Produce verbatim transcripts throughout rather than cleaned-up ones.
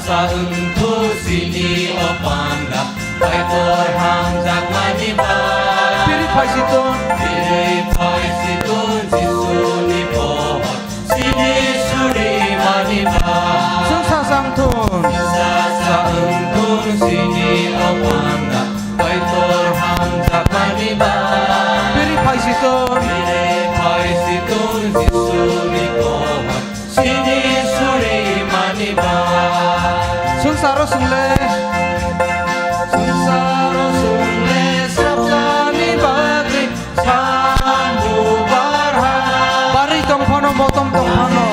Sa wngkhu sini o panda, Kaitor hamjakmani bai. Phirwi phaisitun. Phirwi phaisitun Jisuni pohor, sini surimani bai. Chwng sasa wngthun. Sasa wngthun sini o panda, Kaitor hamjakmani bai. Phirwi phaisitun. Phirwi phaisitun Jisuni pohor, sini surimani ba. Swngcharo chwngle. Swngcharo chwngle srapjani bagwi sambu barha. Barwi tongphano, motom tongphano.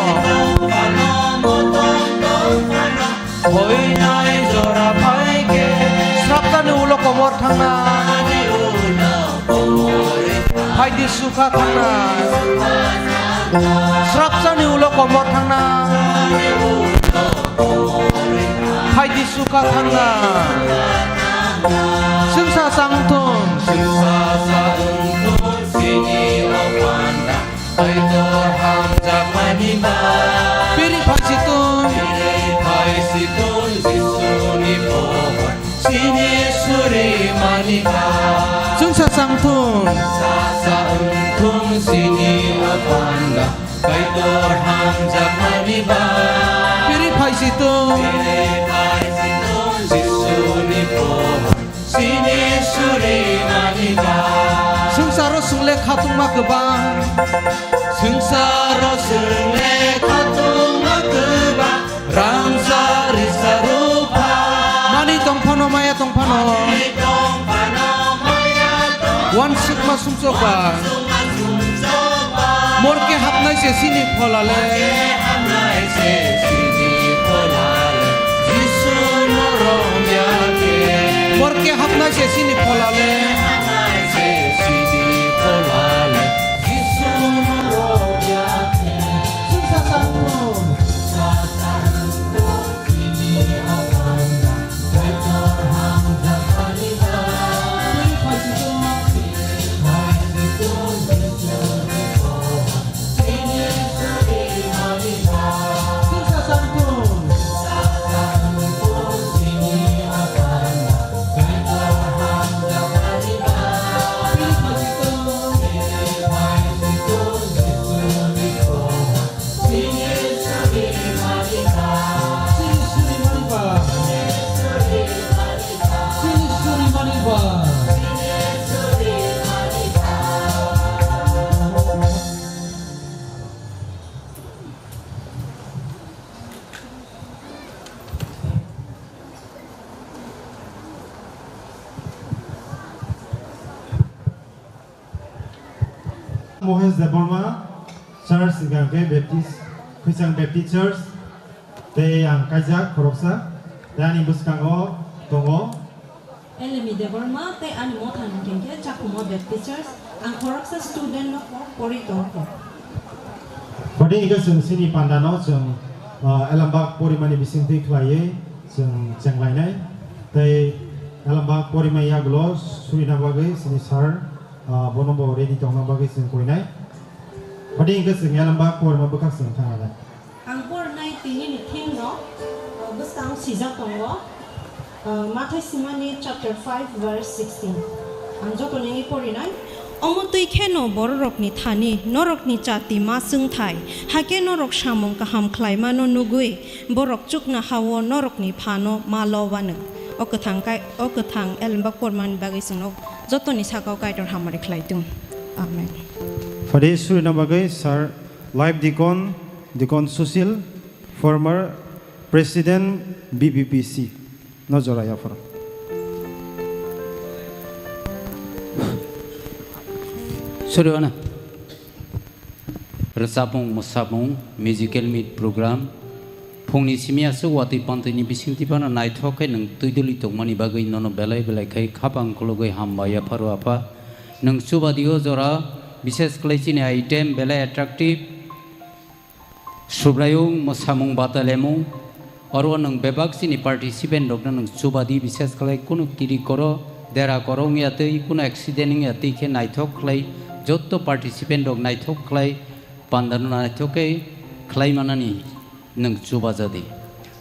Hoinai jora phaikhe. Srapjani ulo komor thangna. Phaidi sukha thangna. Srapjani ulo komor thangna. Phaidi sukha thangna. Chwngsa changthun. Chwngsa changthun sini o panda. Kaitor hamjakmani ba. Phirwi phaisitun. Phirwi phaisitun Jisuni pohor. Sini surimani ba. Chwngsa changthun. Sasa wngthun sini o panda, Kaitor hamjakmani ba. Phirwi phaisitun. Phirwi phaisitun Jisuni pohor, sini surimani ba. Swngcharo chwngle khatungma kwbang. Swngcharo chwngle khatungma kwbang. Rangsa risa rupa. Mani tongphano, maya tongphano. Mani tongphano, maya tongphano. Uansukma sumsokba. Uansukma sumsokba. Morke hapnai se sini pholale. Morke hapnai se sini pholale. Jisu norok yate. Morke hapnai se sini pholale. Hapnai se sini pholale. Jisu norok yate. Sungsa sangpung. Mohesh Debbarma, Church hwnkha khe Baptist, Khwichang Baptist Church, tei ang kaijak khoroksa, tei ani bwskango tongo. Elemi Debbarma, tei ani motha hwnkhe khe Chakhuma Baptist Church, ang khoroksa student no kok pori tongkho. Pati hwnkhe chwng chini pandano chwng, ah, elembak porimani bisingtwi khlaiwi chwng chenglainai, tei elembak porimani yagulo surina bagwi chini sir, ah, bono bo ready tongna bagwi chwng koinai. Pati hwnkhe chwng elembak porima bwkhak chwng thanglainai. Ang pornai tinini theme no, uh, bwskang sijak tongo, uh, Mathai Simani chapter five verse sixteen. Ang joto nini porinai. Omo twi kheno bororokni thani norokni chati ma chwngthai, hakhe norok samung kaham khlaimano nugwi borok chukna hao norokni phano ma lobano. O kwthang kai, o kwthang elembak pormani bagwi chwngno jotoni sakao Kaitor hamari khlai thung. Amen. Pati surina bagwi sir Life Deacon, Deacon Sushil, former President B B P C, no jora yapharo. Sorry, wana. Rwchapmung, mwsapmung, musical meet program. Phungni simi aswk watwi pantwini bisingtwi phano naithok khe nwng twi duli tongmani bagwi nono belai belai khe khapang khulugwi hambai yapharo apha. Nwng chubadi o jora, bishes khlai chini item belai attractive. Subraiyung mwsamung batalemung, oro nwng bebak chini participant rokno nwng chubadi, bises khlai kunu kiri koro, dera koro wngya twi, kunu accident wngya twi khe naithok khlai, jotto participant rok naithok khlai, pandano naithok khe khlai manani nwng chubajadi.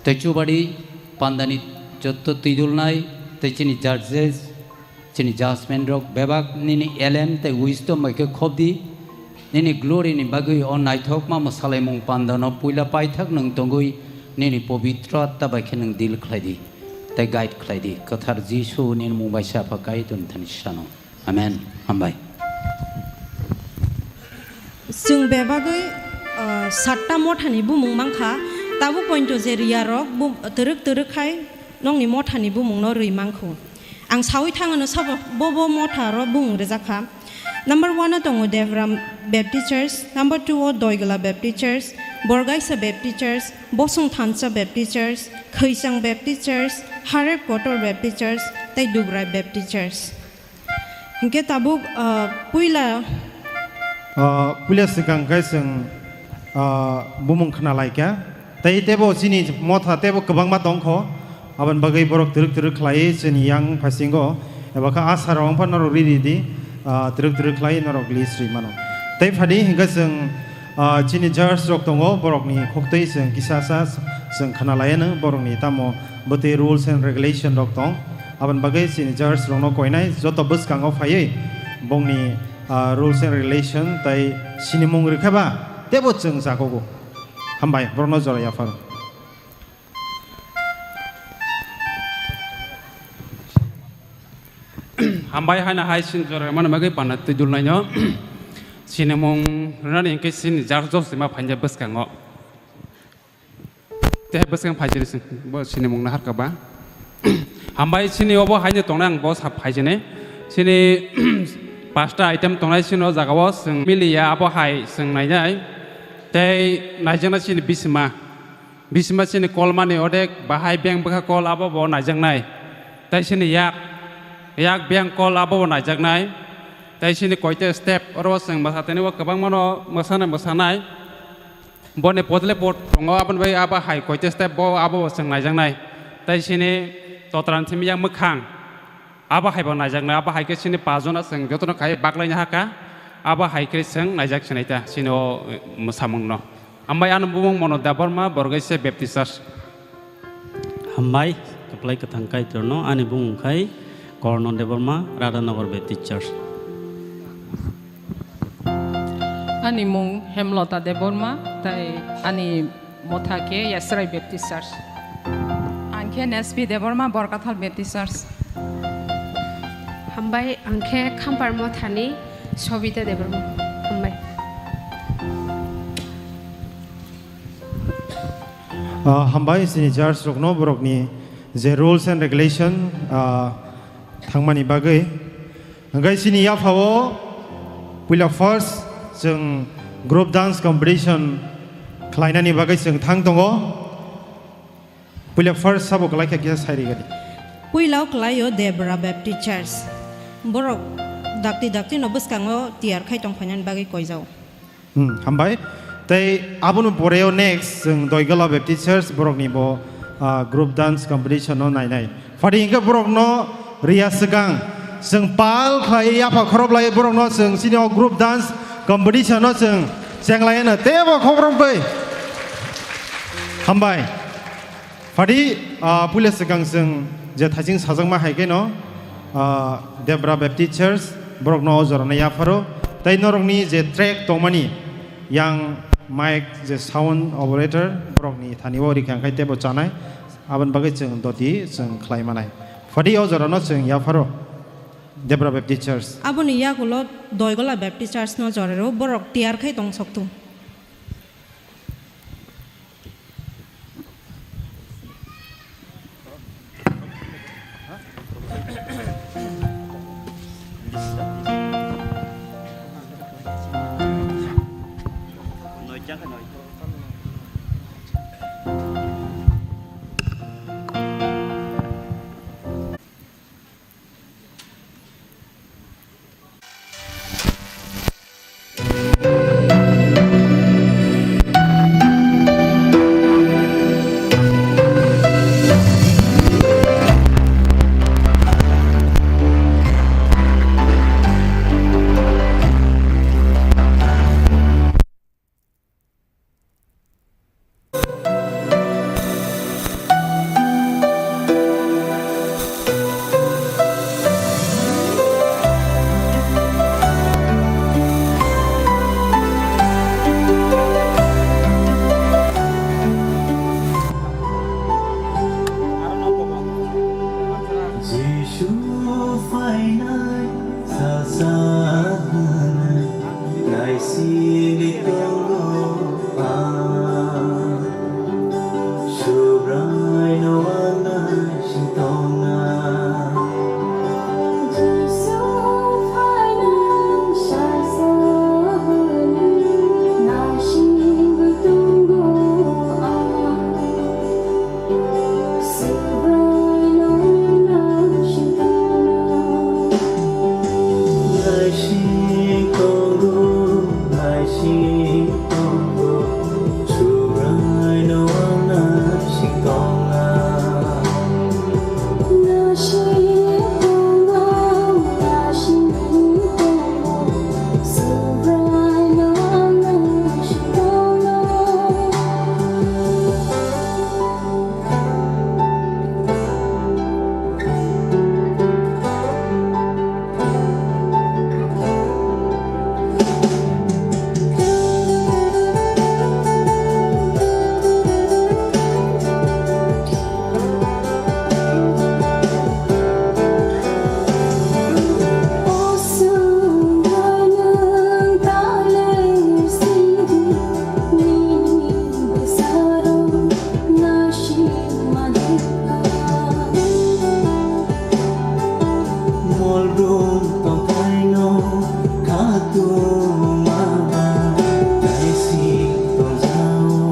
Tei chubadi Pandani jotto twidulnai tei chini judges, chini judgment rok bebak nini elem tei wisdom bai khe khobdi. Nini glory ni bagwi o naithokma mwsalaimung pandano puila paithak nwng tongwi nini pobitro atta bai khe nwng deal khlai di tei guide khlai di. Kwthar Jisu nini mung bai se Apha Kaitor ni thani sano. Amen. Hambai. Chwng bebagwi, ah, satta mothani bumung mankha, tabuk pointo je riyarok bum-, twrwk twrwk khai nokni mothani bumungno rwi mankhu. Ang saui thangano sabo bo bo motharo bumung rwjakha. Number one o tongo Devram Baptist Church, number two o Doigla Baptist Church, Borgaisa Baptist Church, Bosong Thansa Baptist Church, Khwichang Baptist Church, Harep Kotor Baptist Church, tei Dubrai Baptist Church. Hinkhe tabuk, ah, puila. Ah, puila swkang khe chwng, ah, bumung khna laikha. Tei tebo chini motha tebo kwbangma tongkho. Aboni bagwi borok twrwk twrwk khlaiwi chini yang phasingo. Eba khe asarok wngpha norok riri di, ah, twrwk twrwk khlaiwi norok list rwi mano. Tei phadi hinkhe chwng Ah, chini judge rok tongo, borokni khuktwi chwng kisa sa chwng khna laianw, borokni tamo bwtwi rules and regulation rok tong. Aboni bagwi chini judge rokno koinai joto bwskango phaiwi bongni, ah, rules and regulation tai sinimung rwkha ba tebo chwng jagogo. Hambai, borokno jora yapharo. Hambai haino hai sin jora mano bagwi panna twi dulnaino. Sinimung rwnani hinkhe sin jar jos sima phainja bwskango. Tei bwskang phaijani sin, bo sinimung na harka ba. Hambai sini obo haino tongnai ang bo sa phaijani. Sini pasta item tongnai sini o jaga o chwng miliya abo hai chwng nainai. Tei naijaknai sini bisima. Bisima chini kolmani odek bahai beng bwkha kol abo bo naijaknai. Tai chini yak, yak beng kol abo bo naijaknai. Tai chini koite step oro chwng mwsatini o kwbangmano mwsana mwsanai. Boni podle pod tongo aboni bai abo hai koite step bo abo bo chwng naijaknai. Tai chini totran simi yak mwkhang. Abo hai bo naijaknai, abo hai khe chini pajona chwng jotono khai baklaina haka, abo hai khe chwng naijak sinai ta, chini o, eh, mwsamungno. Hambai ano bumung Mono Debbarma, Borgaisa Baptist Church. Hambai, kwplai kwthang Kaitorno, ani bumung khai Korno Debbarma, Radhanagar Baptist Church. Ani mung Hemlota Debbarma, tai ani motha khe Yasrai Baptist Church. Ang khe Nespi Debbarma, Borkathal Baptist Church. Hambai, ang khe Khampar mothani Sobita Debbarma. Hambai. Ah, hambai, chini judge rokno borokni je rules and regulation, ah, thangmani bagwi. Hingke chini yaphao puila first chwng group dance competition khlainani bagwi chwng thang tongo. Puila first sabo kwlai kha kisa sai rigadi. Puila o kwlaio Debra Baptist Church. Borok dakti dakti no bwskango tiyar khai tong phainani bagwi koijao. Hmm, hambai. Tei aboni poreo next chwng Doigala Baptist Church borokni bo, ah, group dance competition no nainai. Phadi hingke borokno riya swkang chwng pal khlai yapha khoroplai borokno chwng chini o group dance competition no chwng chenglai no tebo khorokbai. Hambai. Phadi, ah, puila swkang chwng je thaising sajakma hai khe no, ah, Debra Baptist Church, borokno o jorano yapharo. Tei norokni je track tongmani, yang mic je sound operator, borokni thani o rikha khe tebo chanai. Aboni bagwi chwng doti chwng khlai manai. Phadi o jorano chwng yapharo Debra Baptist Church. Aboni yagulo Doigola Baptist Church no jorero borok tiyar khai tong soktu. Phainai sasa hwnwi naisingwi tongo ang. Subraino ang naising tongna. Jisu phainai sasa hwnwi naisingwi tongo ang. Molbrum tongthaino khatungma ba, naising tongjao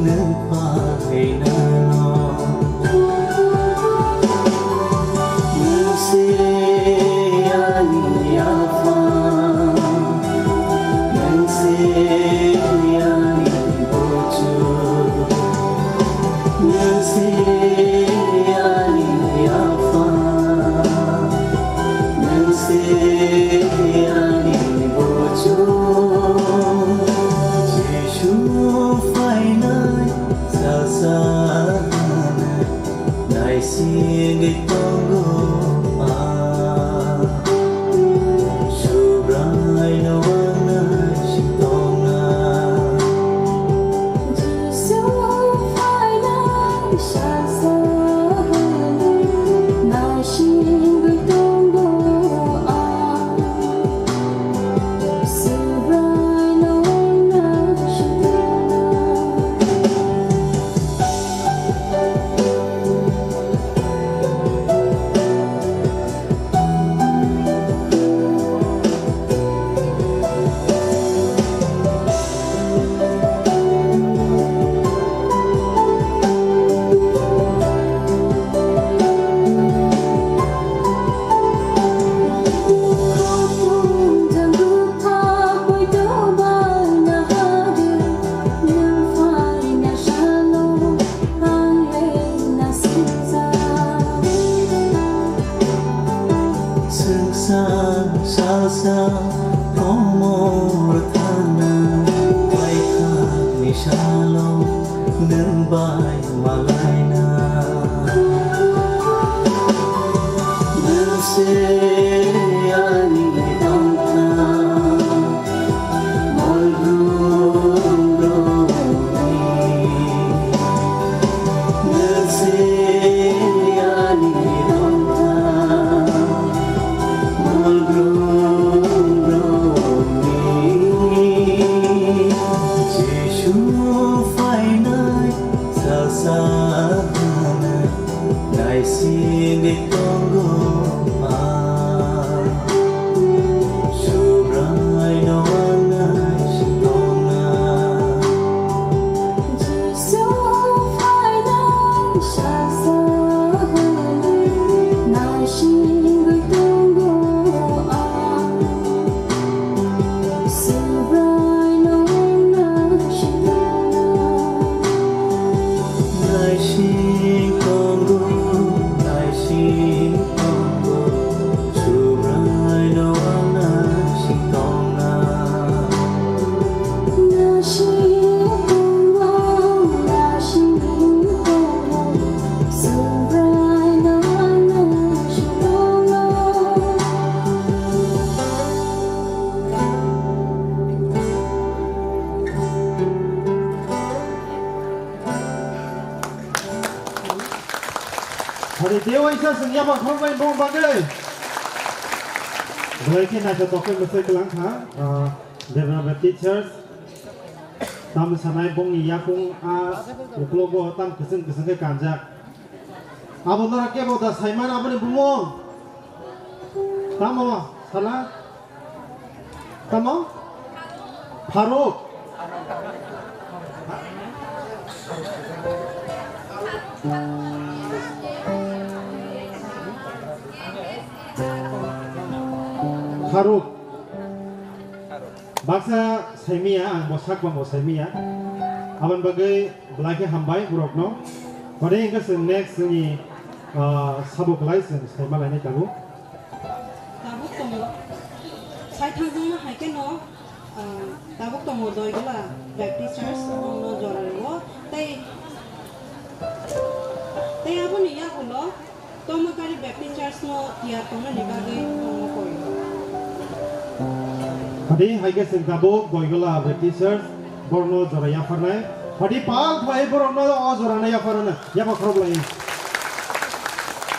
nwng phainano. Nwng se ani Apha, nwng se ani Buchuk, nwng se ani Apha, nwng se ani Buchuk. Jisu phainai sasa hwnwi naisingwi tongo ang. Subraino ang naising tongna. Jisu phainai sasa hwnwi naisingwi tongo ang. Subraino ang naising tongna. Sengsa salsa komor thana, paithakni salo nwng bai malaina. Nwng se ani tongthai. Naisingwi tongo ang, Subraino ang naising tongna. Jisu phainai sasa hwnwi naisingwi tongo ang. Subraino ang naising tongna. Naising tongo, naising tongo, Subraino ang naising tongna. Naising tongo, naising tongo, Subraino ang naising tongna. Hare dewaisa sengya ba khorokbai bong bagwi. Belai khe naithotok khe mwsai kwlang kha, ah, Debra Baptist Church. Tamo sanai bongni yakung a uklogo tam kwchwng kwchwng khe kanjak. Abo nora kebo da saiman aboni bumung? Tamo sala? Tamo? Faruk. Faruk. Baksa saimiya, ang bo sak bo saimiya. Aboni bagwi belai khe hambai borokno. Hwdai hwnkhe chwng next chwngni, ah, sabo belai chwng saima lainai tabuk. Tabuk tongo. Sai thangjakma hai kheno, ah, tabuk tongo Doigola Baptist Church, bongno jora rwo. Tei, tei aboni yagulo Tomakari Baptist Church no tiyar tongnani bagwi tongma koi. Hadi hai khe chwng tabuk Doigola Baptist Church borokno jora yapharnai. Hadi pal khlai borokno o jorano yapharna, yapha khorok lai.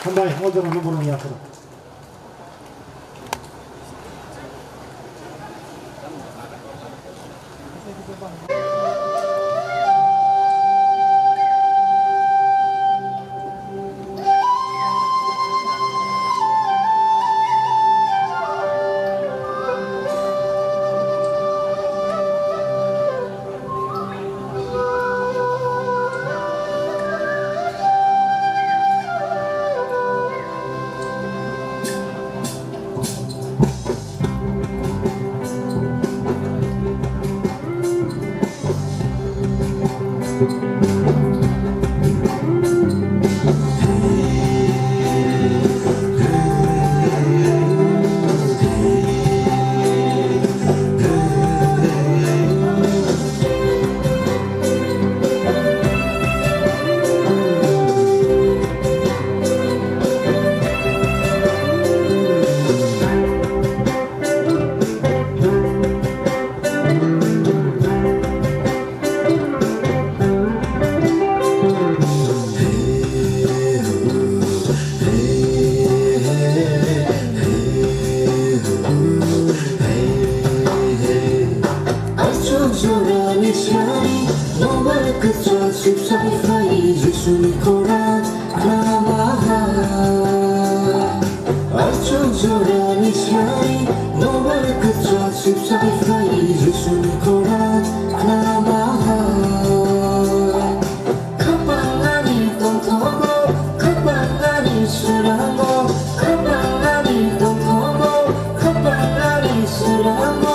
Hambai, o jorano borokno yaphar. Achuk jorani sari, nobar kwchak suk sai phai, Jisuni khorang khnamaha. Achuk jorani sari, nobar kwchak suk sai phai, Jisuni khorang khnamaha. Khapang ani tongthogo, khapang ani swrango, khapang ani tongthogo, khapang ani swrango.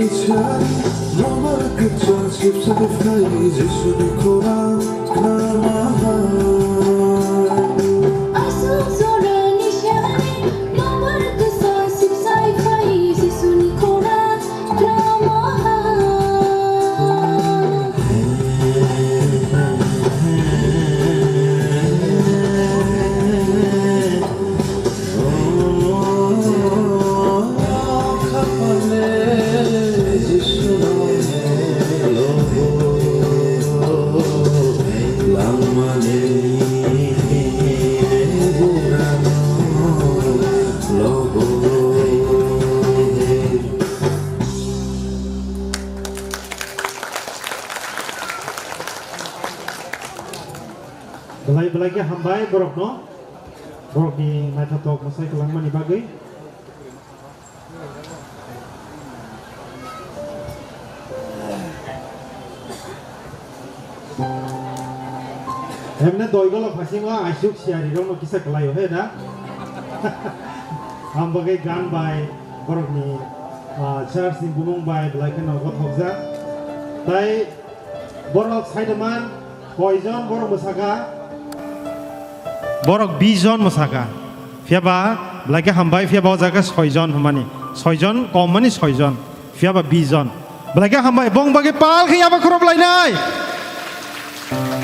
Nobar kwchang sipsai phai Jisuni khorang khnama hai. Aswk jorani sani nobar kwchang sipsai phai Jisuni khorang khnama hai. Belai belai khe hambai borokno, borokni naithotok mwsai kwlangmani bagwi. Hemne doi golok phaisingma aisuk siyari rokno kisa kwlaio he da. Ang bagwi gan bai borokni, ah, church ni bumung bai belai kheno gothokjak. Tai Borok saidaman koijon borok mwsaka? Borok bish jon mwsaka. Phiyaba belai khe hambai, phiyaba o jaga soijon hwnmani. Soijon kom mani soijon. Phiyaba bish jon. Belai khe hambai. Bong bagwi pal khe yaba khorop lainai.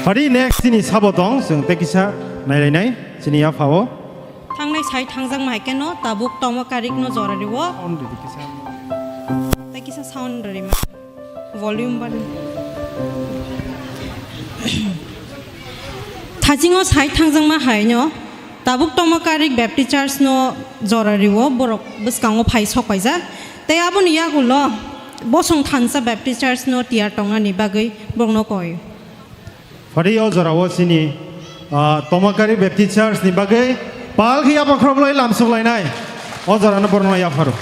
Pari next chini sabo tong, chwng tei kisa nailainai chini yaphao. Thangnai sai thangjak ma hai keno tabuk tongma karik no jora riwo. Tei kisa sound rima. Volume bari. Thachingo sai thangjakma haino tabuk tongma karik Baptist Church no jora riwo borok bwskango phai sok paijak. Tei aboni yagulo bosong thansa Baptist Church no tiyar tongnani bagwi borokno koi. Phari o jorao chini, ah, tongma karik Baptist Church ni bagwi pal khe yapha khoroklai lamsok lainai. O jorano borokno yapharo.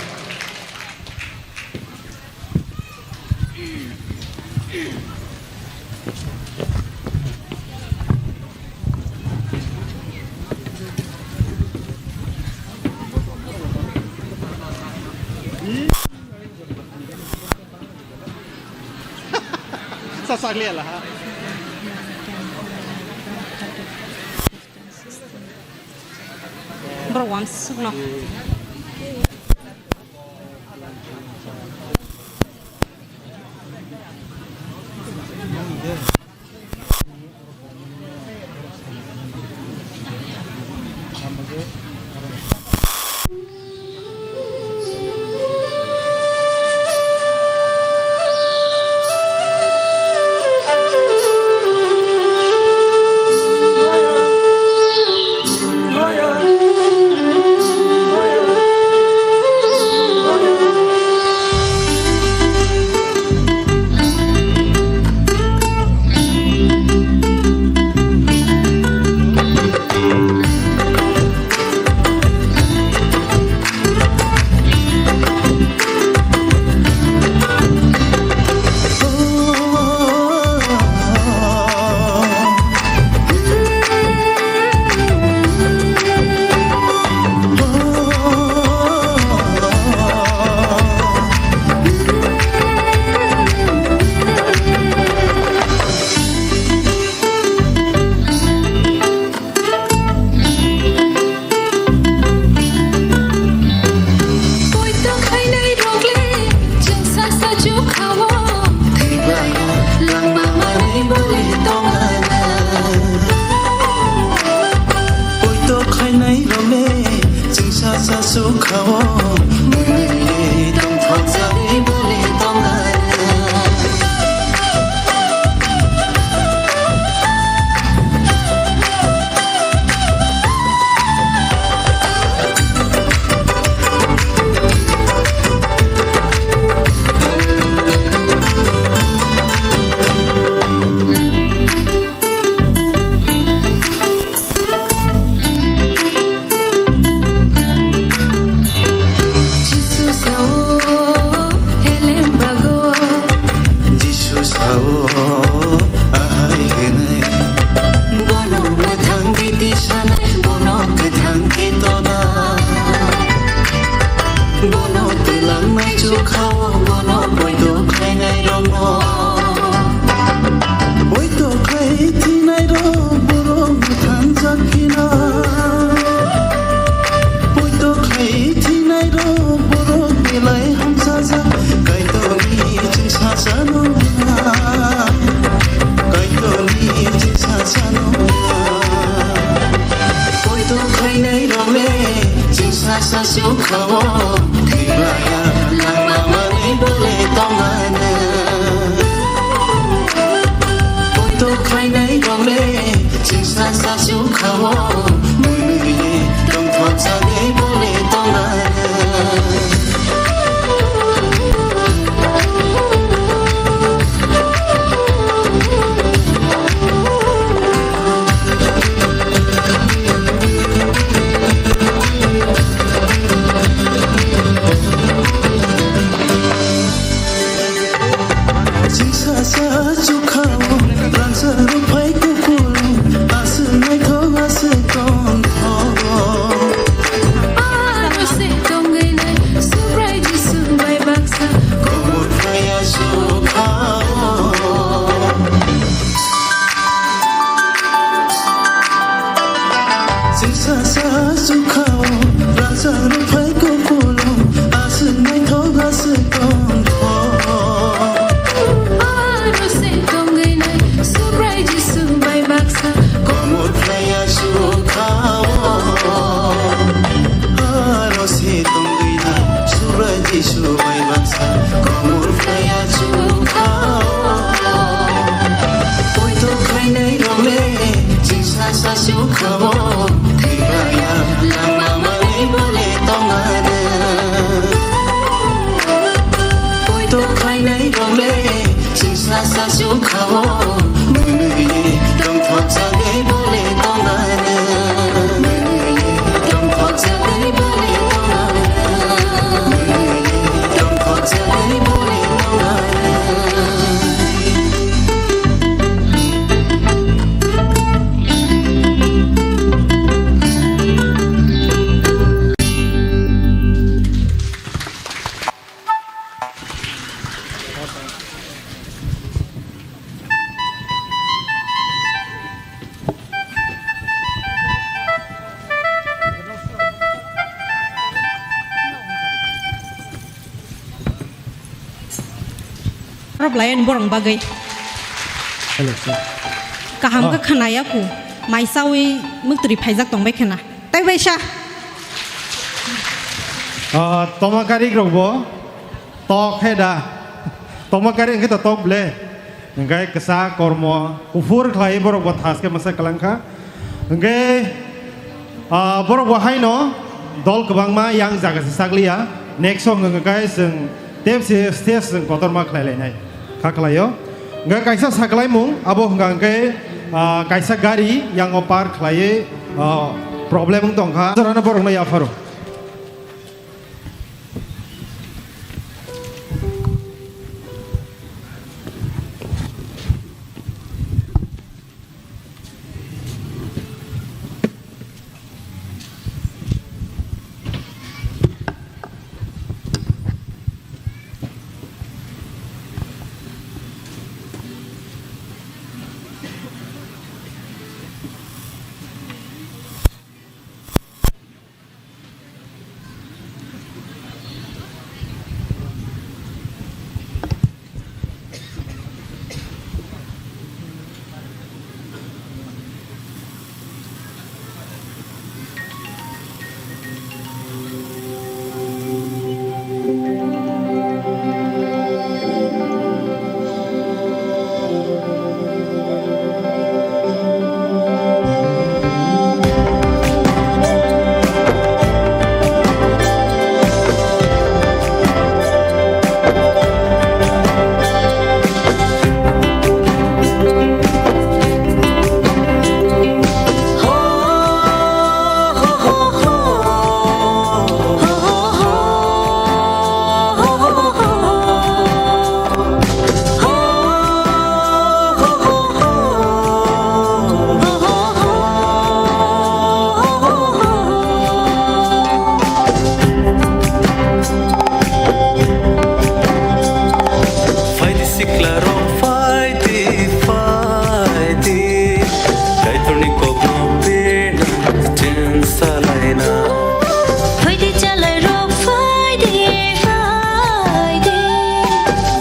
Sa sakli ala ha. Bro, one sukno. Poito khainai rok le chwng sa sa chukha-o. Thwibai langma manwi bole tongana. Poito khainai rok le chwng sa sa chukha-o. Mwnwi tongthok jagwi bole tongana. Jisu sao, helem bago. Jisu sao, ahai hwnwi. Bono mwthang biti sanai, bono kwthang khe toda. Bono twlangnai chukhao, bono boi Bai baksa komor kaya chukha. Poito khainai rok le chisa sa chukha bo. Thikaya lama mani bole tongana. Poito khainai rok le chisa sa chukha bo. Mwnwi tongthok jagwi bole tongana. Mwnwi tongthok jagwi bole tongana. Rok layan borong bagwi. Hello, sir. Kaham khe khwnaya khu. Mai sawi muktri phaijak tong bai khena. Tai bai sa. Ah, toma karik rok bo tok he da. Toma karik hwnkhe to tok ble. Hwnkhe kwsa kormo kuphur khlai borok bo thas khe masa kwlang kha. Hwnkhe, ah, borok bo haino dol kwbangma yang jaga se sak liya. Next song hwnkhe chwng tep se stage chwng kotorma khlai lainai kha khlaio. Hwnkhe kaisa sa kwlaimung abo hwnkha hwnkhe, ah, kaisa gari yango park khlaiwi, ah, problem wng tong kha. Jorano borokno yapharo. Phaidi sikla rok, phaidi, phaidi. Kaitorni kokno pena chwng salaina. Phaidi chalai rok, phaidi, phaidi.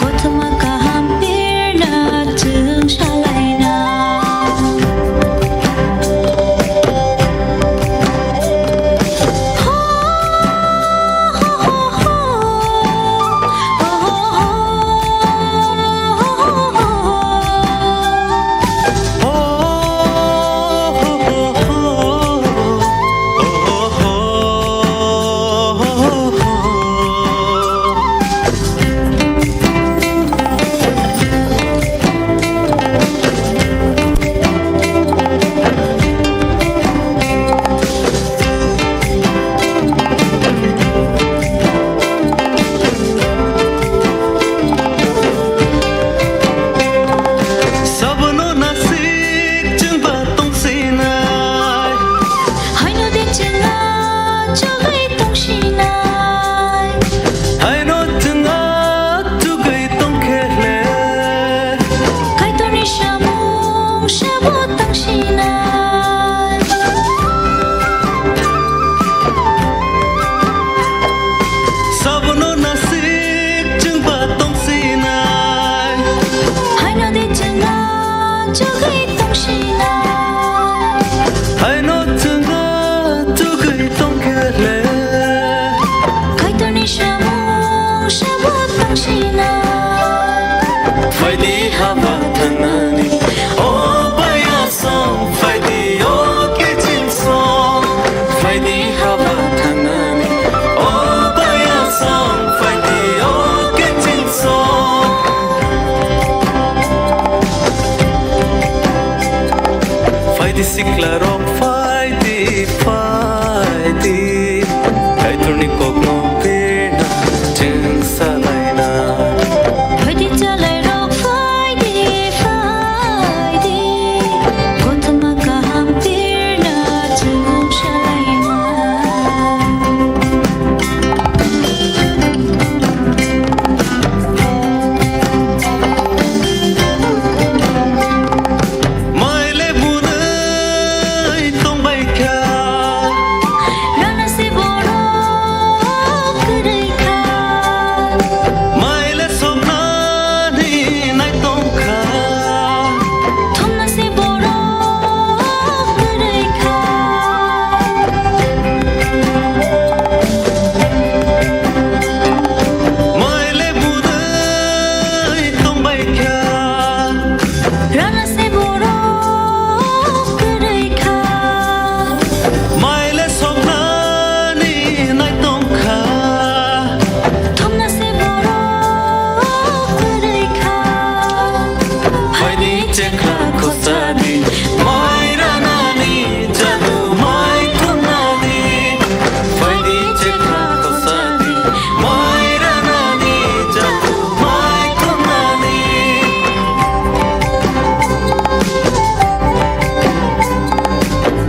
Kothoma kaham pena chwng salaina. Sabono nasik chwng ba tongsinai. Haino de chwng achugwi tongsinai. Haino chwng achugwi tongkhe le. Kaitorni samung sabo tongsinai. Sabono nasik chwng ba tongsinai. Haino de chwng achugwi tongsinai. Haino chwng achugwi tongkhe le. Kaitorni samung Sabo tongsinai. Phaidi haba thangnani, o baya song, phaidi o kiching song. Phaidi haba thangnani, o baya song, phaidi o kiching song. Phaidi sikla rok, phaidi, phaidi. Kaitorni kokno birna chwng salaina. Phaidi chalai rok, phaidi, phaidi. Kothoma kaham birna chwng salaina. Maile bunai tongbai kha. Rana se borok kwrwi kha. Maile soknani nai tong kha. Thumna se borok kwrwi kha. Maile bunai tongbai kha. Rana se borok kwrwi kha. Maile soknani nai tong kha. Thumna se borok kwrwi kha. Phaidi chekha khosadi, mai ranani jadu, mai thumnani. Phaidi chekha khosadi, mai ranani jadu, mai thumnani.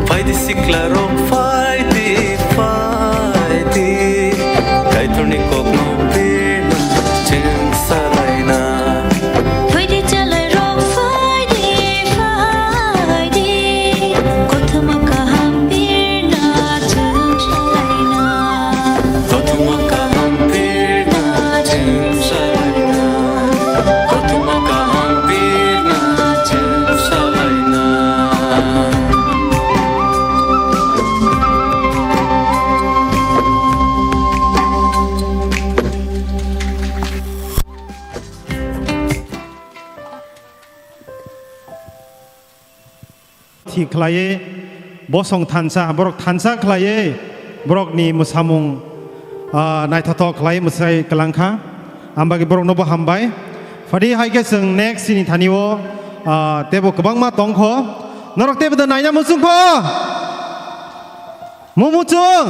Phaidi sikla rok, phaidi, phaidi. Kaitorni kokno birna chwng salaina. Phaidi chalai rok, phaidi, phaidi. Kothoma kaham birna chwng salaina. Kothoma kaham birna chwng salaina. Kothoma kaham birna chwng salaina. Thik khlaiwi bosong thansa, borok thansa khlaiwi borokni mwsamung, ah, naithothok khlaiwi mwsai kwlangkha. Ambagwi borokno bo hambai. Phadi hai khe chwng next chini thani-o, ah, teibo kwbangma tongkho. Norok teibo da naina muchungkho? Mumuchung!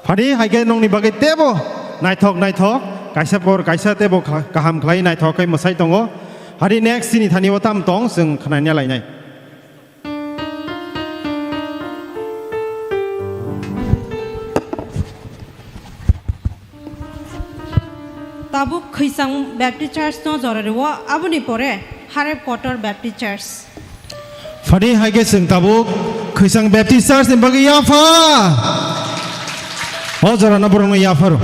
Phadi hai khe nongni bagwi teibo naithok naithok, kaisa por kaisa teibo kha-, kaham khlai naithok khe mwsai tongo. Hari next chini thani-o tam tong, chwng khnaina lainai. Tabuk Khwisang Baptist Church no jora rwo, aboni pore Harep Kotor Baptist Church. Phani hai khe chwng tabuk Khwisang Baptist Church ni bagwi yapha. O jora no borok no yapha rw.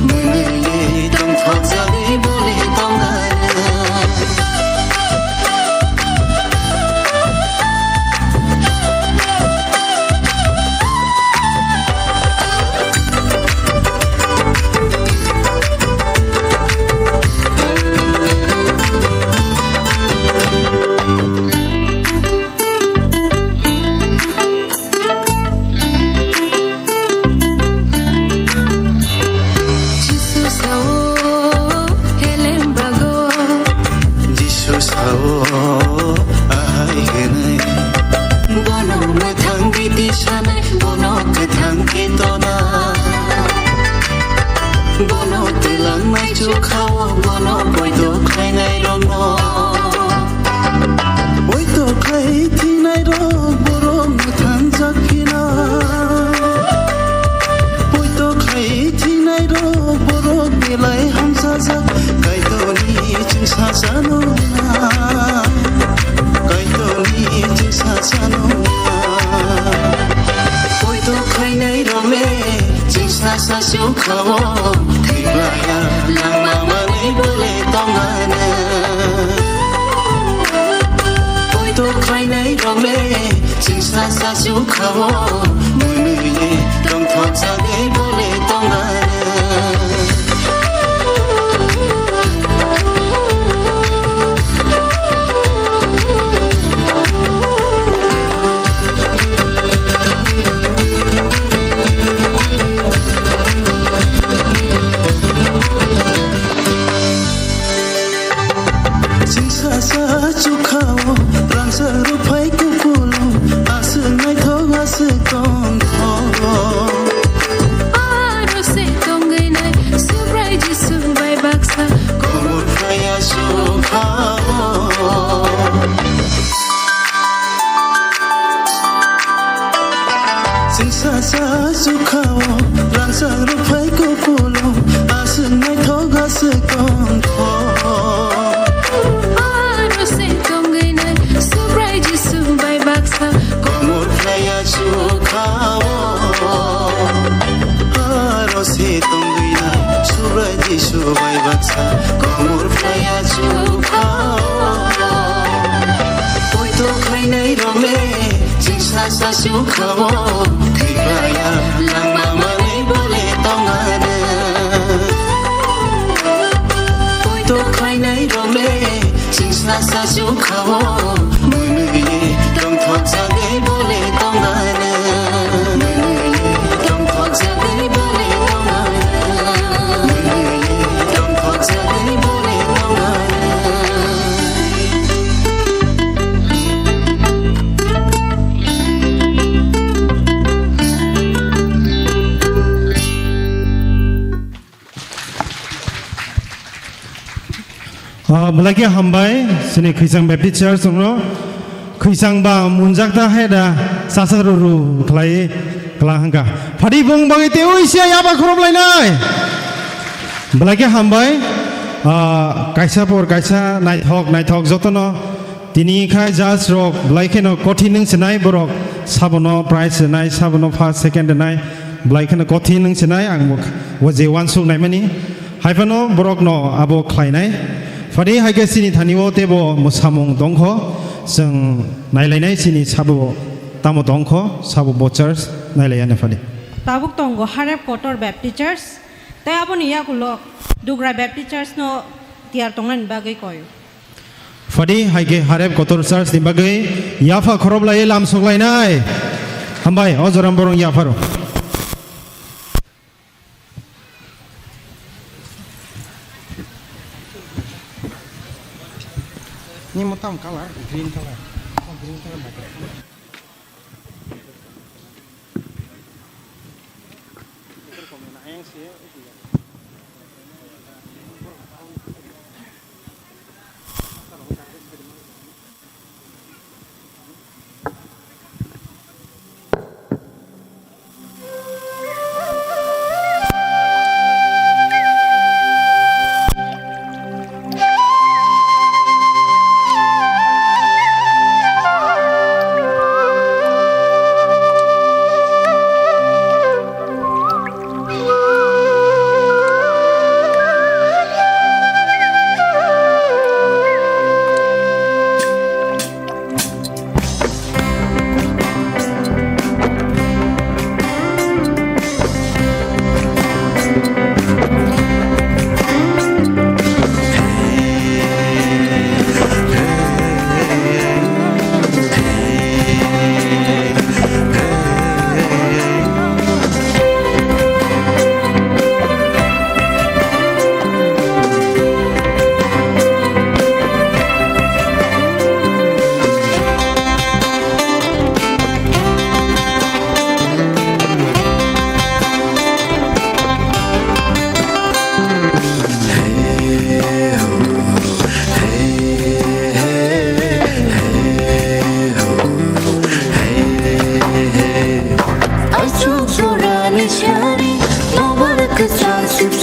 Mwnwi tongthokjagwi bole tongmani. Jisu sao, helem bago. Jisu sao, ahai hwnwi. Bono mwthang biti sanai, bono kwthang khe tona. Bono twlangnai chukhao, bono poito khlainai rokno. Poito khai thinai rok borok mwthangjak khina. Poito khai thinai rok borok belai hamsajak. Kaitorni chwngsajano wngna. Kaitorni chwngsajano wngna. Poito khainai rok le chwngsasa chukhao. Thwiklaya langma manwi bole tongmani. Poito khlainai rok le chwngsasa chukhao, mwnwi tongthokjagwi bole tongmani. Chwngsasa chukhao, rangchak rwphai kupulung, aswk naithok, aswk tongthok. Aro se tongwi nai, Subrai Jisu bai baksa. Komor phlaiya chukhao. Chwngsasa chukhao, rangchak rwphai kupulung, aswk naithok, aswk tongthok. Aro se tongwi nai, Subrai Jisu bai baksa. Komor phlaiya chukhao. Aro se tongwi nai, Subrai Jisu bai baksa. Komor phlaiya chukhao. Poito khlainai rok le, chwngsasa chukhao. Thwiklaya langma manwi bole tongmani. Poito khlainai rok le, chwngsasa chukhao. Mwnwi tongthokjagwi bole tongmani. Mwnwi tongthokjagwi bole tongmani. Mwnwi tongthokjagwi bole tongmani. Ah, belai khe hambai, chini Khwichang Baptist Church no. Khwichang ba munjak ta hai da, sasa ruru khlai, kla hangka. Phadi bung bagwi tei ui sia yaba khorob lainai. Belai khe hambai, ah, kaisa por kaisa naithok, naithok jotono. Tini khai judge rok belai kheno kothin wng sinai borok sabono prize rwnai, sabono first, second rwnai, belai kheno kothin wng sinai ang bo, bo je uansuk naimani. Hai phano borokno abo khlainai. Phadi hai khe chini thani o teibo mwsamung tongkho, chwng nailainai chini sabo tamo tongkho, sabo bo church nailaiya ne phadi. Tabuk tongo Harep Kotor Baptist Church, tei aboni yakulo Dugra Baptist Church no tiyar tongnani bagwi koi. Phadi hai khe Harep Kotor Church ni bagwi yapha khorob lai lam sok lainai. Hambai, o joram borong yapharo. Ni mo tam color, green color. Oh, green color ba.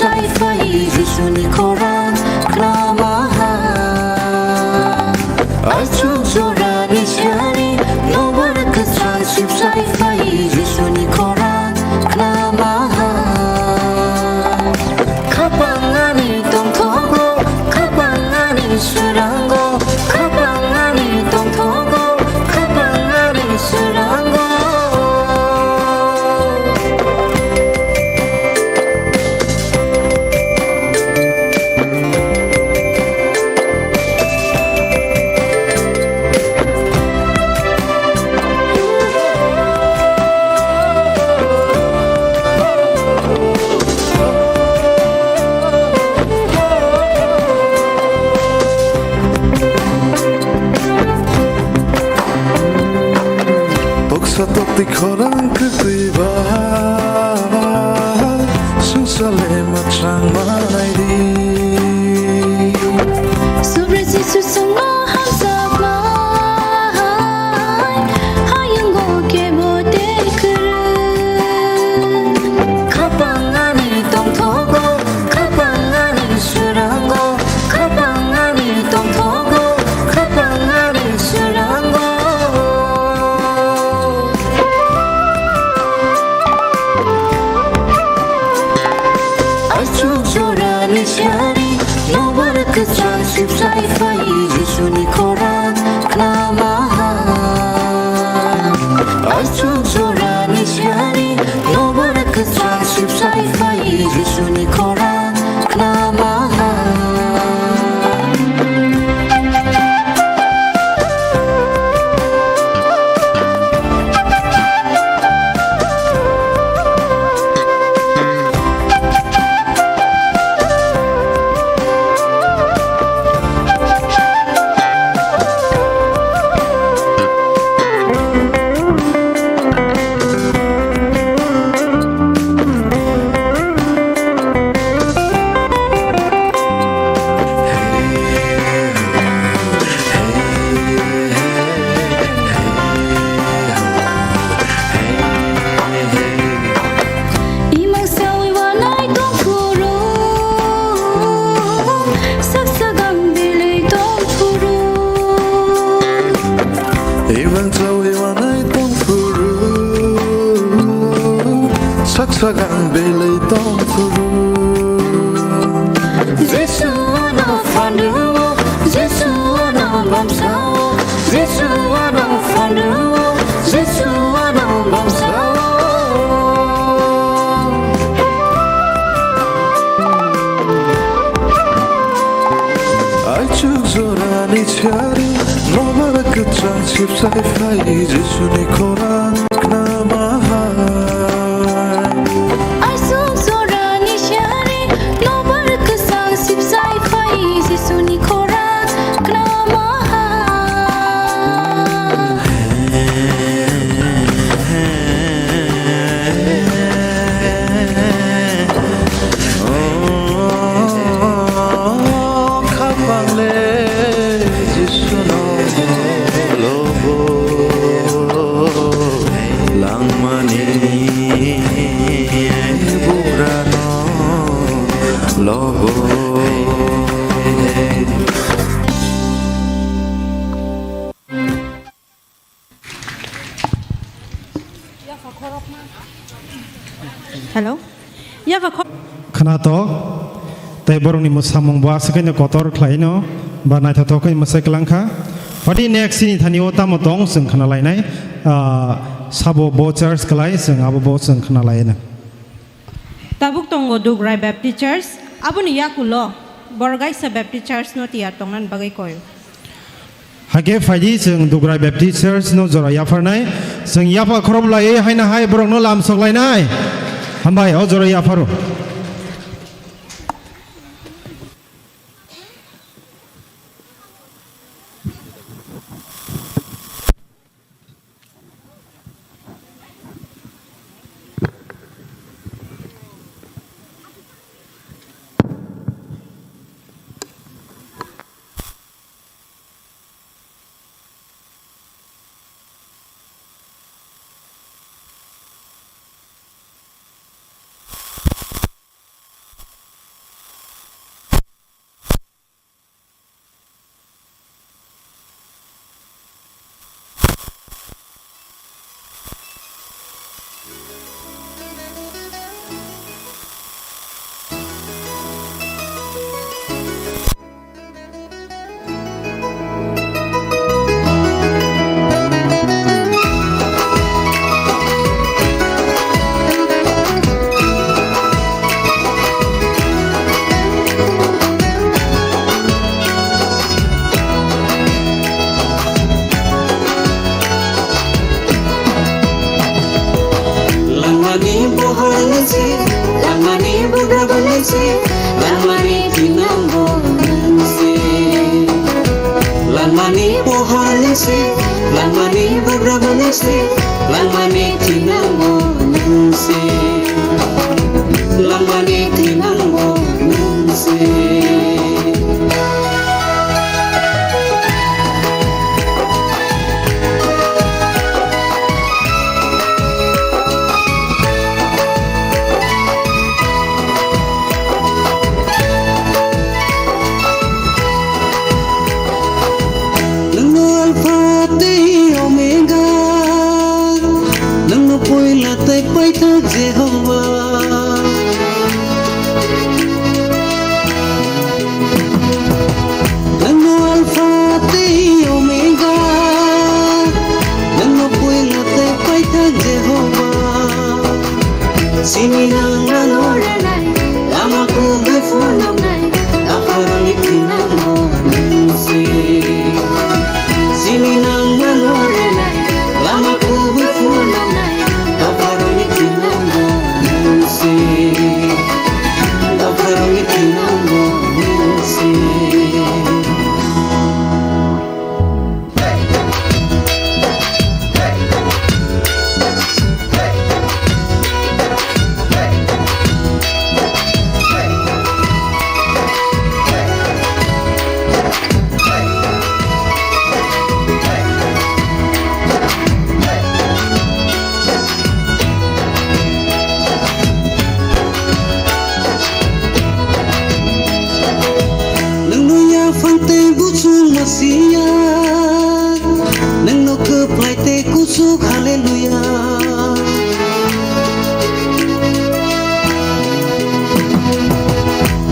Sai phai Jisuni khorang khnamaha. Aichuk jorani siyari, nobar kwchang sipsai phai Jisuni khorang khnamaha. Khapang ani tongthogo, khapang ani swrango, khapang ani tongthogo, khapang ani swrango. Boksa tokti khorang kwtwi ba, swngchar le mwchang manai di. Subri Jisu chwngno hamjaknai, hayungo kebo tei kwrwi. Khapang ani tongthogo, khapang ani swrango, khapang ani tongthogo, khapang ani swrango. Aichuk jorani siyari, nobar kwchang sipsai phai Jisuni khorang khnamaha. Aichuk jorani siyari, nobar kwchang sipsai phai Jisuni khorang khnamaha. Imang sawi wanai tongphuru, saksa gang belai tongphuru. Imang sawi wanai tongphuru, saksa gang belai tongphuru. Jesu ano phandu, Jesu ano bamsao, Jesu ano phandu, Jesu ano bamsao. Aichuk jorani siyari, nobar kwchang sipsai phai Jisuni khorang khnamaha. Aichuk jorani siyari, nobar kwchang sipsai phai Jisuni khorang khnamaha. O khapang le Jisuno lobo langmani bugrano lobo. Hello. Yapha khor- Khwnatok, tei borokni mwsamung bo aswk khaino kotor khlaino, ba naithothok khe mwsai kwlang kha. Pati next chini thani o tamo tong chwng khwnalainai, ah, sabo bo church kwlai chwng abo bo chwng khwnalaino. Tabuk tongo Dugrai Baptist Church, aboni yakulo Borgaisa Baptist Church no tiyar tongnani bagwi koi. Hakhe phaidi chwng Dugrai Baptist Church no jora yapharnai, chwng yapha khorop laiwi haino hai borokno lamsok lainai. Hambai, o jora yapharo. Pohor nungsi, langmani bugra bo nungsi, langmani thinang bo nungsi. Langmani pohor nungsi, langmani bugra bo nungsi, langmani thinang bo nungsi. Langmani thinang bo nungsi. Nungno Alpha tei Omega, nungno poila tei paithak Jehovah. Nungno Alpha tei Omega, nungno poila tei paithak Jehovah. Simi nang ano renai, lama kubui phunuknai, dapharoni thinang bo nungsi. Simi nang ano renai, lama kubui phunuknai, dapharoni thinang bo nungsi. Dapharoni thinang bo nungsi. Nungno yaphang tei buchung masiya, nungno kwplai tei kuchuk, hallelujah.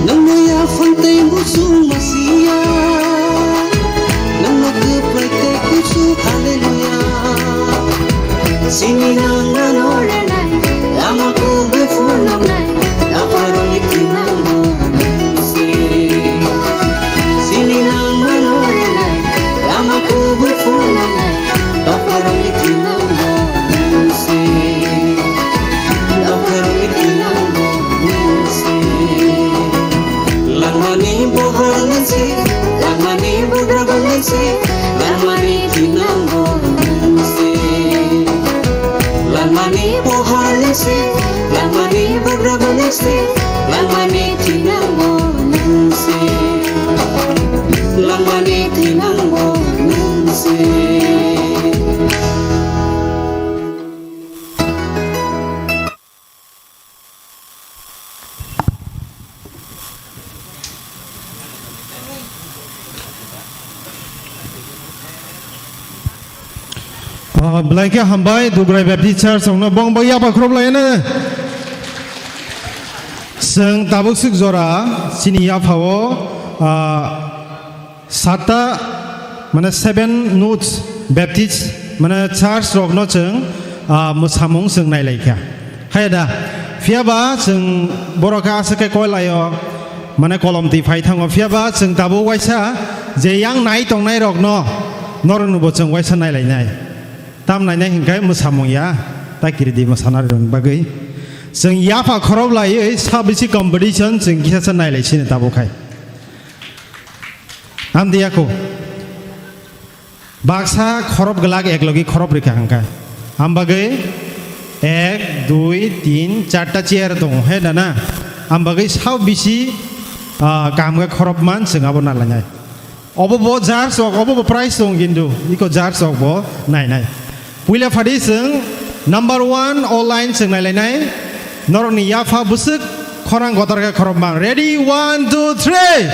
Nungno yaphang tei buchung masiya, nungno kwplai tei kuchuk, hallelujah. Simi nang ano renai, lama kubui phunuknai, dapharoni thinang bo nungsi. Simi nang ano renai, lama kubui phunuknai, dapharoni thinang bo nungsi. Dapharoni thinang bo nungsi. Langmani pohor nungsi, langmani bugra bo nungsi, langmani thinang bo nungsi. Langmani pohor nungsi, langmani bugra bo nungsi, langmani thinang bo nungsi. Langmani thinang bo nungsi. Ah, belai khe hambai, Dugrai Baptist Church rokno bong bai yapha khorob lai no. Chwng tabuk swk jora chini yapha o, ah, Satta, mane, Seven Nodes Baptist, mane, church rokno chwng, ah, mwsamung chwng nailaikha. Haya da, phiyaba chwng borok khe aswk khe koilaio, mane, kolom twi phai thango. Phiyaba chwng tabuk waisa je yang nai tongnai rokno norokno bo chwng waisa nailainai. Tam nainai hinkhe mwsamung ya, ta kiridi mwsanai rokni bagwi. Chwng yapha khorob laiwi sa bisi competition chwng kisa sa nailai sini tabuk khai. Amtwi ya kho. Baksa khorob glak ek logi khorob rikha hwnkha. Am bagwi ek, dui, tin, charta chair tongo, he da na? Am bagwi sao bisi, ah, kaham khe khorob man chwng abo na lainai. Obo bo jars rok, obo bo prize tong kintu, iko jars rok bo nai nai. Puila phadi chwng number one online chwng nai lai nai. Norokni yapha bwswk khorang kotor khe khorokma. Ready, one, two, three.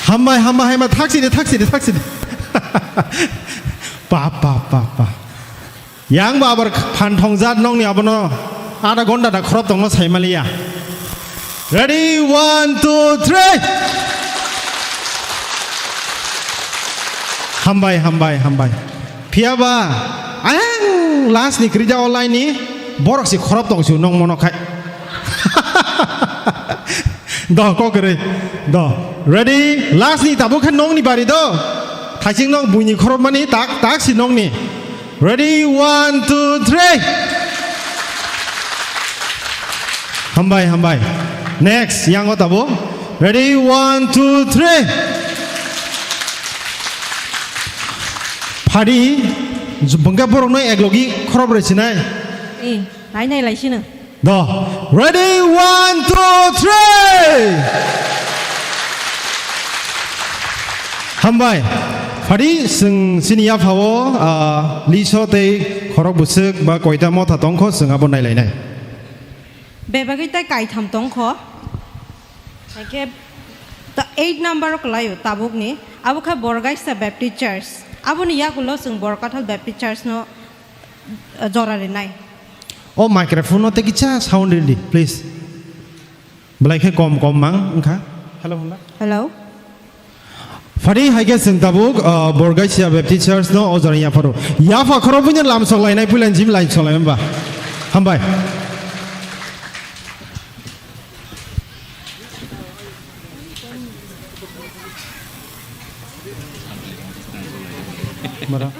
Hambai, hambai, hambai, thaksi de, thaksi de, thaksi de. Pa, pa, pa, pa. Yang bo abar phan thongjak nokni abono adha ghonta da khorop tongno saimaliya. Ready, one, two, three. Hambai, hambai, hambai. Phiyaba ayang last ni krija online ni borok si khorop tong si nong mono khai. Do, kok kwrwi. Do. Ready? Last ni tabuk khe nokni bari do. Thaising nok buini khorokmani tak, tak si nokni. Ready, one, two, three. Hambai, hambai. Next, yang o tabuk. Ready, one, two, three. Phadi, bwngkha borokno eklogi khorop rw sinai. Eh, nai nai lai sino. Do. Ready, one, two, three. Hambai. Phadi, chwng chini yaphao, ah, liso tei khorok bwswk ba koita motha tongkho, chwng abo nailainai. Bebagwi tai kaitham tongkho. Haikhe ta eight number o kwlaio tabukni. Abo kha Borgaisa Baptist Church. Aboni yagulo chwng Borkathal Baptist Church no, ah, jora rinai. O microphone no tei kisa sound ridi, please. Belai khe kom kom mang wngkha. Hello, hello. Hello. Phadi hai khe chwng tabuk, uh, Borgaisa Baptist Church no o jora yapharo. Yapha khoro buino lamsok lainai, puila jim lamsok lainai ba. Hambai. Mara.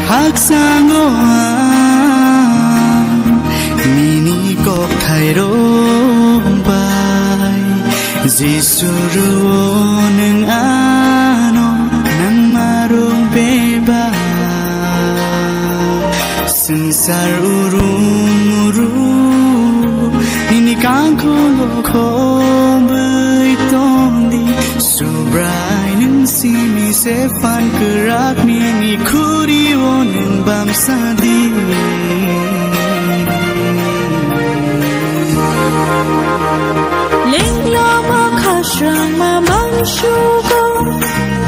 Haksango ang nini kokthairok bai, Jisu rwo nwng ano nangma rwng bebak. Swngchar urum uru nini kangkhogo khobwi tongdi. Subrai nwng simi se phan kwrak nini khuri o nwng bamsa di. Lenglo ma khasrang ma bangsugo.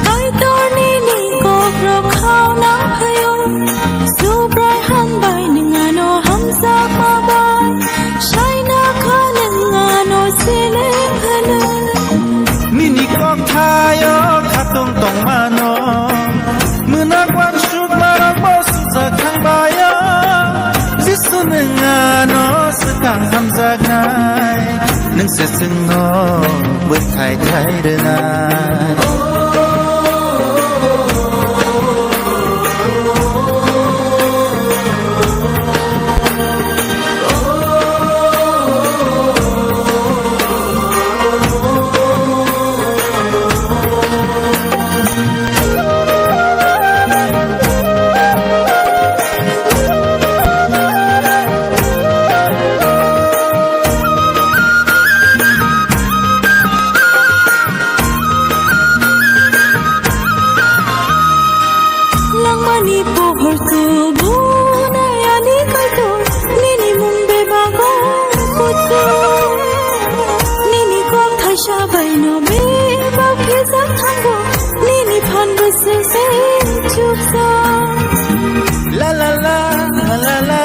Kaitor nini kokrok khauna phaio. Subrai hambai nwng ano hamjakma bai. Saina kha nwng ano seleng hwnwi. Nini kokthaio khatung tongmano. Mwnak wansukmarokbo sujak thangbaio. Jisu nwng ano swkang hamjaknai. Nwng se chwngno bwthai khai rwnai. Langmani pohor tubunai ani Kaitor, nini mung bebago kuchuk. Nini kok thaisa baino bebak phejak thango, nini phan bwswk se chukjak. La la la, la la la.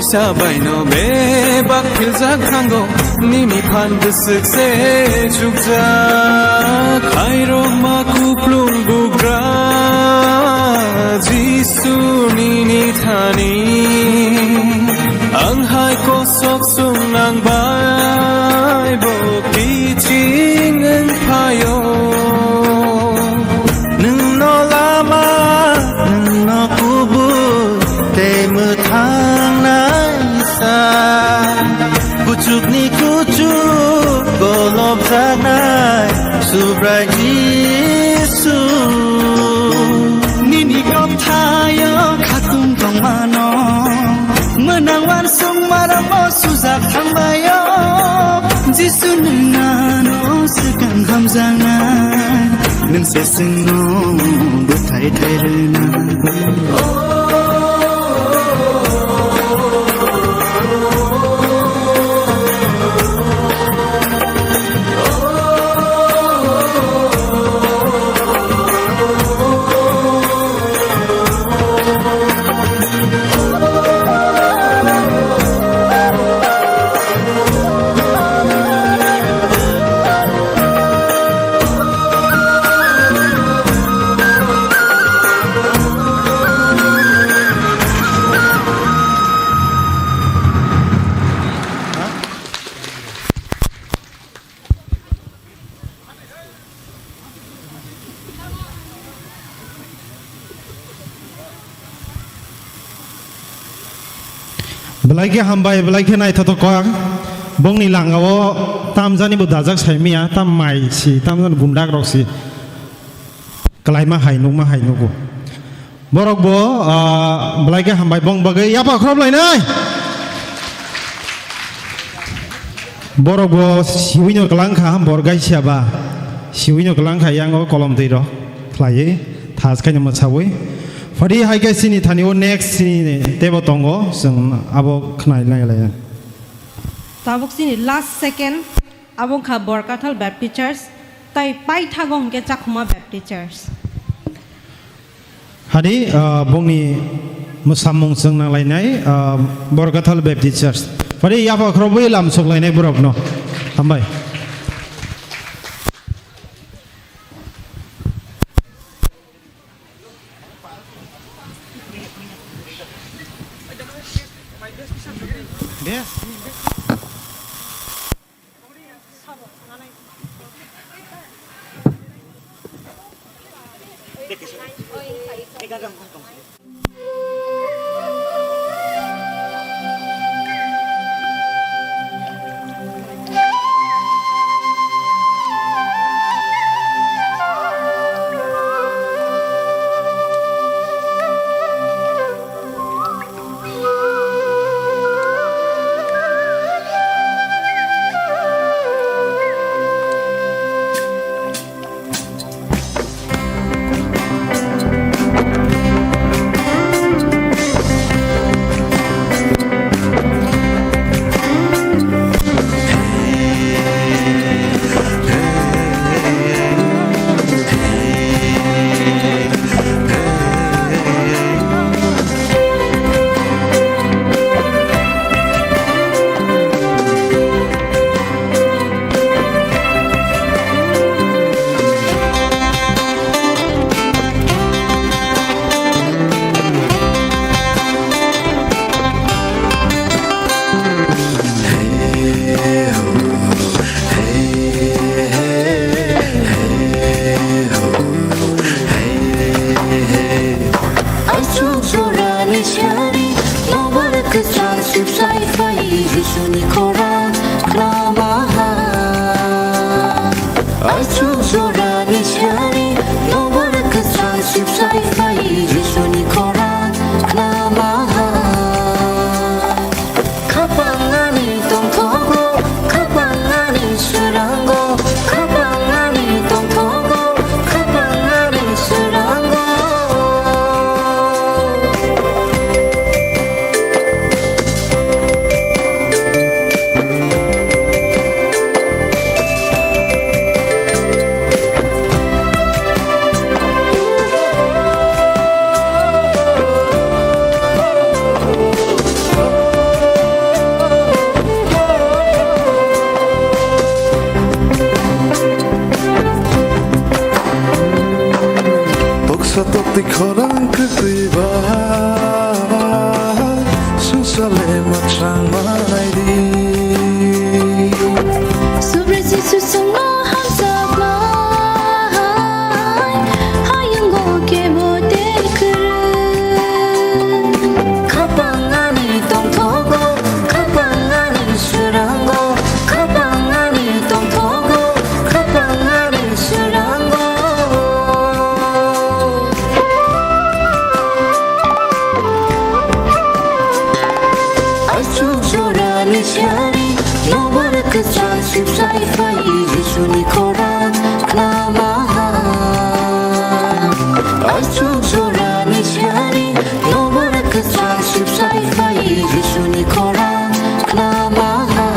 Sabaino bebak philjak thango, nini phan bwswk se chukjak. Khairokma kuplung bugra, Jisu nini thani. Ang hai kosok sung nang bai bo kiching wng phaio. Nwngno lama, nwngno kubui tei mwthangnaisa. Kuchukni kuchuk golopjaknai Subrai Jisu. Nini kok thaio khatung tongmano, mwnang uansuk maramo sujak thangbaio. Jisu nwng ano swkang hamjaknai, nwng se chwngno bwthai thai rwnai. Belai khe hambai, belai khe naithotok kok. Bongni langao tamjani bo dajak saimiya, tam mai si, tamjani gundak rok si. Kalaima hai, nukma hai nugo. Borok bo, ah, belai khe hambai, bong bagwi yapha khorop lainai. Borok bo siwino kwlang kha, bor gaisiya ba. Siwino kwlang kha, yango kolom twi rok khlaiwi, thas khaino mwsawi. Phadi hai khe chini thani o next chini tebo tongo, chwng abo khnai lai lai. Tabuk chini last second, abo wngkha Borkathal Baptist Church, tai paithago hwnkhe Chakhuma Baptist Church. Hani, ah, bongni mwsamung chwng nanglainai, ah, Borkathal Baptist Church. Phadi yapha khorobwi lam soklainai borokno. Hambai. Asuk jorani sari, nobar kwchang suk sai phai, Jisuni khorang khlamaha. Asuk jorani sari, nobar kwchang suk sai phai, Jisuni khorang khlamaha. Khapang ani tongthogo, khapang ani swrango, khapang ani tongthogo, khapang ani swrango. Tokti khorang kwtwi ba, swngchar le mwchang manai di. Subra Jisu chwngno hamjaknai, hayungo kebo tei kwrwi. Khapang ani tongthogo, khapang ani swrango, khapang ani tongthogo, khapang ani swrango. Aichuk jorani siyari, nobar kwchang sipsai phai Jisuni khorang khnamaha. Aichuk jorani siyari, nobar kwchang sipsai phai Jisuni khorang khnamaha.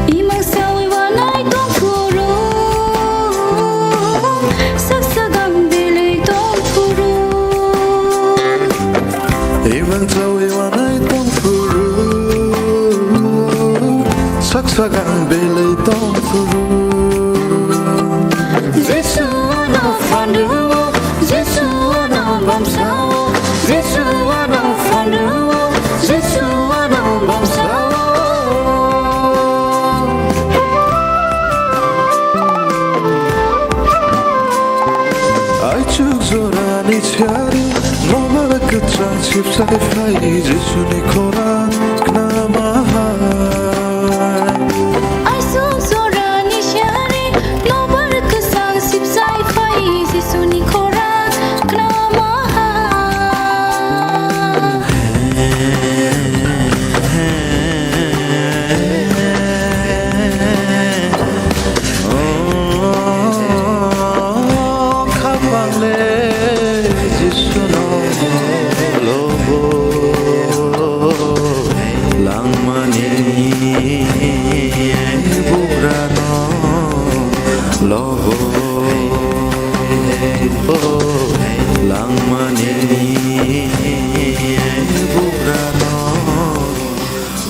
Imang sawi wanai tong phuru, sak sagang belai tong phuru. Imang sawi wanai tong phuru, sak sagang belai tong phuru. Jisu ano phandu, Jisu ano bamsao, Jisu ano phandu, Jisu ano bamsao. Aichuk jorani siyari, nobar kwchang sipsai phai Jisuni khorang khnamaha. Aichuk jorani siyari, nobar kwchang sipsai phai Jisuni khorang khnamaha. O khapang le Jisuno lobo langmani bugrano lobo langmani bugrano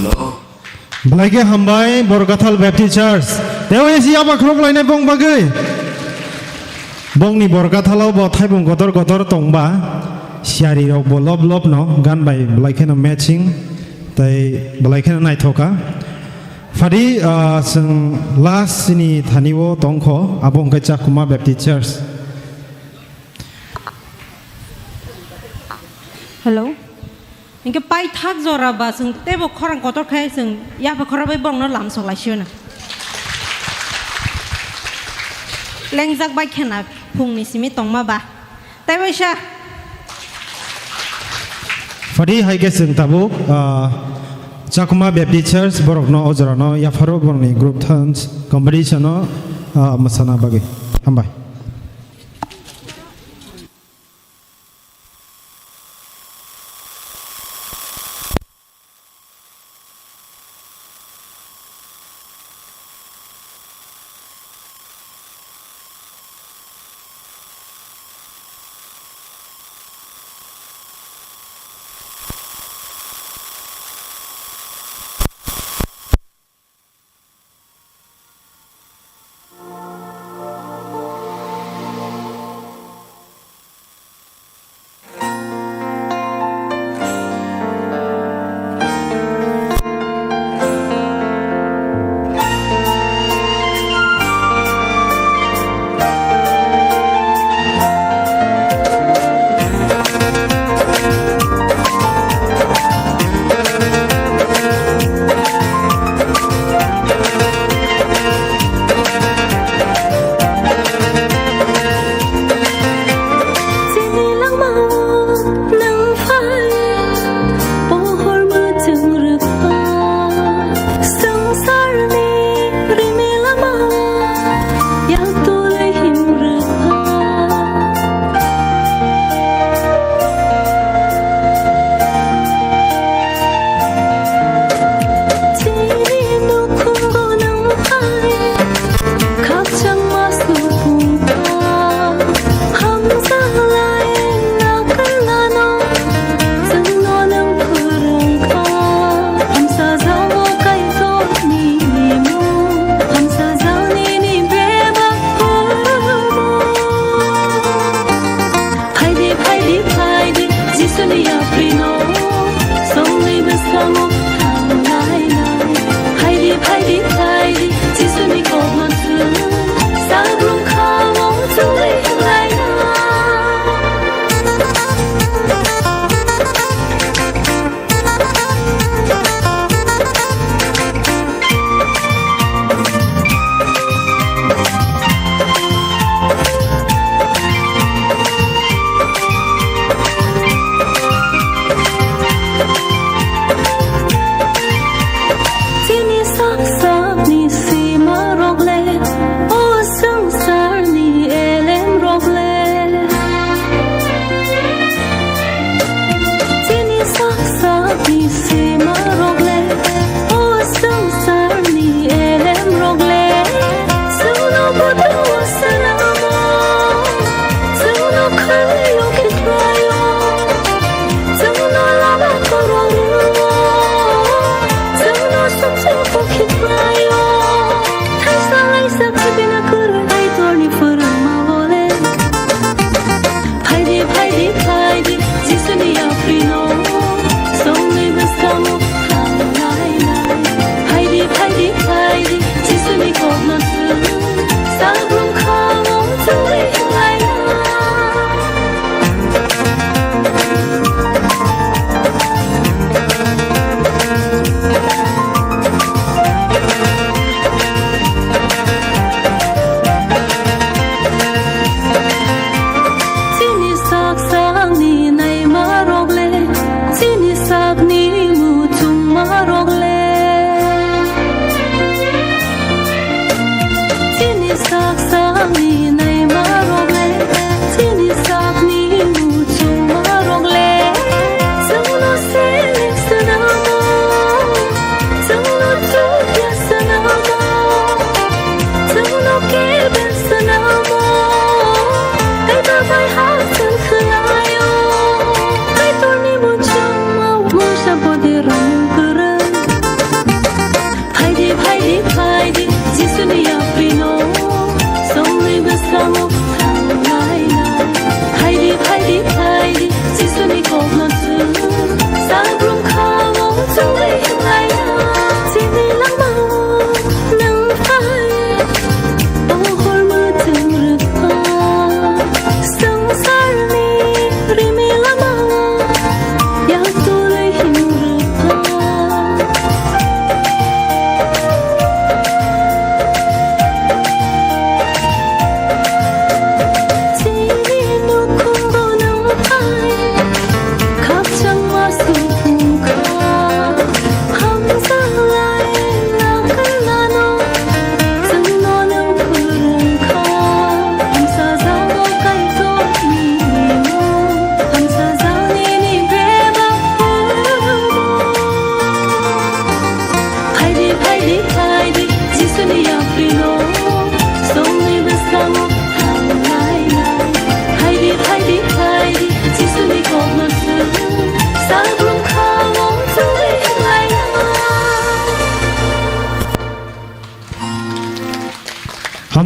lobo. Belai khe hambai, Borkathal Baptist Church. Tei isi yaba khuluk lainai bong bagwi. Bongni Borkathalo bo thaibung kotor kotor tongba. Siyari rok bo lob lob no, gan bai belai kheno matching. Tei belai kheno naithoka. Phadi, ah, chwng last ni thani o tongkho, abo hwnkhe Chakuma Baptist Church. Hello. Hinkhe paithak jora ba chwng teibo khorang kotor khai chwng yapha khorang bai borokno lamsok lai sio na. Lengjak bai khena phungni simi tongma ba. Tei waisa. Phadi hai khe chwng tabuk, ah, Chakma Baptist Church borokno o jorano yapharo borokni group dance competition o, ah, mwsana bagwi. Hambai.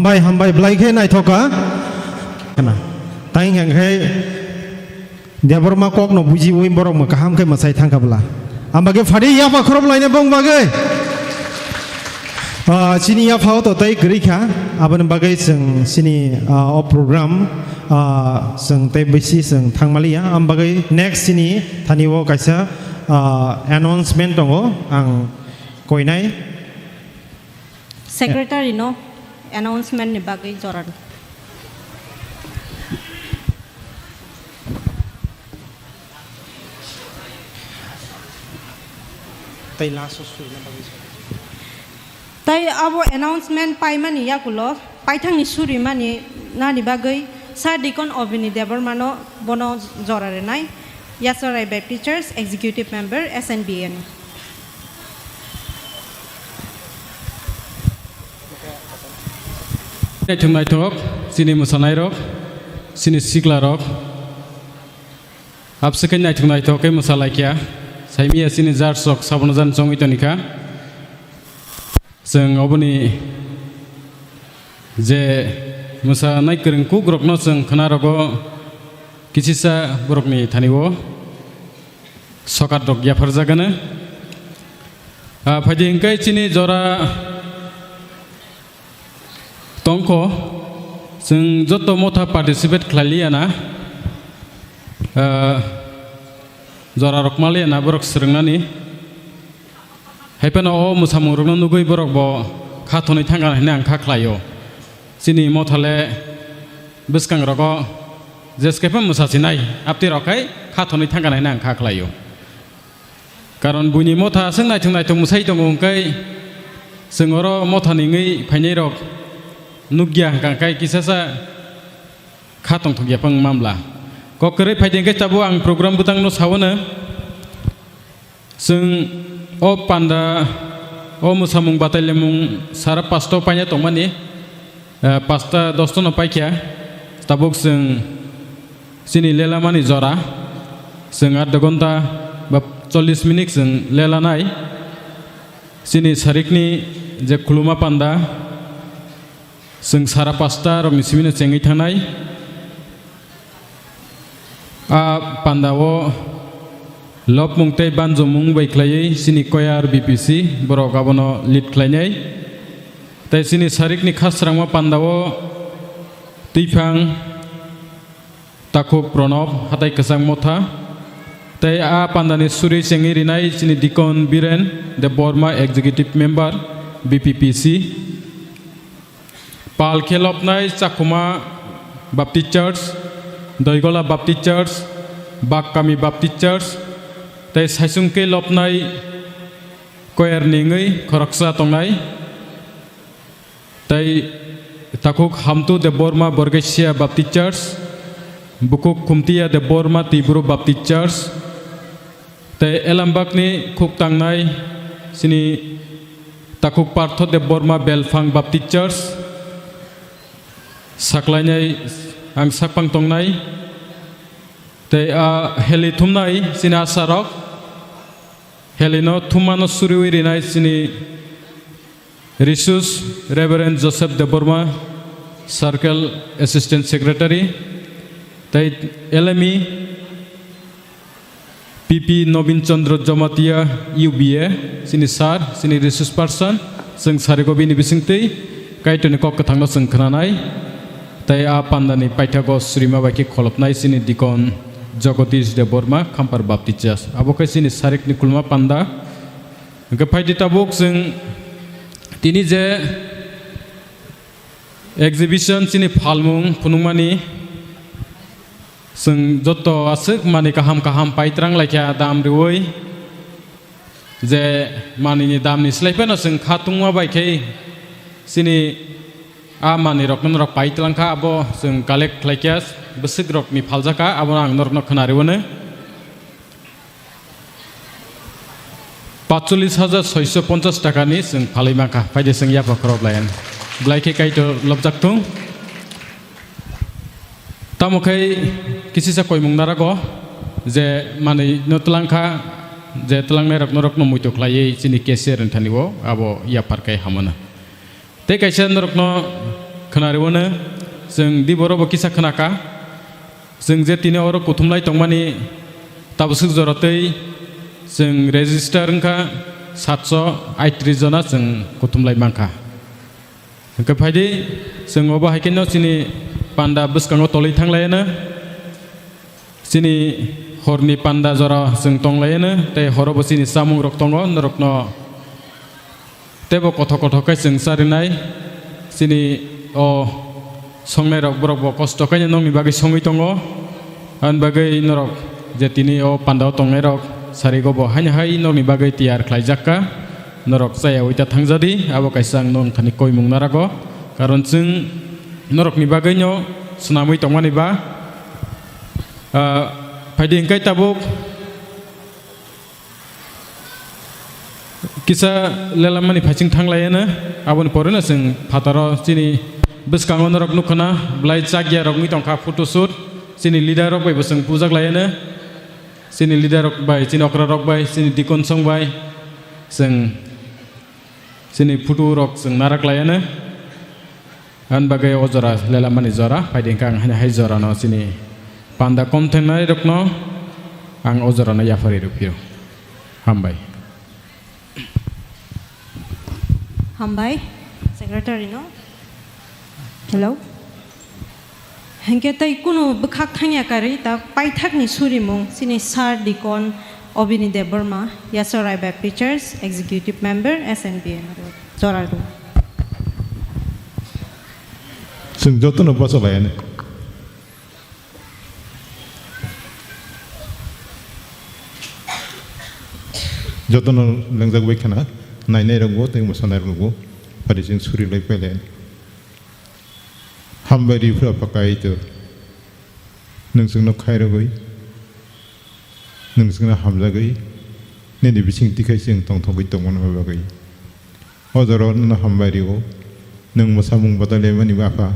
Bai hambai belai khe naithoka. Khna. Tang heng khe Debbarma kokno bujiwi borok mo kaham khe mwsai thangkha bwla. Ambagwi phadi yapha khorop laina bong bagwi. Ah, chini yapha o to tei kwrwi kha. Aboni bagwi chwng chini, ah, o program, ah, chwng tei bisi chwng thangmaliya. Ambagwi next chini thani o kaisa, ah, announcement tongo. Ang koinai. Secretary no announcement ni bagwi jorani. Tai laso suina bagwi jorani. Tai abo announcement paimani yakulo paithangni surimani nani bagwi Sir Deacon Obini Debbarmano bono jora rinai. Yaswarai Baptist Church Executive Member S N B N. Naithok naithok, chini mwsanairok, chini siklarok, abswkhe naithok naithok khe mwsalaikha, saimia chini judge rok sabono jan chongwi tonikha. Chwng oboni je mwsanai kwrwng kukrokno chwng khwnarogo kisisa borokni thani-o sokat rok yapharjagano. Ah, phaidi hwnkhe chini jora tongkho, chwng joto motha participate khlailiyana, ah, jora rok maliana borok swrwngnani. Hai phano o mwsamungrokno nugwi borok bo kha thonwi thangkha hwnwi ang kha khlaio. Chini mothale bwskangrogo jeskhe phano mwsachinai, aptwi rok khai kha thonwi thangkha hwnwi ang kha khlaio. Karon buini motha aswk naithok naithok mwsai tongo hwnkhe chwng oro mothani wngwi phainairok nukya hwnkha khe kisasa kha tongthokya phano wngma bwla. Kok kwrwi phaidi hwnkhe tabuk ang program bwtangno saono. Chwng o panda, o mwsamung batailamung sara pasta paina tongmani, eh, pasta dosta no paikha. Tabuk chwng chini lelamani jora, chwng adda ghonta ba chollish minute chwng lelanai. Chini sarikni je khuluma panda, chwng sara pasta rokni simino chengwi thangnai. A pandao lobmung tei banjomung bai khlaiwi chini choir B P C borok abono lead khlainai. Tei chini sarikni khasrangma pandao twiphang takhuk Pranab hatai kwchang motha. Tei a pandani suri chengwi rinai chini Deacon Biren Debbarma, Executive Member, B P P C. Pal khe lobnai Chakhuma Baptist Church, Doigola Baptist Church, Bakkami Baptist Church, tei saisung khe lobnai choir ni wngwi khoroksa tongnai, tei takhuk Hamtu Debbarma Borgesia Baptist Church, bukhuk Khumtiya Debbarma Tiburu Baptist Church, tei Elambakni khuk tangnai chini takhuk Partho Debbarma Belphang Baptist Church saklainai ang sakphang tongnai. Tei a heli thumnai chini asarok helino thummano suriwi rinai chini Resus Reverend Joseph Debbarma, Circle Assistant Secretary, tei L M E P P Nobin Chandra Jamatia, U B A, chini sir, chini resource person, chwng sarigo bini bisingtwi Kaitorni kok kwthangno chwng khnanai, tei a pandani paithago surima bai khe kholopnai chini Deacon Jagadish Debbarma, Khampar Baptist Church. Abo khe chini sarikni kulma panda. Hwnkhe phaidi tabuk chwng tini je exhibition chini phalmung phunukmani, chwng joto aswk manwi kaham kaham paitrang laikha dam riwi, je manwini damni slai phano chwng kha tungma bai khe chini a manwirokno norok paitlangkha, abo chwng collect khlaikha, bwswkrokni phaljakha, abono ang norokno khwnariwino. Patchollis hajar soiso ponchas takani chwng phalwi mankha, phaidi chwng yapha khorok layan. Belai khe Kaitor lobjak thung. Tamo khai kisisa koimung narago je manwi no twlangkha, je twlangnai rok norok no muitu khlaiwi chini cashier ni thani o abo yaphar khai hamano. Tei kaisa norok no khwnariwano, chwng di borobo kisa khwnakha. Chwng je tini oro kuthumlai tongmani tabwswk jora tei chwng register wngkha satso aitris jona chwng kuthumlai mankha. Hwnkhe phaidi, chwng obo hai kheno chini panda bwskango tolwi thanglaiano. Chini horni panda jora chwng tonglaiano, tei horobo chini chamungrok tongo, norokno teibo kothok kothok khe chwng charinai. Chini o songnairok borokbo kosto khaino nokni bagwi songwi tongo. Aboni bagwi norok je tini o pandao tongnairok sarigo bo haino hai nokni bagwi tiyar khlaijakka. Norok chayaui ta thangjadi, abo kaisa ang nokni thani koimung narago. Karon chwng norokni bagwino swnamwi tongmani ba. Ah, phaidi hwnkhe tabuk kisa lelamani phaiching thanglaiano, aboni poreno chwng phataro chini bwskango norok nukkhana belai chakya rok wngwi tongkha photo shoot, chini leader rok bai bo chwng pujaklaiano, chini leader rok bai, chini okra rok bai, chini deacon song bai chwng chini photo rok chwng naraklaiano. Ani bagwi o jora lelamani jora, phaidi hwnkhe ang haino hai jorano chini panda kom thengnai rokno ang o jorano yapharwi rwphio. Hambai. Hambai, secretary no. Hello. Hwnkhe tei kunu bwkhak thangya karwi ta paithakni surimung chini Sir Deacon Obini Debbarma, Yasorai Baptist Church, Executive Member, S N B M. Jora rw. Chwng jotono bachalaiyani. Jotono lengjak bai khana, nainai rokbo tei mwsanai rokbo, phari chwng suri lai pailai. Hambai ri phra pha Kaitor, nwng chwngno khairogwi, nwng chwngno hamjagwi, nini bising twi khai chwng tongthogwi tongmani bagwi. O jorao nono hambai rio, nwng mwsamung bodol lemani Apha,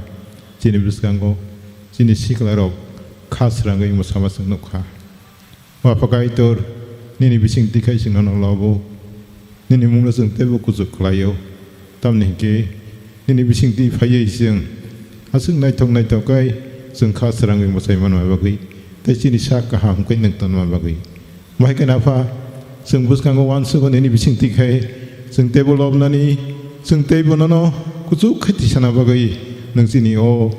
chini bwskango chini siklarok kha srangwi mwsama chwng nukha. O Apha Kaitor, nini bising twi khai chwng nono lobo, nini mungno chwng teibo kuchuk khlaio. Tamni hinkhe nini bising twi phaiwi chwng aswk naithok naithok khai chwng kha srangwi mwsai manma bagwi tei chini sak kaham khe nwng tonma bagwi. Bahai khe Apha, chwng bwskango uansugo nini bising twi khai chwng teibo lobnani, chwng teibo nono kuchuk khai tisana bagwi nwng chini o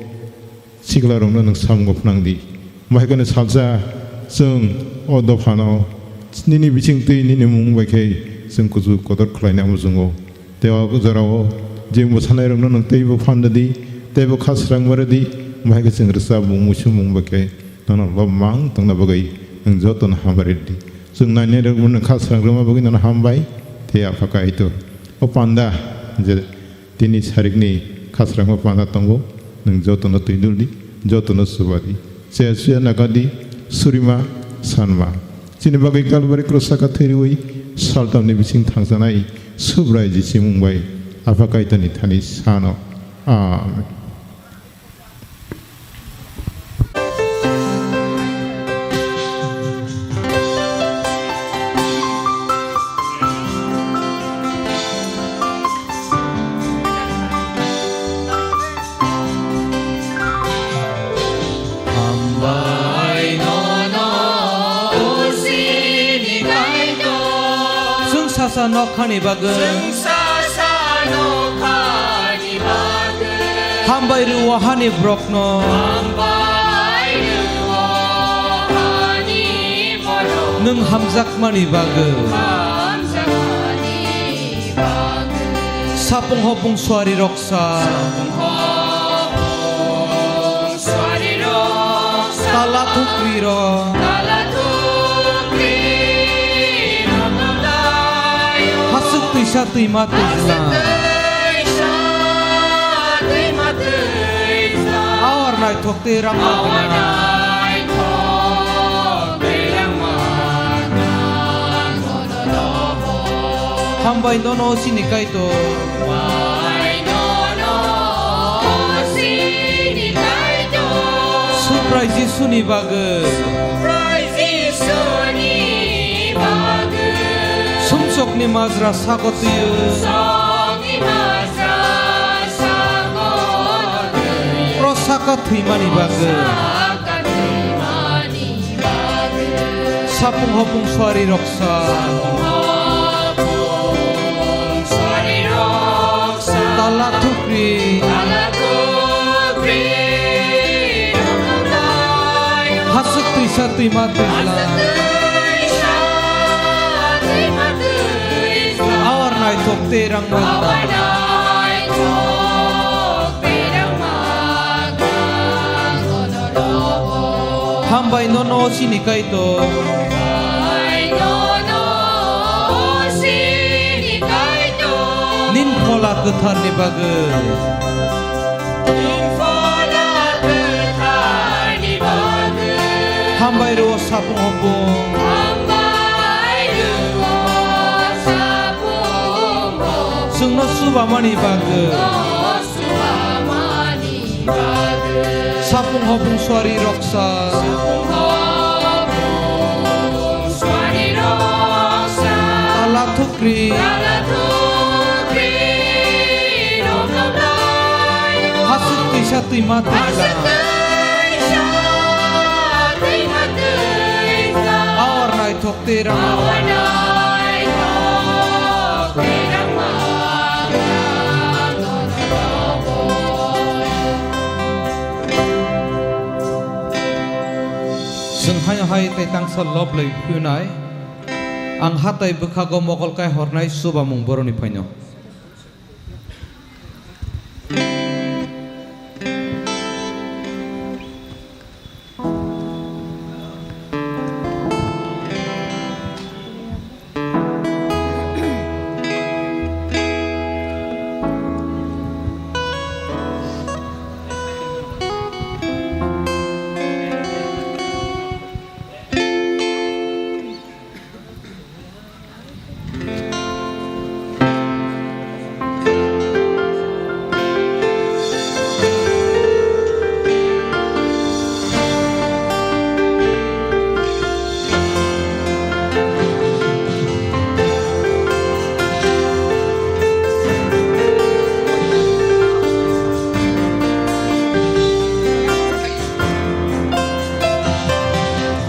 siklarokno nwng samungo phnang di. Bahai kheno salsa chwng o dophano nini bising twi nini mung bai khe chwng kuchuk kotor khlaina muchungo. Tei o jorao je mwsanairokno nwng teibo phan rwdi, teibo kha srangma rwdi, bahai khe chwng rwchapmung muisumung bai khe nono lob mang tongna bagwi nwng jotono hambai rwdi. Chwng nainairokno nwng kha srang rwma bagwi nono hambai. Tei Apha Kaitor, o panda je tini sarikni khasrangma panda tongo, nwng jotono twi duldi, jotono chubadi, chaya chuya nagadi, surima, sanma. Chini bagwi Kalbari krus saka thwi rwui saltamni bising thangsanai Subrai Jisu mung bai Apha Kaitorni thani sano. Amen. Hambai nono, o chini Kaitor. Chwng sasa nokhani bagwi. Chwng sasa nokhani bagwi. Hambai rw-o hani borokno. Hambai rw-o hani borokno. Nwng hamjakmani bagwi. Hamjakmani bagwi. Sapung hopung suari roksa. Sapung hopung suari roksa. Tala thukri rok. Tala thukri rok no laio. Hasuk twisa twima twijla. Hasuk twisa twima twijla. Awar naithok tei rangma gwnang. Awar naithok tei rangma gwnang. Hambai nono chini Kaitor. Hambai nono chini Kaitor. Subrai Jisuni bagwi. Subrai Jisuni bagwi. Sumsokni majra sago twiwi. Sumsokni majra sago Thwimani bagwi. Sapung hopung suari roksa. Tala thukri. Hasuk twisa twima twijla. Awar naithok tei rang manta. Hambai nono chini Kaitor. Nini Phola Kwtharni bagwi. Hambai rw sapung hopung. Chwngno chubamani bagwi. Sapung hopung suari roksa. Tala thukri. Hasuk twisa twima twijla. Awar naithok tei rang. Chwng haino hai tei tangsa lob lai phiyunai. Ang hatai bwkhago mokol kai hornai chubamung boroni phaino.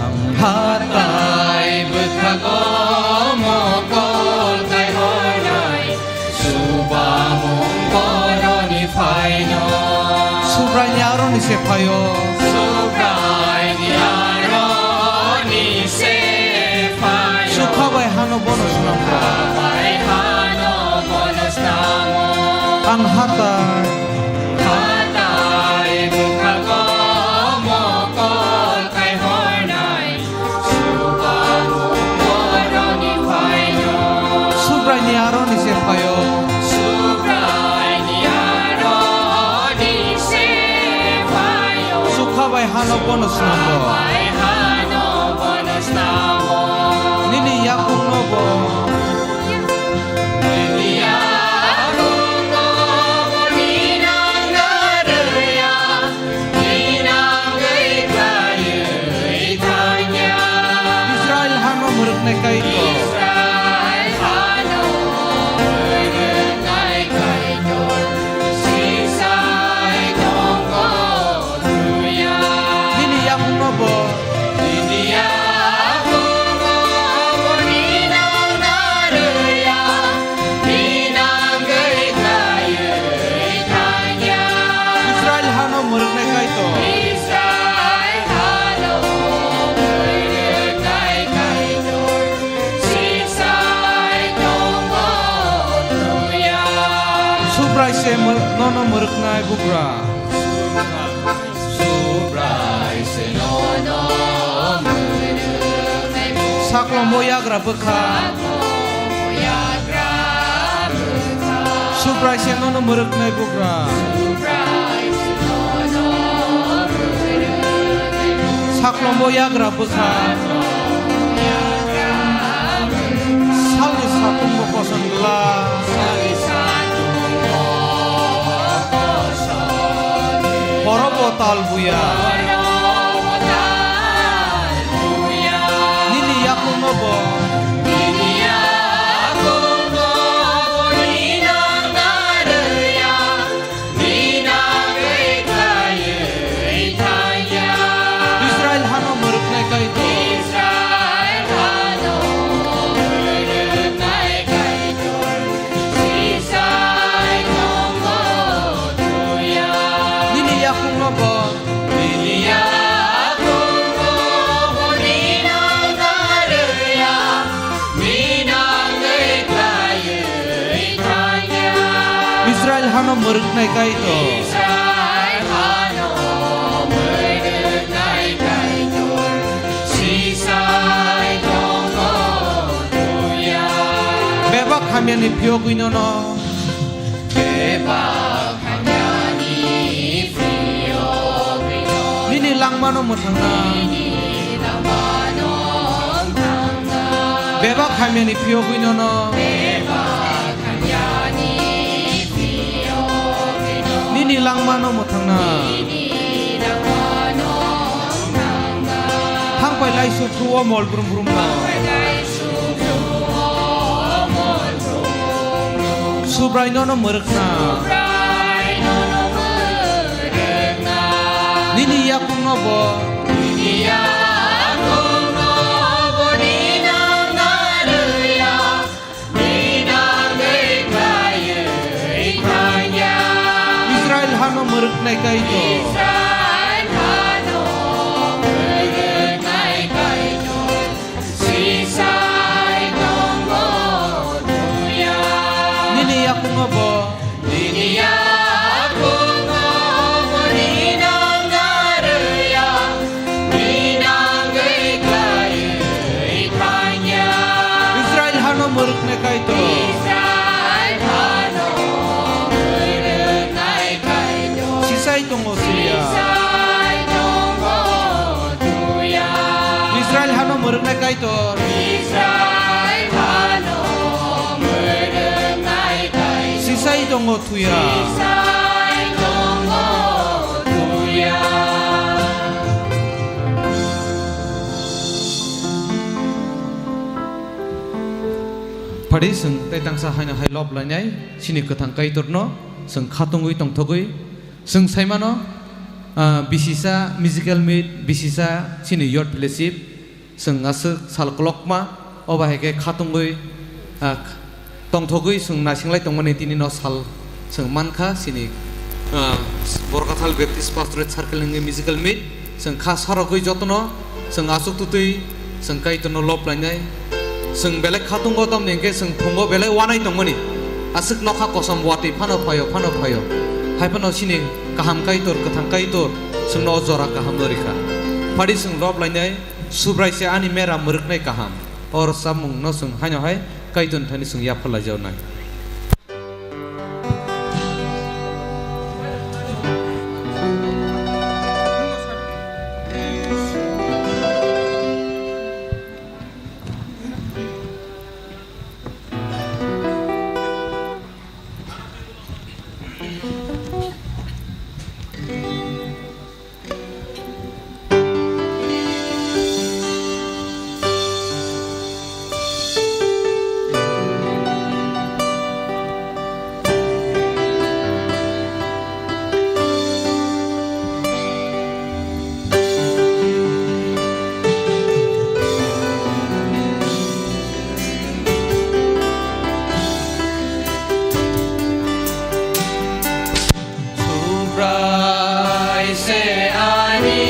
Ang hatai bwkhago mokol kai hornai, chubamung boroni phaino. Subraini aroni se phaio. Subraini aroni se phaino. Sukha bai hano bono swnamgo. Sukha bai hano bono swnamgo. Ang hatai. Hatai bwkhago mokol kai hornai, chubamung boroni phaino. Subraini aroni se phaio. Subraini aroni se phaio. Sukha bai hano bono swnamgo. Sukha bai hano bono swnamgo. Nini yakungno bo. Israel hano mwrwknai Kaitor. Nini yakungno bo. Israel hano mwrwknai Kaitor. Subrai se mwr-, nono mwrwknai bugra. Subrai se nono mwrwknai. Saklombo yagra bwkha. Saklombo yagra bwkha. Subrai se nono mwrwknai bugra. Subrai se nono mwrwknai. Saklombo yagra bwkha. Salni satung bo koson glak. Horo bo tal buya. Nini yakungno bo. Israel hano mwrwknai Kaitor. Israel hano mwrwknai Kaitor. Sisai tongo tuya. Bebak hamyani phiyogwi nono. Bebak hamyani phiyogwi nono. Nini langmano mwthangna. Nini langmano mwthangna. Bebak hamyani phiyogwi nono. Bebak Nini langmano mwthangna. Hangpai lai sukhu o mol brum brum no. Subrai nono mwrwkna. Nini yakung no bo. Israel hano mwrwknai Kaitor. Israel hano mwrwknai Kaitor. Sisai tongo tuya. Nini yakungo bo. Nini yakungo bo ninang narwya. Israel hano mwrwknai Kaitor. Israel hano mwrwknai Kaitor. Sisai tongo tuya. Sisai tongo tuya. Israel hano mwrwknai Kaitor. Israel hano mwrwknai Kaitor. Sisai tongo tuya. Sisai tongo tuya. Phadi chwng tei tangsa haino hai lob lainai chini kwthang Kaitorno chwng khatungwi tongthogwi chwng saimano, ah, bisisa musical meet, bisisa chini youth fellowship, Chwng aswk sal kolokma, obo hai khe khatungwi, ah, tongthogwi chwng naisinglai tongmani tini no sal chwng mankha chini, ah, Borkathal Baptist Pastorate Circle hwnwi musical meet. Chwng kha sarogwi jotono chwng aswk twtwi chwng Kaitorno lob lainai. Chwng belai khatungo tamni hwnkhe chwng phungo belai wanai tongmani. Aswk nokha kosom watwi phano phaio, phano phaio. Hai phano chini kaham Kaitor, kwthang Kaitor chwngno o jora kahamno rikha. Phadi chwng lob lainai. Subrai se ani mera mwrwknai kaham. O rwchapmung no chwng haino hai Kaitorni thani chwng yapharlaijaknai. Subrai se ani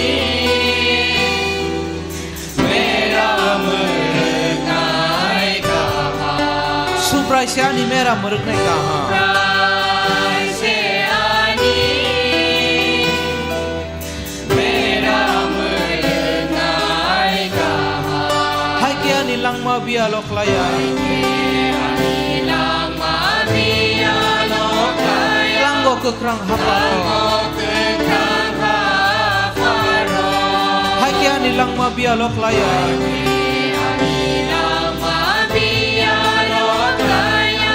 mera mwrwknai kaham. Subrai se ani mera mwrwknai kaham. Subrai se ani Hai khe ani langma biyalo khlai ya. Lango kwkhrang haparo. Hai khe ani langma biyalo khlai ya.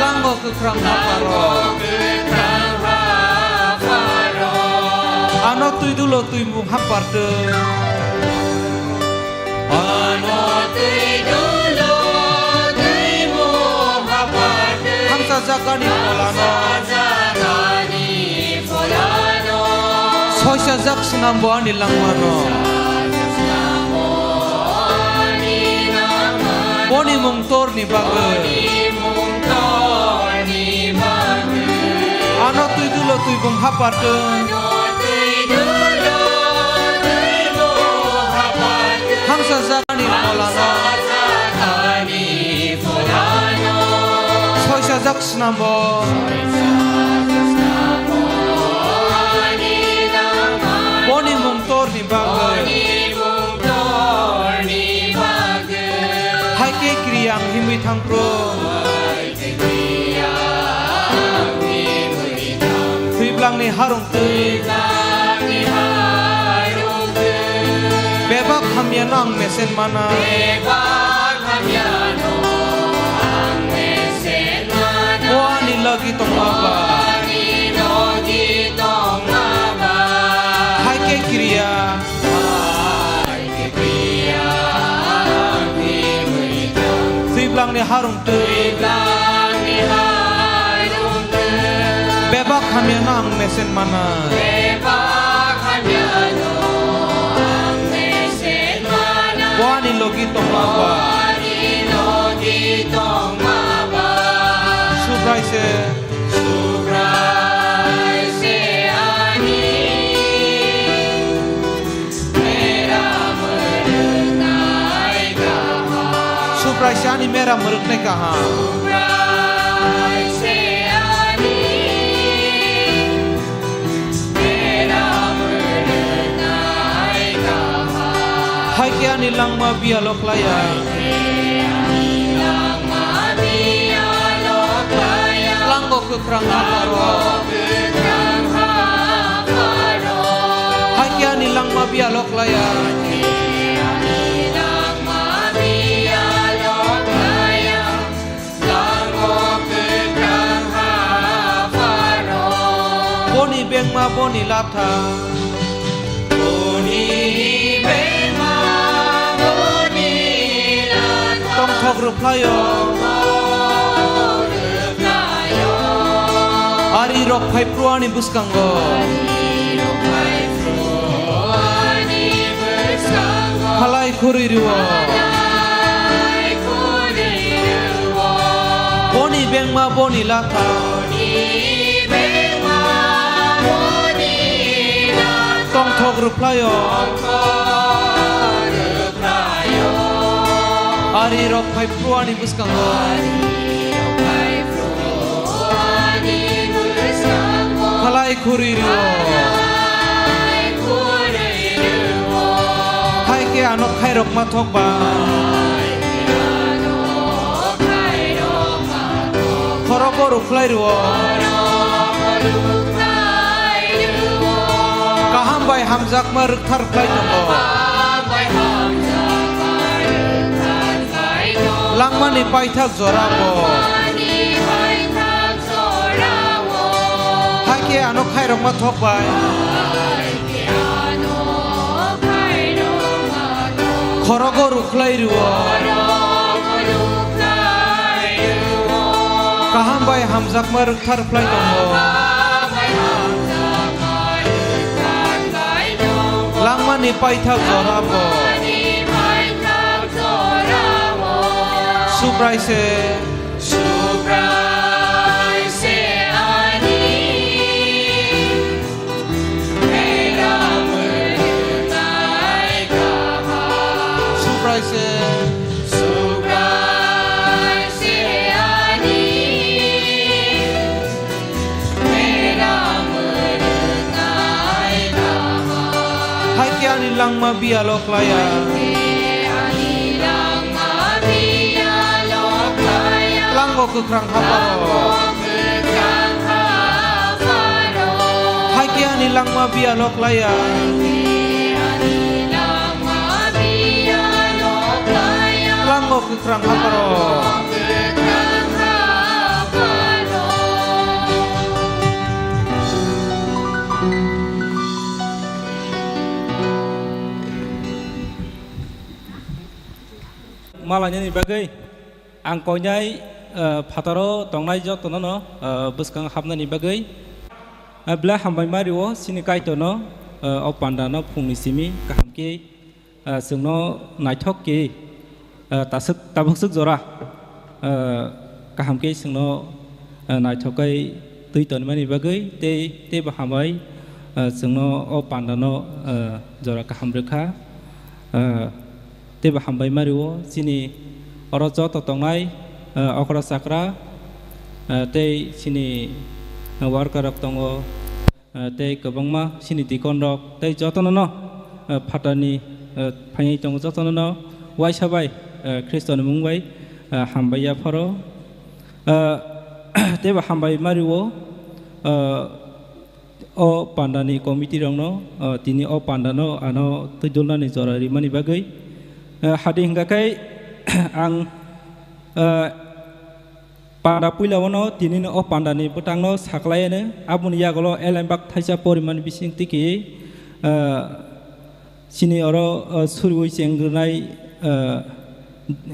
Lango kwkhrang haparo. Ano twi dulo twi mung hapar twi. Ano twi dulo twi mung hapar twi. Hamsa jagani polano. Hamsa jagani polano. Soisa jak swnambo ani langmano. Boni mung torni bagwi. Ano twi dulo twi bung hapar twi. Hamsa jagani polano. Soisa jak swnambo. Thwiblangni harung twi. Bebak hamyano ang mesen mana. O ani logi tongma ba. Hai khe kriya. Thwiblangni harung twi. Bebak hamyano ang mesen mana. Bo ani logi tongma ba. Subrai se. Subrai se ani mera mwrwknai kaham. Hai khe ani langma biyalo klaiya. Lango kwkrang hapharo. Hai khe ani langma biyalo klaiya. Boni bengma boni latha. Tongthok rwphlaio. Ari rok phai phru ani bwskango. Khalai khurui rwo. Boni bengma boni latha. Tongthok rwphlaio. Ari rok phai phru ani bwskango. Khalai khurui rwo. Hai khe ano khairokma thok ba. Khorogo rwkhlai rwo. Kaham bai hamjakma rwkthar khlai tongo. Langmani paithak jora bo. Hai khe ano khairokma thok bai. Khorogo rwkhlai rwo. Kaham bai hamjakma rwkthar khlai tongo. Langmani paithak jora bo. Subrai se. Subrai se ani mera mwrwknai kaham. Subrai se. Subrai se ani mera mwrwknai kaham. Hai khe ani langma biyalo klaiya. Lango kwkrang hapharo. Hai khe ani langma biyalo klaiya. Lango kwkrang hapharo. Malainani bagwi ang koinai, eh, phataro tongnai jotono no, eh, bwskang hapnani bagwi, eh, belai hambai ma rio chini Kaitorno, eh, o pandano phungni simi kaham khe, eh, chwngno naithok khe, eh, taswk, tabukswk jora, eh, kaham khe chwngno, eh, naithok khe twi tonmani bagwi tei, teibo hambai, eh, chwngno o pandano, eh, jora kaham rwkha. Eh, teibo hambai ma rio chini oro joto tongnai, eh, okra chakra, eh, tei chini worker rok tongo, eh, tei kwbangma chini deacon rok tei jotono no, eh, phatarni, eh, phainai tongo jotono no uaisa bai, eh, Khristoni mung bai, Ah, hambai yapharo. Ah, teibo hambai mario, ah, o pandani committee rokno, ah, tini o pandano ano twijlnani jora rimani bagwi. Ah, hadi hingka khe ang, ah, panda puila ono tini o pandani bwtangno saklaiano, aboni yagulo elembak thaisa porimani bising tiki, ah, Chini oro, uh, suriwi chengrinai, uh,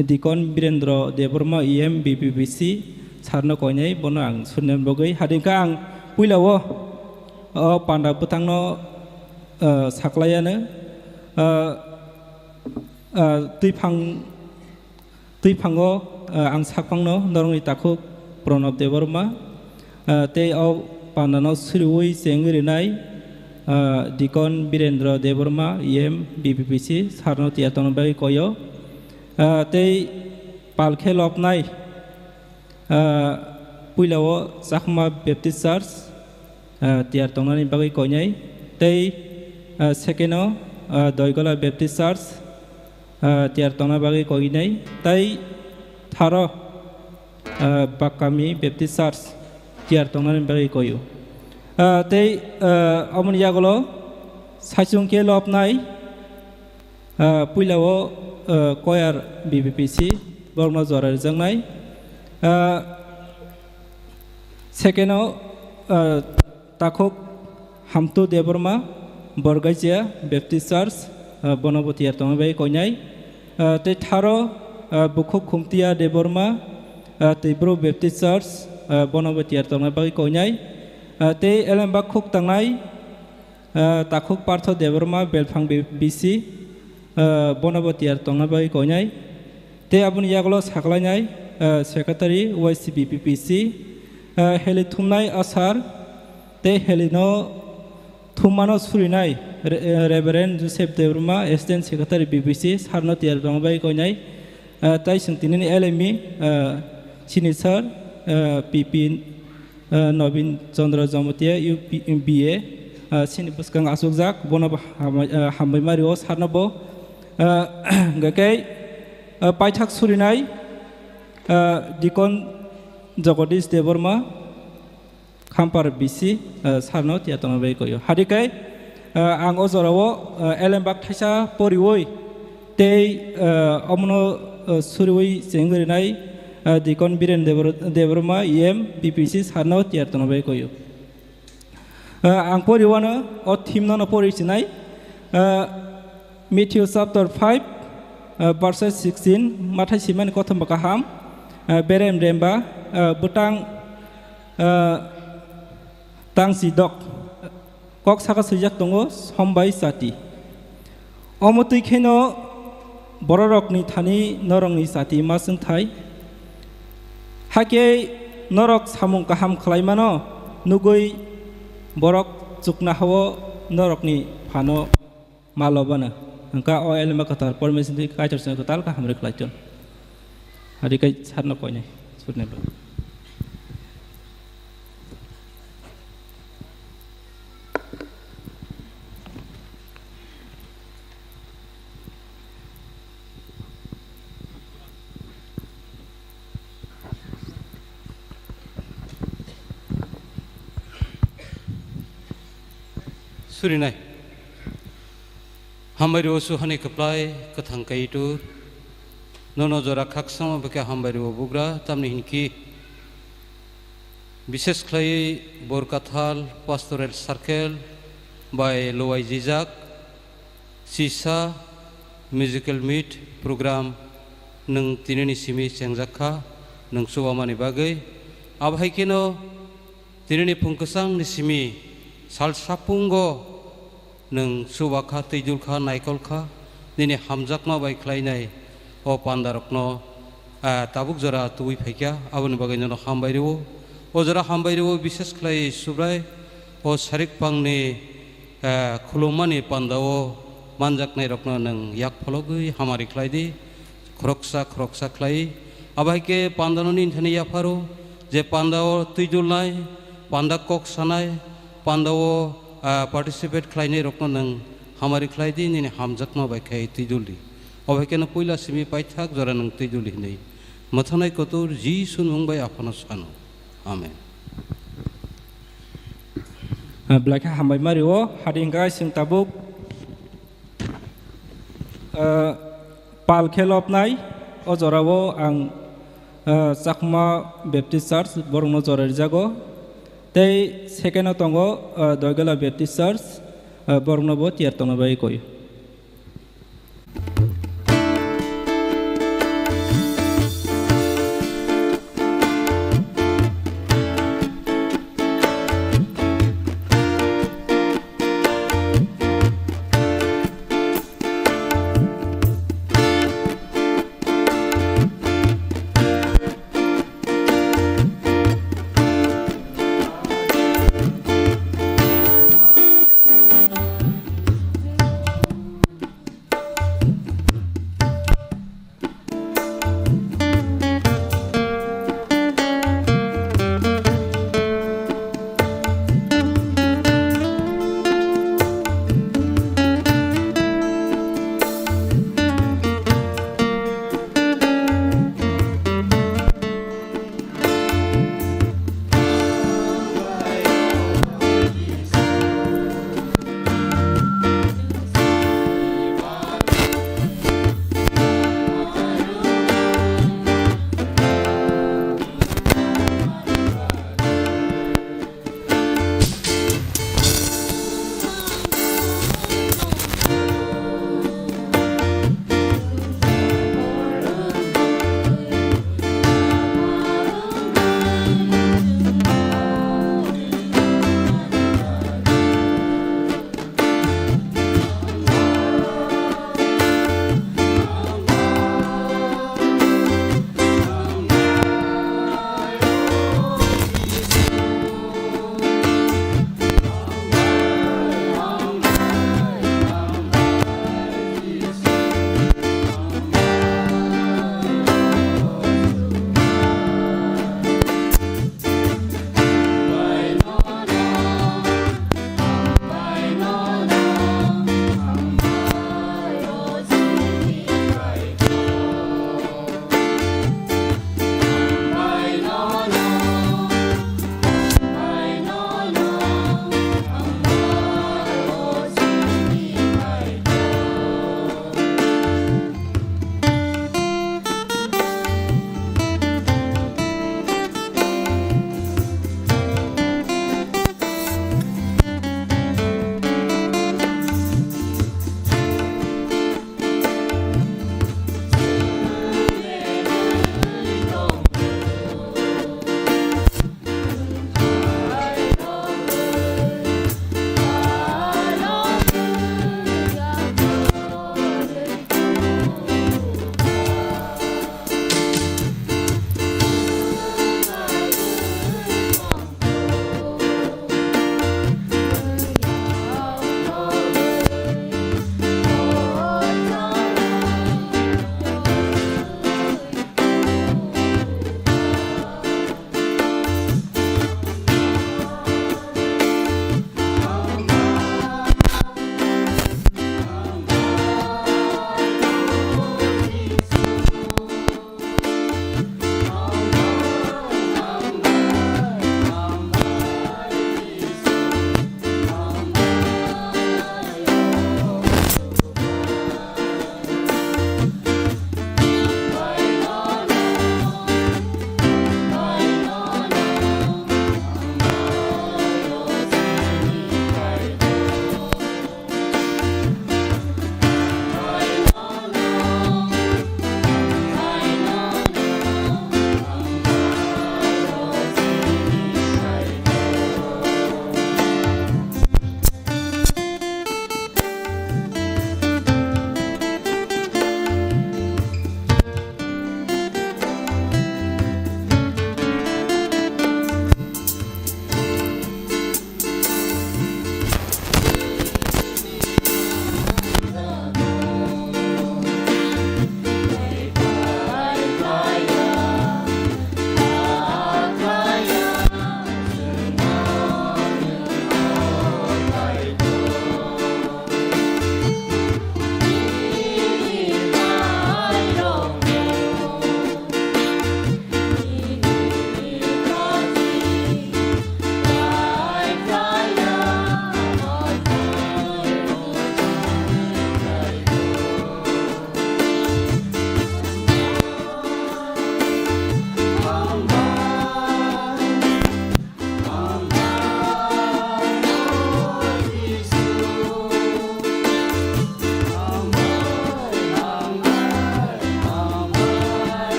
Deacon Birendra Debbarma E M B B B C sarno koinai, bono ang surina bagwi. Hadikhe ang puila o, o panda bwtangno, uh, saklaiano, uh, uh, twiphang Twi phango, ah, ang sakphangno norokni takhuk Pranab Debbarma, ah, tei o pandano suriwi chengwi rinai, ah, Deacon Birendra Debbarma, E M, B B B C, sarno tiyar tongna bagwi koyo. Ah, tei palkhe lobnai, ah, puila o Chakma Baptist Church, ah, tiyar tongnani bagwi koinai, tei, ah, second o, ah, Doigola Baptist Church, ah, tiyar tongna bagwi koinai, tei tharo, ah, Bakami Baptist Church tiyar tongnani bagwi koyo. Ah, tei, ah, omoni yagulo saichung khe lobnai, ah, puila o, ah, choir B B P C borokno jora rijaknai. Ah, second o, ah, Takhuk Hamtu Debbarma, Borgaisia Baptist Church, ah, bono bo tiyar tongna bagwi koinai. Ah, tei tharo, ah, Bukhuk Khumtia Debbarma, ah, Tibru Baptist Church, ah, bono bo tiyar tongna bagwi koinai. Ah, tei elembak khuk tangnai, ah, Takhuk Partho Debbarma, Belphang B-, B C, ah, bono bo tiyar tongna bagwi koinai. Tei aboni yagulo saklainai, ah, Secretary Y C B P P C, ah, heli thumnai asar, tei helino thummano surinai Re-, eh, Reverend Joseph Debbarma, Assistant Secretary B B C, sarno tiyar tongna bagwi koinai. Ah, tei chwng tinini L M E, ah, chini sir, ah, P P, ah, Nobin Chandra Jamatia, U P, B A, ah, chini bwskang achukjak, bono bo hambai, ah, hambai mario sarno bo. Ah, hwnkhe, ah, paithak surinai, ah, Deacon Jagadish Debbarma, Khampar B C, ah, sarno tiyar tongna bagwi koyo. Hadikai, ah, ang o jorao, ah, elembak thaisa poriwi tei, ah, omono, ah, suriwi chengwi rinai, ah, Deacon Biren Debor-, Debbarma, E M, B P C, sarno tiyar tongna bagwi koyo. Ah, ang poriwano o theme no pori sinai. Ah, Matthew chapter five, ah, verses sixteen, mathai simani kothom ba kaham, ah, berem remba, ah, bwtang, ah, tang si dok. Kok saka swijak tongo, sombai chati. Omo twi kheno bororokni thani norokni chati ma chwngthai. Hakhe norok samung kaham khlaimano nugwi borok chuknohao norokni phano ma lobana. Hwnkha o elma kwthar Parmeswrni Kaitor chwngno kwtal khe hamrwi khlai chwng. Hadi kai sarno koinai, surnai ba. Surinai. Hambai rwo suhani kwplai kwthang kaitor. Nono jora khakchangma bwkhe hambai rwo bugra, tamni hinkhe bises khlaiwi Borkathal Pastoral Circle bai luai jijak sisa musical meet program nwng tinini simi chengjak kha, nwng chubamani bagwi. Abo hai kheno tinini phung kwchangni simi sal sapungo nwng chuba kha, twijul kha, naikol kha, nini hamjakma bai khlainai o pandarokno, ah, tabuk jora tubui phaikha, aboni bagwi nono hambai rwo. O jora hambai rwo, bises khlai Subrai o sarik pangni, ah, khulummani pandao manjaknairokno nwng yak phologwi hamari khlai di, khoroksa khoroksa khlai. Abo hai khe pandano nini thani yapharo, je pandao twijulnai, panda kok sanai, pandao, ah, participate khlainai rokno nwng hamari khlai di, nini hamjakma bai khai twijul di. Obo hai kheno puila simi paithak jora nwng twijul di hinwi. Mwthangwi kotor Jisu ni mung bai Aphano sano. Amen. Ah, belai khe hambai ma rio, hadi hwnkhe chwng tabuk, ah, pal khe lobnai, o jorao ang, ah, Chakma Baptist Church borokno jora rijago. Tei second o tongo, ah, Doigala Baptist Church, ah, borokno bo tiyar tongna bagwi koi.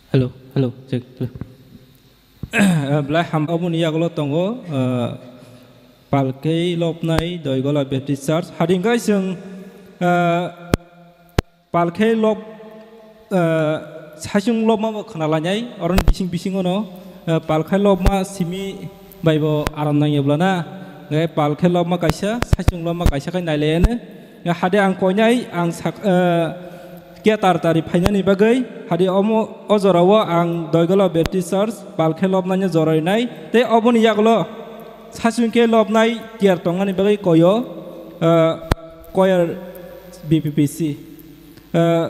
Hello, hello, check, hello. Eh, belai ham, aboni yagulo tongo, eh, Palkhei Lobnai Doigola Baptist Church. Hading kai chwng, eh, Palkhei Lob, eh, saichung lobma bo khna lainai, oroni bising bisingo no, eh, Palkhei Lobma simi bai bo aram nangya bwlana. Hwnkhe Palkhei Lobma kaisa, saichung lobma kaisa khai nailaiyano. Hade ang koinai, ang sak-, eh, khe tar tari phainani bagwi, hade omo, o jorao ang Doigola Baptist Church, Palkhei Lobnaino jorainai, tei oboni yagulo saichung khe lobnai tiyar tongmani bagwi koyo, eh, choir B P P C. Eh,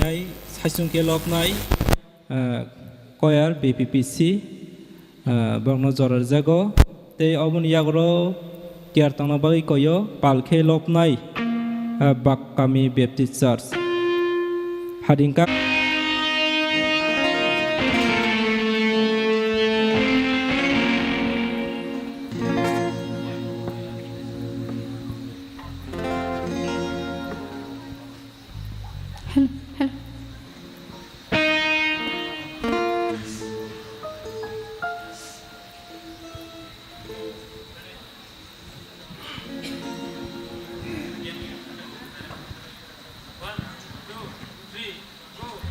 Saichung khe lobnai, ah, choir B P P C, ah, borokno jora rijago. Tei oboni yagoro care tongna bagwi koyo pal khe lobnai, ah, Bakkami Baptist Church. Hadingka. Hello, hello.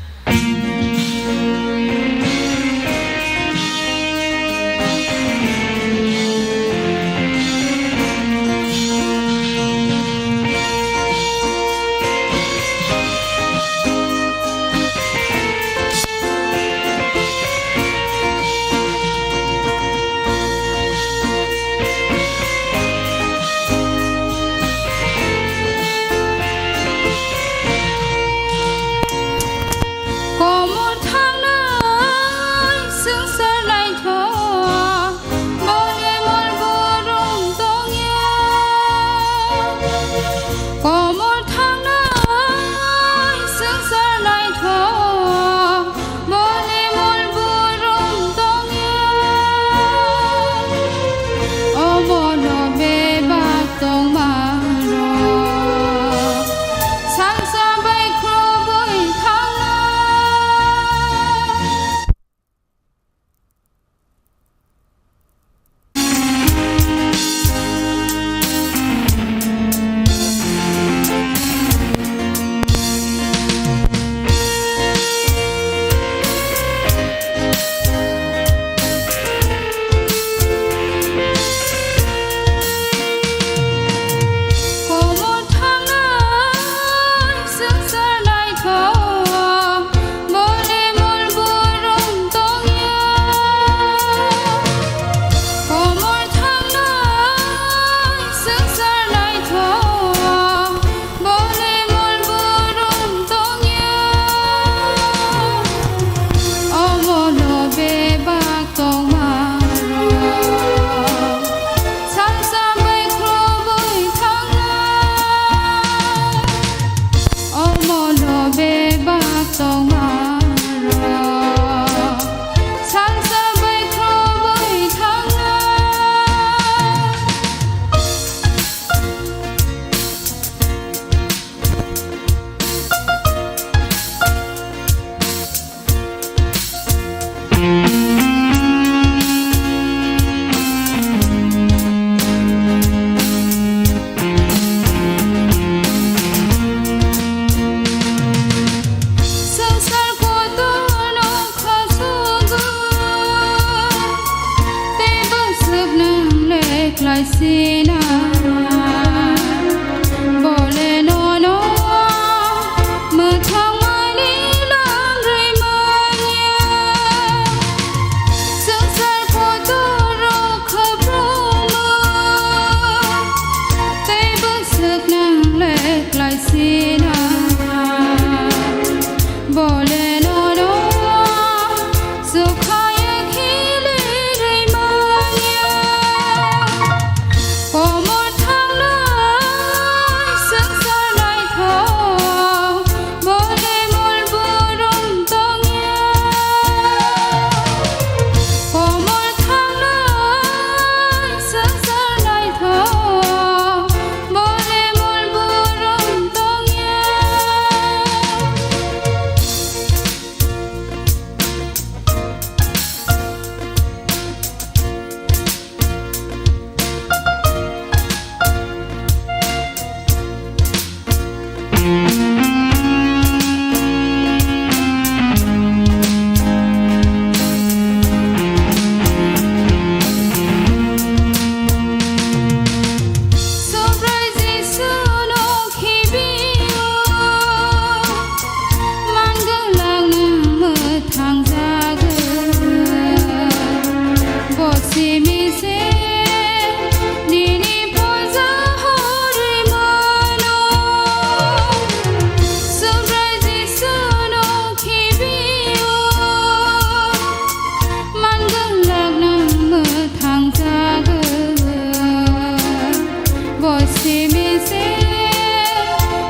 Bo simi se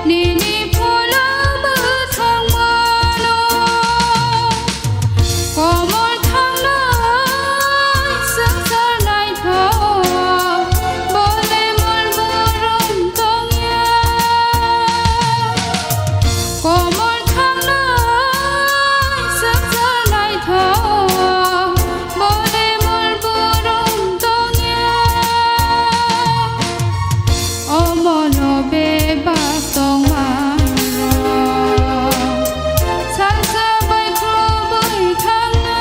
nini phola mwthangmano. Komor thangnai swngchar naithok, bole mol borom tongya. Komor thangnai swngchar naithok, bole mol borom tongya. Omono bebak tongmarok salsa bai khulumwi thangnai.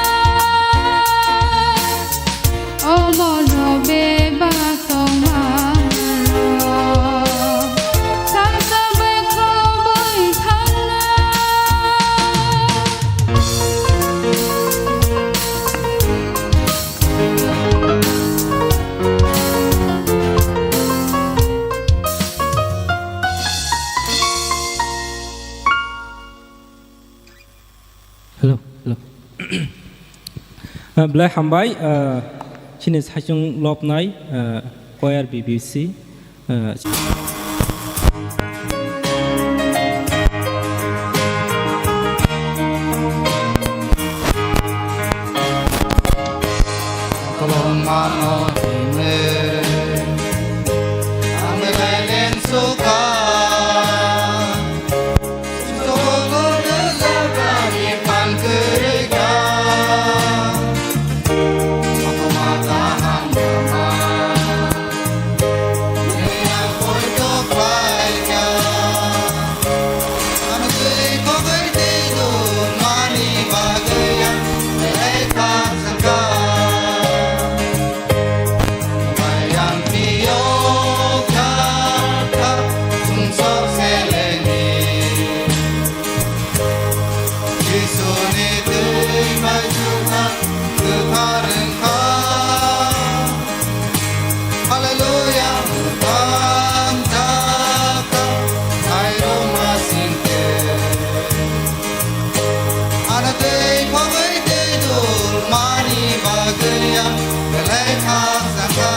Omono bebak tongmarok salsa bai khulumwi thangnai. Hello, hello. Ah, belai hambai, ah, chini saichung lobnai, ah, choir B B C, ah, Jisuni twi bai suka kwthar wngkha. Hallelujah, mwthang jakha, Kairom asingke. Ano twi khogwi twi dul mani bagwi ang belai khakchangkha.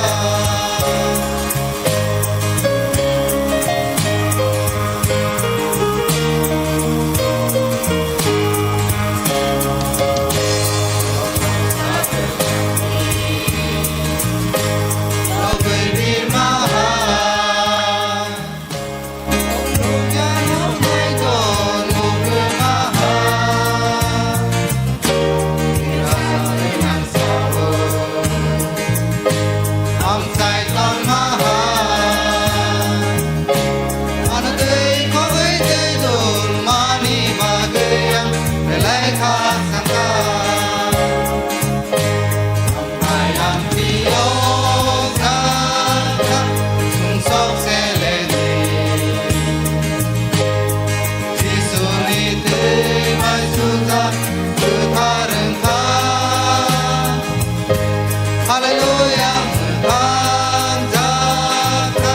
Hallelujah, mwthang jakha,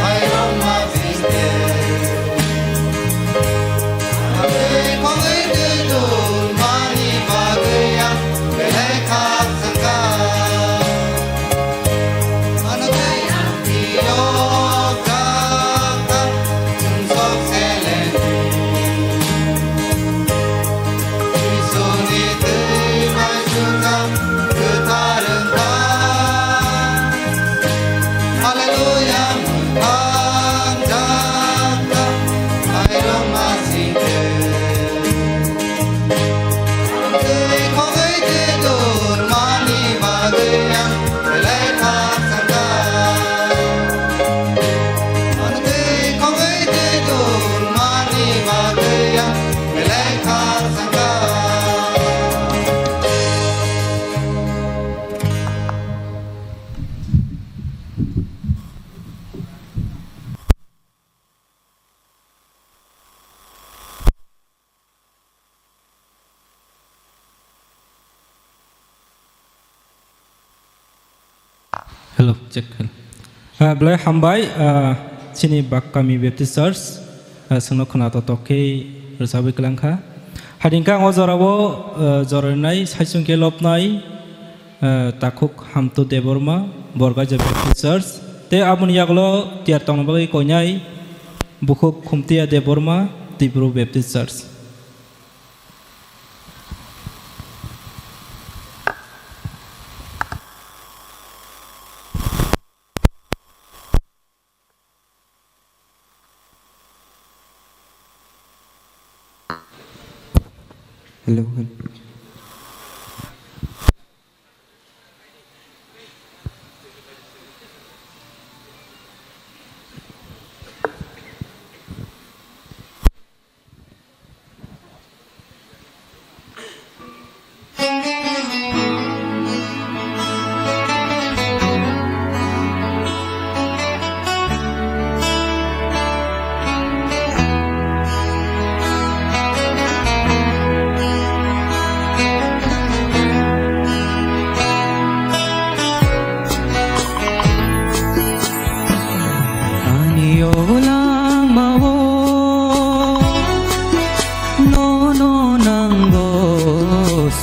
Kairom asingke. Ano twi khogwi twi dul mani bagwi ang belai khakchangkha. Ano twi ang phiyok jakha, chwng sok selengdi. Jisuni twi bai suka kwthar wngkha. Hallelujah, mwthang jakha, Kairom asingke. Twi khogwi twi dul mani bagwi ang belai khakchangkha. Ano twi khogwi twi dul mani bagwi ang belai khakchangkha. Hello, check, hello. Ah, belai hambai, ah, chini Bakkami Baptist Church, ah, chwngno khwna totok khe rwchabwi kwlangkha. Hadingkha ang o jorao, ah, jornai saichung khe lobnai, ah, Takhuk Hamtu Debbarma, Borgaja Baptist Church, Tei aboni yagulo tiyar tongna bagwi koinai bukhuk Khumtiya Debbarma, Tripura Baptist Church. Hello, hello. Ani o langmao nono nango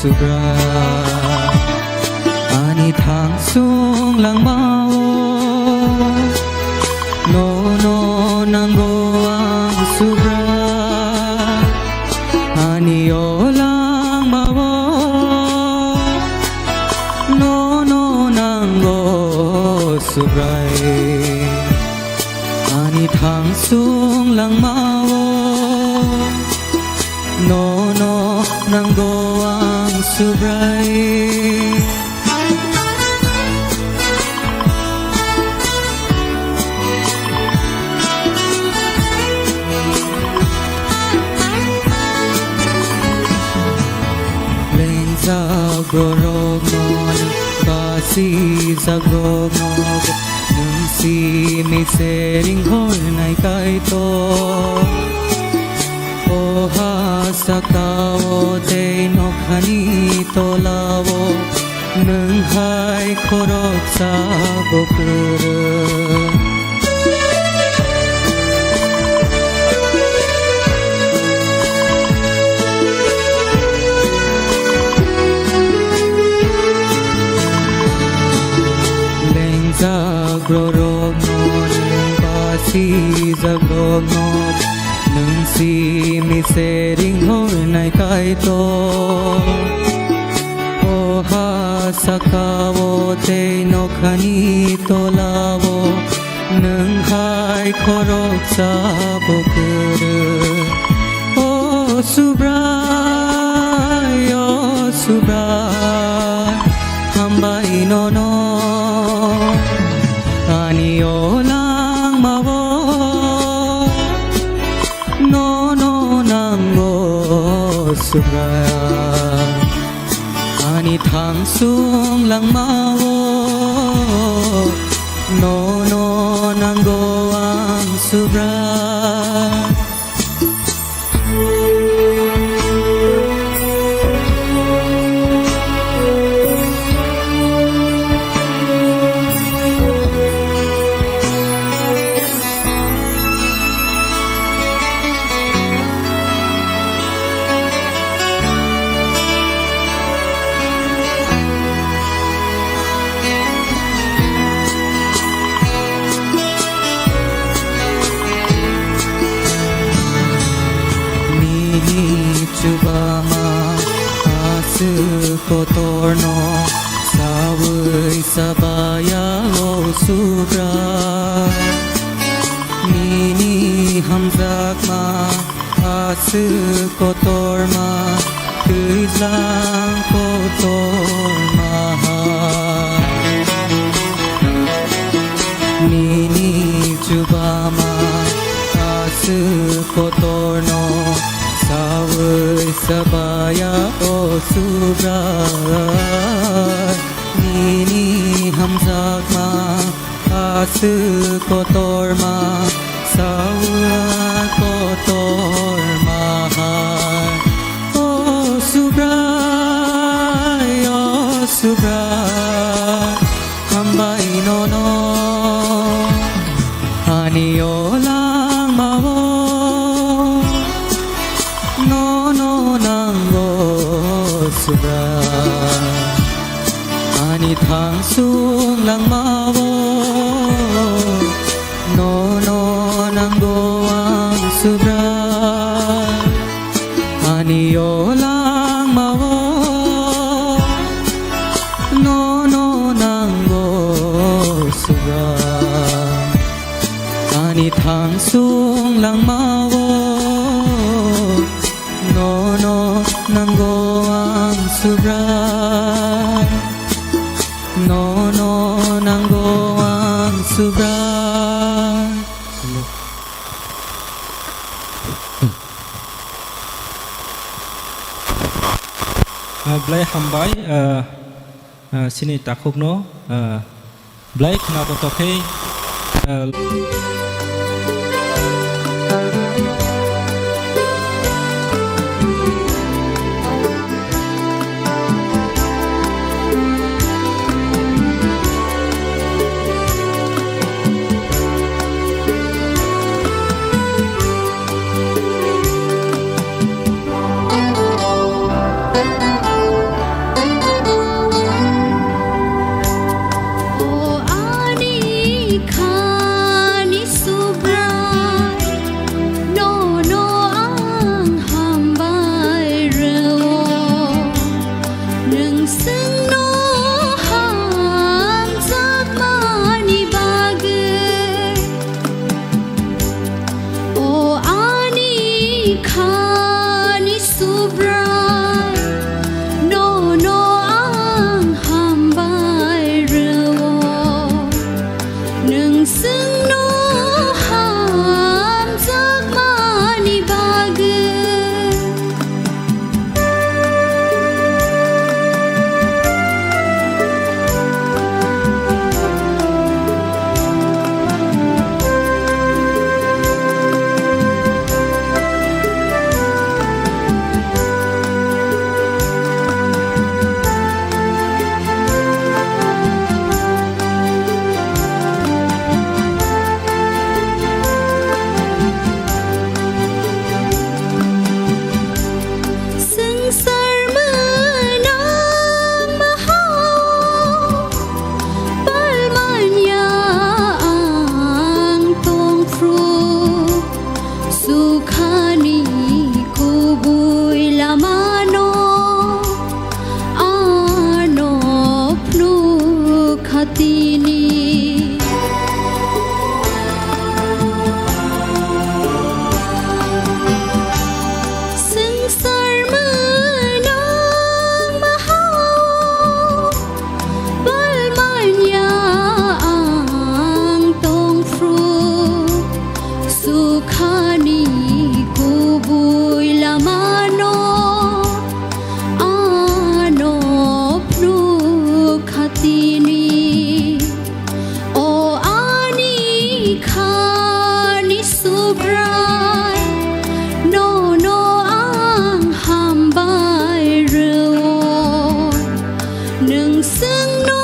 Subrai. Ani thangsung langmao nono nango ang Subrai. Ani o langmao nono nango Subrai. Ani thangsung langmao nono nango ang Subrai. Lengjak borokno, basijak rokno, nwng simi se ringhornai Kaitor. O ha sakao tei nokhani tolao nwng hai khoroksa bo kwrwng. Lengjak borokno, basijak rokno, nwng simi se ringhornai Kaitor. O ha sakao tei nokhani tolao nwng hai khoroksa bo kwrwng. O Subrai, o Subrai, hambai nono, ani o langmao nono nango Subrai. Ani thangsung langmao nono nango ang Subrai. Nini chubama aswk kotorno sawi sabaya o Subrai. Nini hamjakma aswk kotorma twijlang kotorma ha. Nini chubama aswk kotorno sawi sabaya o Subrai. Nini hamjakma aswk kotorma, sawi kotorma hai. O Subrai, o Subrai, hambai nono, ani o langmao nono nango Subrai. Ani thangsung langmao Subrai, ani o langmao nono nango Subrai, ani thangsung langmao nono nango ang Subrai, nono nango ang Subrai. Ah, belai hambai, ah, ah, chini takhukno, ah, belai khna bo tokhe, ah, O ani khani Subrai, nono ang hambai rwo. Nwng chwngno hamjakmani bagwi, o ani khani Subrai, nono ang hambai rwo. Nwng chwngno hamjakmani bagwi. Swngchar mwnang maha o, pal manya ang tongphru. Sukhani kubui lamano ano phunukha tini. Swngchar mwnang maha o, pal manya ang tongphru. Sukhani kubui lamano ano phunukha tini. O ani khani Subrai, nono ang hambai rwo. Nwng chwngno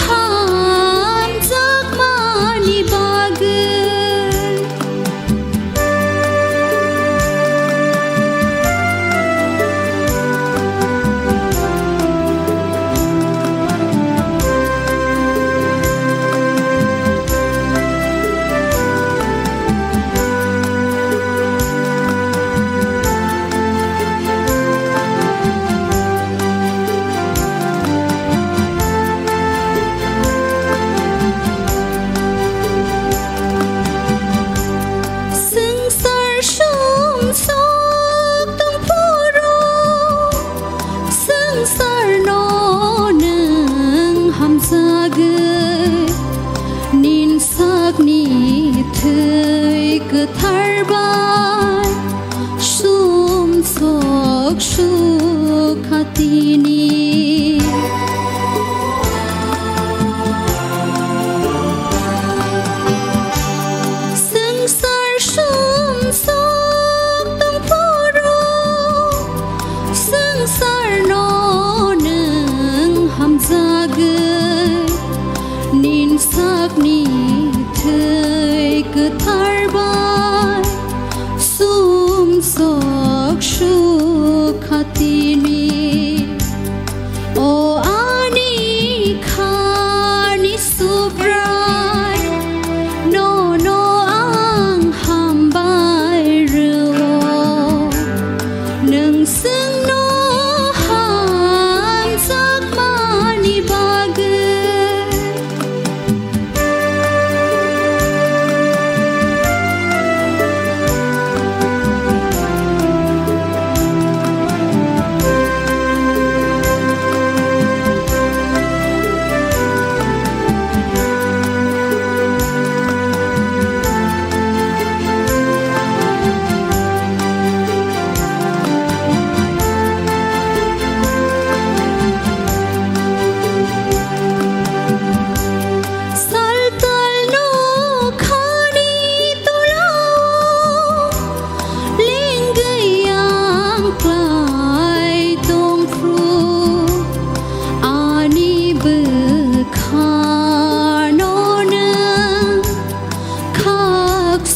hamjakmani bagwi.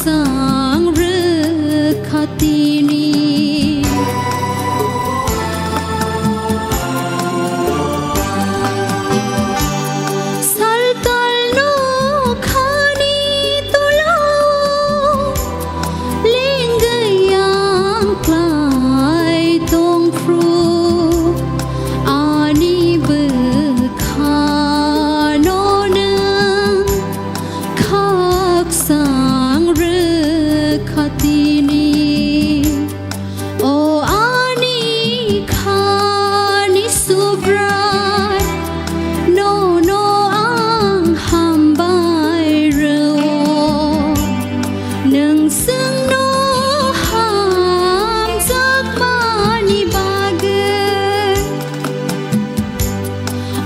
Sang rwkha tini. Saltal nokhani tolo lengwi ang klai tongphru, ani bwkhano nwng khaksang rwkha tini. O ani khani Subrai, nono ang hambai rwo. Nwng chwngno hamjakmani bagwi.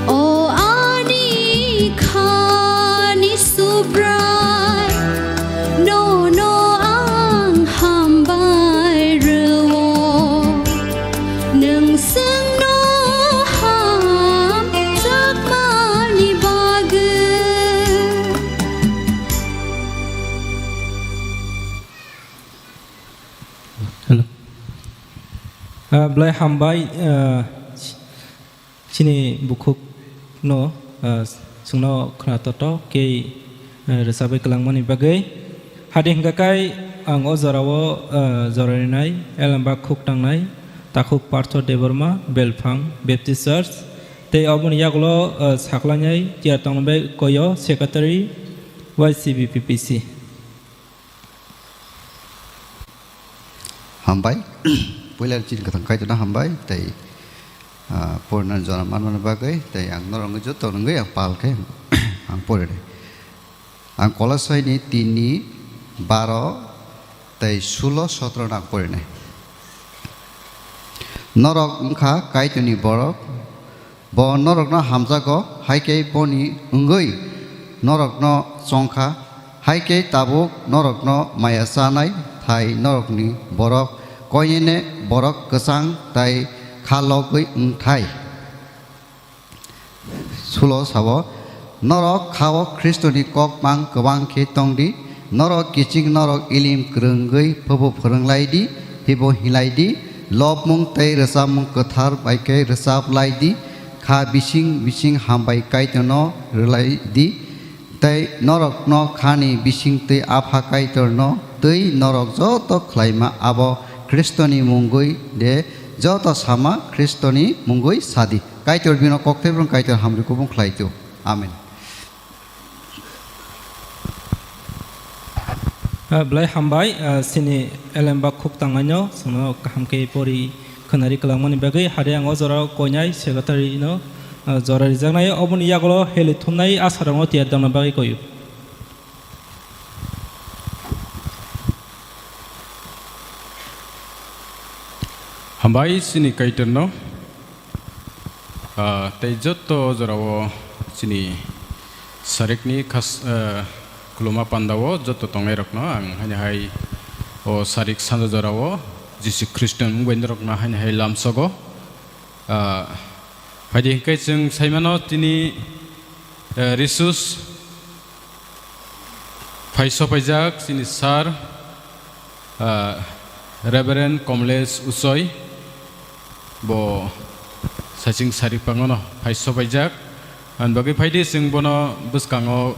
O ani khani Subrai, nono ang hambai rwo. Nwng chwngno hamjakmani bagwi. Hello. Ah, belai hambai, ah, chini bukhukno, ah, chwngno khwnatok tok khe, ah, rwchapwi kwlangmani bagwi. Hadi hwnkha khe ang o jorao, ah, jora rinai Elembak khuk tangnai takhuk Partho Debbarma, Belphang Baptist Church, tei oboni yagulo, ah, saklainai tiyar tongna bai koyo Secretary Y C B P P C. Hambai. Puila chini kwthang Kaitorno hambai, tei, ah, porina jora manmani bagwi, tei ang norokno joto nungwi ang pal khe ang porinai. Ang Kolosai ni tin ni baro tei sulo sotro no ang porinai. Norok wngkha Kaitorni borok, bo norokno hamjago, hai khe boni wngwi norokno chongkha, hai khe tabuk norokno maya chanai thai norokni borok koinene borok kwchang tei kha logwi wng thai. Sulo sao, norok khao Khristoni kok mang kwbang khe tong di, norok kiching norok ilim kwrwngwi phobo phwrwng lai di, hibo hinlai di, lobmung tei rwchapmung kwthar bai khe rwchap lai di, kha bising bising hambai Kaitorno rwlai di, tei norokno khani bisingtwi Apha Kaitorno twi norok joto khlaima abo Khristoni mungwi de joto sama Khristoni mungwi sa di. Kaitor bino kokthai borok Kaitor hamri kubung khlai tio. Amen. Ah, belai hambai, ah, chini Elembak khuk tangnaino chwngno kaham khe pori khwnari kwlangmani bagwi. Hade ang o jorao koinai secretary no, ah, jora rijaknai, oboni yagulo heli thumnai asarokno tiyar tongna bagwi koyu. Hambai chini Kaitorno. Ah, tei joto jorao chini sarikni khas-, ah, khuluma pandao joto tongnairokno ang haino hai o sarik sanja jorao Jisu Khristo ni mung bai norokno haino hai lamsogo. Ah, phaidi hwnkhe chwng saimano tini, ah, Risus phai sopaijak chini sir, ah, Reverend Komlesh Usoi, bo saiching sari pangono phai sopaijak. Ani bagwi phaidi chwng bono bwskango,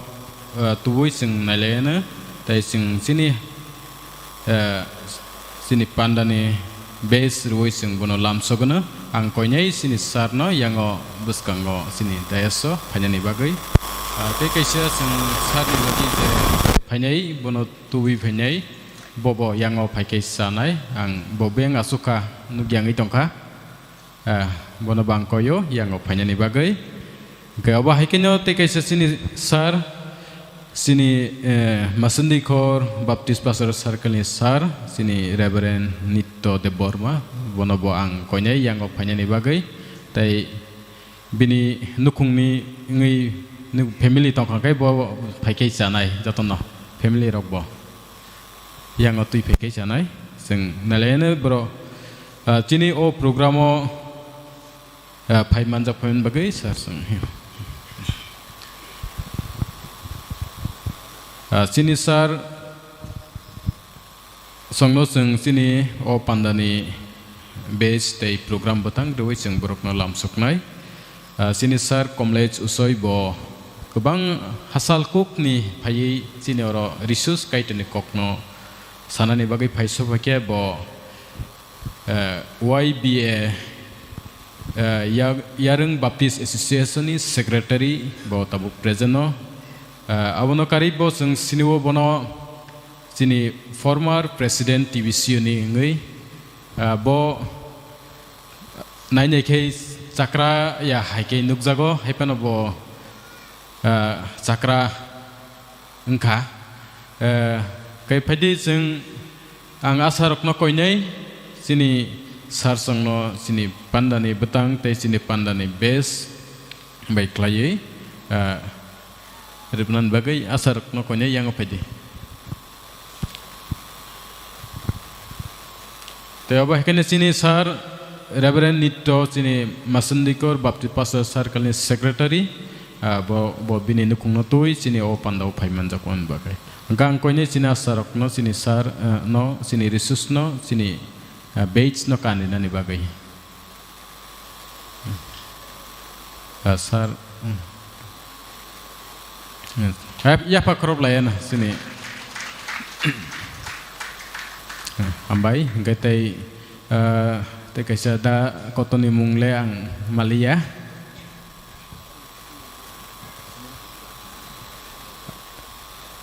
ah, tubui chwng nailaiyano, tei chwng chini, ah, chini pandani base rwui chwng bono lamsogwno. Ang koinai chini sir no yango bwskango chini dais o phainani bagwi. Ah, tei kaisa chwng sir ni logi je phainai, bono tubui phainai, bobo yango phaikhe chanai, ang bo beng asukha, nukyangwi tongkha. Ah, bono bang koyo yango phainani bagwi. Hwnkhe obo hai kheno tei kaisa chini sir, chini, eh, Masundui Khor Baptist Pastor Circle ni sir, chini Reverend Nitya Debbarma, bono bo ang koinai yango phainani bagwi. Tei bini nukhungni wngwi nuk-, family tongkha khe bo phaikhe chanai jotono, family rok bo yango twi phaikhe chanai. Chwng nailaino bro, ah, chini o program o, ah, phai manjak phaimani bagwi sir chwng. Ah, chini sir Chwngno chwng chini o pandani badge tei program bwtang rwui chwng borokno lamsoknai. Ah, chini sir Komlej Usoi bo kwbang hachal kukni phaiwi chini oro resource kaitorni kokno sanani bagwi phai sophaikhe bo, eh, Y B A, eh, Ya-, Yarwng Baptist Association ni secretary bo tabuk present no. Eh, abono karwi bo chwng sinio bono chini former president T B C O ni wngwi, ah, bo nainai khe chakra ya hai khe nukjago, hai phano bo, ah, chakra wngkha. Ah, khe phaidi chwng ang asa rokno koinai chini sir chwngno chini pandani bwtang tei chini pandani badge bai khlaiwi, ah, rwmani bagwi asa rokno koinai yango phaidi. Tei obo hai khe chini sir Reverend Nitto, chini Masundikor Baptist Pastor Circle ni secretary, ah, bo, bo bini nukungno twi chini o pandao phai manjak wngmani bagwi. Hwnkhe ang koinai chini asa rokno chini sir, ah, no, chini resource no, chini, ah, badge no kan rinani bagwi. Ah, sir. Hmm. Hmm. Hap-, yapha khorop laiya na, sini. Hmm, hambai, hwnkhe tei, ah, tei kaisa da kotoni mung le ang maliya.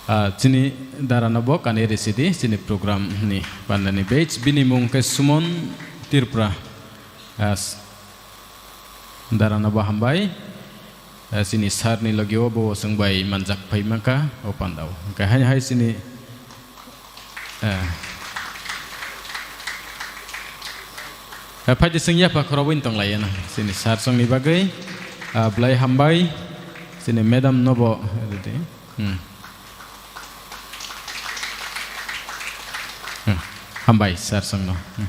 Ah, chini dara no bo kani risi di, chini program ni bandani badge, bini mung khe Sumon Tripura. Ah, s-, dara no bo hambai. Ah, chini sir ni logi o bo chwng bai manjak phai mankha o pandao. Hwnkhe hai hai chini, ah, ah, phaidi chwng yapha khorobwi tong lai ya na chini sir chwng ni bagwi. Ah, belai hambai chini madam no bo ridi. Hmm. Hmm. Hambai sir chwng no. Hmm.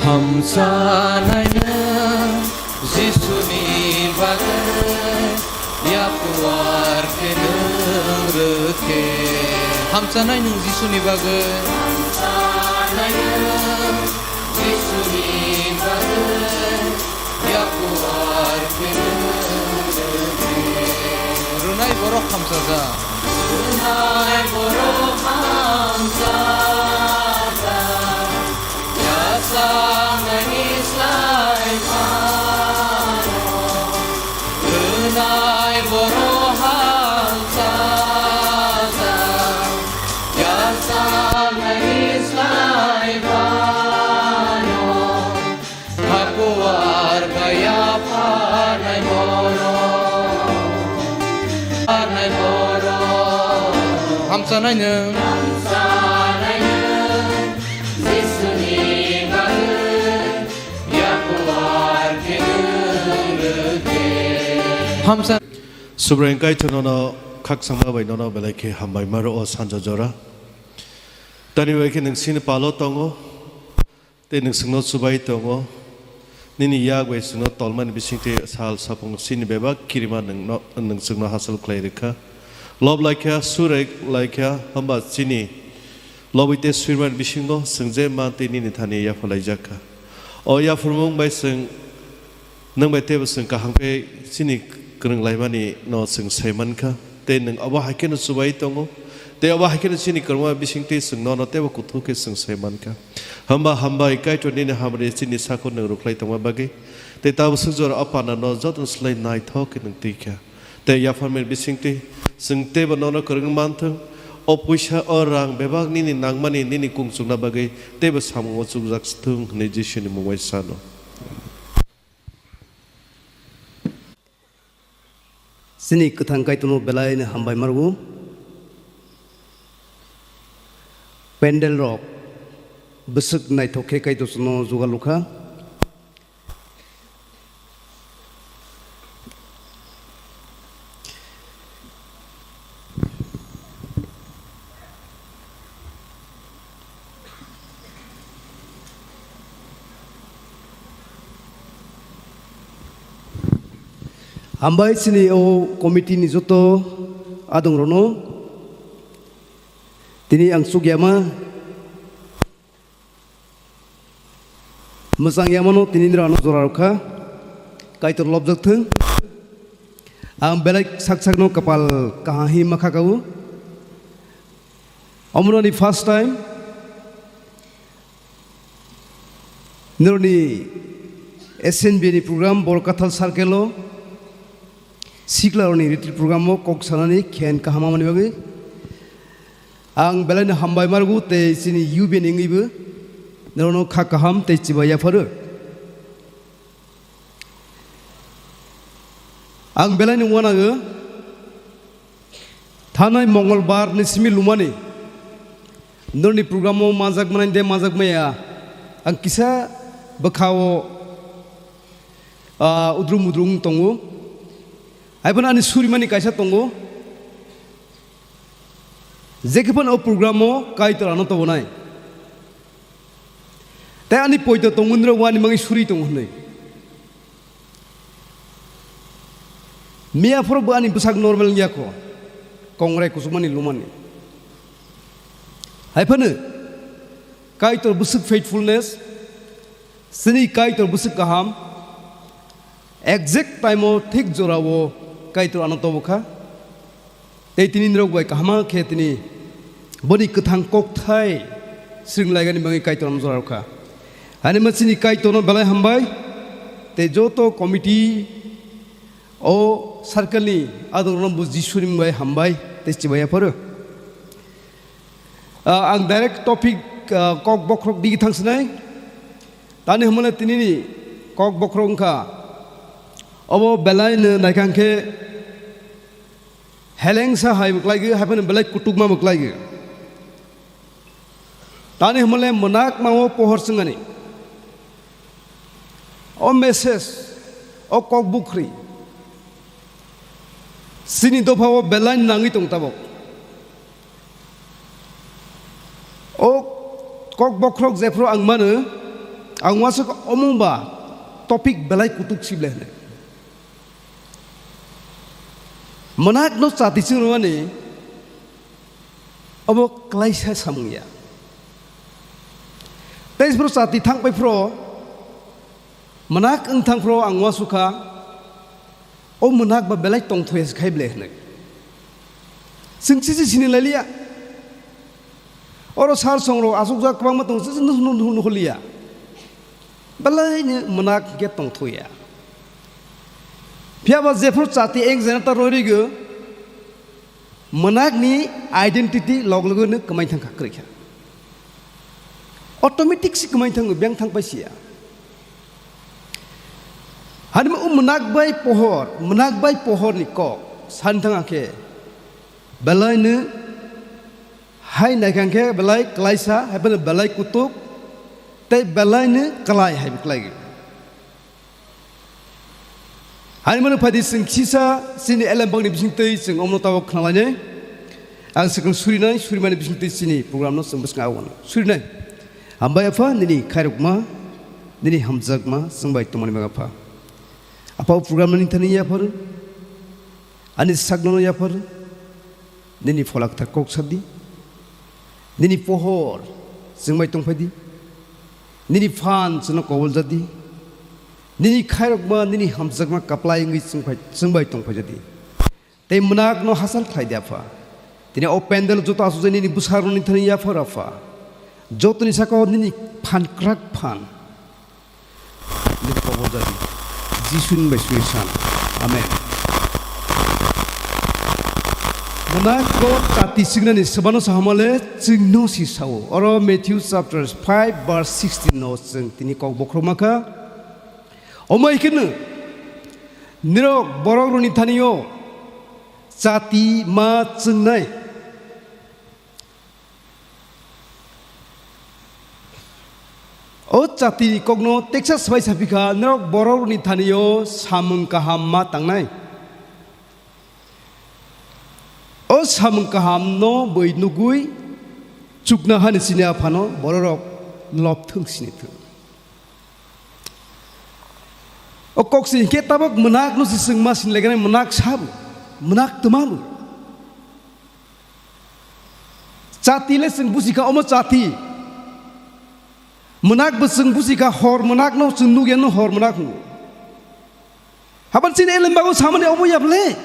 Hamchanai nwng Jisuni bagwi yakuar khe nwng rwkhe. Hamchanai nwng Jisuni bagwi. Hamchanai nwng Jisuni bagwi yakuar khe nwng rwkhe. Rwnai borok hamchajak. Rwnai borok hamchajak. Yachaknaini slai phano rwnai borok hamchajak. Yachaknaini slai phano hakuar kaya phanai borok. Phanai borok. Hamchanai nwng. Hamchanai nwng. Jisuni bagwi yakuar khe nwng rwkhe. Hamsa. Subraiyung Kaitor nono khakchangma bai nono belai khe hambai maro o sanja jora. Tani bai khe nwng sini palo tongo. Tei nwng chwngno chubai tongo, nini yak bai chwngno tolmani bisingtwi sal sapung chini bebak kirima nwngno, nwng chwngno hachal khlai rwkha. Lob laikha, surek laikha, hwnba chini lobwi tei swimani bisingo chwng je mantwi nini thani yapharlaijak kha. O yapharmung bai chwng Nwng bai teibo chwng kaham khe chini kwrwng laimani no chwng sai mankha, tei nwng abo hai kheno chubai tongo, tei abo hai kheno chini kwrwngma bisingtwi chwng nono teibo kuthuk khe chwng sai mankha. Hwnba hambai Kaitor nini hamari chini sakno nwng rwkhlai tongma bagwi, tei tabuk swk jora o panda no jotono slai naithok khe nwng twi kha. Tei yapharmani bisingtwi chwng teibo nono kwrwng manthwng, o puisa o rang bebak nini nangmani nini kung chukna bagwi teibo samungo chukjak thung hwnwi Jisuni mung bai sano. Chini kwthang Kaitorno belaino hambai marwo. Pendel rok bwswk naithok khe Kaitor chwngno jugal rwkha. Hambai chini o committee ni joto adong rono. Tini ang chukyama mwchang yamano tini nrano jora rokha. Kaitor lobjak thung. Ang belai sak sakno kapal kaham hi makha kau. Omoroni first time noroni S N B ni program Borkathal Circle o sikla roni retreat program o kok sanani khen kaham amani bagwi ang belai no hambai margu tei chini U B ni wngwibo norno kha kaham tei chibai yapharu. Ang belai no wanago. Thanai Mongolbar ni simi lumani norni program o manjak manai de manjak maya ang kisa bwkha o, ah, udrum udrum tongo. Hai phano ani surimani kaisa tongo. Jekhe phano o program o Kaitor ano tobonai. Tei ani poito tongo nirok wani mangwi suri tongo hwnwi. Miya phoro bo ani bwsak normal wngya kho, kongrai kuchukmani lumani. Hai phano Kaitor bwswk faithfulness, chini Kaitor bwswk kaham, exact time o thik jora o Kaitor ano tobo kha. Tei tini nirok bai kahama khe tini boni kwthang kokthai swrwng laigani bagwi Kaitor ano jora rwkha. Ani ma chini Kaitorno belai hambai tei joto committee o circle ni adongrokno bo Jisuni mung bai hambai tei chibai yapharo. Ah, ang direct topic, ah, kok bokhorok digi thangsinai. Tani hwnmale tinini kok bokhorok wngkha obo belai no naikang khe helengsa hai bo klaigwi, hai phano belai kutukma bo klaigwi. Tani hwnmale mwnakma o pohor chwngani. O message, o kok bukhri. Chini dopha o belai nangwi tong tabok. O kok bokhorok jephru ang mano, ang uansuk omo ba topic belai kutuk sible hwnwi. Mwnakno chati chwng rwmani obo klaisa samung ya. Tei phuru chati thangpai phuru mwnakno wng thang phuru ang uansukha, o mwnakba belai tongthoi se khai ble hwnwi. Chwng chisi sini lailiya. Oro sar songrok asukjak kwbangma tongo, chwng nuhliya. Belaino mwnak hwnkhe tongthoya. Phiyaba jephru chati ek jena ta roirigo, mwnakni identity log logono kwmai thangkha, kwrwikha. Automatic se kwmai thango, beng thangpai siya. Hanima o mwnakbai pohor, mwnakbai pohorni kok san thangakhe, belaino hai naikha hwnkhe belai klaisa, hai phano belai kutuk, tei belaino klai hai bo klai. Hai mano phaidi chwng kisa chini elembakni bisingtwi chwng omno tabok khnalainai. Ang swkang surinai, surimani bisingtwi chini programno chwng bwskango surinai. Hambai Apha, nini khairokma, nini hamjakma chwng bai tongmani bagwi Apha. Apha, o programno nini thani yaphar, ani sakno yaphar, nini phola kwthar kok sadi. Nini pohor chwng bai tongphaidi. Nini phan chwngno kobol jadi. Nini khairokma, nini hamjakma kaplai wngwi chwng phai-, chwng bai tongphai jadi. Tei mwnakno hachal khlai di, Apha. Tini o pandal joto asukjak nini bwsarokni thani yaphar, Apha. Jotoni sakao nini phan kwrak phan. Nini kobol jadi. Jisuni bai suri san. Amen. Mwnakgo chati signani swbano sahamale chwngno si sao. Oro Matthew chapter five verse sixteen no chwng tini kok bokhorok makha. Omo hai kheno nirok borokrokni thani-o chati ma chwngnai. O chati kokno teksa swbai saphi kha, norok borokrokni thani-o samung kaham ma tangnai. O samung kahamno bui nugui chukna hani sini aphano bororok lobthung sini thung. O kok se hinkhe tabok mwnakno se chwng ma sinlaiganai, mwnaksa bo, mwnakma bo. Chati le chwng buji kha, omo chati. Mwnakbo chwng buji kha, hor mwnakno chwng nukya, no hor mwnakno. Haban chini elem bago samani obo ya bole?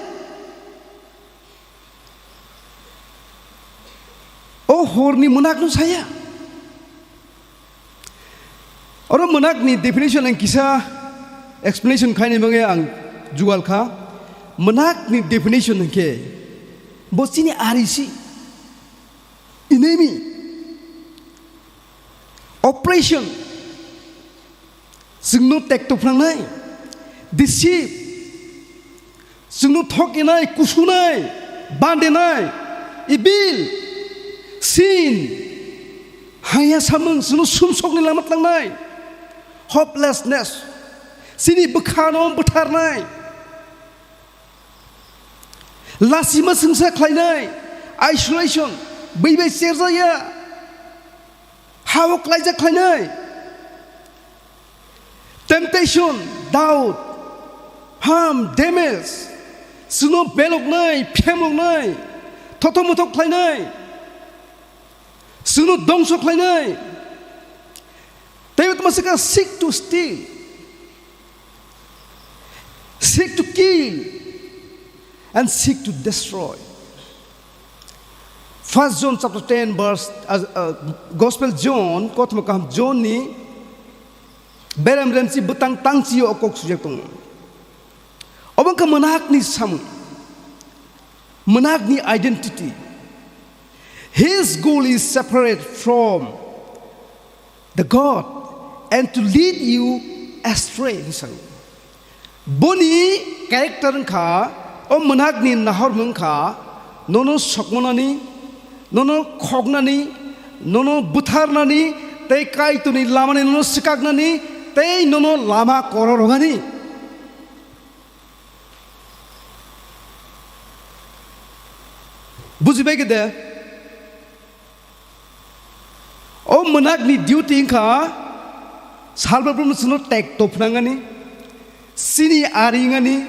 O horni mwnakno saya. Oro mwnakni definition ang kisa explanation khaini bagwi ang jugal kha. Mwnakni definition hwnkhe bo chini ari si, enemy, oppression, chwngno tekto phnangnai, deceive, chwngno thokinai, kusunai, bandenai, evil, sin, haya samung, chwngno sumsokni lama tlangnai, hopelessness, chini bwkhano bwtharnai, lasima swngsa khlainai, isolation, bwi bai cherjaya, hao klaijak khlainai. Temptation, doubt, harm, damage, chwngno beloknai, phemloknai, thothok mothok khlainai, chwngno dongso khlainai. Tei tamo se kha seek to steal, seek to kill, and seek to destroy. First John chapter ten verse, uh, uh, Gospel John, kothoma kaham John ni berem remchi bwtang tangchi o kok sujak tongo. Obo wngkha mwnakni samung, mwnakni identity. His goal is separate from the God and to lead you astray, hwnwi sao. Boni character wngkha, o mwnakni nahormung wngkha, nono sokmonani, nono khoknani, nono butharnani, tei Kaitorni lamani nono swkaknani, tei nono lama kororogani. Bujibai khe de? O mwnakni duty wngkha salbabrum chwngno tekto phnangani, chini aringani,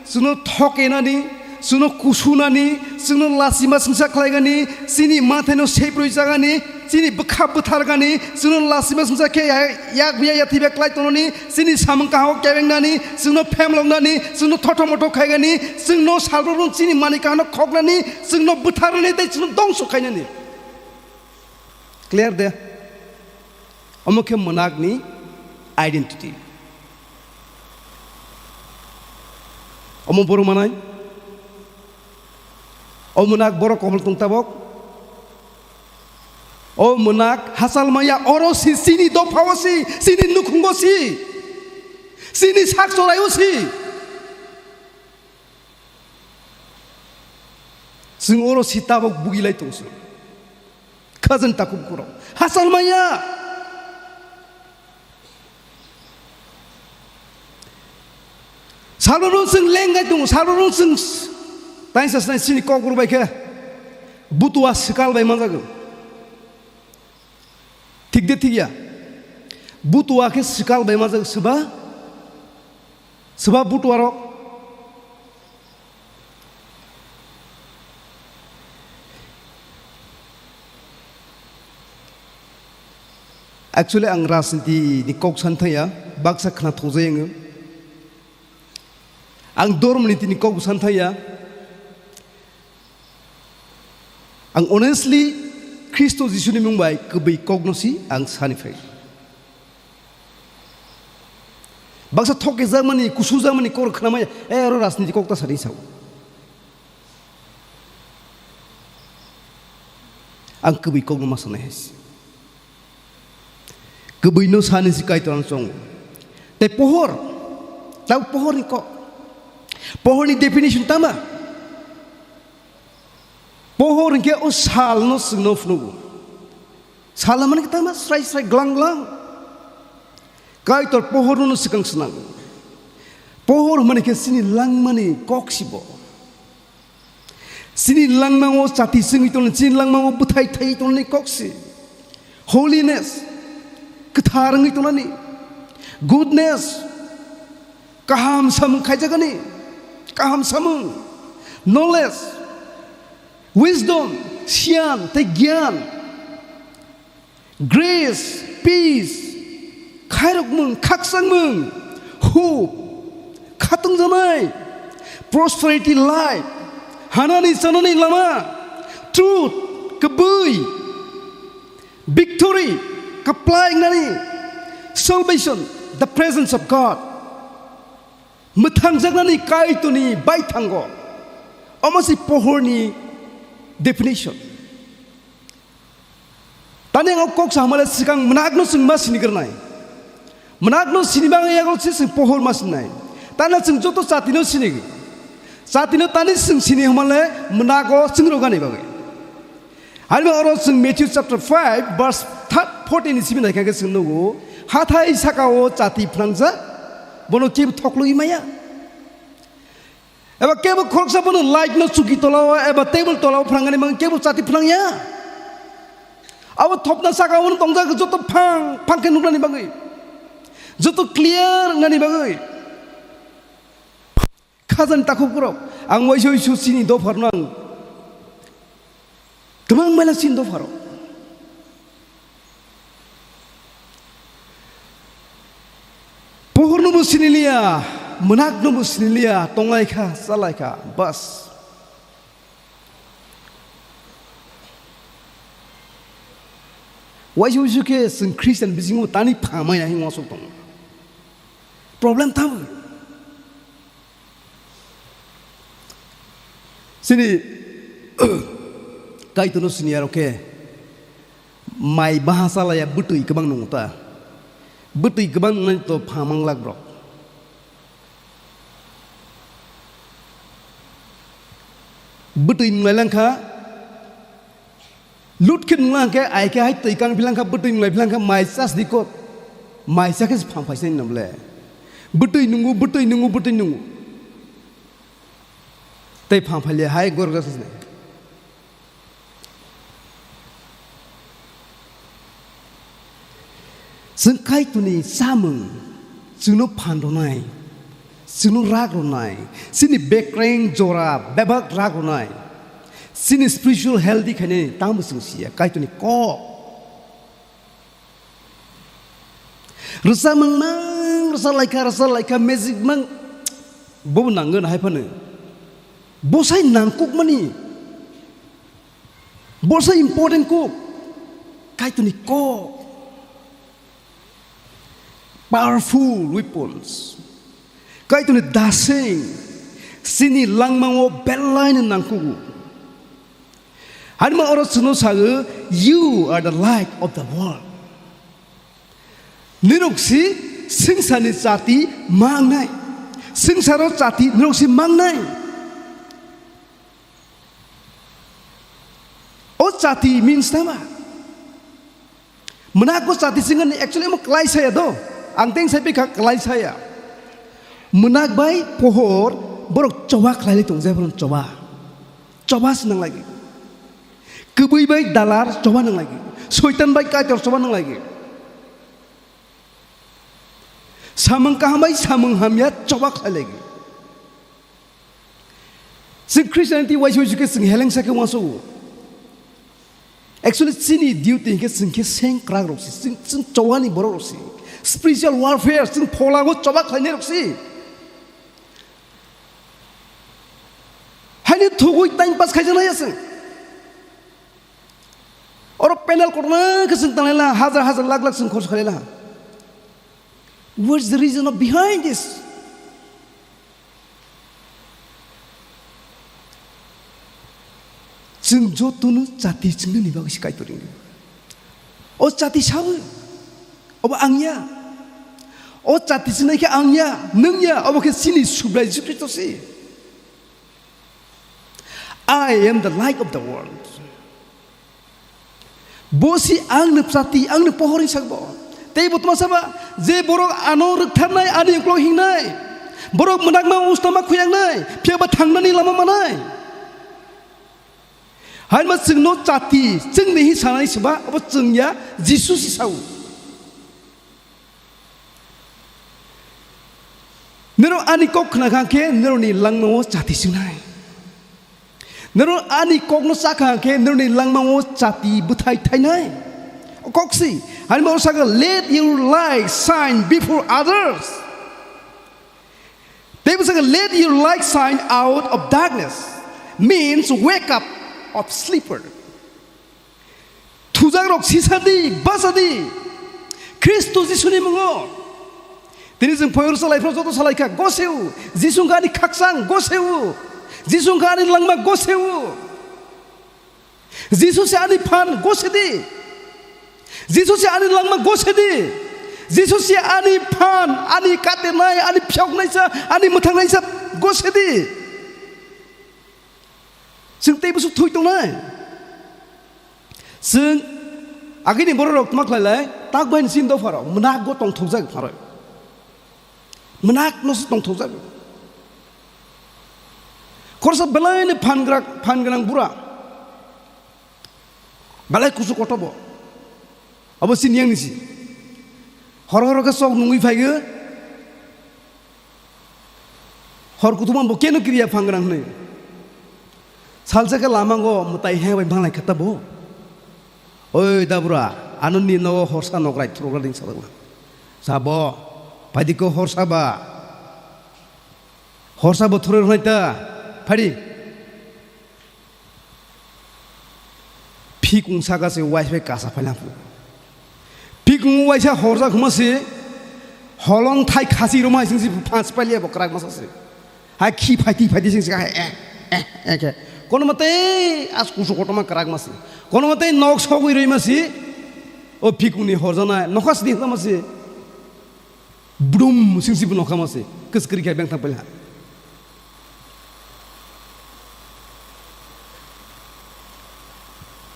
chwngno thokenani, chwngno kusunani, chwngno lasima swngsa khlaigani, chini mathaino seprwi chagani, chini bwkha bwthargani, chwngno lasima swngsa khe ya-, yak biya yathai biya klai tongnani, chini samung kahao kebengnani, chwngno phemloknani, chwngno thotho motho khaigani, chwngno salbabrum chini manwi kahano khoknani, chwngno bwtharnani tei chwngno dongso khainani. Clear de? Omo khe mwnakni identity. Omo borok manai? O mwnak borok komal tong tabok? O mwnak hachal maya oro si, chini dophao si, chini nukhungo si, chini sak choraio si. Chwng oro si tabok bugilai tong se. Khajang takhuk borok. Hachal maya. Salrok chwng lengai tongo, salrok chwng taisa snai chini kok rwbai khe butua swkal bai manjago. Thik de thik ya? Butua khe swkal bai manjago, swba, swba butua rok. Actually, ang rajniti ni kok san thaya, baksa khna thokjai ang. Ang dormo niti ni kok san thaya. Ang honestly Khristo Jisu ni mung bai kwbwi kok no si ang sani phai. Baksa thok ke jamani, kusu jamani kok khna maya, eh, oro rajniti kok ta sari sao. Ang kwbwi kokno ma sanai hai se. Kwbwino sani se Kaitor ang chongo. Tei pohor, tau pohorni kok. Pohorni definition tama? Pohor hinkhe o salno chwngno phunukgo. Sal hwnmani khe tama srai srai glang glang. Kaitor pohorno swkang swnango. Pohor hwnmani khe chini langmani kok sibo. Chini langmango chati chwngwi tongnani, chini langmango bwthai thaiwi tongnani kok si. Holiness, kwthar wngwi tongnani. Goodness, Kaham samung khaijagani, kaham samung, knowledge, wisdom, siyan tei giyan, grace, peace, khairokmung, khakchangmung, hope, khatungjanai, prosperity, life, hanani chanani lama, truth, kwbwi, victory, kwplai wngnani, salvation, the presence of God. Mwthangjaknani Kaitorni baithango. Omo se pohorni definition. Tani ang o kok sa hamale swkang mwnakno chwng ma sinigrwnai. Mwnakno sini bagwi yago se chwng pohor ma sininai. Tani chwng joto chatino sini. Chatino tani chwng sini hamale mwnago chwng rogani bagwi. Haiba oro chwng Matthew chapter five verse third, fourteen ni simi naikha khe chwng nugo, hathai saka o chati phnangjak, bono kebo thoklogwi maya. Eba kebo khoroksa bono light no chuki tola o eba table tola o phnangani mang kebo chati phnangya. Abo thopna saka o tongjak joto phang phang khe nuknani bagwi, joto clear wngnani bagwi. Khajani takhuk borok, ang waisa waisa chini dopharno ang kwbang mela chini dopharo. Pohorno bo siniliya, mwnakno bo siniliya, tonglaikha, chalaikha, bas. Waisa waisa khe chwng Christian bisingo tani phamai hai wasuk tongo. Problem tamo. Chini Kaitorno siniya rok khe mai baha chalaya bwtwi kwbang nungo ta. Bwtwi kwbang nungnai to pha manglak rok. Bwtwi nunglai langkha. Lut khe nungla hwnkhe, ai khe hai twi kang philangkha, bwtwi nunglai philangkha, mai chas di kok. Mai cha khe se phang phaisai nang le. Bwtwi nungo, bwtwi nungo, bwtwi nungo. Tei phang phailia hai gorok jak sasnai. Chwng Kaitorni chamung chwngno phan rwnai, chwngno rak rwnai, chini bekreng jora bebak rak rwnai, chini spiritual healthy khainai tamo chwng siya Kaitorni kok. Rwchapmung mang rwchap laikha, rwchap laikha, magic mang bobo nangwi hai phano. Bosai nangkukmani. Borsa important kok, Kaitorni kok. Powerful weapons. Kaitorni daseng. Chini langmao belaino nangkugo. Hanima oro chwngno sago, "You are the light of the world." Nirok si swngcharni chati mangnai. Swngcharo chati nirok si mangnai. O chati means tama? Mwnakgo chati singani actually omo klai saya do. Ang teng sai pikha klai saya. Mwnakbai pohor borok choba khlailai tong jai borok choba. Choba se nang lagi. Kwbwi bai dalar choba nang lagi. Soitan bai kaitor choba nang lagi. Samung kaham bai samung hamya choba khlai lagi. Chwng Christianity waisa waisa khe chwng helengsa khe uansukgo. Actually, chini duty hinkhe chwng khe seng kwrak rok se, chwng, chwng chowani borok rok se. Spiritual warfare, chwng phola o choba khlainai rok se. Haini thugwi time pass khaijaknai ya chwng. Oro panel kotorma khe chwng tanglai la, hajar hajar lakh lakh chwng khorch khlai la. What's the reason of behind this? Chwng jotono chati chwngno ni bagwi se Kaitor ringo. O chati sawi, obo ang ya. O chati chwngnai khe ang ya, nwng ya, obo khe chini Subrai Jisu Khristo se. "I am the light of the world." Bo si ang ni chati, ang ni pohor hinwi sakbo. Tei bo tma saba, je borok ano rwktharnai, ani uklok hingnai, borok mwnakma usta ma khuyangnai, phiya ba thangnani lama manai. Haima chwngno chati, chwngni hi sanai saba, abo chwng ya, Jisu si sao. Norok ani kok khna kha khe norokni langmao chati swngnai. Norok ani kokno cha kha khe norokni langmao chati bwthai thainai. Kok si, ani bo sakha, "Let your light shine before others." Tei bo sakha, "Let your light shine out of darkness," means wake up of sleeper. Thujakrok sisa di, basa di. Khristo Jisuni mungo. Tini chwng poyoro salai phano joto salai kha, goseu. Jisu wngkha ani khakchang, goseu. Jisu wngkha ani langma, goseu. Jisu se ani phan, gose di. Jisu se ani langma, gose di. Jisu se ani phan, ani katenai, ani phiyoknaisa, ani mwthangnaisa, gose di. Chwng tei bwswk thwi tongnai. Chwng agini bororok tma khlailai, tak bai ni chini dopharok mwnago tongthokjak pharoi. Mwnakno se tongthokjak. Khoroksa belaini phan grak-, phan gwnang bura. Belai kusu kotor bo. Abo chini yang ni si. Horo horo khe sok nungwi phai o. Hor kuthuma bo keno kiriya phan gwnang hwnwi. Salsa khe lama o mwtai he bai manglai kha ta bo. "Oi dabura, ano ni nogo horsa nokrai thurokra ding," sa. Sabo, "Phaidi ko horsa ba. Horsa bo thurwi rwnai ta. Phaidi." Phikung saka se uaisbai kasa phailang phu. Phikung uaisa horjak huma se holong thai khasi roma sing si phans pailia bo kwrak masa se. Hai khi phaiti phaiti sing si hai eh, eh, eh, khe. Kono mate as kusu kotoma kwrak masi. Kono mate nok sogwi roi masi. O phikung ni horjana nokha sidi huma se. Brum sing si bo nokha masi. Kwskri khe beng thang paila.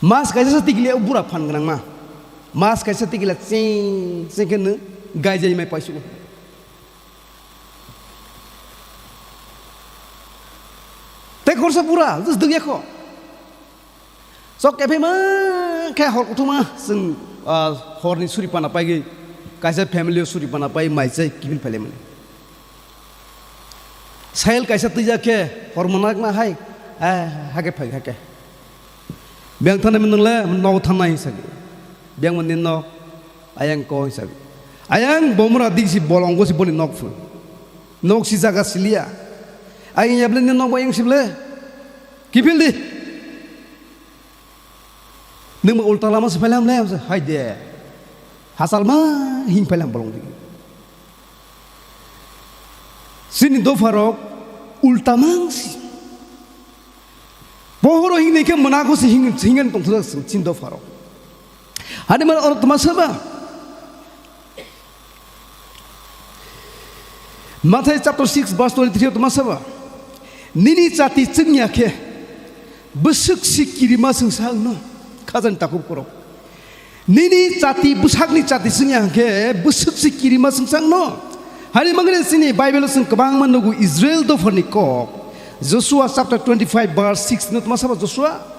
Mas kaisa sa tikili o bura phan gwnang ma. Mas kaisa tikila ching ching khe nw gaijai mai paisu. Tei khorsa bura, just dwgya kho. Chok kephima khe hor kuthuma chwng, ah, horni suri pana paigwi kaisa family o suri pana pai mai chai kiphil phailai mani. Sail kaisa twijak khe hor mwnakna hai, eh, hake phai hake. Beng thanai mwnwngle nogo thanai hinsa khe. Beng mwnni nok ayang ko hinsa khe. Ayang bomra diksi bolongo si boni nok phun. Nok si jaga siliya. Ayang yable ni nok ayang sible. Kiphil di. Nwng bo ulta lama se phailai hamle, hamse hai de. Hachal ma hing phailai bolong di. Chini dopharok ulta mang si. Pohoro hing nei khe mwnako se hing, hingen tongthok chini dopharok. Hani man oro tma saba. Mathai chapter six verse twenty-three o tma saba, "Nini chati chwngya khe bwswk si kirima chwngsa wngno." Khajani takhuk borok. Nini chati bwsakni chati chwngya khe bwswk si kirima chwngsa wngno. Hani mangre chini Bible o chwng kwbangma nugo Israel dopharni kok. Joshua chapter twenty-five verse six no tma saba Joshua.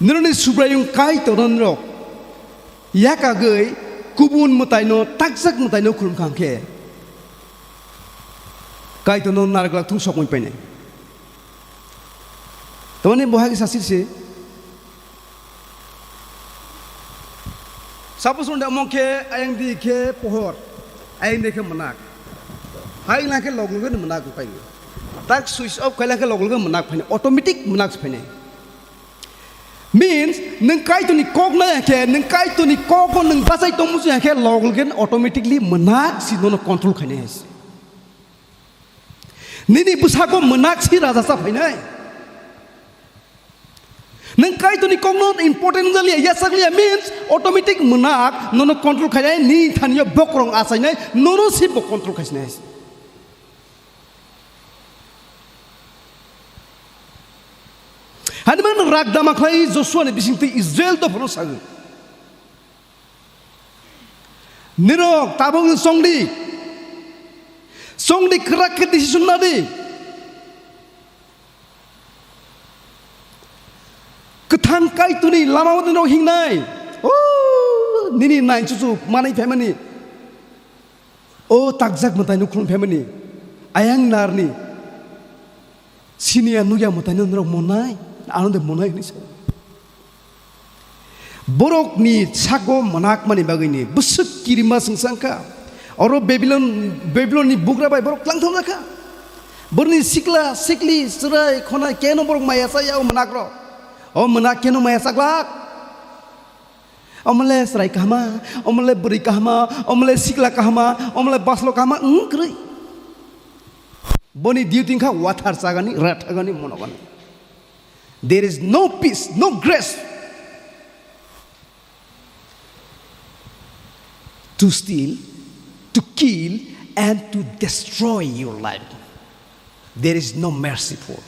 Nini Subraiyung Kaitorno norok yakagwi kubun mwtaino, takjak mwtaino khulum kha hwnkhe, Kaitorno narwk thung sokmwi painai. Tamani bo hai khe sasir se. Suppose, hwnde omo khe ayang di khe pohor, ayang di khe mwnak. Hai na khe log logni mwnak phai. Tak switch off khaila khe log logni mwnak phai, automatic mwnak phai. Means, nwng Kaitorni kok nai khe, nwng Kaitorni kokno nwng bachai tongmung ya khe, log login automatically mwnakchi nono control khainai hai se. Nini bwsako mwnakchi raja cha phainai. Nwng Kaitorni kokno important wngjalia, yachaklia, means automatic mwnakno nono control khainai, nini thaniyo bokrok achainai, nono se bo control khainai hai se. Hani man rak dama khlai Joshua ni bising twi Israel dophano sagwi. Nirok tabuk ni chongdi. Chongdi kwrak khe decision nadi. Kwthang Kaitorni lama o nirok hingnai. O nini nai chuchu manai phaimani. O takjak mwtaino khulum phaimani, ayang narni, siniya nukya mwtaino norok monai, ano de monai hwnwi sao. Borokni sago mwnakmani bagwini bwswk kirima swngsa wngkha. Oro Babilon, Babilonni bugra bai borok tlangtham jakha. Borokni sikla, sikli, chwrai, khonai keno borok maya chaya o mwnakrok. O mwnak keno maya chaglak. Omole chwrai kahama, omole bwrwi kahama, omole sikla kahama, omole baslo kahama, wng kwrwi. Boni duty wngkha wathar chagani, rathagani, monogani. There is no peace, no grace to steal, to kill, and to destroy your life. There is no mercy for.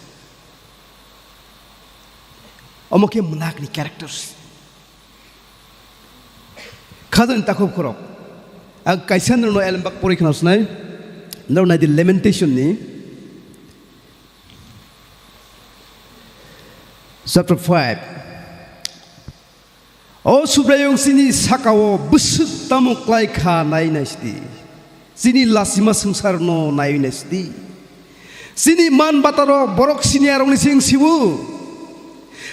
Omo khe mwnakni characters. Khajani takhuk khorok. Ang kaisa norokno elembak pori khna sinai. Norok nai di Lamentation ni chapter five. O Subraiyung chini sakao bwswk tamo klai kha nai nai sidi. Chini lasima swngcharno naiwi nai sidi. Chini man batarok borok siniyarokni se wng sibu.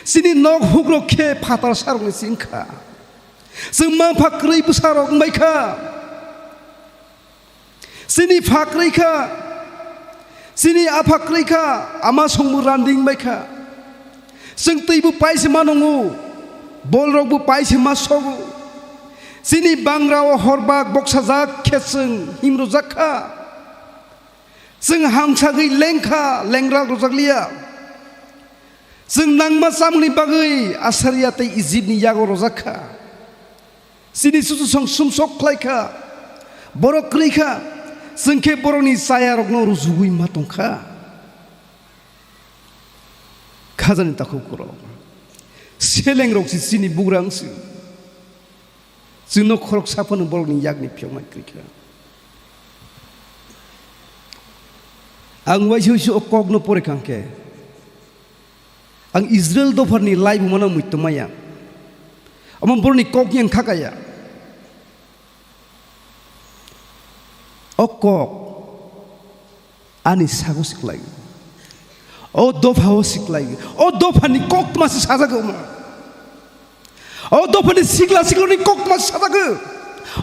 Chini nok hukrok khe phatar sarokni se wng kha. Chwng mapha kwrwi bwsarok wng bai kha. Chini pha kwrwi kha. Chini apha kwrwi kha. Ama songbo randing bai kha. Chwng twibo pai se ma nungo. Bolrokbo pai se ma sogo. Chini bangrao horbak boksajak khe chwng himrojak kha. Chwng hamsagwi leng kha, lengra rojak liya. Chwng nangma chamungni bagwi Assyria tei Egyptni yago rojak kha. Chini chuchusong sumsok khlai kha, borok kwrwi kha, chwng khe borokni chayarokno rujugwi ma tong kha. Khajani takhuk khorok, selengrok se chini bugra wng se. Chwngno khoroksa phano borokni yakni phiyoknai kwrwi kha. Ang waisa waisa o kokno pori kha khe, ang Israel dopharni laibumano muitu maya. Omo borokni kokni ang kha kaya. O kok ani sago siklai. O dopha o siklai. O dophani koktma se sajak omo. O dophani sikla sikloni koktma se sajak.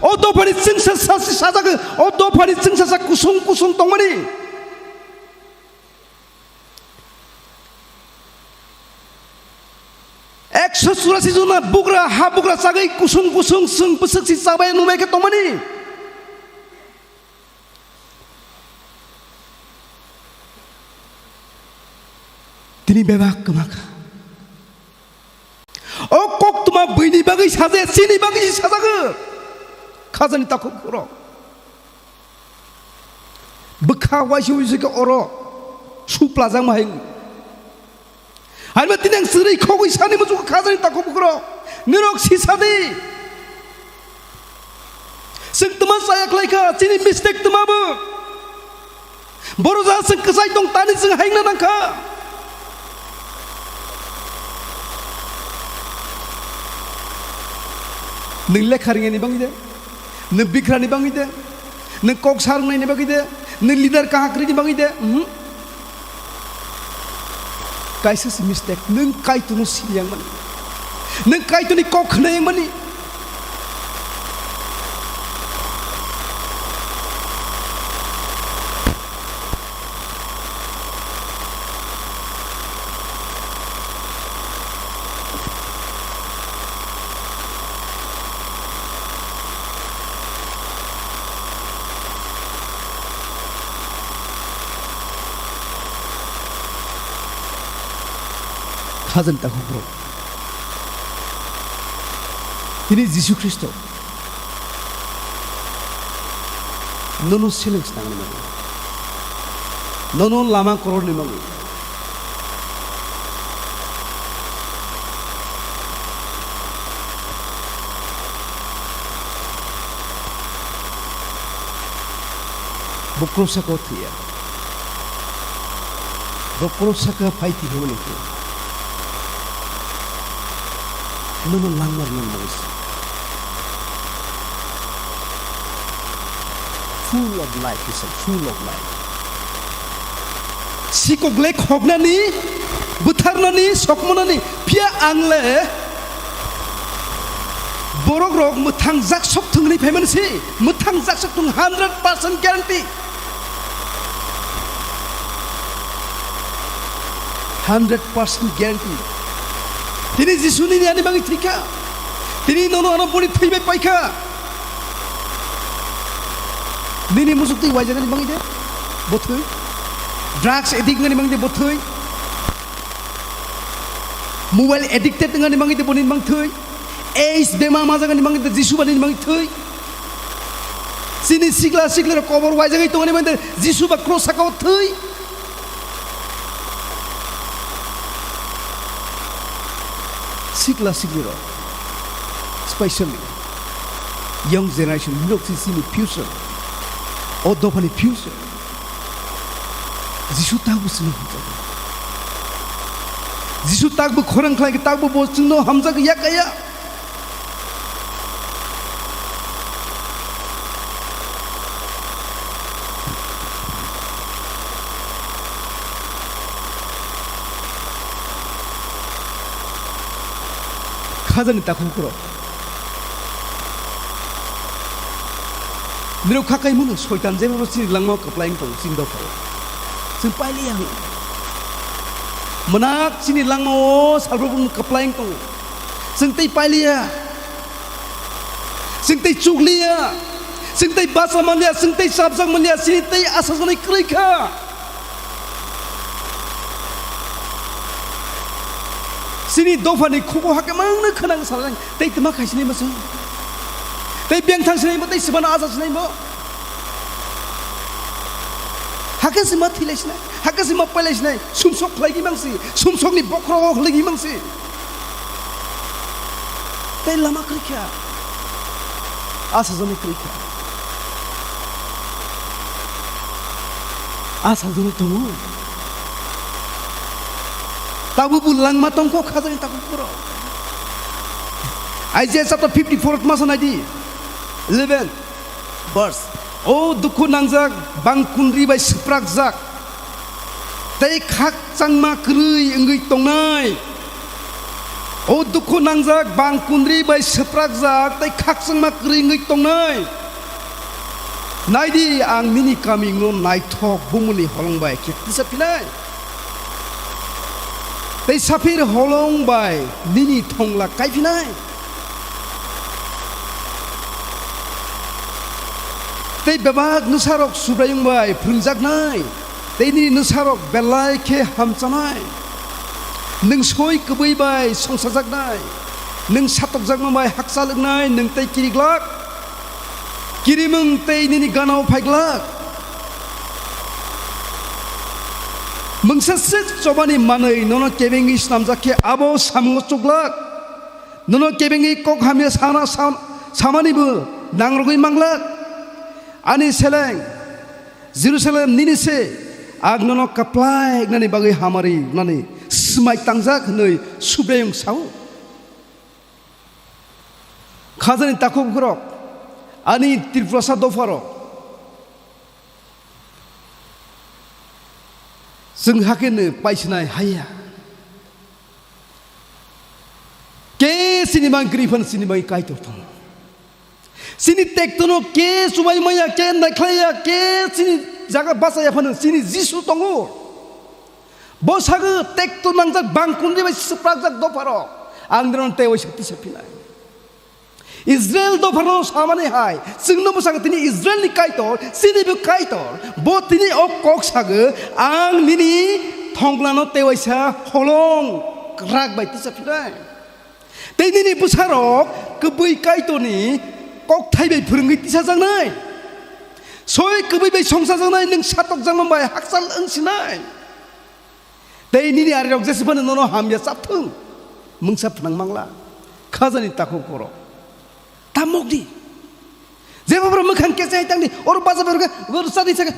O dophani chwngsa sa se sajak. O dophani chwngsa sa kusung kusung tongmani. Ekso churasi jona bugra, ha bugra chagwi kusung kusung chwng bwswk si chabai nungnai khe tongmani. Tini bebak kwma kha. O koktwma buini bagwi saje, chini bagwi se sajagwi. Khajani takhuk khorok. Bwkha waisa waisa khe oro suplajak ma hai. Haima tini ang chwrwi khogwi sani muchungo khajani takhuk bukhurok. Nirok sisadi. Chwng twma chaya khlai kha, chini mistake twma bo. Boro ja chwng kwchai tong tani chwng haingna nang kha. Nwng lekha ringani bangwi de, nwng bikrani bangwi de, nwng kok sa rwngnaini bagwi de, nwng leader kaham kwrwini bagwi de, mhm. Kaisa se mistake, nwng Kaitorno sini yang mani, nwng Kaitorni kok khna yang mani. Khajani takhuk bro. Tini Jisu Khristo nono seleng snangni bagwi, nono lama kororni bagwi. Bo krosako thwiya. Bo krosaka phai twi hwnwi khe nono langmar nang bagwi se. Full of life, he said, full of life. Sikok le khoknani, bwtharnani, sokmonani, phiya ang le borok rok mwthang jak sok thwngwi phaimani se, mwthang jak sok thwng hundred percent guarantee. Hundred percent guarantee. Tini Jisu nini ani bagwi thwikha. Tini nono ano boni thwi bai paikha. Nini musuk twi waijak ani bagwi de bo thwi. Drugs addict ani bagwi de bo thwi. Mobile addicted ani bagwi de boni mang thwi. AIDS bema majak ani bagwi de Jisu bani mang thwi. Chini sikla sikla rok kobor waijagwi tongani bagwi de Jisu ba cross sakao thwi. Sikla siklirok, specially young generation, nirok si chini future, o dophani future. Jisu takbo chwngno hamjakgo. Jisu takbo khorang khlai khe takbo bo chwngno hamjakgo ya kaya. Khajani takhuk rok. Nirok kha kaimano soitan jeba chini langmao kwplai wng tongo chini dophao. Chwng pailiya hwn. Mwnak chini langmao salbrum kwplai wng tongo. Chwng tei pailiya. Chwng tei chukliya. Chwng tei bacha manliya. Chwng tei chapjak manliya. Chini tei asajaknai kwrwi kha. Chini dophani khugo hakhe mangno khwnang salai tei twma khai sinai mo chwng. Tei bengthang sinai mo tei swbana aja sinai mo. Hakhe se ma thwi lai sinai, hakhe se ma pai lai sinai, sumsok khlai gi mangsi, sumsokni bokhorogo khlai gi mangsi. Tei lama kwrwi kha. Asajaknai kwrwi kha. Asajaknai tongo. Tabuk bo langma tongkho khajani takhuk borok. Isaiah chapter fifty-four masa naidi. Eleven verse. O dukhu nangjak, bang kundri bai swprakjak. Tei khakchangma kwrwi wngwi tongnai. O dukhu nangjak, bang kundri bai swprakjak, tei khakchangma kwrwi wngwi tongnai. Naidi, ang nini kamino naithok bumuni holong bai khe tisa phinai. Tei saphir holong bai nini thongla kai phinai. Tei bebak nwsarok Subraiyung bai phrwngjaknai. Tei nini nwsarok belai khe hamchanai. Nwng soi kwbwi bai songchajaknai. Nwng satokjakma bai hakchal wngnai, nwng tei kiri glak. Kirimung tei nini ganao phai glak. Mungsa swk chobani manwi nono kebengwi snamjak khe abo samungo chuk glak. Nono kebengwi kok hamya sana sam-, samanibo nangrogwi mang glak. Ani seleng, Jerusalem nini se, ang nono kaplai wngnani bagwi hamari wngnani swmai tangjak hwnwi Subraiyung sao. Khajani takhuk borok, ani Tripurasa dopharok, chwng hakhe no paisinai haiya. Ke chini mang kwrwi phano chini bagwi Kaitor tongo. Chini tektono ke chubai maya, ke naikhlaiya, ke chini jaga bachaya phano chini Jisu tongo. Bo sago tekto nangjak bangkundri bai swprakjak dopharok. Ang nirok tei waisa tisa phinai. Israel dopharno samani hai, chwngno bwskango tini Israelni Kaitor, chinibo Kaitor, bo tini o kok sago, ang nini thongklano tei waisa holong kwrak bai tisa phinai. Tei nini bwsarok kwbwi Kaitorni kokthai bai phwrwngwi tisajaknai. Soi kwbwi bai songchajaknai, nwng satokjakma bai hakchal wngsinai. Tei nini arirok jese phano nono hamya chapthung, mungsa phnang mangla, khajani takhuk borok. Tamok di. Jebo borok mwkhang kechai tangdi, oro bacha borok, oro chadi saka.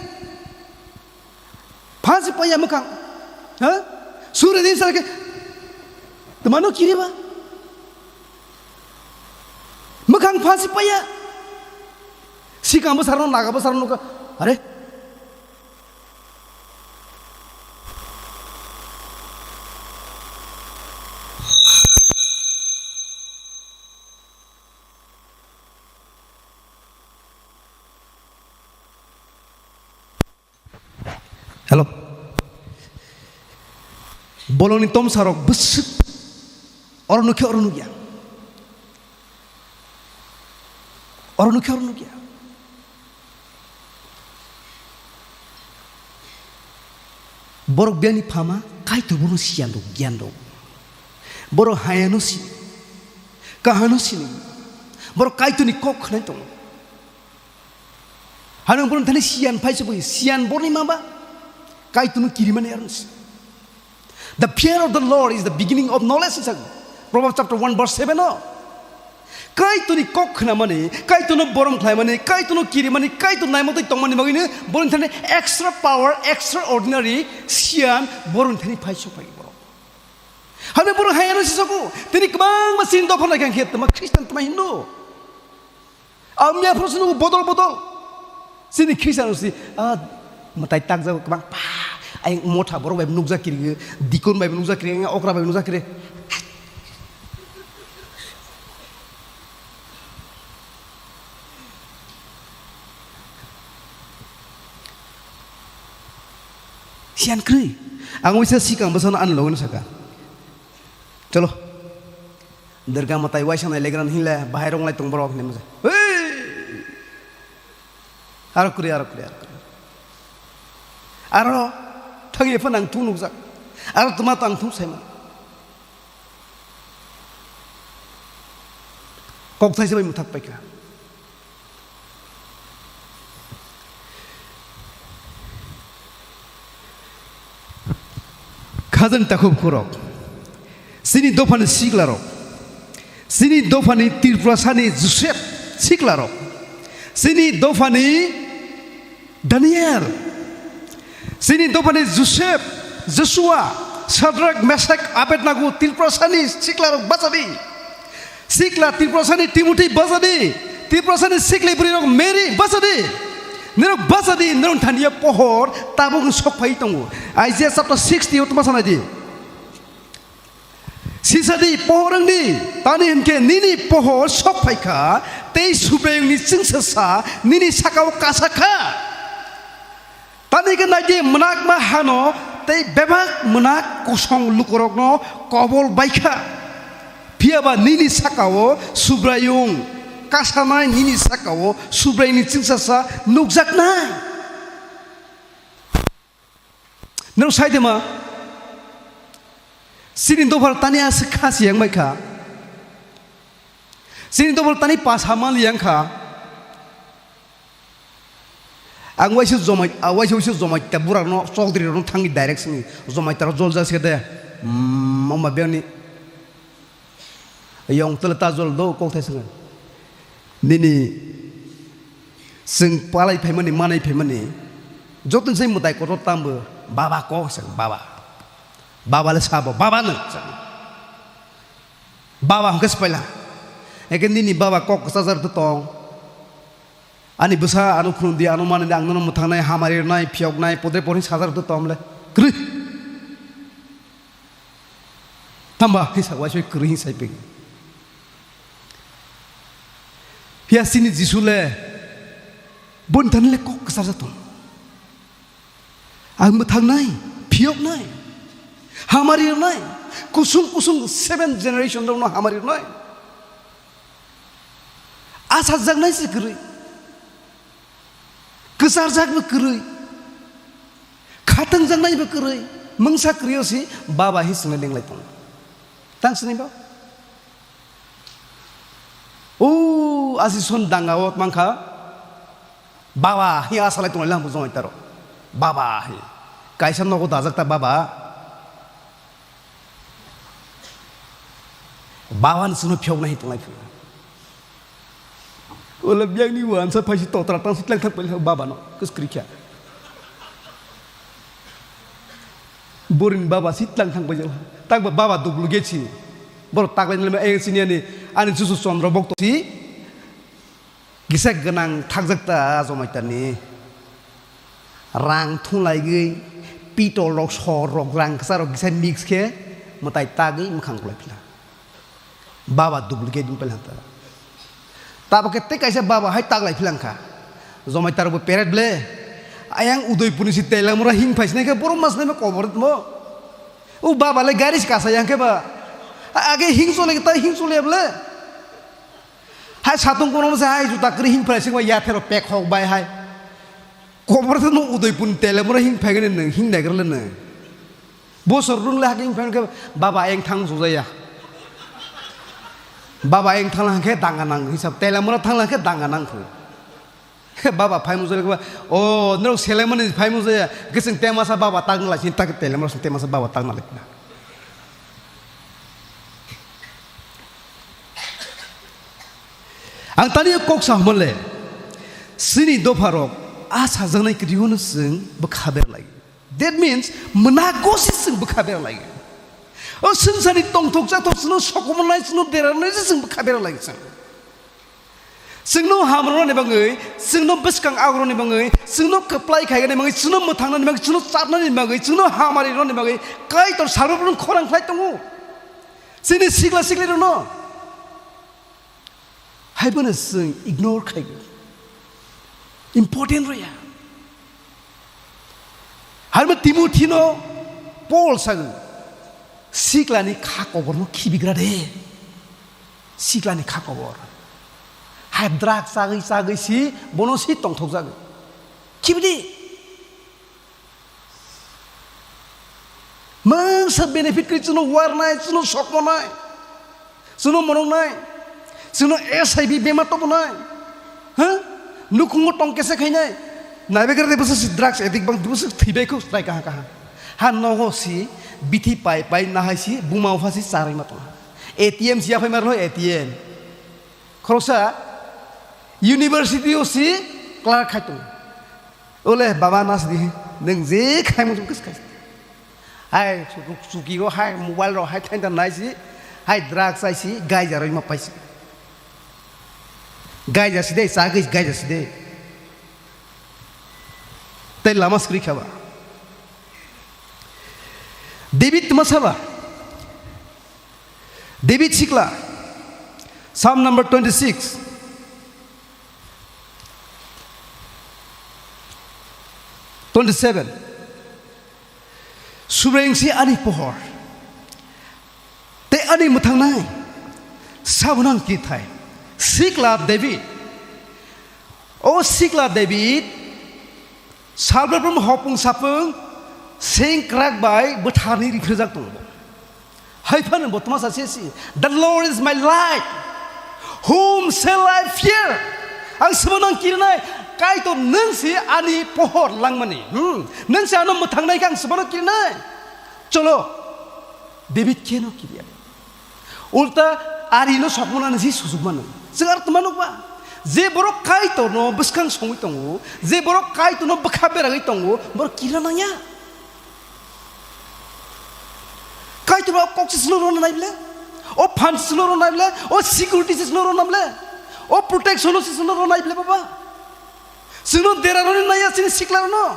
Phansi paya mwkhang. Ha? Sure din saka. Twmano kiriba? Mwkhang phansi paya. Sikang bwsarokno, naga bwsarokno nukha, are? Hello. Bolongni tomsarok bwswk oro nukhe, oro nukya. Oro nukhe, oro nukya. Borok biyangni phama Kaitor bono siyan rw, giyan rw. Borok hayano si, kahano sini. Borok Kaitorni kok khnai tongo. Hano borok thani siyan phai se bui, siyan borni maba Kaitorno kirimani aron si. The fear of the Lord is the beginning of knowledge, hinsa Proverbs chapter one verse seven o. Kaitorni kok khnamani, Kaitorno borom khlaimani, Kaitorno kirimani, Kaitor naimotoi tongmani bagwino borok thani extra power, extraordinary siyan borok thani phai sok phai borok. Hano borok hayano si soku, tini kwbangma chini dopha nai kha khe tma Christian tma Hindu. Ang mia phuru sunu bodol bodol. Sini Christian si, ah, mwtai takjak kwbang pa. Ayang motha borok bai nukjak kiri, dikon bai nukjak kiri, okra bai nukjak kiri. Siyan kri. Ang wisa sikang bwsano ani logono saka. Cholo. Durga mwtai waisa nai legra hinle bahai rong lai tong borok hinle masa. Hey! Aro kuri, aro kuri, aro kuri. Aro thang ye phano ang thung nukjak. Aro tuma tang thung saima. Kok thaisa bai muthak paikha. Khajang takhuk khorok, chini dophani siklarok, chini dophani Tripurasani Joseph siklarok, chini dophani Daniel, chini dophani Joseph, Joshua, Shadrach, Meshach, Abednego, Tripurasani siklarok bachadi. Sikla Tripurasani Timothy bachadi, Tripurasani sikli bwrwirok Mary bachadi. Nirok bachadi, nirok thaniya pohor tabuk sok phai tongo. Isaiah chapter sixty o tma sanai di. Sisadi pohor wngdi, tani hinkhe nini pohor sok phaikha, tei Subraiyungni chwngsasa nini sakao kasakha. Tani khe naidi, mwnakma hano tei bebak mwnakma kosong lukurokno kobol baikha. Phiya ba nini sakao Subraiyung kasanai, nini sakao Subraiyungni chwngsasa nukjaknai. Nwng sai de ma? Chini dophar tani aswk kha se yang bai kha. Chini dophar tani pas ha mal yang kha. Ang waisa jomai, ah, waisa waisa jomai ta bura no chokdri no thangi direct sini jomai ta jol ja se de. Mm, mama bengni. Yong tele ta jol do kok thai sanga. Nini chwng palai phaimani, manai phaimani, joto sai mwtai kotor tambo, baba kok sang, baba. Baba le sabo, baba no sang. Baba hwnkhe se paila. Eke nini baba kok kwchajak tong. Ani bwsa ano khulum di, ano mani di, ang nono mwthangnai, hamari rwnai, phiyoknai, podre porhi sajak tong le. Kwrwi. Tamba hisa waisoi kwrwi hing sai peng. Phiya chini Jisu le boni thani le kok kwchar jato. Ang mwthangnai, phiyoknai, hamari rwnai, kusung kusung seven generation rokno hamari rwnai. Asakjaknai se kwrwi. Kwcharjakbo kwrwi, khatungjaknaibo kwrwi, mungsa kwrwio se baba hi swngna lenglai tongo. Tang sini ba? O asi son danga o mankha, baba hi asalai tonglai lang bujong taro. Baba hi. Kaisa nogo dajak ta baba. Baba ni sino phiyok nai tonglai phiyok. Ola biyang ni wansa phaisi totra tang sitlang thang pali baba no. Kus krikya. Borin baba sitlang thang pali. Tak ba baba dublu geci. Boro tak lai nilma eng sini ani, ani Jisu Chandra bokto si. Kisa gwnang thakjak ta Jomaitarni. Rang thunglaigwi, pitol rok, sor rok, rang kwchar rok kisa mix khe mwtai tagwi mwkhang kwlai phila. Baba duplicate wng pailhang ta. Tabok khe tei kaisa baba hai taglai philangkha. Jomaitar bo peret ble. Ayang Udaipurni si Tailamura hing phaisinai khe borok mas naima kobor mo. O baba le gari si kasa yang khe ba. A-, age hing chole ta hing chole ble. Hai satung kono se hai juta kwrwi hing phai singba ya thero pek hok bai hai. Kobor no Udaipurni Tailamura hing phai gani nang hing nai le nang. Bosor rung le hak hing phai khe baba eng thang jujaya. Baba eng thang lang khe danga nang hisab Tailamura thang lang khe danga nang khu. Baba phai mujale khe ba, o, norok selemani phai mujaya, khe chwng temasa baba tang lai sini tak Tailamura chwng temasa baba tang lai. Ang tani kok sa hwnle, chini dopharok a sajaknai kwrwino chwng bwkha berlai. That means, mwnago se chwng bwkha berlai. O swngcharni tongthok chathok chwngno sokomornai chwngno derarnai se chwng bwkha berlai chwng. Chwngno hamrwnani bagwi, chwngno bwskang agroni bagwi, chwngno kwplai khaigani bagwi, chwngno mwthangnani bagwi, chwngno chapnani bagwi, chwngno hamari rwnani bagwi Kaitor salo khorang khlai tongo. Chini sikla siklirokno. Haibono chwng ignore khaio. Important rwya. Harma Timothino Paul sago, "Siklani kha koborno khibigra de." Siklani kha kobor. Hai drug chagwi chagwi si bono si tongthokjago. Khibidi. Mangsa benefit kri chwngno warnai, chwngno sokmonai, chwngno monoknai, chwngno S I V bemar tobonai, ha? Nukhungo tong kesa khainai, naibegra de bwswk si drugs addict bang bwswk thwibai kho strai kaha kaha. Ha nogo si bithi pai pai nahai si buma upha si charwi ma tong. A T M si yaphai ma rw A T M. Khoroksa university o si clerk khai tong. Ole baba nasdi nwng je khai mung kis khai. Hai chuki go hai mobile ro hai thainda naisi hai drug chaisi gaija roi ma paisi. Gaija side chagwi gaija side. Tei lama skri khaba. David tma saba. David sikla, Psalm number twenty-six, twenty-seven. Subrengsi ani pohor, tei ani mwthangnai, sabunang kithai, sikla David. O sikla David, Salbrabrum hopung sapung sengkrak bai bwtharni riphrajak tongo. Hai phano bo tma sa se si, "The Lord is my light. Whom shall I fear?" Ang sabo nang kirinai, Kaitor nang si ani pohor langmani. Hmm. Nang si ano mwthangnai khe ang sabo nang kirinai. Cholo. David keno kiriya. Ulta ari no sokmana ni si sujuk mano. Chwng ar tma nukba. Je borok Kaitor no bwskang songwi tongo, je borok Kaitor no bwkha beragwi tongo, borok kira nangya. Kaitor ba kok se sino rona naible. O phan sino rona naible. O security se sino rona naible. O protection se sino rona naible baba. Sino dera roni naya sini sikla no.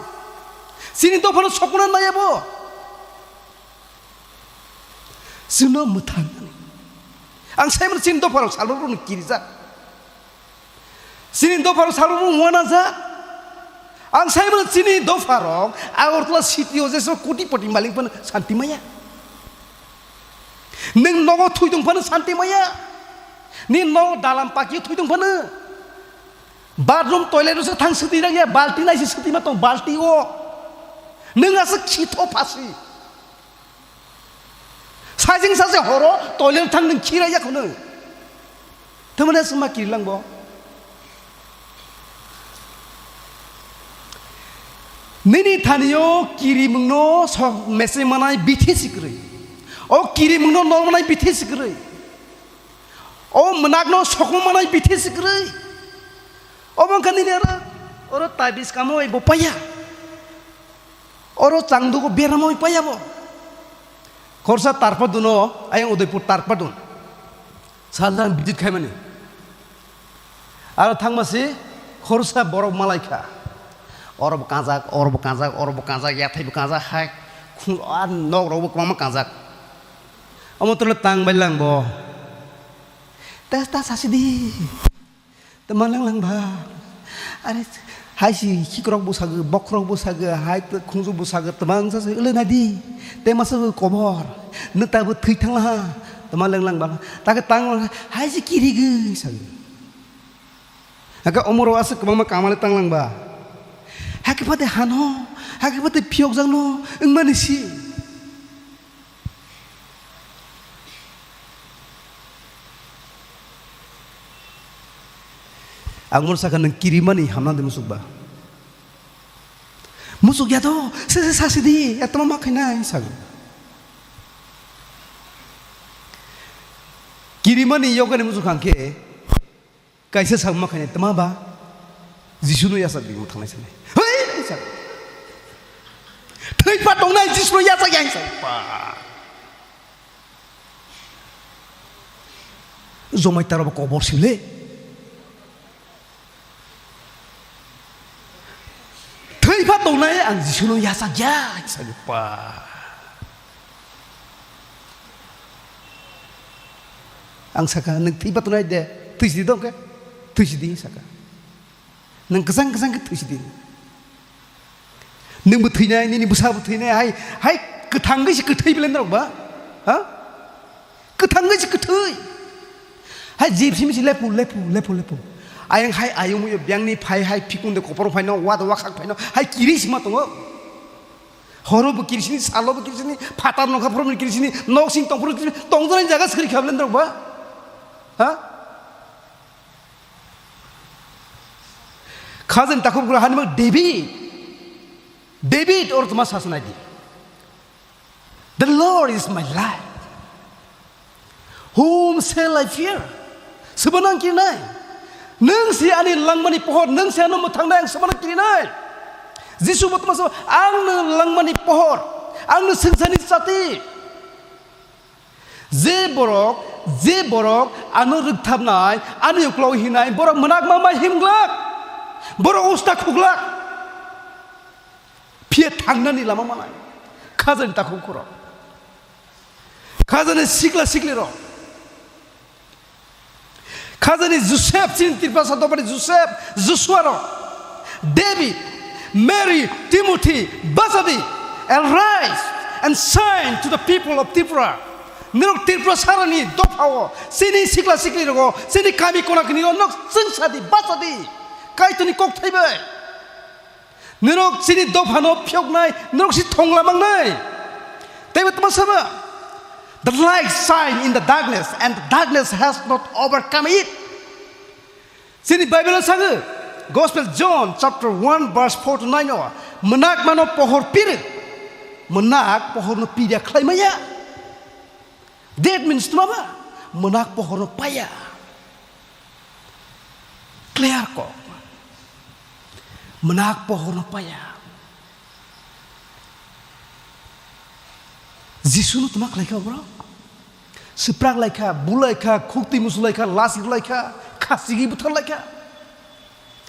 Sini dopha no sokmana naya bo. Chwngno mwthang. Ang saimano chini dopharok salrokno kirijak. Chini dopharok salrokno wanajak. Ang saimano chini dopharok Agartala city o jesu koti poti malik phano santi maya. Nwng nogo thwi tong phano santi maya. Ni nogo dalam pakio thwi tong phano. Bathroom toilet o se thang swtwi rang ya, balti nai se swtwi ma tong, balti o. Nwng aswk khitho phasi. Sajing saje horo toilet thang nwng khira ya khunung. Tamani aswk ma kirilang bo. Nini thani o kirimung no sok mese manai bithi sikrwi. O kirimung no nol manai bithi sikrwi. O mwnakno sokmo manai bithi sikrwi. Obo wngkha nini oro, oro tabis kamo bai bo paya. Oro changdugo beramo bai paya bo. Khorsa tarpadun o, ayang Udaipur tarpadun. Saldan visit khaimani. Aro thangma si khoroksa borok malai kha. Oro bo kanjak, oro bo kanjak, oro bo kanjak, yathai bo kanjak, hai khung-, a nok rok bo kwbangma kanjak. Omo tole tang bai lang bo. Te ta sasi di. Tama lang lang ba. Are hai si khikrok bo sago, bokhorok bo sago, hai khunju bo sago, tama wngsa se le nadi. Te masa bo kobor. Neta bo thwi thang ha. Tama lang lang ba. Ta ke tang hai si kiri ge sago. Hake omoro aswk kwbangma kamale tanglang ba. Hake pate hano, hake pate phiyokjakno wngmani si. Ang moro sakha nwng kirimani hamna de musuk ba. Musuk ya to, se se sasi di, etama ma khainai sago. Kirimani yogani musuk hangke, kaisa sakma khainai tma ba? Jisuno yachak di thangnai sanai. Hoi, sa. Thwi pa tongnai Jisuno yachak yang sa. Pa. Jomai taro ba kobor sile. Thwi pa tongnai ang Jisuno yachak ya sa pa. Ang saka, "Nwng thwi pa tongnai de, thwi sidi dong khe, thwi sidi," saka. "Nwng kwchang kwchang khe thwi sidi. Nwng bo thwinai, nini bwsa bo thwinai, hai, hai kwthang khe se kwthwi belai norok ba? Ha? Kwthang khe se kwthwi. Hai jip simi se lepu, lepu, lepu, lepu. Ayang hai ayung yo biyang ni phai hai phikung de kopor phai no, wa de wa khak phai no, hai kiri sima tongo." Horo bo kirisini, salo bo kirisini, phatar nokha phoro bo kirisini, nok sing tong phoro kirisini, tong jani jaga swkri kha bwle norok ba? Ha? Khajani takhuk bwrwi hani mak David. David or tma sasnai di. "The Lord is my light. Whom shall I fear?" Sobo nang kirinai? Nwng si ani langmani pohor, nwng si ano mwthangnai, ang sobo nang kirinai? Jisu bo tma sabo, "Ang no langmani pohor, ang no swngcharni chati." Je borok, je borok ano rwktharnai, ano uklok hinai, borok mwnakma mai himglak, borok usta khuglak. Phiya thangnani lama manai. Khajani takhuk khoro. Khajani sikla sikli rok. Khajani Joseph, chini Tiprasa dopani Joseph, Joshua rok. David, Mary, Timothy, Basadi, arise and shine to the people of Tripura. Norok Tripura sarani dophao, chini sikla sikli rogo, chini kami kona kini rok nok chwngsadi, basadi. Kaitorni kok thaibai. Norok chini dophano phiyoknai, norok si thongla mangnai. Teibo tma sabo? "The light shine in the darkness, and the darkness has not overcome it." Chini Bible o sago, Gospel John chapter one verse four to nine o, "Mwnakmano pohor piri, mwnak pohorno piriya khlai maya." That means tma ba? Mwnak pohorno paya. Clear kok. Mwnak pohorno paya. Jisuno tma khlaikha borok? Swprak laikha, bu laikha, khukti musu laikha, lasik laikha, khasigi buthar laikha.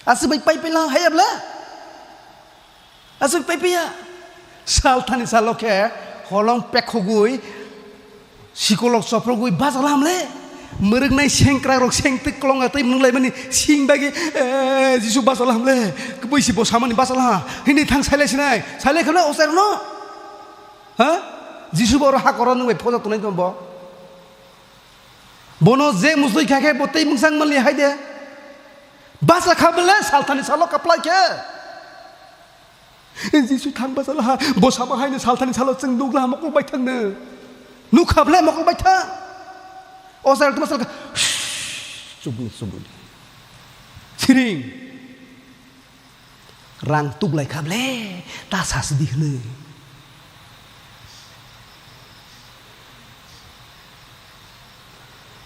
Aswk bai pai pai lang haya bla? Aswk taipiya. Salthani salo khe holong pekhogwi, sikolok choprogwi bachalahamle. Mwrwknai sengkrak rok sengtwi klonga tei mwnwk laimani sing bagwi, "Eh, Jisu bachalahamle, kwbwi si bo samani bachalaha," hwnwi thang sailai sinai. Sailai kheno ochai rwno. Ha? Jisu bo oro hakoro nwng bai phoja tongnai tongma bo. Bono je musui kha khe bo tei mungsang manli hai de. Bacha kha bele salthani salo kaplai khe. Jisu thang bachalaha, bo sama haino salthani salo chwng nukla mokol bai thangno. Nukha ble mokol bai thang. O sal tma salka. Chubui, chubui. Siring. Rang tuklai kha ble, ta sasdi hwnwi.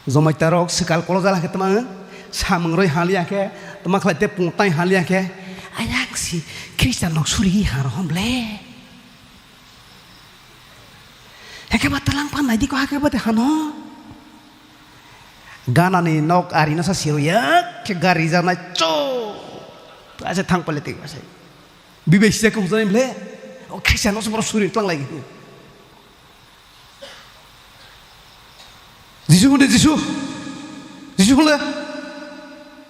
Jomai tarok swkal kolojala khe tma, samung roi haliya khe, tma khlai te pungtai haliya khe, ayang si Khristan nok suri ha rohom le. Hake ba talang phan nai di ko hake ba te hano. Ganani nok ari no sa siro yak khe gari janai cho. Ase thang pale tik ase. Bibe sija kung jani ble. O khisa no sumro suri tlang lagi. Jisu hunde Jisu. Jisu hunde.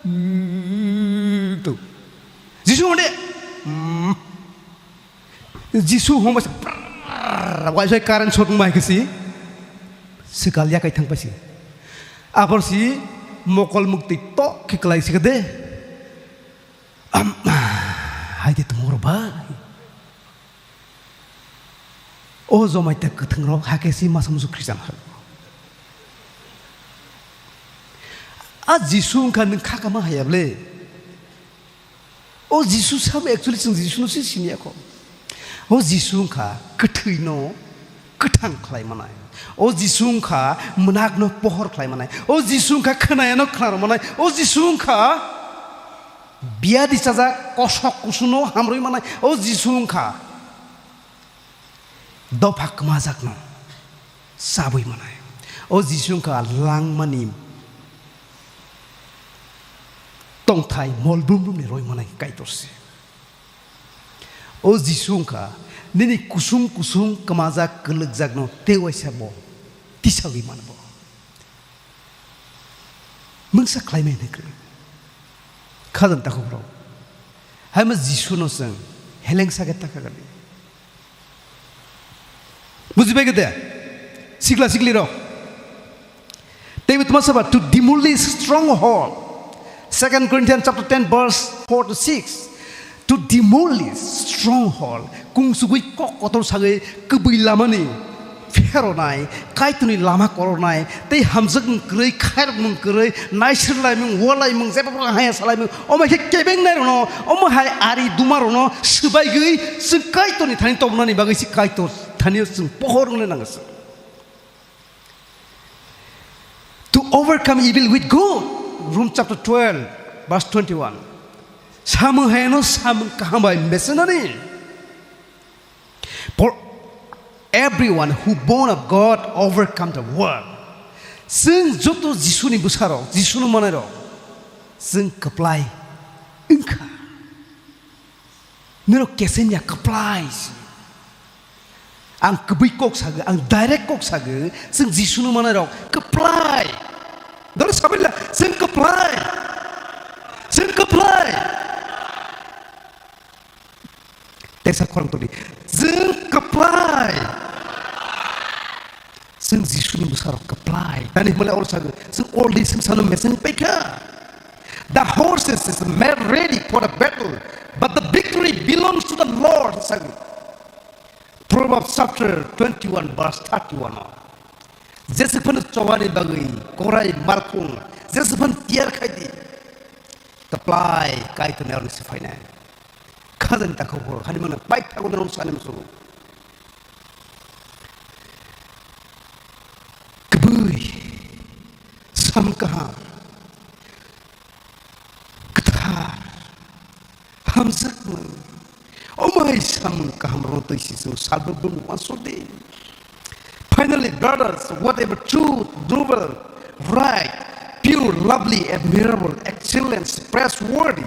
Hmm, tu. Jisu hunde. Hmm. Jisu hong bai se prrrr, waisai current shot wng bai khe si, swkal yakai thang pai si. Abor si mokol muktwi tok khe kwlai si khe de. Am, hai de tongo rw bai. O jomai ta kwthwng rok hakhe si masa musu Christian hai. A Jisu wngkha nwng kha kama haya ble. O Jisu sam actually chwng Jisu no se sini ya kho. O Jisu wngkha kwthwi no kwthang khlai manai. O Jisu wngkha mwnakno pohor khlai manai. O Jisu wngkha khwnayano khna rw manai. O Jisu wngkha biyadi chajak kosok kusuno hamrwi manai. O Jisu wngkha dopha kwmajakno chabwi manai. O Jisu wngkha langmani tongthai mol brum brumni roi manai Kaitor se. O Jisu wngkha nini kusung kusung kwmajak kwlwkjakno tei waisa bo tisagwi mano bo. Mungsa khlaimani hwnwi kwrwi. Khajani takhukrok. Haima Jisuno chwng helengsa khe ta kha gani. Bujibai khe de? Sikla siklirok. Teibo tma saba to demolish stronghold. Second Corinthians chapter ten verse four to six. To demolish stronghold, kungsugwi kok kotor sagwi kwbwi lamani pheronai, Kaitorni lama korornai, tei hamjakmung kwrwi, khairokmung kwrwi, naisirlaimung, walaimung, jeba borok haya salaimung, omo khe kebengnai rokno, omo hai ari duma rokno swbaigwi chwng Kaitorni thani tobonani bagwi se Kaitor thani chwng pohor wngna nango chwng. To overcome evil with good. Rom chapter twelve, verse twenty-one. Samung hayano samung kaham bai mesenani. For everyone who born of God overcome the world. Chwng joto Jisuni bwsarok, Jisuno manairok, chwng kwplai wngkha. Norok kesem ya kwplai si. Ang kwbwi kok sagwi, ang direct kok sagwi, chwng Jisuno manairok kwplai. Dole sabaila, chwng kwplai. Chwng kwplai. Tesa khorang todi. Chwng kwplai. Chwng Jisuni bwsarok kwplai. Tani hwnmale oro sagwi, chwng already chwng sano meseng paikha. The horses is made ready for the battle, but the victory belongs to the Lord, sagwi. Proverbs chapter twenty-one, verse thirty-one o. Jeswk phano chobani bagwi korai malkhung, jeswk phano tiyar khai di. Kwplai Kaitorni aroni se phainai. Khajani takhuk hor, hani mano paithago norok sani musugo. Kwbwi, sam kaham, kwthar, hamjakmung, omo hai samung kaham rwno twi si chwng salbo bumung uansukdi. Finally, brothers, whatever truth, noble, right, pure, lovely, admirable, excellent, praiseworthy,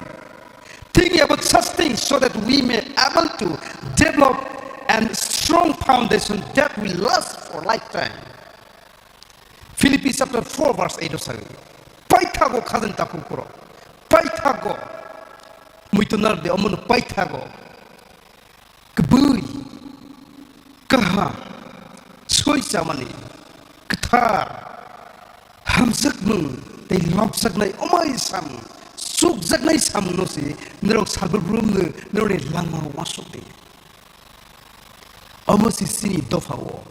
think about such things so that we may able to develop a strong foundation that will last for lifetime. Philippi chapter four verse eight o sawi, paithago khajani takhuk horo, paithago muitu narde omono paithago. Kwbwi, kaham, soi chamani, kwthar, hamjakmung tei lobjaknai omai samung, chukjaknai samungno se norok salbrum brumno norokni langmao uansuk di. Omo se chini dophao.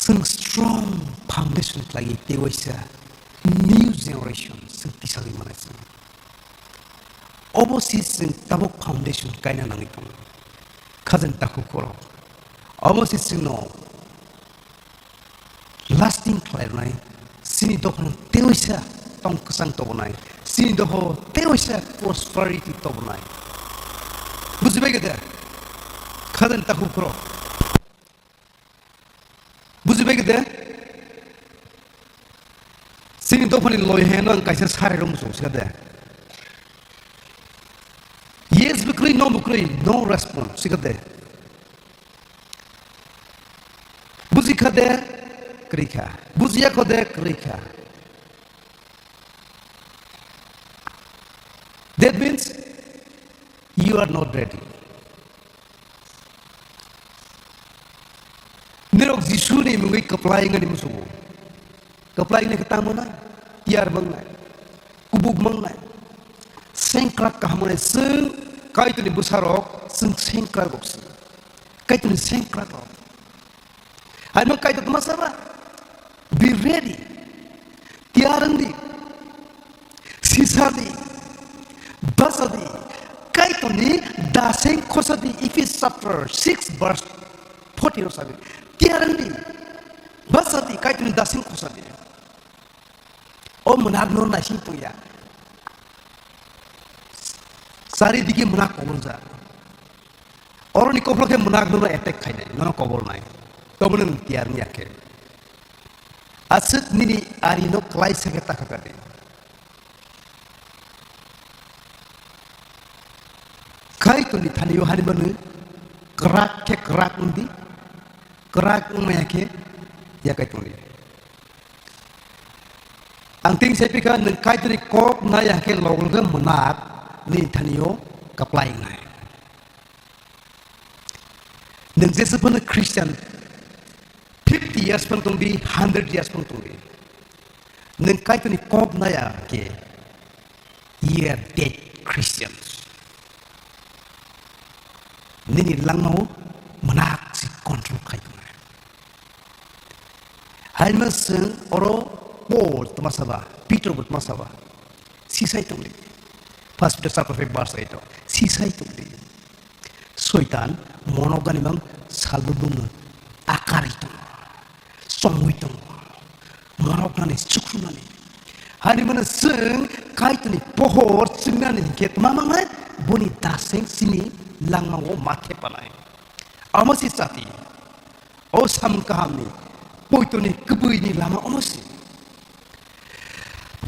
Chwng strong foundation khlaiwi tei waisa new generation chwng tisagwi manai chwng. Obo se chwng tabuk foundation kaina nangwi tongo. Khajani takhuk horo. Obo se chwngno lasting khlai rwnai. Chini dophano tei waisa tong kwchang tobonai. Chini dopho tei waisa prosperity tobonai. Bujibai khe de? Khajani takhuk horo. Bujibai khe de? dophani loi heno ang kaisa sari rwng muchung sikha de. Yes bwkrwi, no bwkrwi, no response sikha de. Bujikha de, kwrwikha. Bujiyakho de, kwrwikha. That means you are not ready. Nirok Jisuni mungwi kwplai wngani muchungo. Kwplai wngni khe tamo nai, tiyar mangnai, kubuk mangnai, sengkrak kaham mangnai, chwng Kaitorni bwsarok, chwng sengkrak rok se. Kaitorni sengkrak rok. Hai mang Kaitor tma saba? Be ready. Tiyar wng di. Sisa di. Basa di. Kaitorni daseng khosa di. Ephesians chapter six verse fourteen o sabi. Tiyar wng di. Basa di. Kaitorni daseng khosa di. O mwnakno naising tongya. Charidike mwnakno koborjak. Oroni koklo khe mwnakno attack khainai, nono kobornai. Toboni nwng tiyar wngya khe. Aswk nini arino klaisa khe ta kha kadi. Kaitorni thani-o hani manu kwrak khe kwrak wng di, kwrak wng maya khe yakai tong di. Ang teng sai pikha, nwng Kaitorni kok nai ya khe logo logo mwnakni thani-o kwplai wngnai. Nwng jesa phano Christian fifty years phano tong di, hundred years phano tong di. Nwng Kaitorni kok nai ya khe, you are dead Christians. Nini langmao mwnakchi control khai tongnai. Haima chwng oro Paul tma saba, Peter bo tma saba, sisai tongdi. First Peter chapter five verse eight o, sisai tongdi. Soitan monok gani mang salbudungno akarwi tongo, chongwi tongo, monok nani, chukrunani. Hani mano chwng Kaitorni pohor chwngnani hinkhe tma mangnai? Boni daseng chini langmao ma thepanai. Omo se chati. O samung kahamni, poitoni kwbwini lama omo se.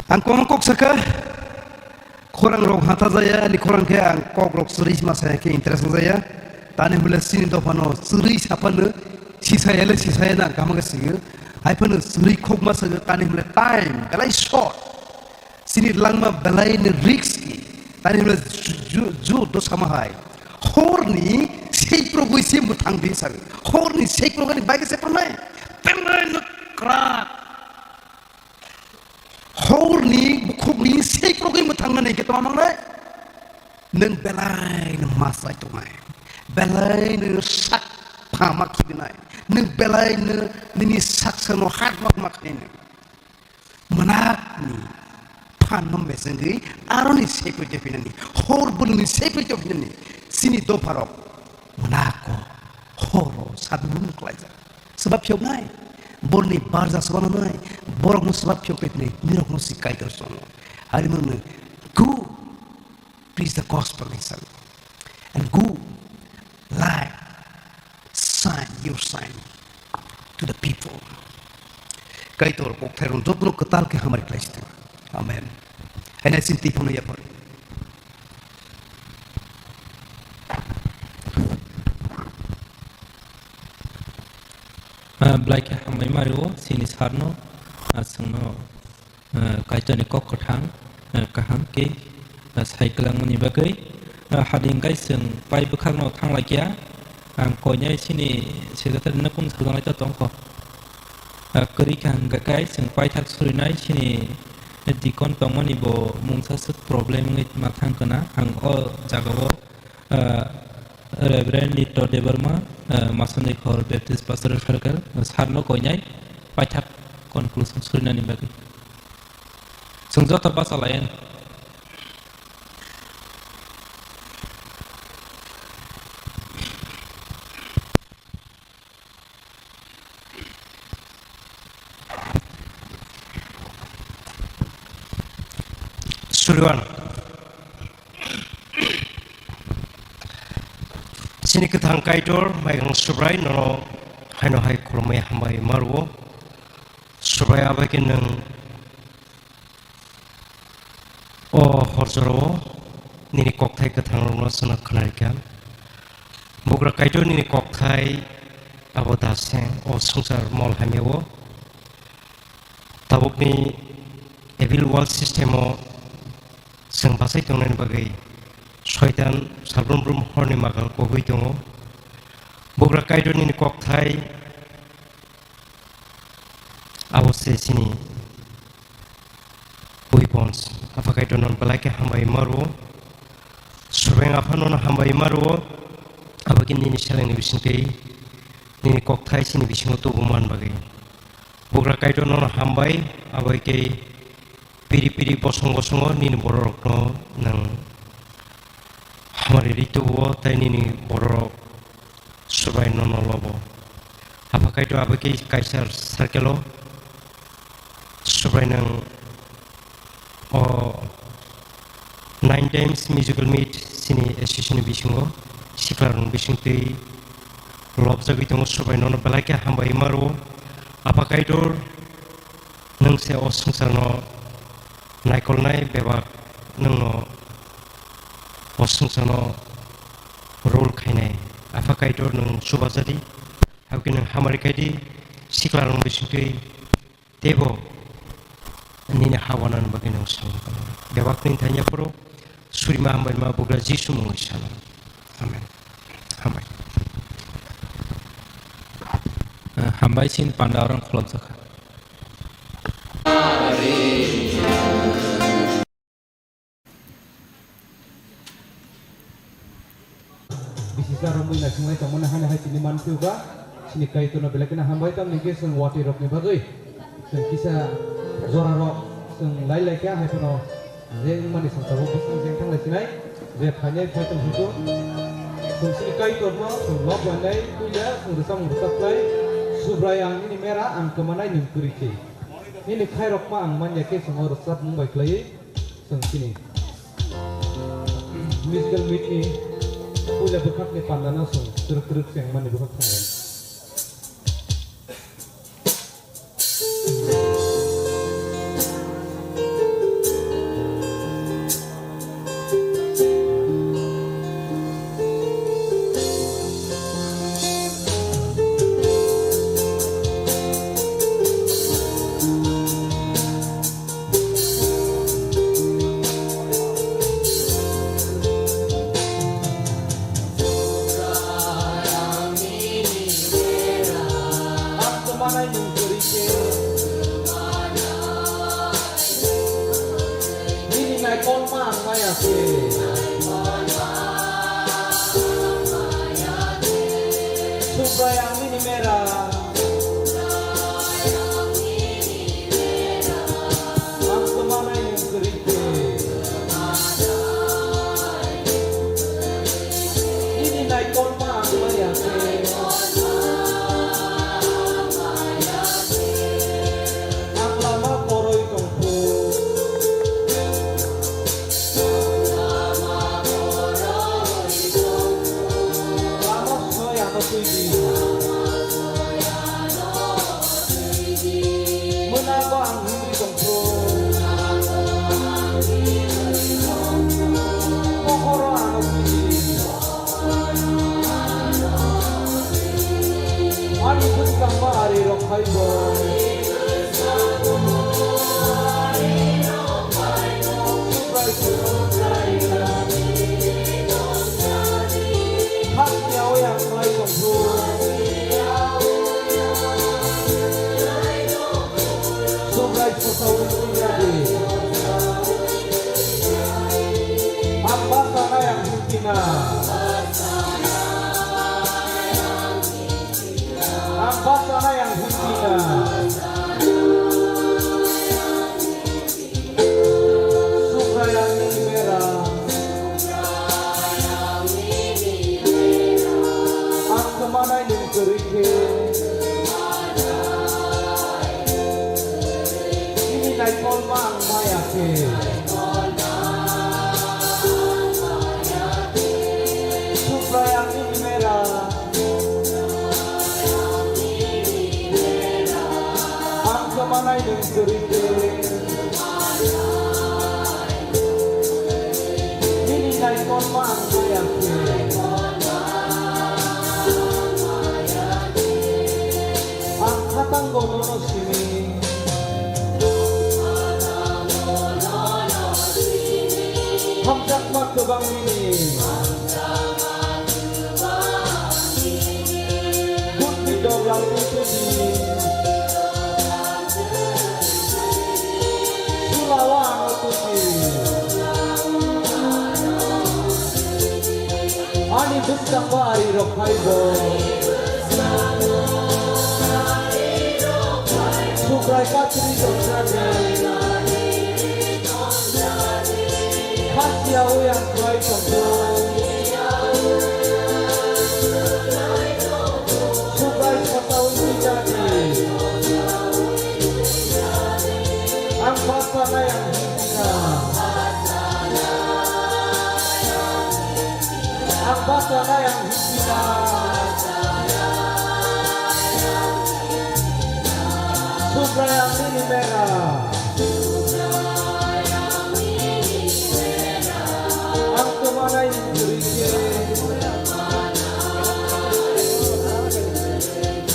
Ang kono kok sakha, khorang rok hata jaya, ani khorang khe ang kok rok chwrwi ma saya khe interest jaya. Tani hwnle chini dophano chwrwi saphano sisaya le sisaya na ang kama khe sigi. Hai phano chwrwi khok ma sakha, tani hwnle time belai short. Chini langma belai ni risk ki. Tani hwnle ju-, ju-, ju do sama hai. Horni seiprogwi se mwthang di sari. Horni seiprogani bai khe se pranai. Belai no krak. Horni bukhukni seiprogwi mwthang nani khe tama mangnai. Nwng belai no masai tongnai. Belai no sak phama khibinai. Nwng belai no nini saksa no hard work ma khainai. Mwnakni phanno mesengwi aroni seiproi tei phinani, hor bwlwngni seiproi tei phinani, chini dopharok mwnako horo sadulung klaijak. Swbak phiyoknai, borni barja swbana nai, borokno swbak phiyok tei phinai, nirokno si Kaitor chongo. Harimano go preach the gospel, he said, and go light, shine your shine to the people. Kaitor kokthai rok jotono kwtal khe hamari khlai sitwma. Amen. Haina sin twi phano yaphar. Ah, belai khe hambai mario sini sarno, ah, chwngno. Ah, Kaitorni kok kwthang, ah, kaham khe, ah, sai kwlangmani bagwi, ah, hading kai chwng pai bwkhakno thanglaikya. Ang koinai chini secretary no kung sajanglai ta tongkho. Ah, kwrwi kha hwnkha kai chwng paithak surinai chini deacon tongmani bo mungsa swk problem wngwi ma thang kana. Ang o jagao, ah, Reverend Nitya Debbarma, ah, Masandi Khor Baptist Pastoral Circle, ah, sarno koinai paithak conclusion surinani bagwi. Chwng joto bachalayan. Suliwan. Chini kwthang Kaitor, maigang Subrai, nono haino hai khulumwi hambai maruo. Subrai abai khe nwng hor jorao nini kokthai kwthangrokno chwngno khwnarikha. Bugra Kaitor nini kokthai abo daseng o swngchar mol hamyao. Tabukni evil world system-o chwng bachai tongnani bagwi Soitan salbrum brum horni makal kogwi tongo. Bugra Kaitor nini kokthai abo se chini weapons. Apha Kaitor nono belai khe hambai ma rwo. Subraiyung Apha nono hambai ma rwo. Abo khe nini selengni bisingtwi nini kokthai chini bisingo tubu man bagwi. Bugra Kaitor nono hambai, abo khe piri piri bosong bosongo nini bororokno nwng hamari ri tubuo tei nini bororok Subrai nono lobo. Apha Kaitor abo khe kaisa circle-o Subrai nwng o nine times musical meet chini association ni bisingo siklarokni bisingtwi lobjagwi tongo, Subrai nono belai khe hambai ma rwo. Apha Kaitor nwng se o swngcharno naikolnai bebak nwngno o swngcharno rule khainai. Apha Kaitor nwng chubajadi, habkhe nwng hamari khaidi, siklarokni bisingtwi teibo nini ha wanani bagwi nwng salo. Bebakni thani aphuru surima hambai ma bugra Jisu mungwi salo. Amen. Hambai. Hambai sin panda orang kholopjakha. Bisi cha romwi naisingwlai tongmani hani hai tini manphiuba, chini Kaitorno belai kheno hambai, tamni hwnkhe chwng watwi rokni bagwi chwng kisa jorarok chwng lai lai kha, hai phano je wngmani songchago bwswng jeng thanglai sinai, je phainai phai tong phai tong. Chwng chini Kaitorno chwng nok lainai puila chwng rwchapmung rwchap khlai, Subrai ang nini mera, ang kwmanai nwng kwrwi se. Nini khairokma ang man ya khe chwng o rwchapmung bai khlaiwi. Chwng chini musical meet ni puila bwkhakni panda no chwng twrwk twrwk chengmani bwkhak thangwi. Ang kwmanai nwng kwrwi se. Nini naikolma ang maya se. Subrai ang nini mera. Ang kwmanai nwng kwrwi se. Nini naikolma ang maya se. Ang lama koroi tongphu. Lama soi ano twi di. Mwnabo ang himri tongphu. Pohoro ano twi di. Ani bwskangma ari rok phaibo. Hakni yaui ang khlai tongphu. Subrai sosaui tongya di. Ang bwsanai ang himkina. Ang bwsanai ang himkina. Subrai ang nini mera. Ang kwmanai nwng kwrwi khe. Nini naikolma ang maya khe. Subrai ang nini mera. Ang kwmanai nwng kwrwi khe. Ang khatango nono simi. Hamjakma kwbang nini. Buddhi doglam ni tudi. Sulawa ano tudi. Ani bwskango ari rok phaibo. Subrai kachri tongjani. Khasiya uyang khlai tongkhu. Subrai sata ui twijani. Ang basa nai ang himphina. Ang basa nai ang himphina. Subrai ang nini mera. Ang kwmanai ni kwrwi khe.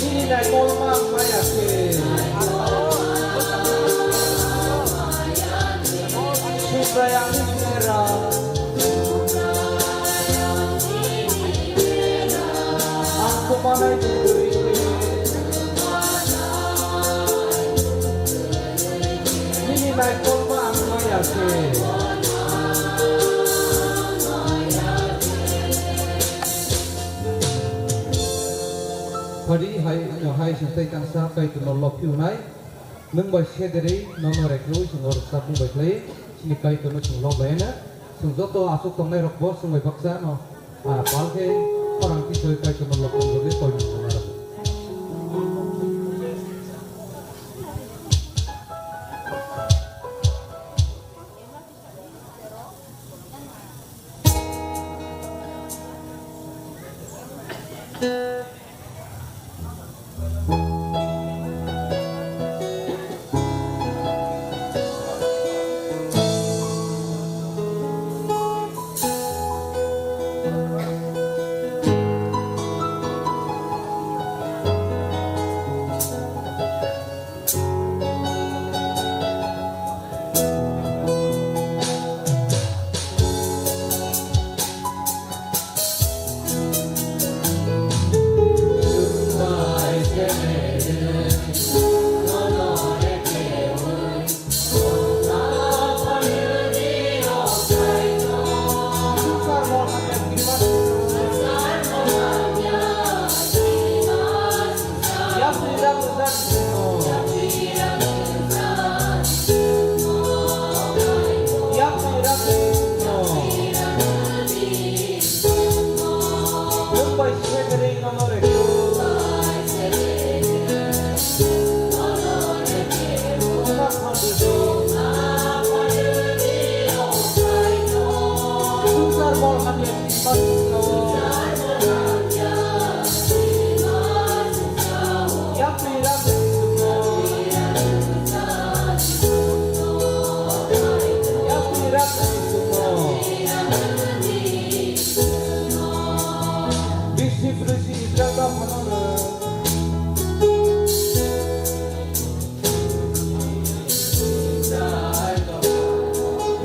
Nini naikolma ang maya khe. Subrai ang nini mera. Ang kwmanai ni kwrwi khe. Nini naikolma ang maya khe. Phadi hai, hai sing tei tangsa Kaitorno lobphiunai. Nwng bai sederwi nono rekrwi chwng o rwchapmung bai khlai chini Kaitorno chwng lob laina. Chwng joto aswk tongnai rok bo chwng bai baksa no, ah, pal khe khorang tisoi Kaitorno lobphiung rwgwi koimung tongna rwgo.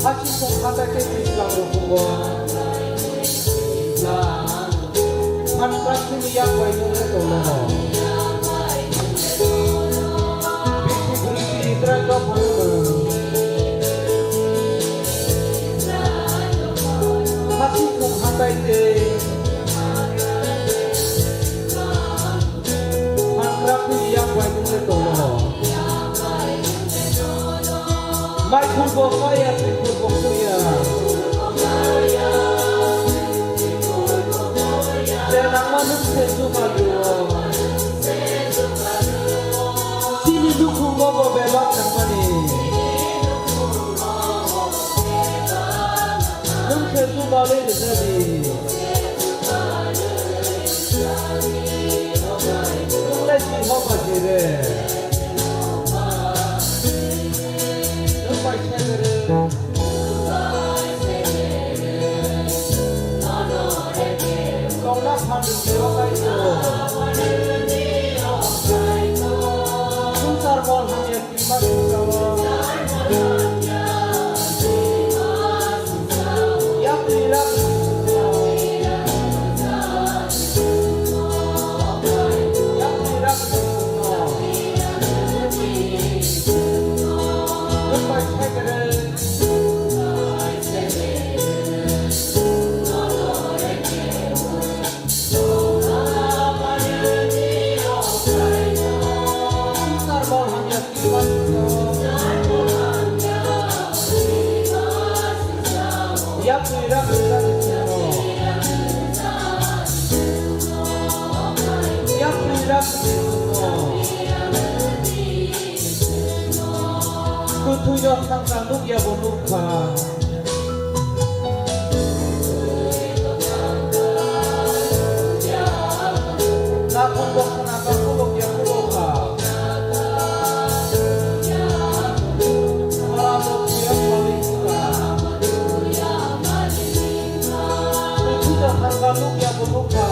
Hasing tong khatai tei twi chwlang rok tongo. Phan Krak chini yak bai nung le tongo. Bisi bwrwi chini trai rok phano. Hasing tong khatai tei Phan Krak ni yak bai nung le tongo. Mai khurbo kaya, twi khurbo khuya. Je nangma nung se chubalu. Chini nukhungo bo bebak nangmani. Nwng se chubalwi rwjadi. Nwng lai si hokma si re. Nwng bai se re. Nokha nukya bo nukha. Nakhung bokhna ka khulokya khulokha. Mara bo thuya phalwi nukha. Puja thangka nukya bo nukha.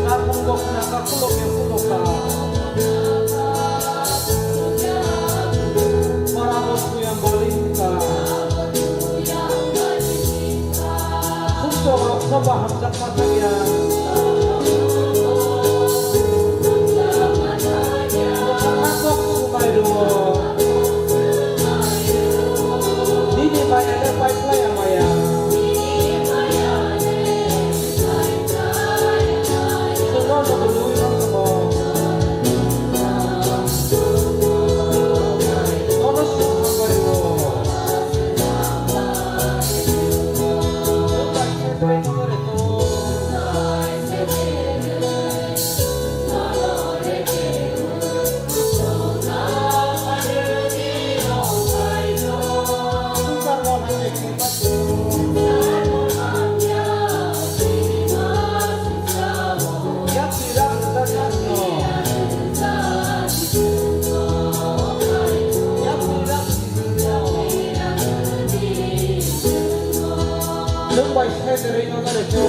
Nakhung bokhna ka khulokya khulokha. Mara bo thuya phalwi nukha. Sumsok rok no baham jakma thangya. Mwkhang kok sumai rwo. Nini maya le pai phlai ya maya. Chwngno no bo nugwi man tongo. Nono suk hambai rwo. Nwng bai sai kwrwi no nare khe.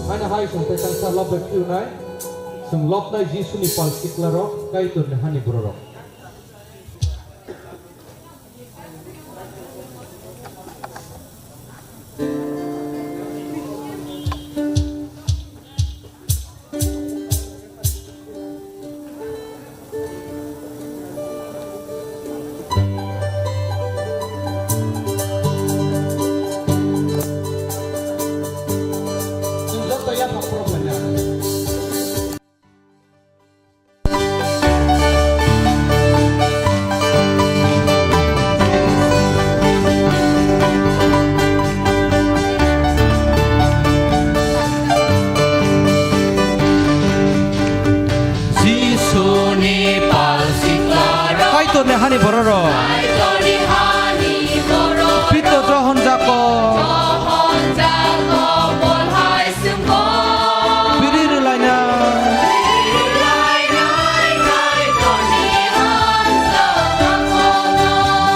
Haino hai chwng tei tangsa lob bai phiyunai. Chwng lobnai Jisuni pal siklarok, Kaitorni hani bororok. Chwng joto yaphak problem ya. Jisuni pal siklarok. Kaitorni hani bororok. Kaitorni hani bororok. Pitor Johon Jakob. Johon Jakob, Paul hai Piri rwlaina.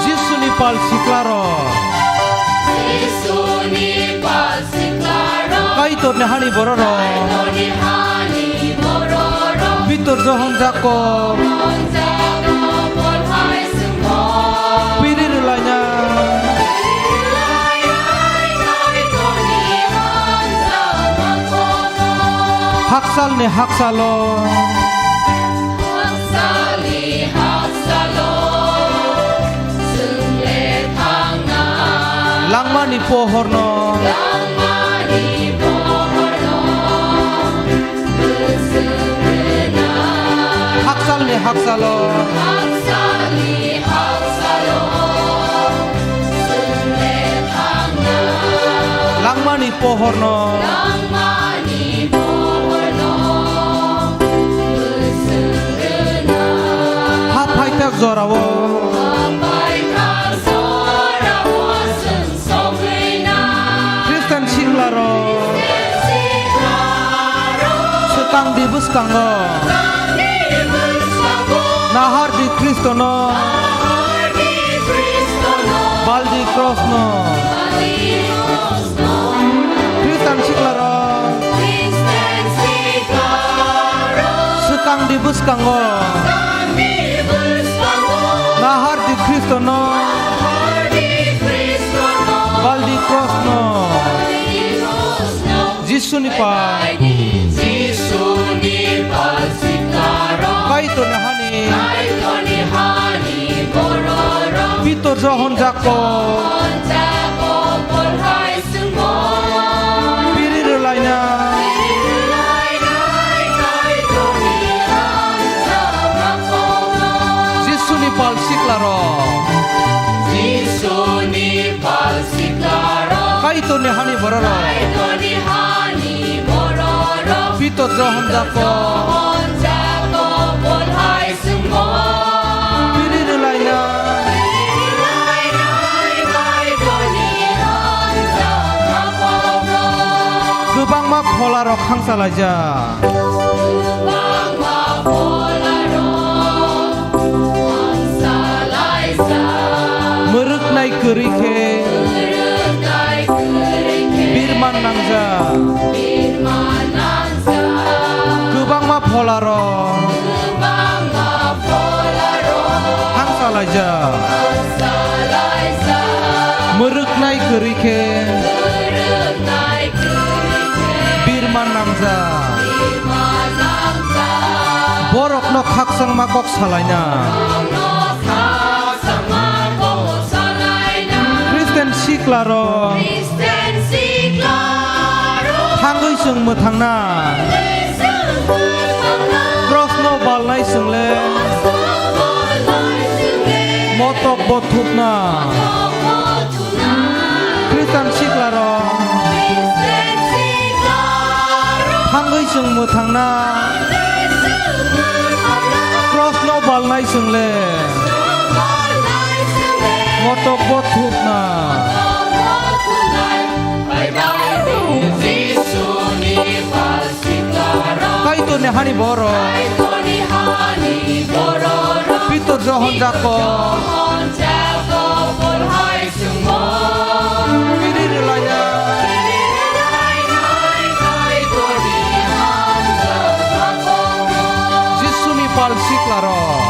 Jisuni pal siklarok. Kaitorni hani bororok. Pitor Johon Jakob. Piri rwlaina. Haksalni haksalo. Langmani pohorno. Haksalni haksalo. Haksalni haksalo. Langmani pohorno. Langmani pohorno. Haphaithak jorao. Haphaithak jorao. Khristan siklarok. Swkang di bwskango. Nahar di Khristono. Bal di krosno. Khristan siklarok. Swkang di bwskango. Nahar di Khristono. Bal di krosno. Jisuni pal. Kaitorni hani. Johon Jakob. Piri rwlaina. Jisuni pal siklarok. Jisuni pal siklarok. Kaitorni hani bororok. Kaitorni hani bororok. Pitor Johon Jakob. Johon Jakob, Paul hai Piri rwlaina. Kwbangma pholarok khangsa laijak. Mwrwknai kwrwi khe. Birman nangjak. Kwbangma pholarok. Hangsa laijak. Mwrwknai kwrwi khe. Birman nangjak. Borokno khakchangma kok salaina. Christian siklarok. Thangwi chwng mwthangna. Cross no balnai chwng le. Motok bo thupna. Christian siklarok. Thangwi chwng mwthangna. Cross no balnai chwng le. Motok bo thupna. Kaitorni hani borok. Pitor Johon Jakob. Biri rwlaiya. Jisuni pal siklarok.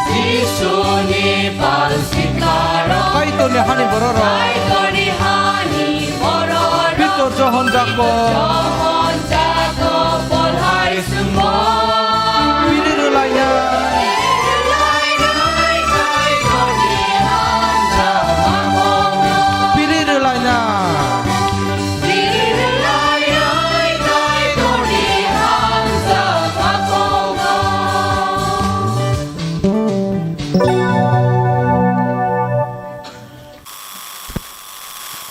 Jisuni pal siklarok. Kaitorni hani bororok. Kaitorni hani bororok. Pitor Johon Jakob. Johon Jakob, Paul hai Biri rwlaina. Biri rwlaina.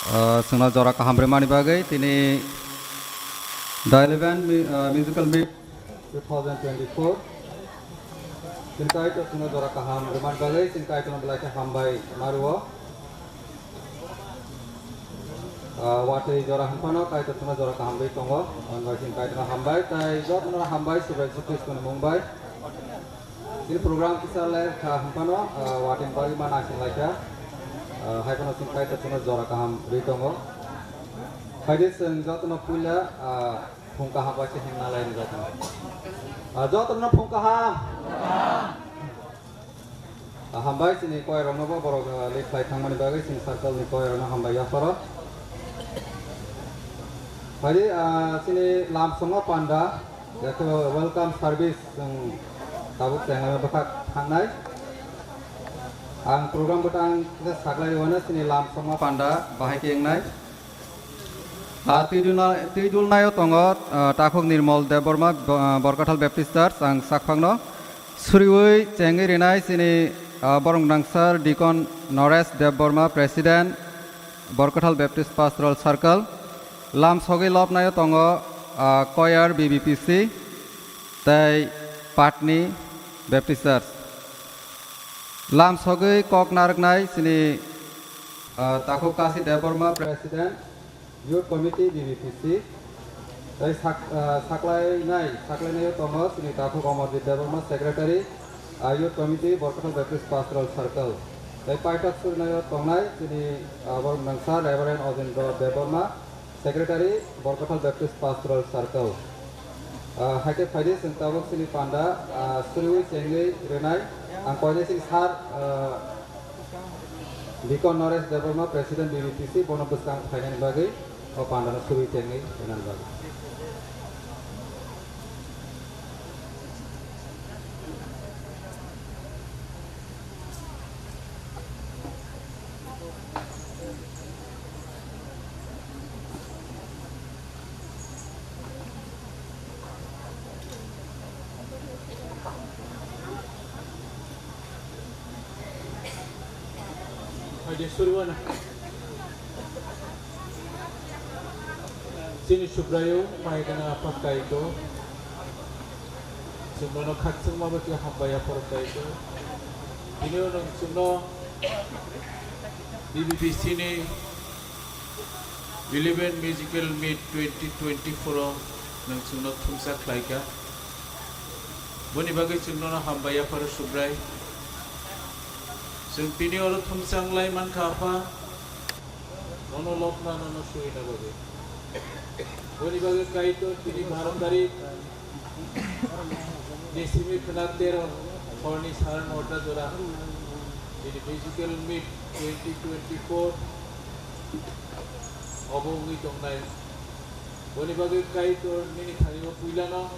Ah, chwngno jora kaham rwmani bagwi tini the eleven mu-, ah, musical meet two thousand twenty-four. Chini Kaitor chwngno jora kaham rwmani bagwi chini Kaitorno belai khe hambai ma rwo. Ah, watwi jora hwnphano Kaitor chwngno jora kaham rwi tongo. Hwnbai chini Kaitorno hambai, tai jotono hambai Subrai Jisu Khristoni mung bai. Chini program kisa le kha hwnphano, ah, watwi bagwi ma naising lai kha. Ah, hai phano chini Kaitor chwngno jora kaham rwi tongo. Phaidi chwng jotono puila, ah, Phung kaham bai se himna lai ni jotono. Ah, jotono phung kaham. Ah, hambai chini koirokno bo borok, ah, lead khlai thangmani bagwi chini circle ni koirokno hambai yapharo. Phaidi, ah, chini lamsongo panda, yakhe welcome service chwng tabuk chenglai bwkhak thangnai. Ang program bwtang kisa saklai rwna chini lamsongo panda bahai khe wngnai. Ah, twi dulna-, twi dulnaio tongo, ah, Takhuk Nirmol Debbarma, bo-, ah, Borkathal Baptist Church, ang sakphangno suriui chengwi rinai chini, ah, borok gwnang sir Deacon Noresh Debbarma, President, Borkathal Baptist Pastoral Circle. Lam sogwi lobnaio tongo, ah, choir B B P C tei Patni Baptist Church. Lam sogwi kok narwknai chini, ah, Takhuk Kasi Debbarma, President, Youth Committee, B B P C, tei sak-, ah, saklainai, saklainaio tongo chini Takhuk Amarjit Debbarma, Secretary, ah, Youth Committee, Borkathal Baptist Pastoral Circle, tei paithak surinaio tongnai chini, ah, borok mungsa Reverend Ojendra Debbarma, Secretary, Borkathal Baptist Pastoral Circle. Ah, hai khe phaidi chwng tabuk chini panda, ah, suriui chengwi rwnai. Ang koinai chini sir, ah, Deacon Noresh Debbarma, President B B P C, bono bwskang phainani bagwi o pandano suriui chengwi rwnani bagwi. Jesurwana. Chini Subraiyung, maigana Apha Kaitor. Chwng nono khakchangma bai khe hambai yapharo Kaitor. Bini ulo chwngno B B P C ni eleven Musical Meet twenty twenty-four o nwng chwngno thumsa khlaikha. Boni bagwi chwng nono hambai yapharo Subrai. Chwng tini oro thumsang lai mankha Apha, nono lobna, nono surina bagwi. Boni bagwi Kaitor tini baro tarik ni simi khwna tero horni sara nota jora tini Musical Meet twenty twenty-four obo wngwi tongnai. Boni bagwi Kaitor nini thani o puilano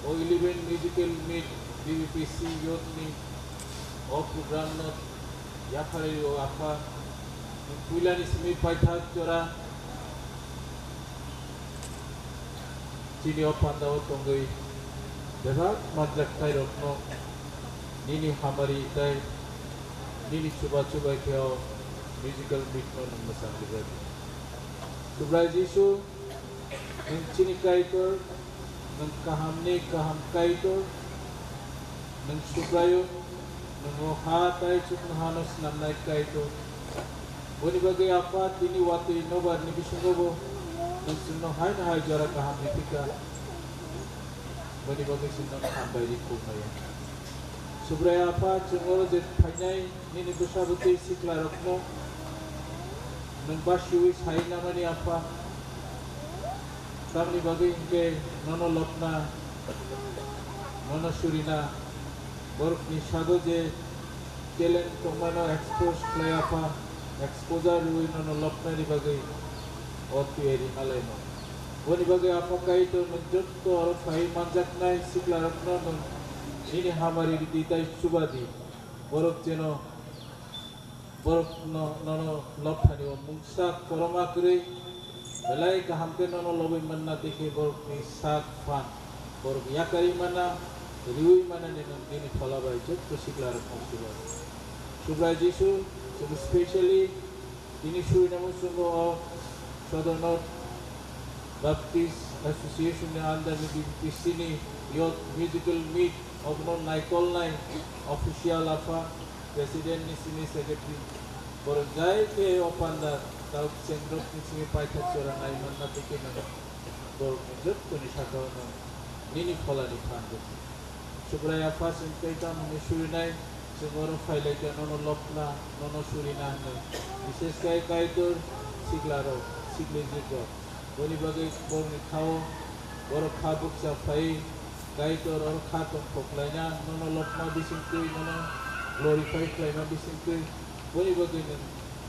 o eleven Musical Meet B B P C youth ni o program no yapharwi o Apha, nwng puilani simi paithak jora chini o panda o tongwi bebak manjak tai rokno nini hamari tai nini chuba chubai khe o Musical Meet no nwng mwchang rijak. Subrai Jisu, nwng chini Kaitor, nwng kahamni kaham Kaitor, nwng Subraiyung, nwng o ha tai chuknohano snamnai Kaitor. Boni bagwi Apha tini watwi nobar ni bisingo bo nwng chwngno hai no hai jora kaham riphi kha. Boni bagwi chwng nono hambai ri khulumaya. Subrai Apha, chwng oro je phainai nini bwsa bwtwi sikla rokno nwng basiwi sai namani Apha. Tamni bagwi hinkhe nono lobna, nono surina, borokni sago je talent tongmano expose khlai Apha, exposure rwui nono lobnani bagwi o tiyari malaino. Boni bagwi Apha Kaitor nwng jotto oro phai manjaknai siklarokno nwng nini hamari ridi tai chuba di. Borok jeno borok no, nono lobthani o mungsa koroma kwrwi belai kaham khe nono lobwi manna, tei khe borokni sak phan borok yakarwi manna, riui manani nwng bini phola bai jotto siklarokno chuba di. Subrai Jisu, chwng specially tini surinamo chwngno o Sodor North Baptist Association ni under ni B B P C ni Youth Musical Meet obono naikolnai official Apha, President ni simi Secretary, borok jai khe o panda tabuk chwng rok ni simi paithak jora nai manna tei khe nang borok ni jotto ni saka o nang nini phola ni phan rwdi. Subrai Apha, chwng tei tamo hwnwi surinai, chwng oro phai lai khe nono lobna, nono surina hwnwi. Bishesh khe Kaitor sikla rok, sikli jwk rok. Boni bagwi borokni kha-o borok kha bukcha phaiwi Kaitor oro kha tongthok laina, nono lobma bisingtwi, nono glorify khlaima bisingtwi, boni bagwi nwng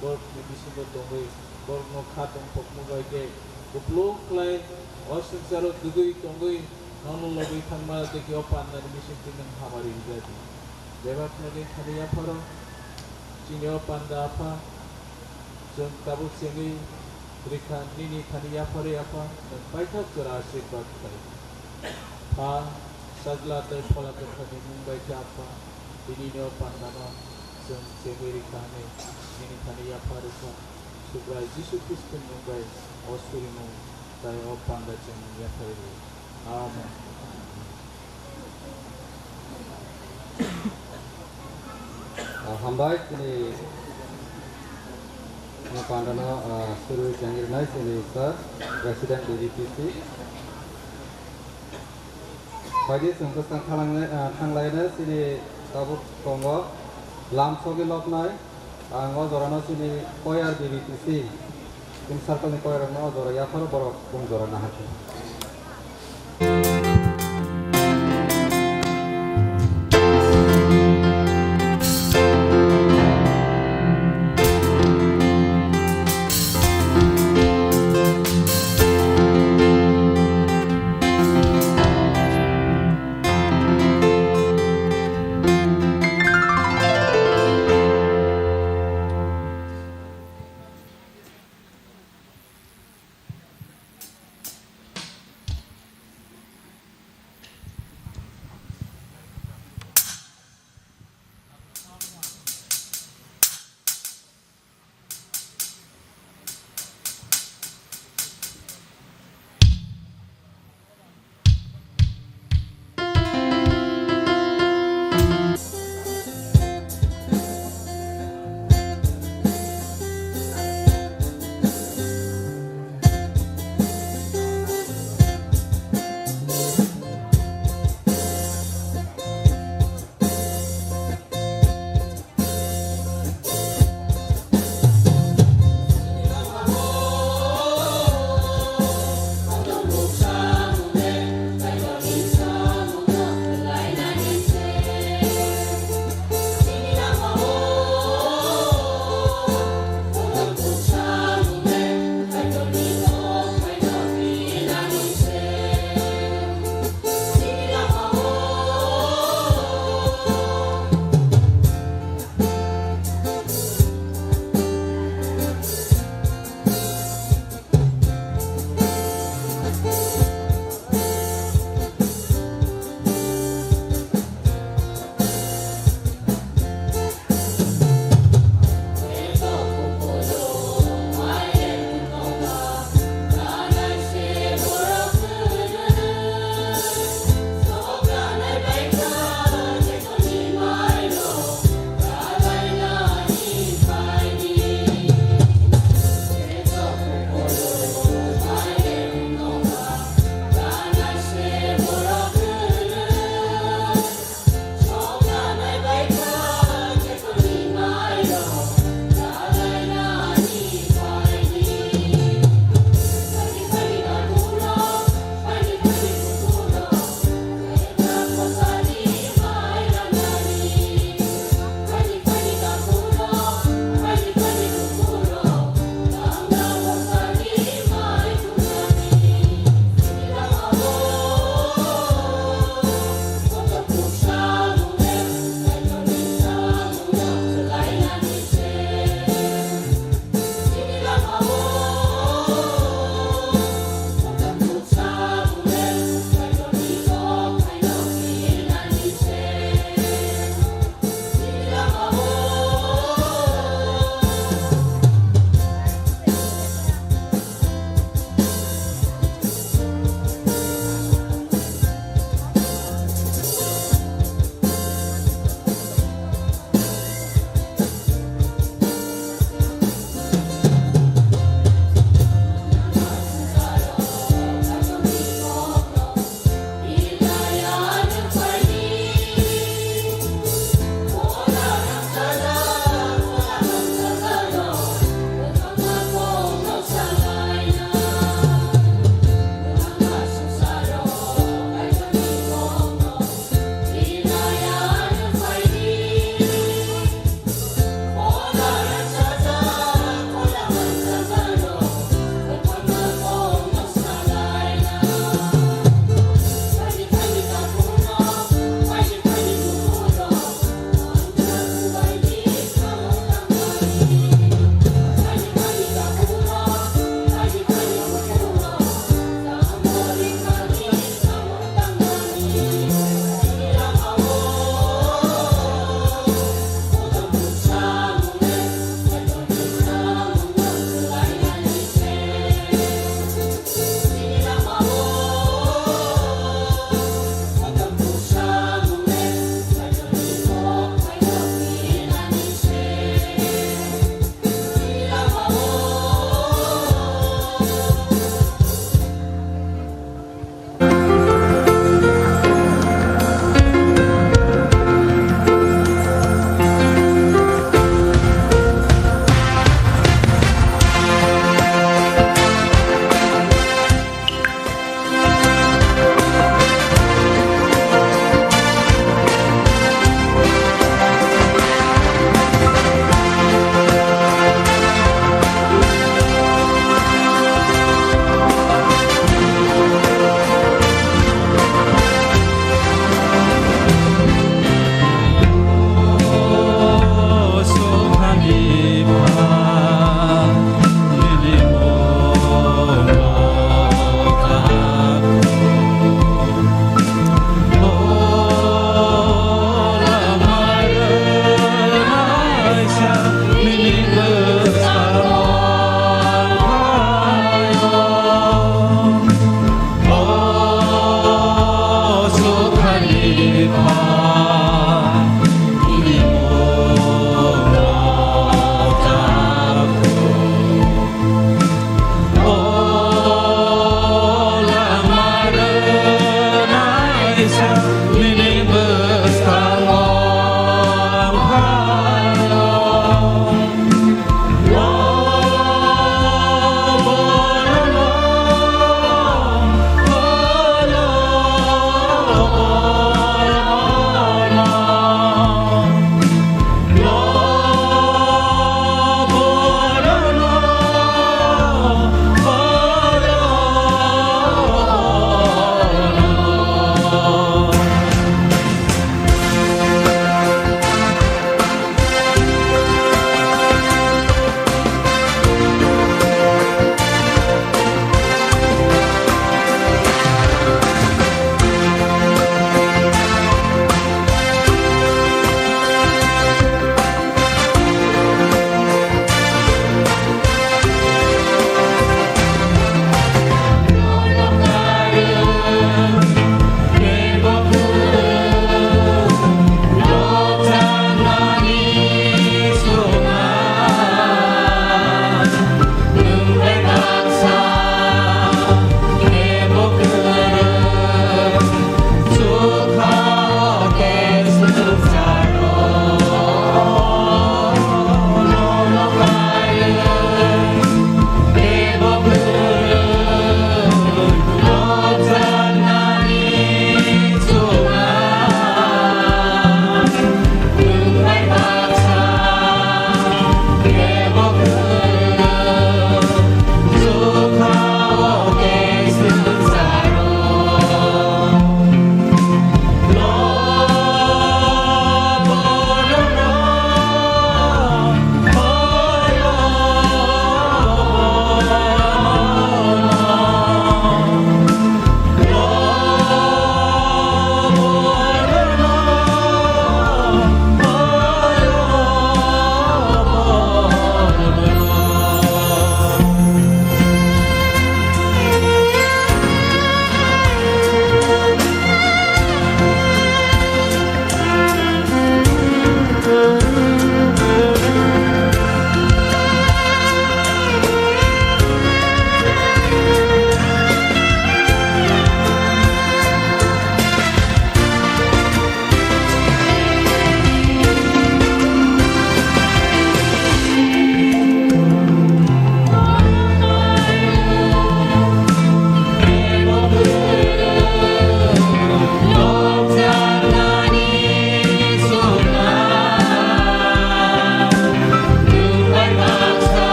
borokni bisingo tongwi borokno kha tongthokma bai khe kupulung khlai o swngcharo dugwi tongwi nono lobwi thangma tei khe o pandani bisingtwi nwng hamari rwjadi. Bebak nini thani yapharo chini o panda Apha, chwng tabuk chengwi rikha nini thani yapharwi Apha, nwng paithak jora asirbat khlai. Pha, Sajla tei Phola Kwthar ni mung bai khe Apha, tini ni o panda no chwng chengwi rikha hwnwi nini thani yapharwi kha. Subrai Jisu Khristo ni mung bai o surimung tai o panda chwng yapharwi rw. Amen. Ah, hambai, chini pandano, ah, suru chengirnai chini sir, President B B P C. Phaidi chwng bwskang thanglai-, ah, thanglaina chini tabuk tongo lam sogwi lobnai. Ang o jorano chini choir B B P C, chini circle ni choir rokno o jora yapharo borok bung jora nahar khe.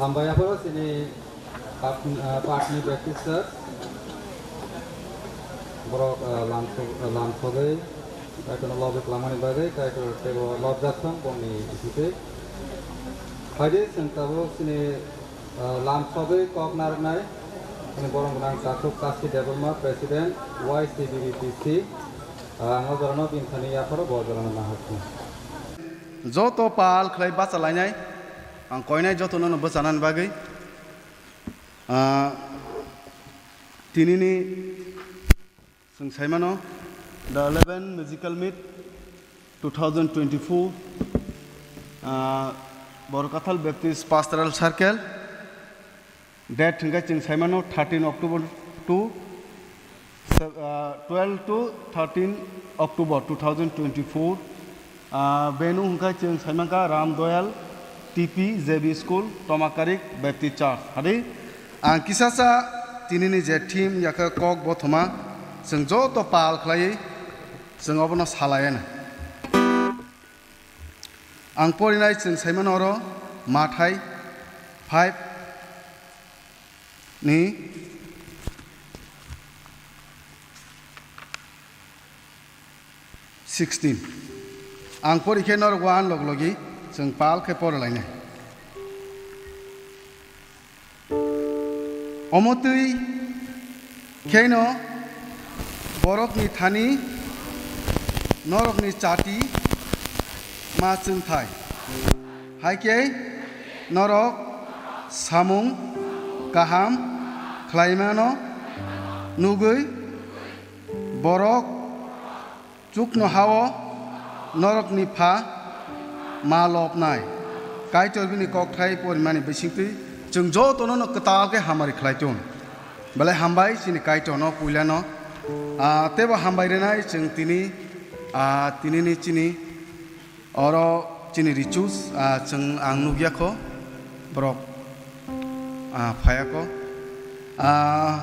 Hambai aphuru chini Pat-, ah, Patni Baptist Church. Borok, ah, lam so-, ah, lam sogwi Kaitorno lobi kwlangmani bagwi Kaitor teibo lobjak thung bongni bisingtwi. Phaidi chwng tabuk chini, ah, lam sogwi kok narwknai chini borom gwnang Takhuk Kasi Debbarma, President, Y C B B P C. Ah, ang o jorano bini thani yapharo bo jorano nahar thung. Joto pal khlai bacha lainai, ang koinai jotono no bwchanani bagwi. Ah, tinini chwng saimano, the eleven Musical Meet two thousand twenty-four, ah, Borkathal Baptist Pastoral Circle, date hwnkhe chwng saimano thirteen October to, ah, twelve to thirteen October two thousand twenty-four. Ah, venue hwnkhe chwng saimankha Ram Doyal T P J B School, Tomakarik Baptist Church. Hadi, ang kisasa tinini je theme yakhe kok bothoma, chwng joto pal khlaiwi chwng obono salaiyana. Ang porinai chwng saimano oro Mathai five ni sixteen. Ang pori khe norok uan log logi chwng pal khe pora lainai. Omo twi kheno borokni thani norokni chati ma chwngthai. Hai khe norok samung kaham khlaimano nugwi borok chuknohao norokni pha ma lobnai. Kaitor bini kokthai porimani bisingtwi chwng jotono no kwtal khe hamari khlai tong. Belai hambai chini Kaitorno puilano, ah, teibo hambai rwnai chwng tini, ah, tinini chini oro chini Richus, ah, chwng ang nukya kho, borok, ah, phaya kho. Ah,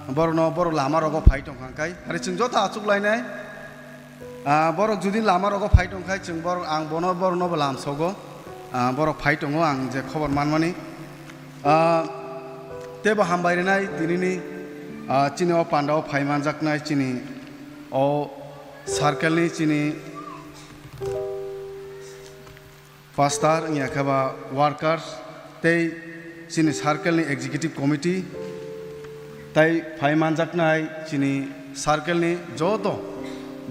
borokno, borok lama rogo phai tongkha hwnkhe, ari chwng joto achuk lainai. Ah, borok jodi lama rogo phai tongkha, chwng borok, ang bono, borokno bo lamsogo. Ah, borok phai tongo, ang je khobor manmani. Ah, teibo hambai rwnai tinini, ah, chini o pandao phai manjaknai chini o circle ni chini pastor, wngya khe ba workers, tei chini circle ni executive committee, tei phai manjaknai chini circle ni joto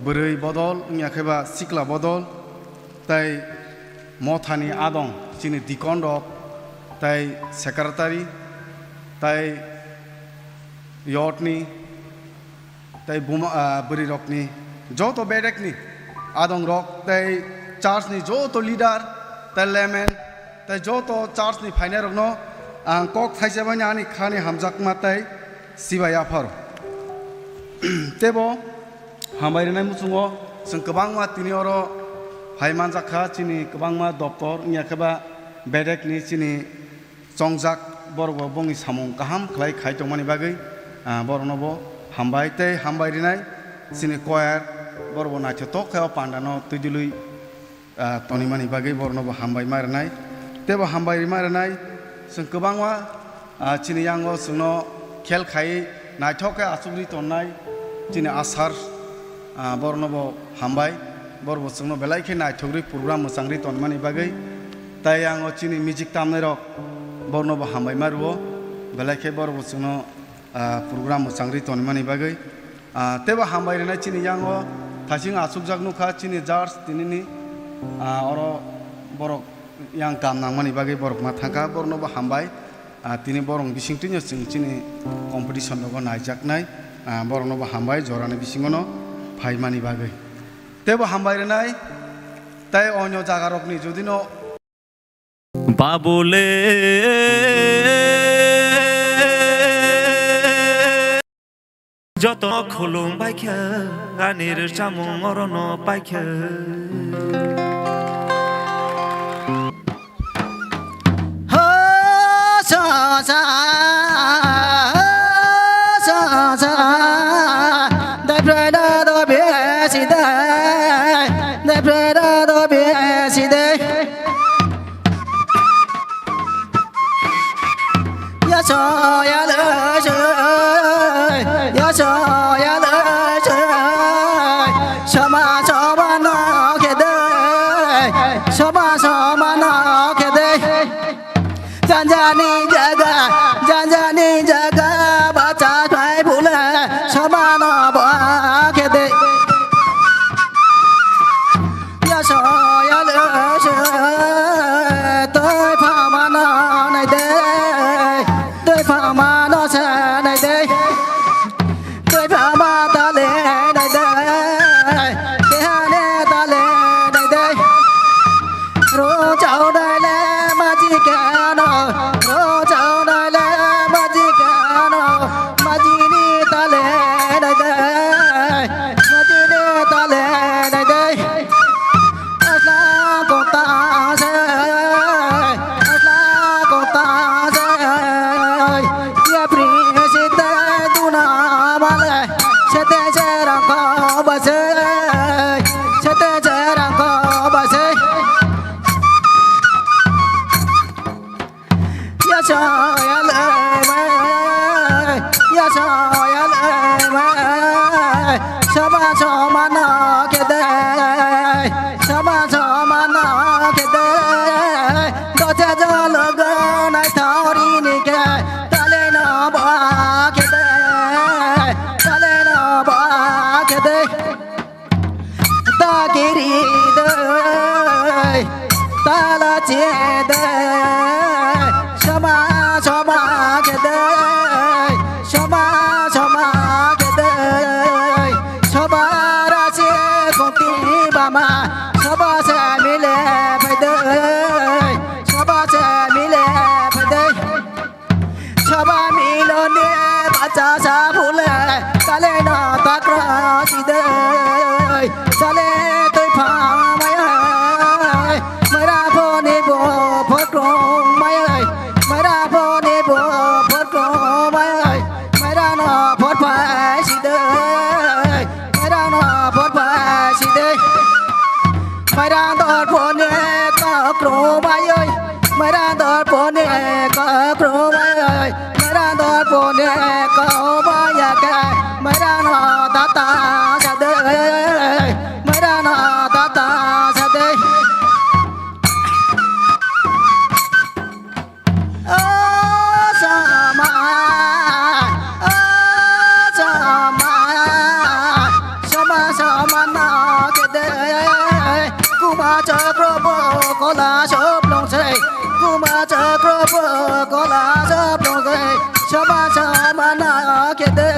bwrwi bodol, wngya khe ba sikla bodol, tei mothani adong chini deacon rok, tei secretary, tei yot ni tei buma, ah, bwrwirokni joto bedekni adongrok tei church ni joto leader tei layman tei joto church ni phainairokno ang kok thaisa bai ani khani hamjakma tei sibai yapharo. Teibo hambai rwnai muchungo chwng kwbangma tini oro phai manjak kha, chini kwbangma doptor wngya khe ba bedekni chini chongjak borok bo bongni samung kaham khlai khai tongmani bagwi, ah, borokno bo hambai tei hambai rinai chini choir borok bo naithotok khe o panda no twidulwi, ah, tonimani bagwi borokno bo hambai ma rinai tei bo hambai rima rinai chwng kwbangma, ah, chini yango chwngno khel khai naithok khe achukri tonnai chini asar. Ah, borokno bo hambai, borok bo chwngno belai khe naithokri program mwchangri tonmani bagwi. Tai ang o chini music tamnairok, borokno bo hambai ma rwo, belai khe borok bo chwngno, ah, program mwchangri tonmani bagwi. Ah, teibo hambai rwnai chini yango thasing achukjak nukha chini judge tinini, ah, oro borok yang kam nangmani bagwi borok ma thangkha, borokno bo hambai. Ah, tini borok bisingtwino chwng chini competition rogo naijaknai, ah, borokno bo hambai jorani bisingono phaimani bagwi. Teibo hambai rwnai, tei onyo jagarokni jodino Babule joto khulum baikha, ani rwchapmung orono paikha. Soyalwsoi, ya soyalwsoi, soma soma no khede, soma soma no khede. Janjani jaga, janjani jaga, bacha pai bule, soma no ba khede. Ya soyalwsoi, toi phamano naide, toi phamano se naide, toi phama tale naide, tehane tale naide. Ro chao naile maji kano, ro chao naile maji kano, majini tale naide, majini tale naide. Asla kota se, asla kota se, ya pri sita duna male, sete se rangko base, sete se rangko base. Ya soyalwsoi, ya soyalwsoi, soma soma no khede, soma soma no khede. Dote jolo go nai thori ni ke, tale no ba khede, tale no ba khede. Takiri dei, talachi dei, soma soma khe dei, soma soma khe dei, soba rasi khungti bama, soba se mile phai dei, soba se mile phai dei. Soba miloni bacha sa phule, tale no takra sidei, tale toi phamai, mera phone bo photong mai, mera phone bo photong mai, mera no phot phai sidei. Mairang no phot bai sidi. Mairang dor phone kokro bai oi. Mairang dor phone kokro bai oi. Mairang dor phone ko bai ya ke. Mairang no data sade. Mairang no data sade. O Sama, o Sama, Sama, Sama no kede. Kuma chakro bo kola soplong se. Kuma chakro bo kola soplong se. Sama, Sama no kede.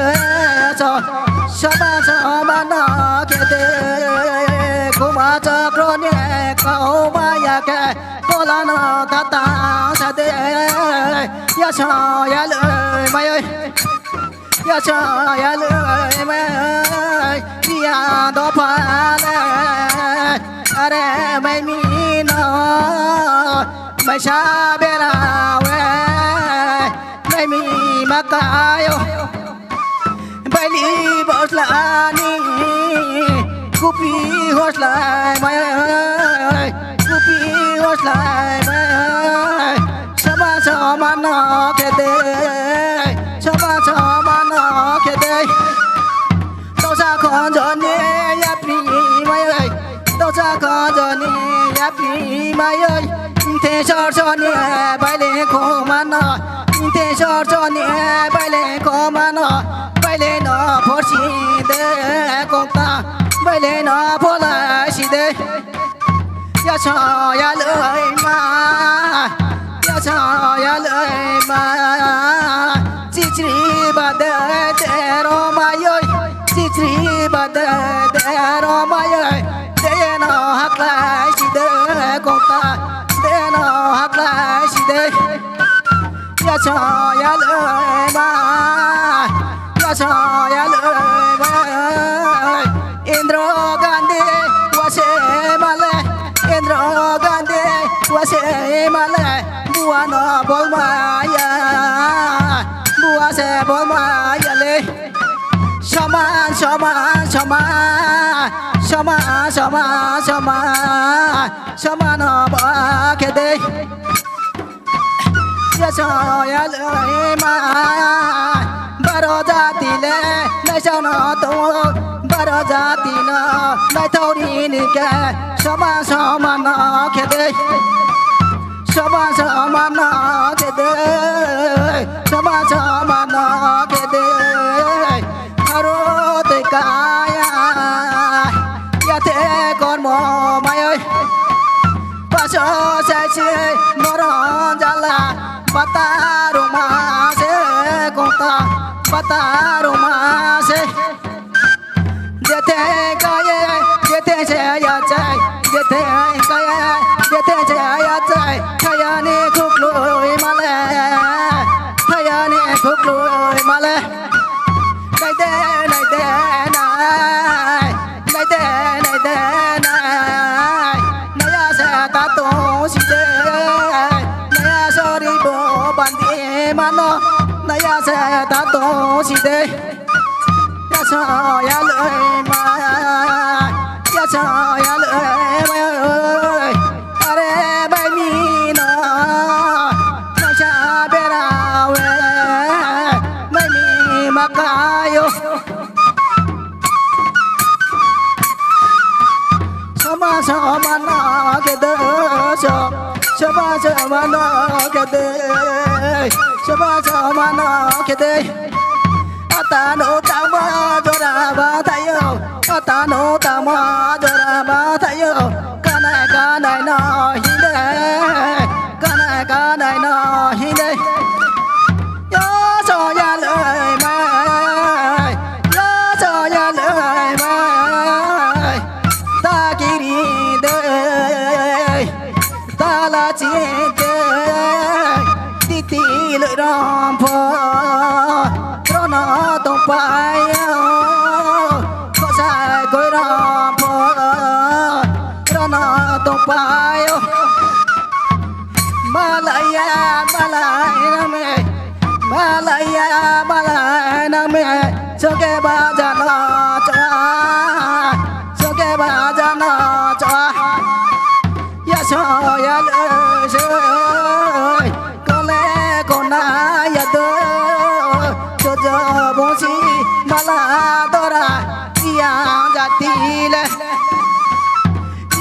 So, Sama, Sama no kede. Kuma chakro ni kauma ya ke. Kolano tatang sade, yasa yaloi mai, yasa yaloi mai, ya dopale, are mai mino, mai sabera we, mai mi makayo. Baili boslani kupi hoslai mai, kupi hoslai mai. Sama sama no kede, sama sama no kede. Tosa khonjoni yapri mai. Tosa khonjoni yapri mai oi. Te sor soni baile khomano. Te sor soni baile khomano. Baile no phorsi de kokta. Baile no phola si de. Yasa yaloi ma. Yasa yaloi ma. Chichri bade de ro mai oi. Chichri bade de ro mai oi. Deno haklai side kokta, deno haklai side. Yasa yaloi ma, yasa yaloi ma. Indra Gandhi wase male, Indra Gandhi wase male. Buano bolmaya, buase bolmaya le. Soman, soman, soman, soman, soman, soman, soman obo khe de. Soyalwima baro jati le naisano tongo, baro jati no naithokni ni khe soman soman no khe de, soman soman no khe de, soman soman no khe de. Aro tei kaya yate kormo mayoi. Paso saisi moron jala bata ruma se kota bata ruma se. Jete kaye jete se ya chai jete kaye jete se ya chai thayani khuklui male thayani khuklui male. Naide, naide, nai. Naide, naide, nai. Naya se ta tong si de. Naya sori bo bandi mano. Naya se ta tong si de. Ya so ya le ma. Ya so ya le ma. Are bai mi no, naisa bera we, bai mi makayo. Sama sama na kede so, sama sama na kede, sama sama na kede. Atano tamo jora bathayo, atano tamo jora bathayo. Kanai kanai no hinde, kanai kanai no hinde. Yo soyalwima, yo soyalwima. Takiri de. Dala chinte titi lwrang pho rono tongpaio, khosai goirang pho rono tongpaio. Malaya malai nang me, malaya malai nang me, soke bajano choa, soke bajano choa. Yaso yalwsoi kole kona yado sojo bosi mala dora iyang jatile,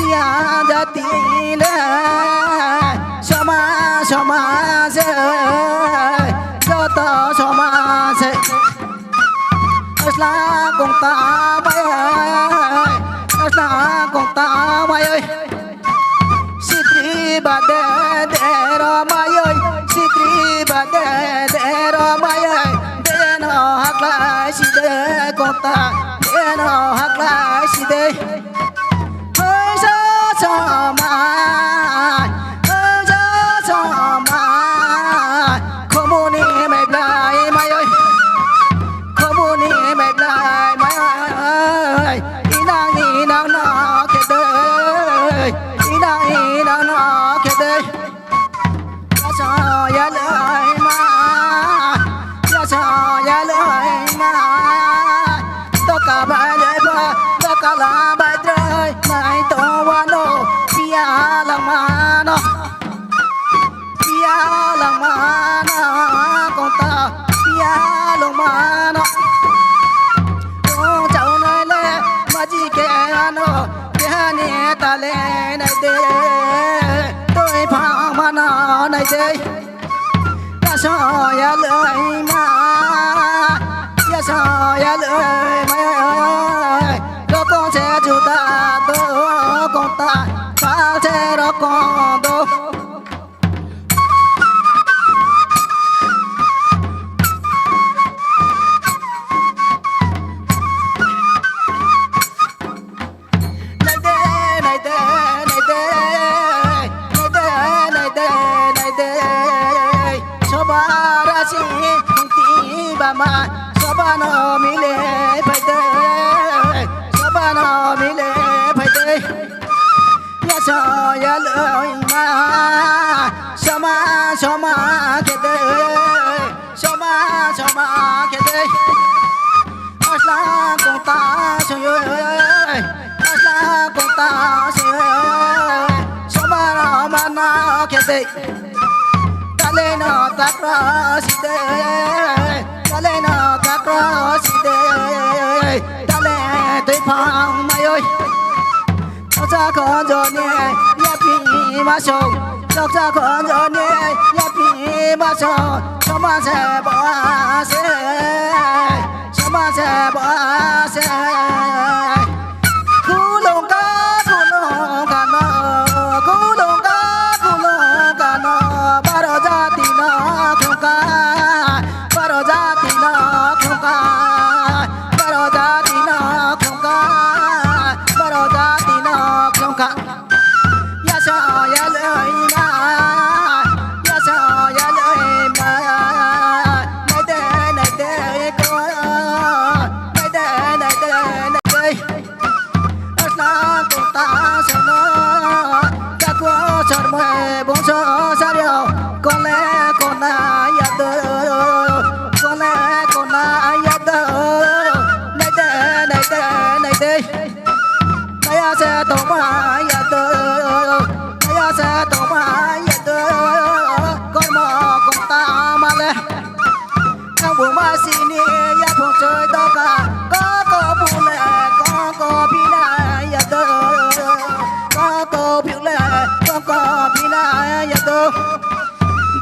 iyang jatile. Soma soma se joto soma se. Asla kong ta mai, asla kong ta mai. Sitri ba de de ro mayoi, sitri ba de de ro mayoi. De no hakla si de kota, de no hakla si de. Hoi sa sa ma, hoi sa sa ma. Khomoni mai blai mayoi. Khoboni meglai mai, inang inang no kede, inang inang no kede. Yasa yalai ma, yasa yalai ma. Toka bai leba, toka la bai drai, nai to wano, pia lang mano. Pia langmano kongta, pia langmano. Kong chaunai le maji ke ano, kehani tale nai de. Toi phang mana nai de. Yaso yalai ma, yaso yalai ma. Rokong se juta do kongta, kal se rokong do. Soba rasi hungti bama, soba no mile phaide, soba no mile phaide. Yaso yaloi ma, soma soma kede, soma soma kede. Asla kongta soyo, asla kongta soyo, soma mana kede. Taleno takro side, taleno takro side, tale twi phang mayoi. Choksa khonjoni yapi maso, choksa khonjoni yapi maso, somase base, somase base. Khulungkha, khulungkha no, khulungkha, khulungkha no, baro jati no khulungkha, baro jati no khulungkha, baro jati no khulungkha, baro jati no khulungkha. Yasa yaloi ma, yasa yaloi ma, naide naide ko, naide naide naide. Asla kota seno, takwa sarmai bongso sario, kole kona yado, kole kona yado, naide naide naide. Naya se tongma yado, naya se tongma yado, kormo kota male. Nang buma sini ya phunchoi doka, koko bule, koko bina ya do, koko bule, koko bina ya do.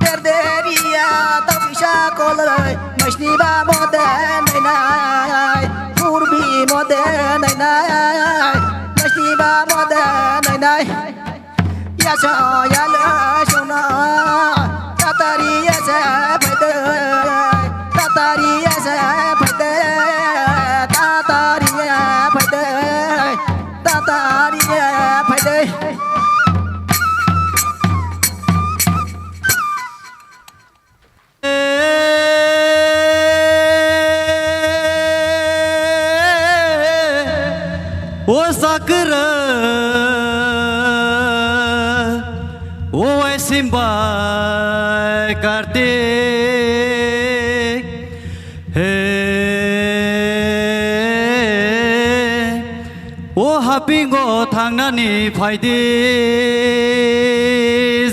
Derderia to bisa kolai, masni ba mode nainai, purbi mode nainai, masni ba mode nainai. Yasa yale sona, tatari yasa phaide, tatari yasa phaide, tatari ya phaide, tatari ya phaide. O sakra, o ai simbai Kartik, he, o hapingo thangnani phaidi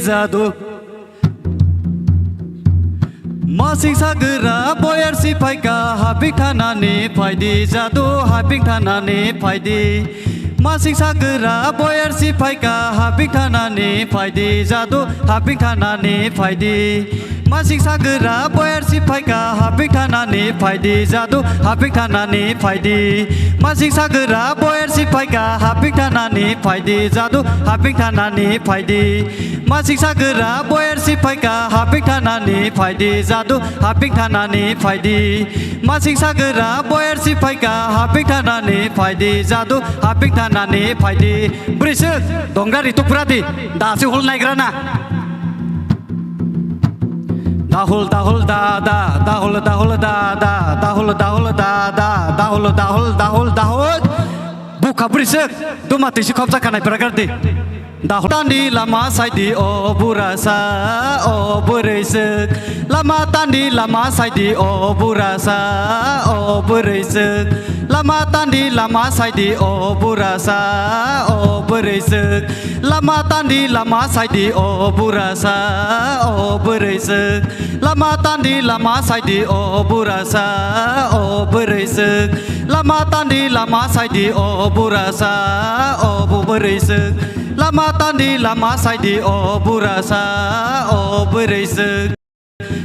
jadu. Masing sagra boyar si phaika, hapik thanani phaidi jadu, hapik thanani phaidi. Masing sagra boyar si phaika, hapik thanani phaidi jadu, hapik thanani phaidi. Masing sagra boyar si phaika, hapik thanani phaidi jadu, hapik thanani phaidi. Masing sagra boyar si phaika, hapik thanani phaidi jadu, hapik thanani phaidi. Masing sagra boyar si phaika, hapik thanani phaidi jadu, hapik thanani phaidi. Masing sagra boyar si phaika, hapik thanani phaidi jadu, hapik thanani phaidi. Bwrwi swk dongga ri tukpra di, da se hol naigra na. Dahul dahul da da, dahul dahul da da, dahul dahul da da, dahul dahul dahul dahul. Bukha bwrwi swk, duma twi si khopsa khanai pragar di. Dahul tandi lama saidi o burasa, o bwrwi swk. Lama tandi lama saidi o burasa, o bwrwi swk. Lama tandi lama saidi o burasa, o bwrwi swk. Lama tandi lama saidi o burasa, o bwrwi swk. Lama tandi lama saidi o burasa, o bwrwi swk. Lama tandi lama saidi o burasa, o bwrwi swk. Lama tandi lama saidi o burasa, o bwrwi swk.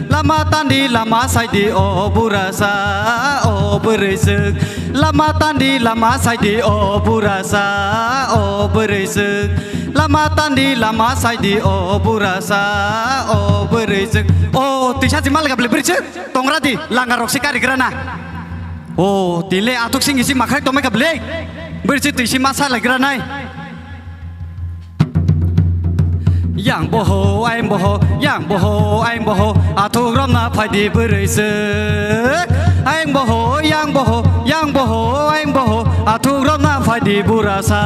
Lama tandi lama saidi o burasa, o bwrwi swk. Lama tandi lama saidi o burasa, o bwrwi swk. Lama tandi lama saidi o burasa, o bwrwi swk. O tisa jima lega bwrwi swk. Tongra di, langa rok se karigra na. O tile atuk sing isi makhai tomai ka bwrwi. Bwrwi swk twi si masa legra nai. Yang boho, aing boho, yang boho, aing boho, athuk romna phaidi bwrwi swk. Aing boho, yang boho, yang boho, aing boho, athuk romna phaidi burasa.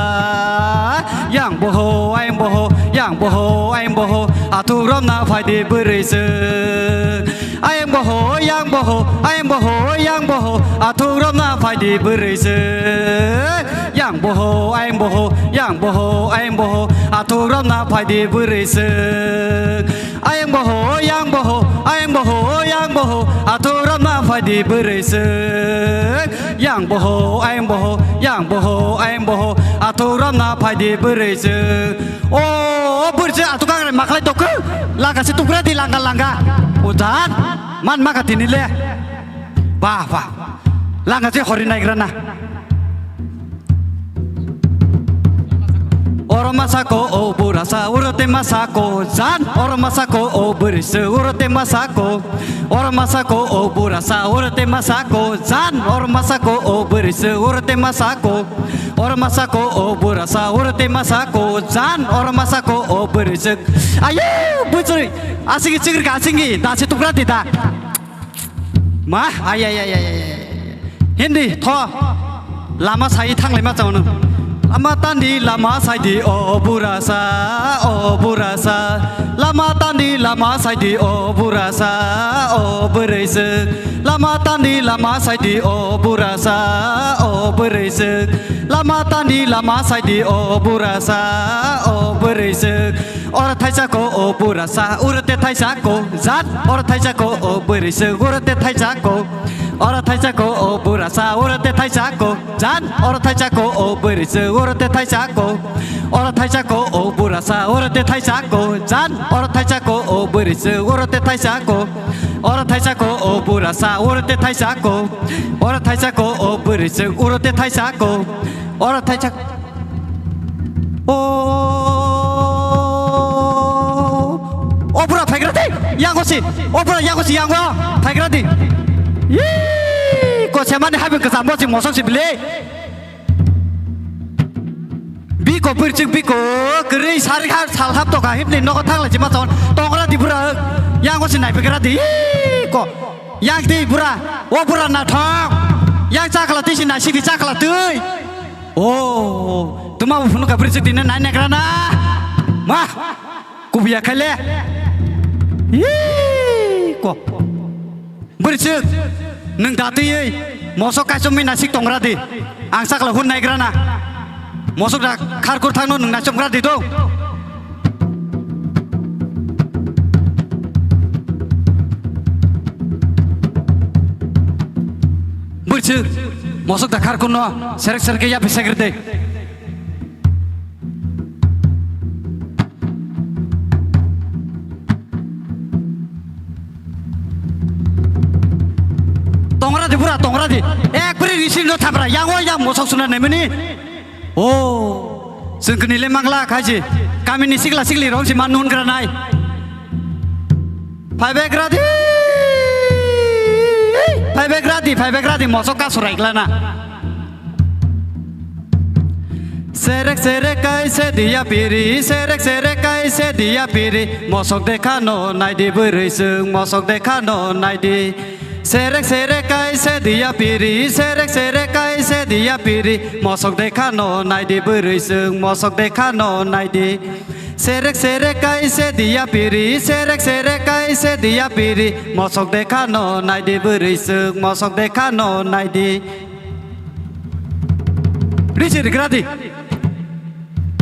Yang boho, ayang boho, yang boho, ayang boho, athuk romna phaidi bwrwi chwng. Ayang boho, yang boho, ayang boho, yang boho, athuk romna phaidi bwrwi chwng. Yang boho, ayang boho, yang boho, ayang boho, athuk romna phaidi bwrwi chwng. Ayang boho, yang boho, ayang boho, yang boho, athuk romna phaidi bwrwi chwng. Yang boho, ayang boho, yang boho, ayang boho, athuk romna phaidi bwrwi chwng. O, o bwrwi chwng athuk kangrai makhlai tokho. Langa se tukra di langa langa. Udan, man maka tini le. Bah, bah. Langa je hori naigra na. Oro masa ko o burasa, oro te masa ko jan. Oro masa ko o burisa, oro te masa ko. Oro masa ko o burasa, oro te masa ko jan. Oro masa ko o burisa, oro te masa ko. Oro masa ko o burasa, oro te masa ko jan. Oro masa ko o burisa. Ayo, bujuri. Asingi chigri ka asingi, da se tukra di da. Ma, ay, ay, ay, ay, ay, ay. Hindi, tho. Lama sai thanglai ma chao nang. Lama tandi, lama sai di, o burasa, o burasa. Lama tandi, lama sai di, o burasa, o bwrwi chwng. Lama tandi, lama sai di, o burasa, o bwrwi chwng. Lama tandi, lama sai di, o burasa, o bwrwi chwng. Oro thaisa ko o burasa, uro te thaisa ko jan. Oro thaisa ko o bwrwi chwng, uro te thaisa ko. Oro thaisa ko o burasa, uro te thaisa ko jan. Oro thaisa ko o bwrwi chwng, uro te thaisa ko. Oro thaisa ko o burasa, uro te thaisa ko jan. Oro thaisa ko o bwrwi chwng, uro te thaisa ko. Oro thaisa ko o burasa, uro te thaisa ko. Oro thaisa ko o bwrwi chwng, uro te thaisa ko. Oro thaisa O, o bura phaigra di, yango si, o bura yango si, yango phaigra di. Yee, ko semani habi kwcham bo si mosok si bile. Biko birchik biko, kwrwi sari ha sal hap toka himni nogo thangla si maton, tongra di bura, yango si naipigra di, yee, ko, yang di bura, o bura nathok, yang chakla twi si naisik di chakla twi. O, tuma bo phunukha bwrwi chwk tini nai nagra na. Ma, kubuya khaile. Yee, ko. Bwrwi chwk, nwng da twiwi mosok kaichomwi naisik tongra di. Ang sakla hun naigra na. Mosok da kharkur thangno nwng naichomgra di do. Bwrwi chwk, mosok da kharkurno serek serek ya bisagir de. Tongra di bura, tongra di. Ek bwrwi risi no thabra, yang o yang mosok suna nemeni. O, chwng kwnwi le mangla khaji. Kamini sikla sikli rong si man nun granai. Phaibe gradi. Phaibe gradi, phaibe gradi, mosok ka surai glana. Serek serek kaise diya piri, serek serek kaise diya piri, mosok dekha no naidi bwrwi chwng, mosok dekha no naidi. Serek serek kaise diya piri, serek serek kaise diya piri, mosok dekha no naidi bwrwi chwng, mosok dekha no naidi. Serek serek kaise diya piri, serek serek kaise diya piri, mosok dekha no naidi bwrwi chwng, mosok dekha no naidi. Risi rigra di.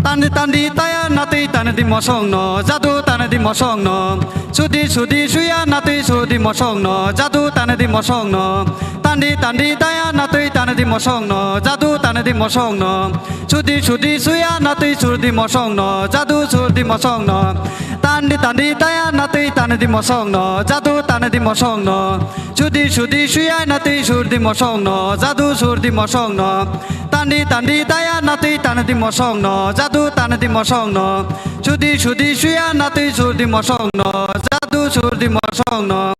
Tandi tandi taya natwi tani di mosong no, jadu tani di mosong no. Sudi sudi suya natwi sudi mosong no, jadu tani di mosong no. Tandi tandi taya natwi tani di mosong no, jadu tani di mosong no. Sudi sudi suya natwi sudi mosong no, jadu sudi mosong no. Tandi tandi taya natwi tani di mosong no, jadu tani di mosong no. Sudi sudi suya natwi sur di mosong no, jadu sur di mosong no. Tandi tandi taya natwi tani di mosong no, jadu tani di mosong no. Sudi sudi suya natwi sur di mosong no, jadu sur di mosong no.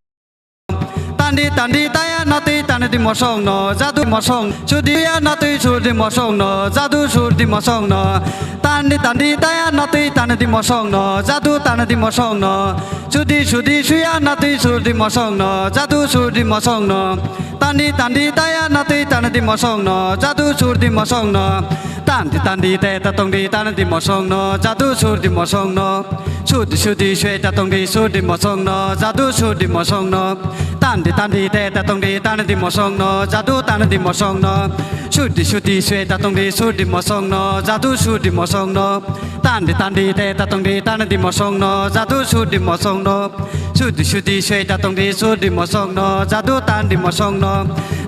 Tandi tandi taya natwi tani di mosong no, jadu mosong. Sudi ya natwi sur di mosong no, jadu sur di mosong no. Tandi tandi taya natwi tani di mosong no, jadu tani di mosong no. Sudi sudi suya natwi surdi mosongno, jadu surdi mosongno. Tandi tandi taya natwi tanadi mosongno, jadu surdi mosongno. Tandi tandi te tatongdi tanadi mosongno, jadu surdi mosongno. Sudi sudi suya tatongdi surdi mosongno, jadu surdi mosongno. Tandi tandi te tatongdi tanadi mosongno, jadu tanadi mosongno. Sudi sudi suya tatongdi surdi mosongno, jadu surdi mosongno. Tandi tandi te tatongdi tanadi mosongno, jadu surdi mosongno. Sudi sudi suya tatongdi surdi mosongno, jadu tanadi mosongno.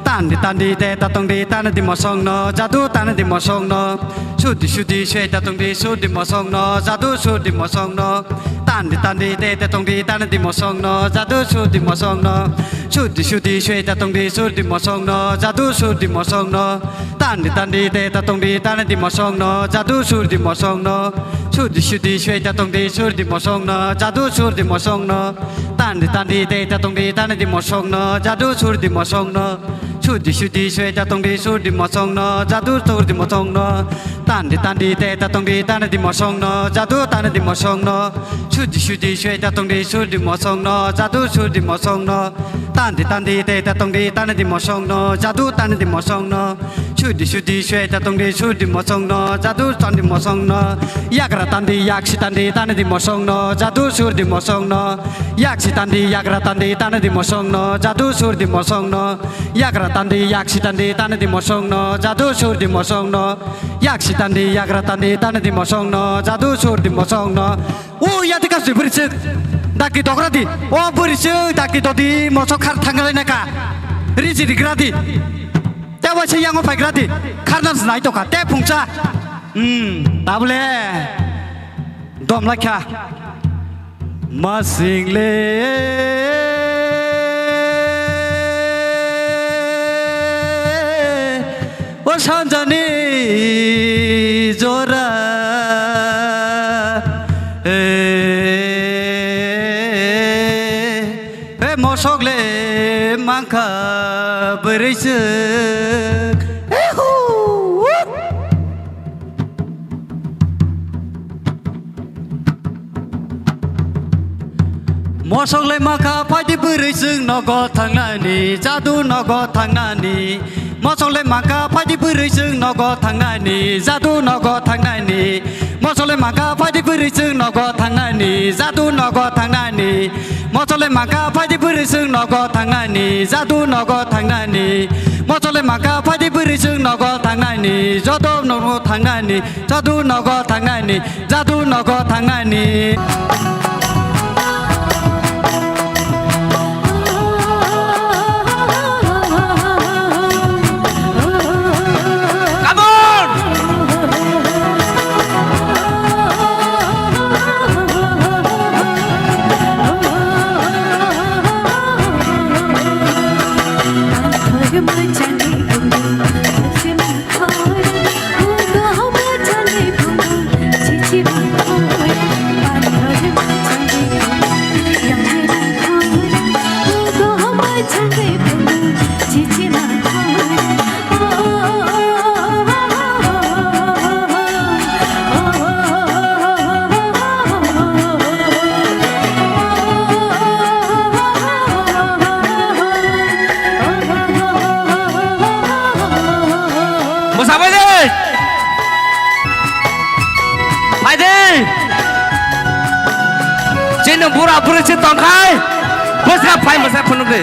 Tandi tandi te tatongdi tanadi mosongno, jadu tanadi mosongno. Sudi sudi suya tatongdi surdi mosongno, jadu surdi mosongno. Tandi tandi te tatongdi tanadi mosongno, jadu surdi mosongno. Sudi sudi suya tatongdi surdi mosongno, jadu surdi mosongno. Tandi tandi te tatongdi tanadi mosongno, jadu surdi mosongno. Sudi sudi suya tatongdi surdi mosongno, jadu surdi mosongno. Tandi tandi te tatongdi tanadi mosongno, jadu surdi mosongno. Sudi sudi suya tatongdi surdi mosongno, jadu surdi mosongno. Tandi tandi te tatongdi tanadi mosongno, jadu tanadi mosongno. Sudi sudi suya tatongdi surdi mosongno, jadu surdi mosongno. Tandi tandi te tatongdi tanadi mosongno, jadu tanadi mosongno. Sudi sudi suya tatongdi surdi mosongno, jadu tandi mosongno. Yagra tandi yaksi tandi tanadi mosongno, jadu surdi mosongno. Yaksi tandi yagra tandi tanadi mosongno, jadu surdi mosongno. Yagra tandi yaksi tandi tanadi mosongno, jadu surdi mosongno. Yaksi tandi yagra tandi tanadi mosongno, jadu surdi mosongno. O yati kasui bwrwi chwk. Dakti dogra di. O bwrwi chwk dakti dodi mosok khar thanglai naka. Riji rigra di. Te waisa yango phaigra di. Kharnam snai toka. Te phungsa. Hmm, tabule. Dom laikha. Masing le. O sanjani jora, e, e, mosok le mankha bwrwi chwk. Ehu! Mosok le mankha phaidi bwrwi chwng nogo thangnani, jadu nogo thangnani. Mosok le mankha phaidi bwrwi chwng nogo thangnani, jadu nogo thangnani. Mosok le mankha phaidi bwrwi chwng nogo thangnani, jadu nogo thangnani. Mosok le mankha phaidi bwrwi chwng nogo thangnani, jadu nogo thangnani. Mosok le mankha phaidi bwrwi chwng nogo thangnani, jodo nogo thangnani. Jadu nogo thangnani, jadu nogo thangnani. Come on! Mwsabai de! Phai de! Chini bura buri se tongkhai, bwswk phai mwsa phunuk de.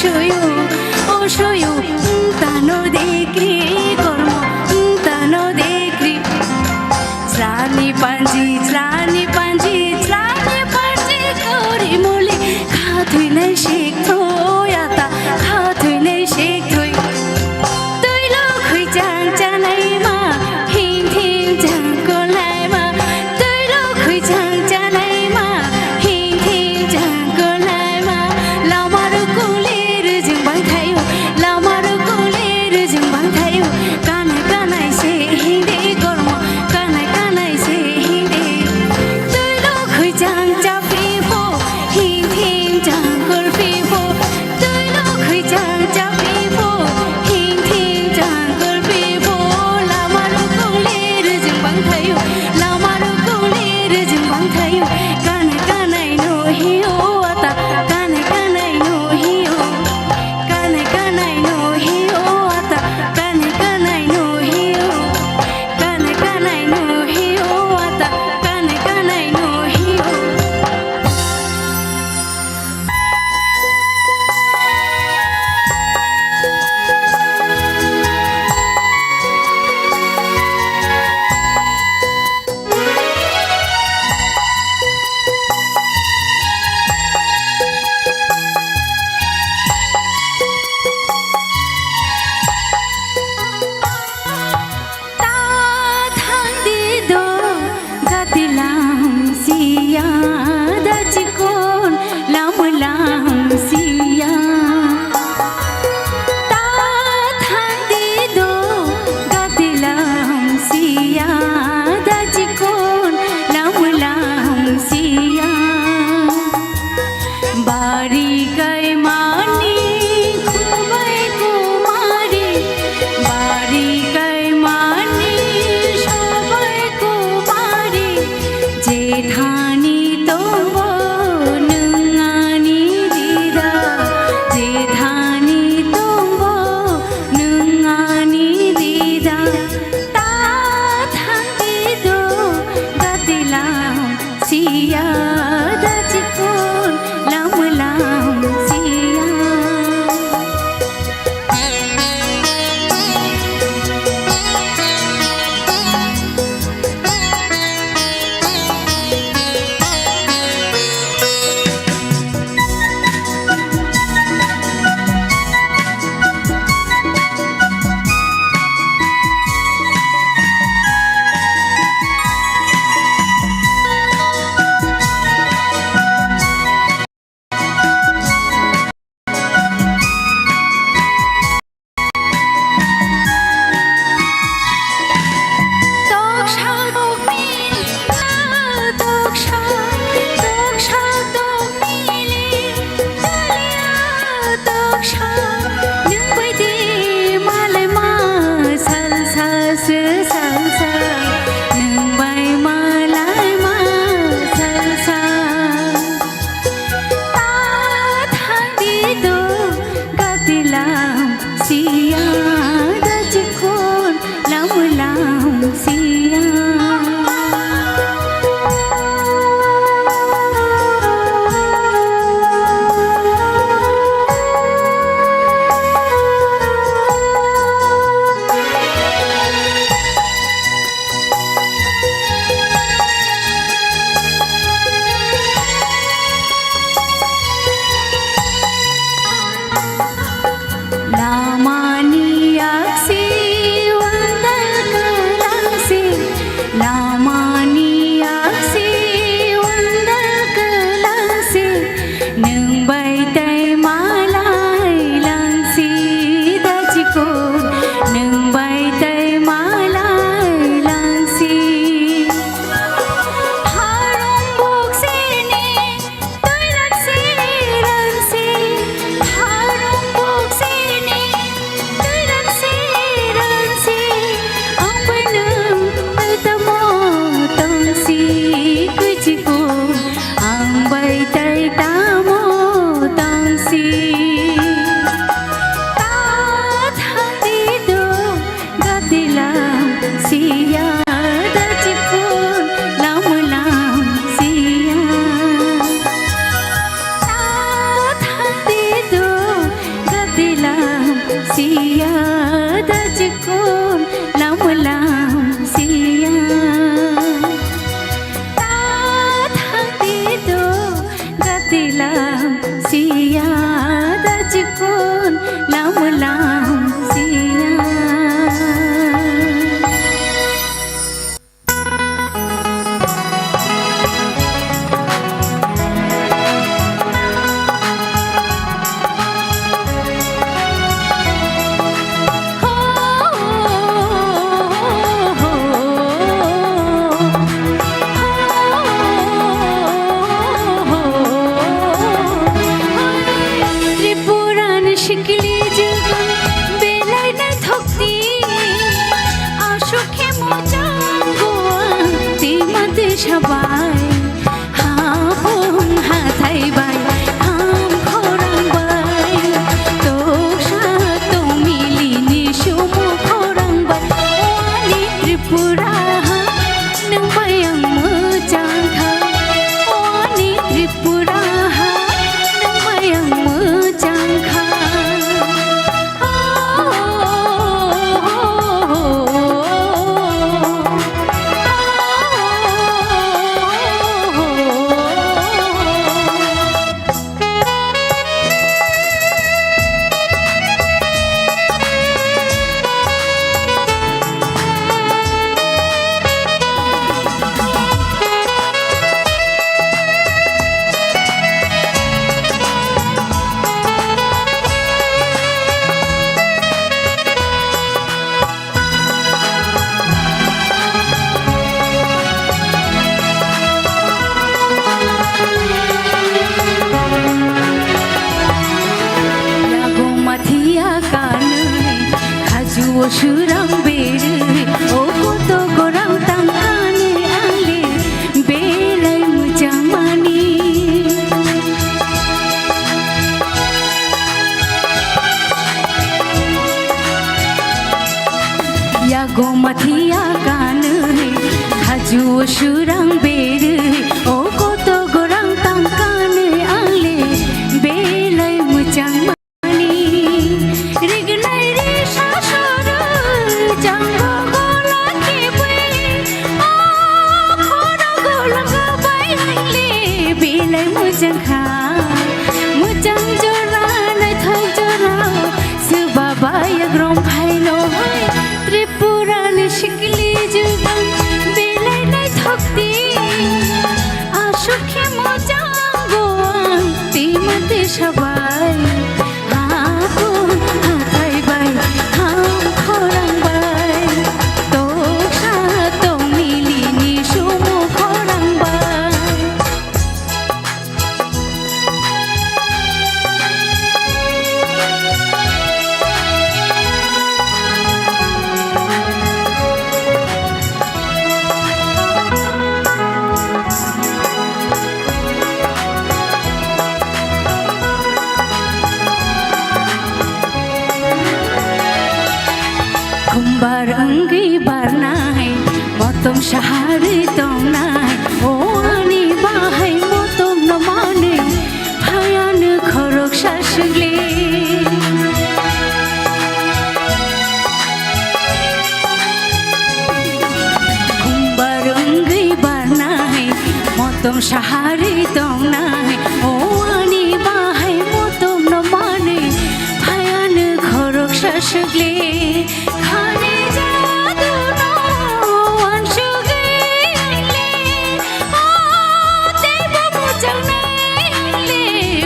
Soyo, o soyo, tano dekri kormo, tano dekri. Slani panji, slani panji, slani panji kori muli. Khathwi nai sik thoi ata, khathwi nai sik thoi. Twi lo khwi chang chanai ma, hing hing chang kolai ma. Twi lo khwi chang chanai ma, hing hing chang kolai ma. Lama ro kuli ru ju Lam lam siya. Tripura ni sikli jugo belai naithok di, aswk khe muchang buang twi mate sabai. Hapung hathai bai, ham khorang bai, toksa tongmili ni sumu khorang bai, wani Tripura ha, nwng bai ang muchang kha, wani Tripura ha, nwng bai ang muchang kha. Yago mathiya kanwi, khajuo surang berwi, o koto gorang tangkani angle belai muchang mani. Yago mathiya kanwi, khajuo surang berwi, o koto gorang tangkani angle belai muchang mani. Rignai risa soru, jango gola kebwi, o khoro gola gabai angle belai muchang kha. Muchang jora, naithok jora, swba bai agrom phaino hai. Tripura ni sikli jugo belai naithok di, aswk khe muchang buang twi mate sabai. Hapung hathai bai, ham khorang bai, toksa tongmili ni sumu khorang bai. Khumbar wngwi barnai, motom saharwi tongnai, o ani bahai motom no manwi, phayano khoroksa swkli. Khumbar wngwi barnai, motom saharwi tongnai, o ani bahai motom no manwi, phayano khoroksa swkli. Khani jadu no wansugwi angle, o teibo muchang nai angle,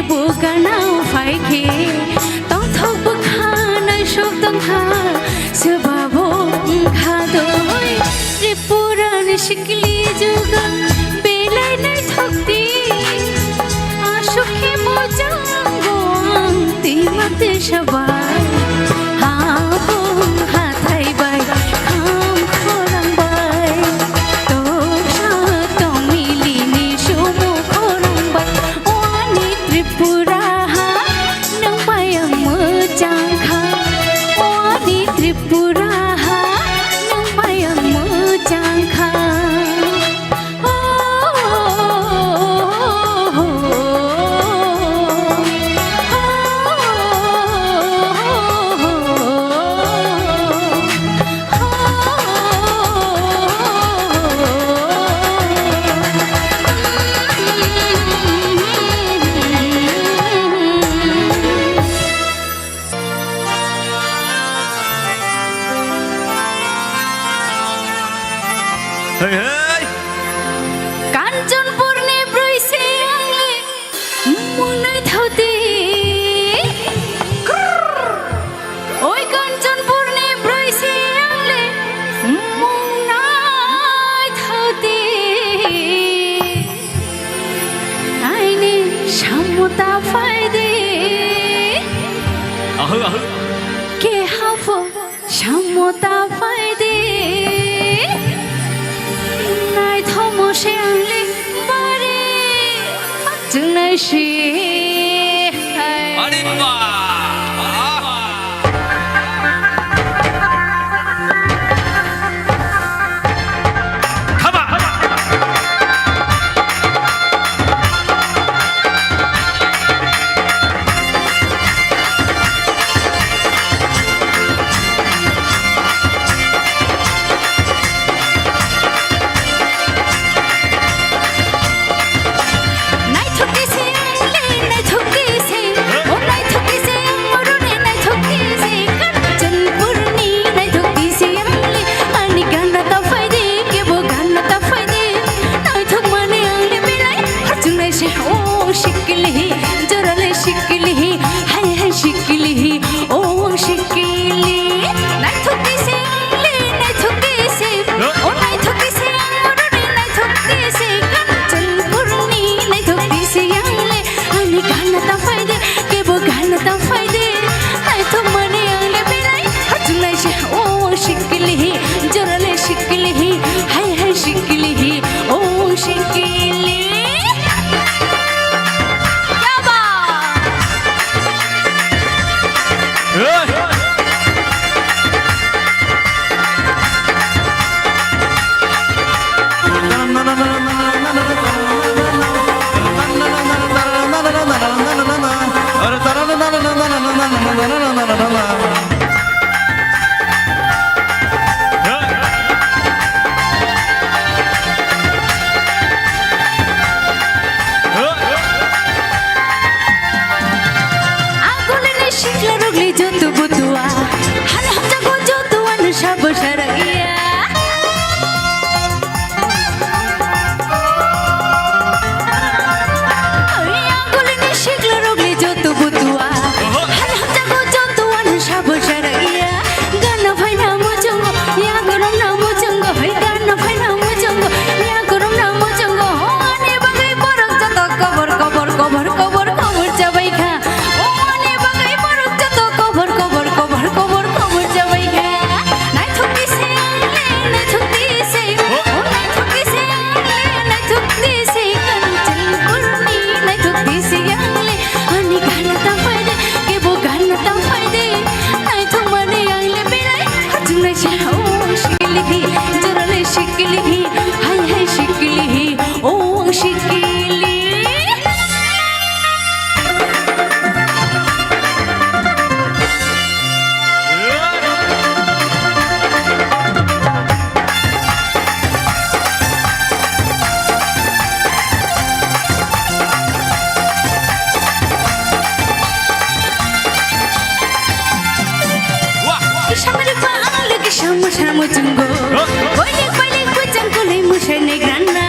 buganao phai khe, tongthok bwkha naisuk tongkha, swbabo wngkha doi. Tripura ni sikli jugo belai naithok di, aswk khe muchang buang twi mate sabai. Hapung hathai bai, kham khorang bai, toksa tongmili ni sumu khorang bai. O ani Tripura ha, nwng bai ang muchang kha. O ani Tripura ha, nwng bai ang muchang kha. Hei, hei. Kanchanpurni brwi se ang le mung naithok di. Oi Kanchanpurni brwi se ang le mung naithok di. Aini samung ta phai di. Ahu, ahu. Kehapho samung ta phai di. Naithomo se ang le bari chwng nai si. Are ba! Naithok di se, le naithok di se, o naithok di se, ang oro ni naithok di se, Kanchanpurni naithok di se ang le, ani gana ta phai di, kebo gana ta phai di, naithok mani ang le belai harchung nai se, o sikili hi, jora le sikili hi, hai hai sikili hi, o sikili, naithok di se ang le, naithok di se, o naithok di se ang oro ni naithok di se, Kanchanpurni naithok di se ang le, ani gana ta phai di, kebo gana ta phai di, naithok mani ang le belai harchung nai se, o sikili hi, jora le sikili hi, hai hai sikili hi, o sikili. Kya baat? Agulini sikla rogli joto butua, hal hamjago joto anu sabo sara iya. Oi, agulini sikla rogli joto butua, hal hamjago joto anu sabo sara iya. Gana phaina muchungo, ya goromna muchungo, hoi gana phaina muchungo, ya goromna muchungo, ho ani bagwi borok joto kobor, kobor, kobor, kobor, kobor chabai kha. O ani bagwi borok joto kobor, kobor, kobor, kobor, kobor chabai kha. Naithok di se, le naithok di se, o naithok di se, le naithok di se, Kanchanpurni naithok di se, le ani gana ta phai de, kebo gana ta phai de, naithok mani ang le belai harchung nai se, o sikili hi, jora le sikili hi, hai hai sikili hi, o sikili. Wah! Kisa mari pa ang le kisa musar mujungo. Huh? Boile boile bujang kulai musar negrana.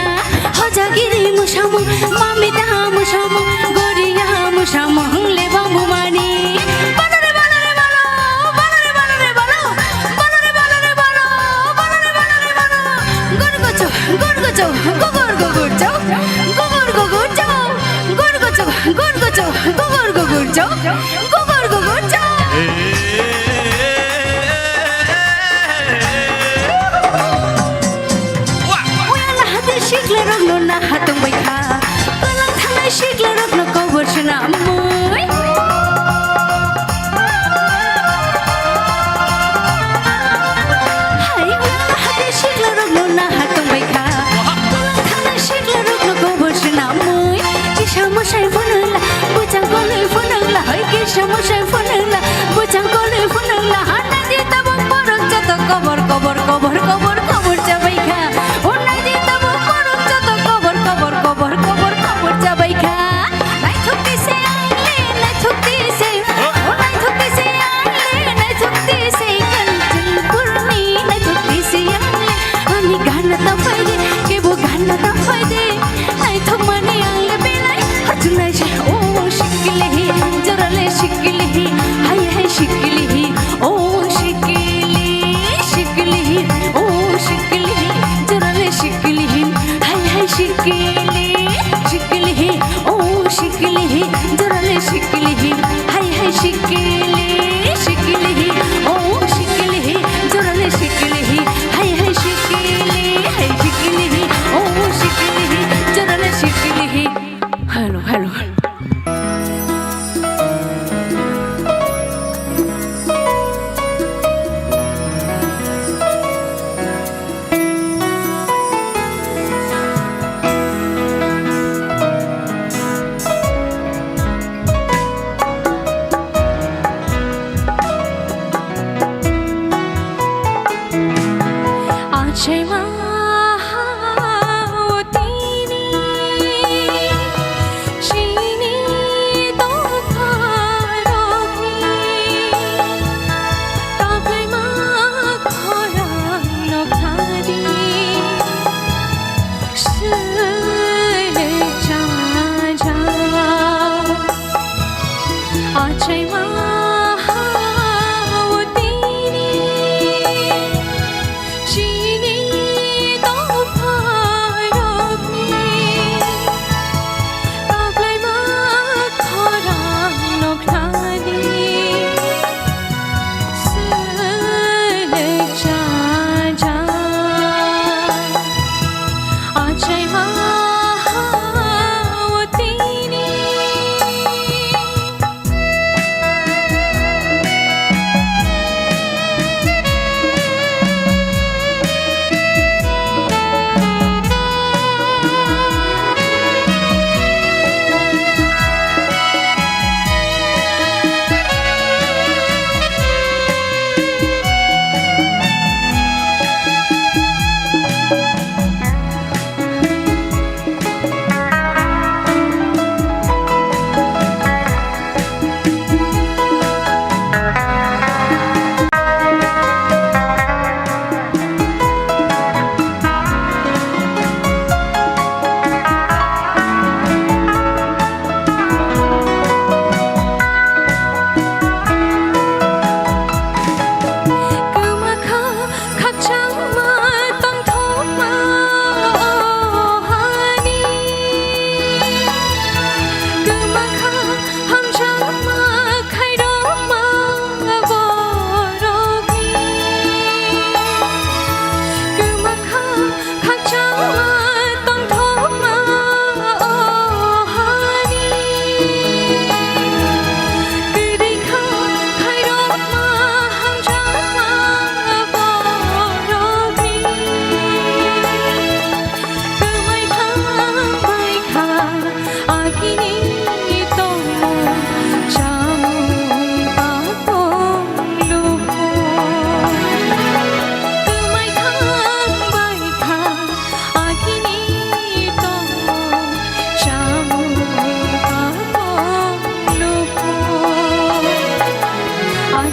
Hojagiri musamung, mamita musamung, goria musamung, lebang bumani. Balore, balore, balo, balore, balore, balo, balore, balore, balo, balore, balore, balo. Gorgocho, gorgocho, gogor gogorcho, gogor gogorcho, gorgocho, gorgocho, gogor gogorcho, gogor gogorcho. Wah! Uya lahadi sikla rokno naha tongbai kha. Palang thangnai sikla rokno kobor swnamwi. Hai uya lahadi sikla rokno naha tongbai kha. Palang thangnai sikla rokno kobor swnamwi. Kisa mwsai phunula, bujang kolwi phunula, hai kisa mwsai phunula, bujang kolwi phunula, hanadi tabuk borok joto kobor, kobor, kobor, kobor, kobor chabai kha. Hanadi tabuk borok joto kobor, kobor, kobor, kobor, kobor chabai kha. Naithok di se ang le, naithok di se, o naithok di se ang le, naithok di se Kanchanpurni, naithok di se ang le. Ani gana ta phai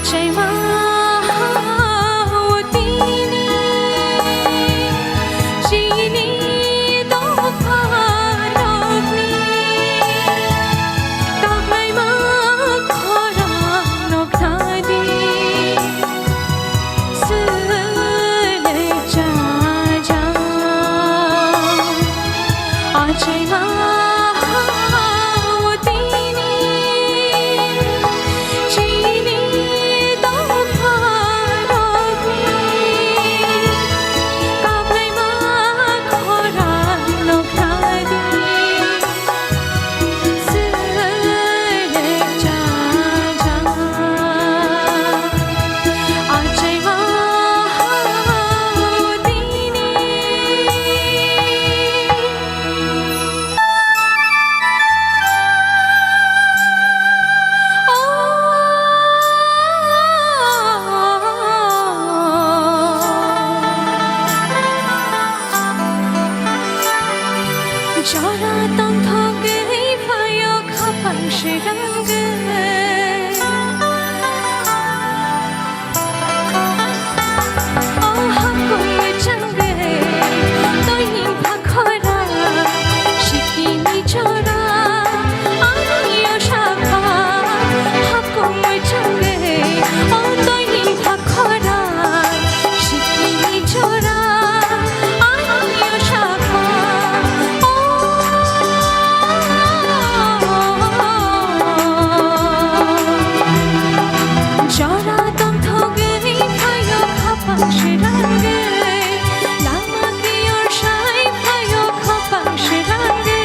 Chaima hao tini chini dopha rokni kaklaima khorang nokthani sele chaja. Achaima hao tini chini dopha rokni kaplaima khorang nokthani sele chaja. Achaima hao tini. Jora tongthogwi phaio khapang sirangwi. O hakkung mwchangwi, toini phakhora, sikini jora, ani o sakha, hakkung mwchangwi, o toini phakhora, sikini jora, ani o sakha, o. Jora tongthogwi phaio khapang sirangwi, lama kiyor sai phaio khapang sirangwi.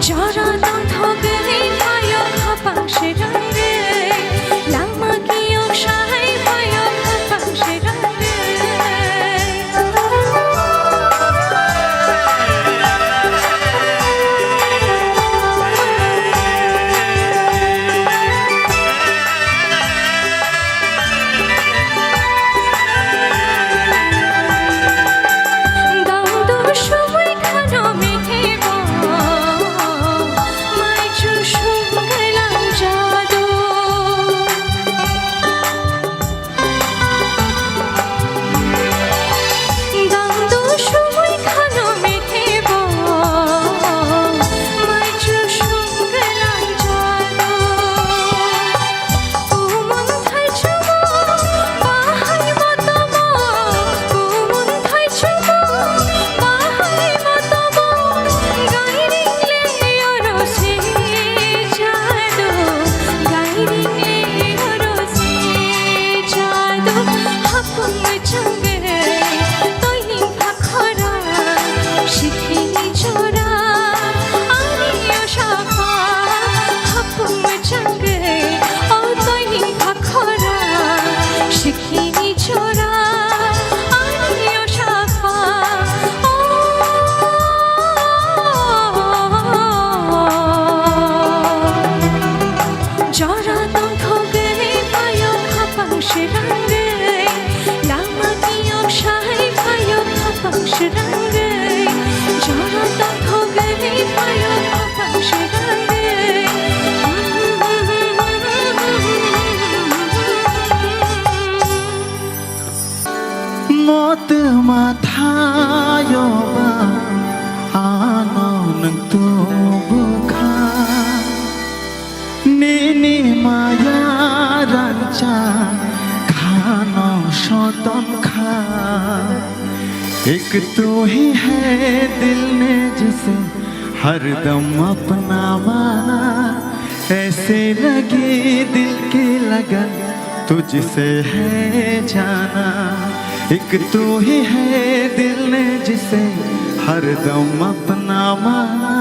Jora tongthogwi phaio khapang sirangwi, lama kiyok sai phaio khapang sirangwi. Hini chora, ani o sakha, o. Jora tongthogwi phaio khapang sirangwi, lama kiyok sai phaio khapang sirangwi. Jora tongthogwi phaio khapang sirangwi. Nini maya rangcha khano soton kha. Ek tu hi hai dil ne jise har dam apna mana. Aise lagi dil ki lagan tujhse hai jana. Ek tu hi hai dil ne jise har dam apna mana.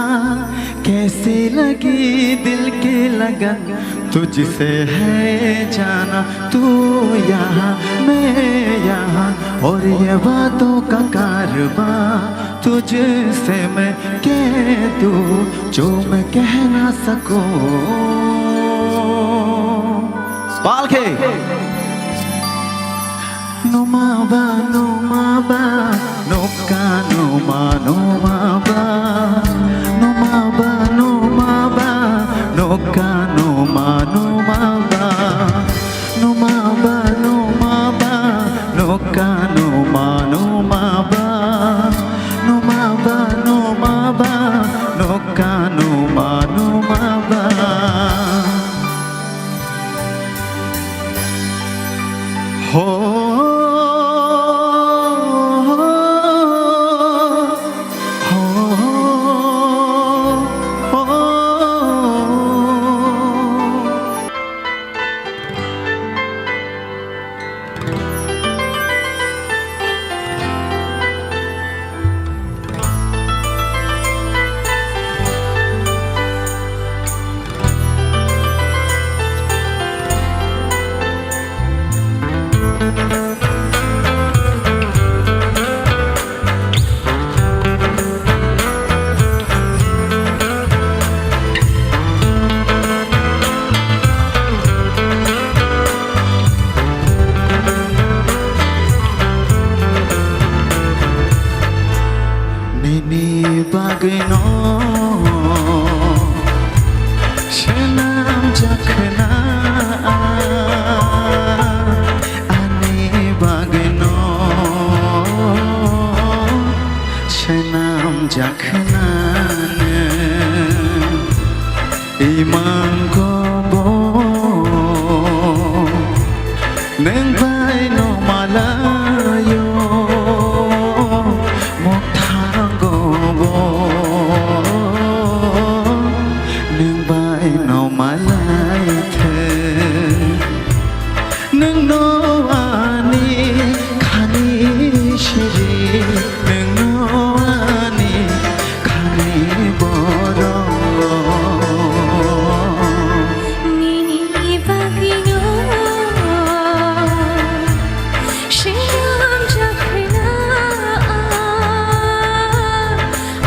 Kaisi lagi dil ki lagan tujhse hai jana. Tu yahan main yahan aur ye baaton ka kaarwa. Tujhse main keh dun jo main keh na sakun. Palkhe. Numa ba, numa ba, nokha numa, numa ba. Numa ba, numa ba, nokha numa, numa ba. Numa ba, numa ba, nokha numa, numa ba. Numa ba, numa ba, nokha numa, numa ba. Ho. Nini bagwino swnamjak khna, ani bagwino swnamjak khna nwng. Imang kobo nwng bai no malayo, mokthangbo nwng bai no malai thwng. Nwng no ani khani siri, nwng no ani khani borok. Nini bagwino swnamjak khna,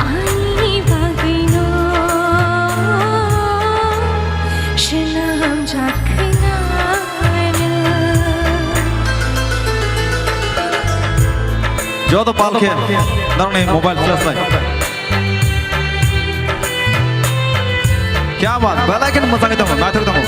ani bagwino swnamjak khna. Joto palkhe norokni mobile charge lai. Kya baat, belai kheno mwchangwi tongo, naithok tongo.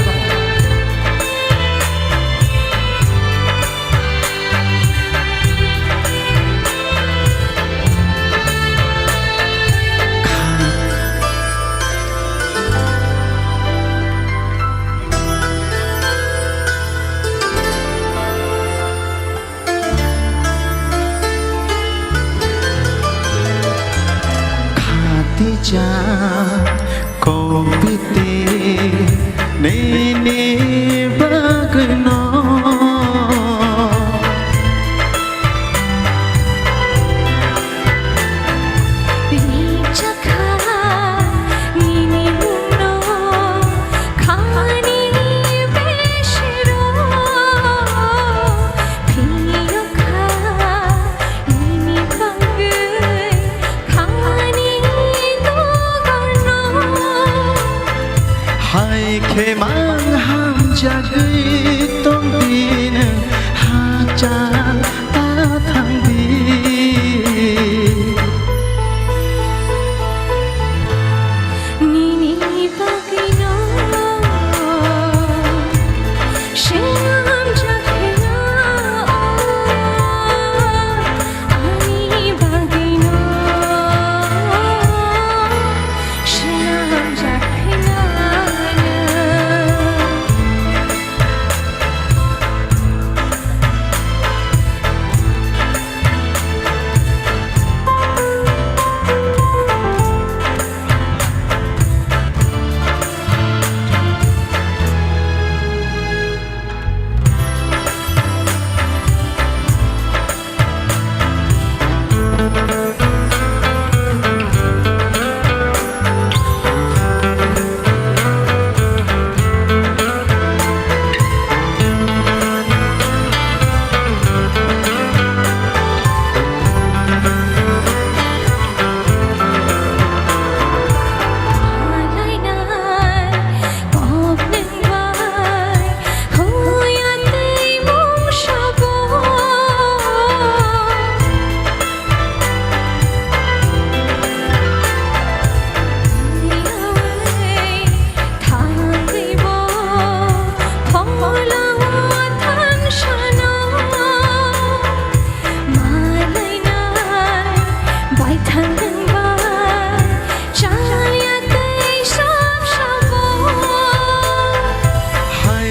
Khatija kopite nini bagwino. Bini chakha nini mungno khani besiro phiyo kha nini bagwi khani dogorno. Hai khe mang hamjagwi tongdi nwng hachal ta thangdi. Nini bagwino swnamjak khna, ani bagwino swnamjak khna.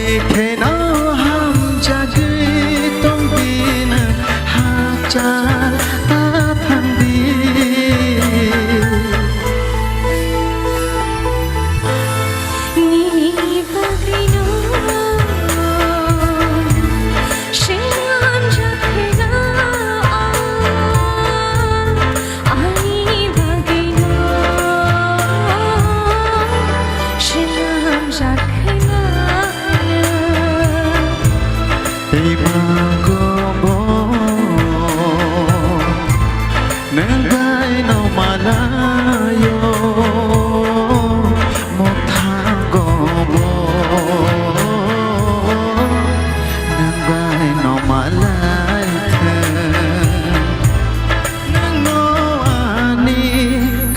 Kheno hamjagwi tong bini hachal ta thangdi. Nini bagwino swnamjak kheno ani bagwino swnamjak kheno. Tei mago bo nwng bai no malaio, mothango bo nwng bai no malai khe. Nwng no ani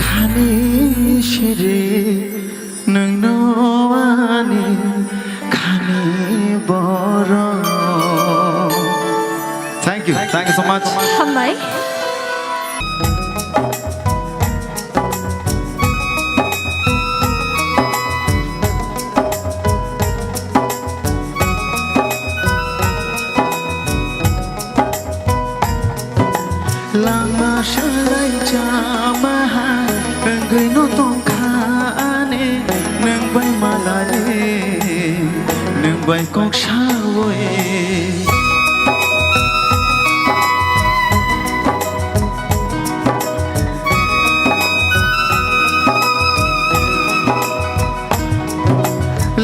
khani siri. Nwngno ani khani borok. Thank you, thank you so much. Hambai. Langma swlai chama hai, wngwi no tongkha ani, nwng bai malai, nwng bai kok sawi.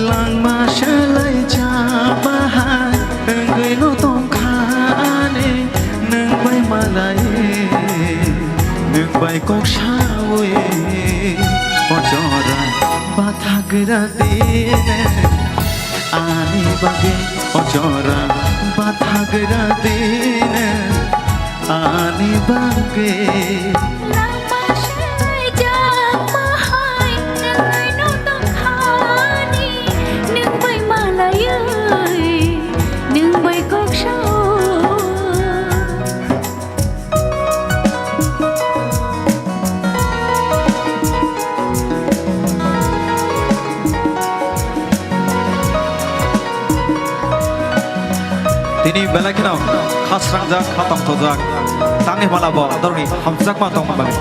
Langma swlai chama hai, wngwi no tongkha ani, nwng bai malai, nwng bai kok sawi. O jora bathagra dine, ani bagwi, o jora bathagra dine, ani bagwi. Langma swlai chama hai, nwng bai no tongkha ani, nwng bai malaiwi, nwng bai kok sao. Tini belai kheno kha srangjak, kha tongthokjak, tangwi mala bo dorni hamjakma tongma bagwi.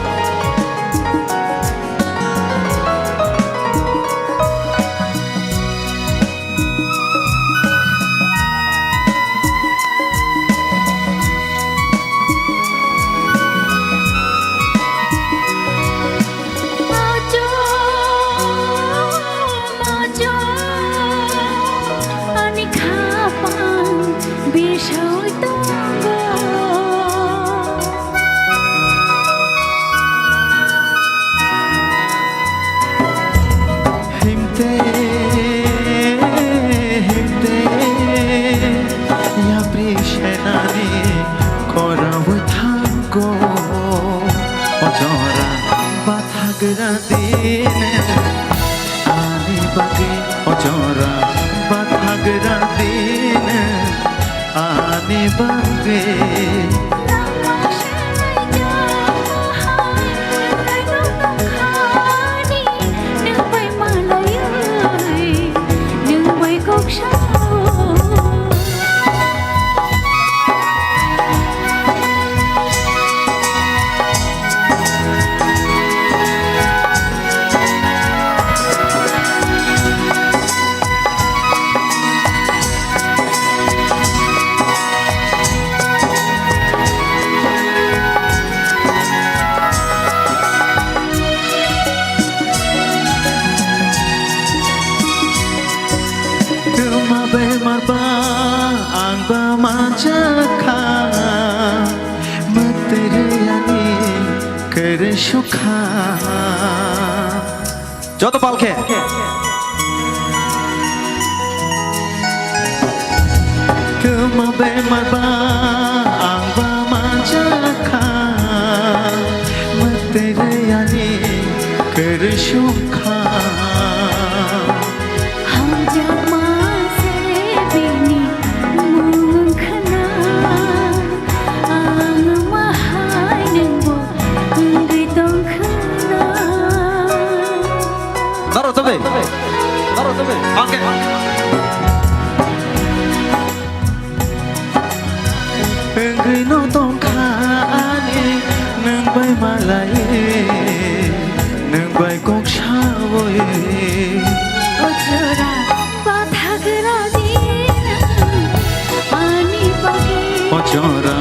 Ani khapang bisawi tongo. Himte, himte, yapri senani korawi thango. O jora bathagra dine, ani bagwi. O jora bathagra dine, ani bagwi. Twma bemar ba ang ba manjakha, mwtwrwi ani kwrwi sukha. Joto palkhe. Twma bemar ba ang ba manjakha, mwtwrwi ani kwrwi sukha. Hamjakma se bini mung khna, ang ma hai nwng bo wngwi tong khna. Naro chabai. Naro chabai. Okay. O chora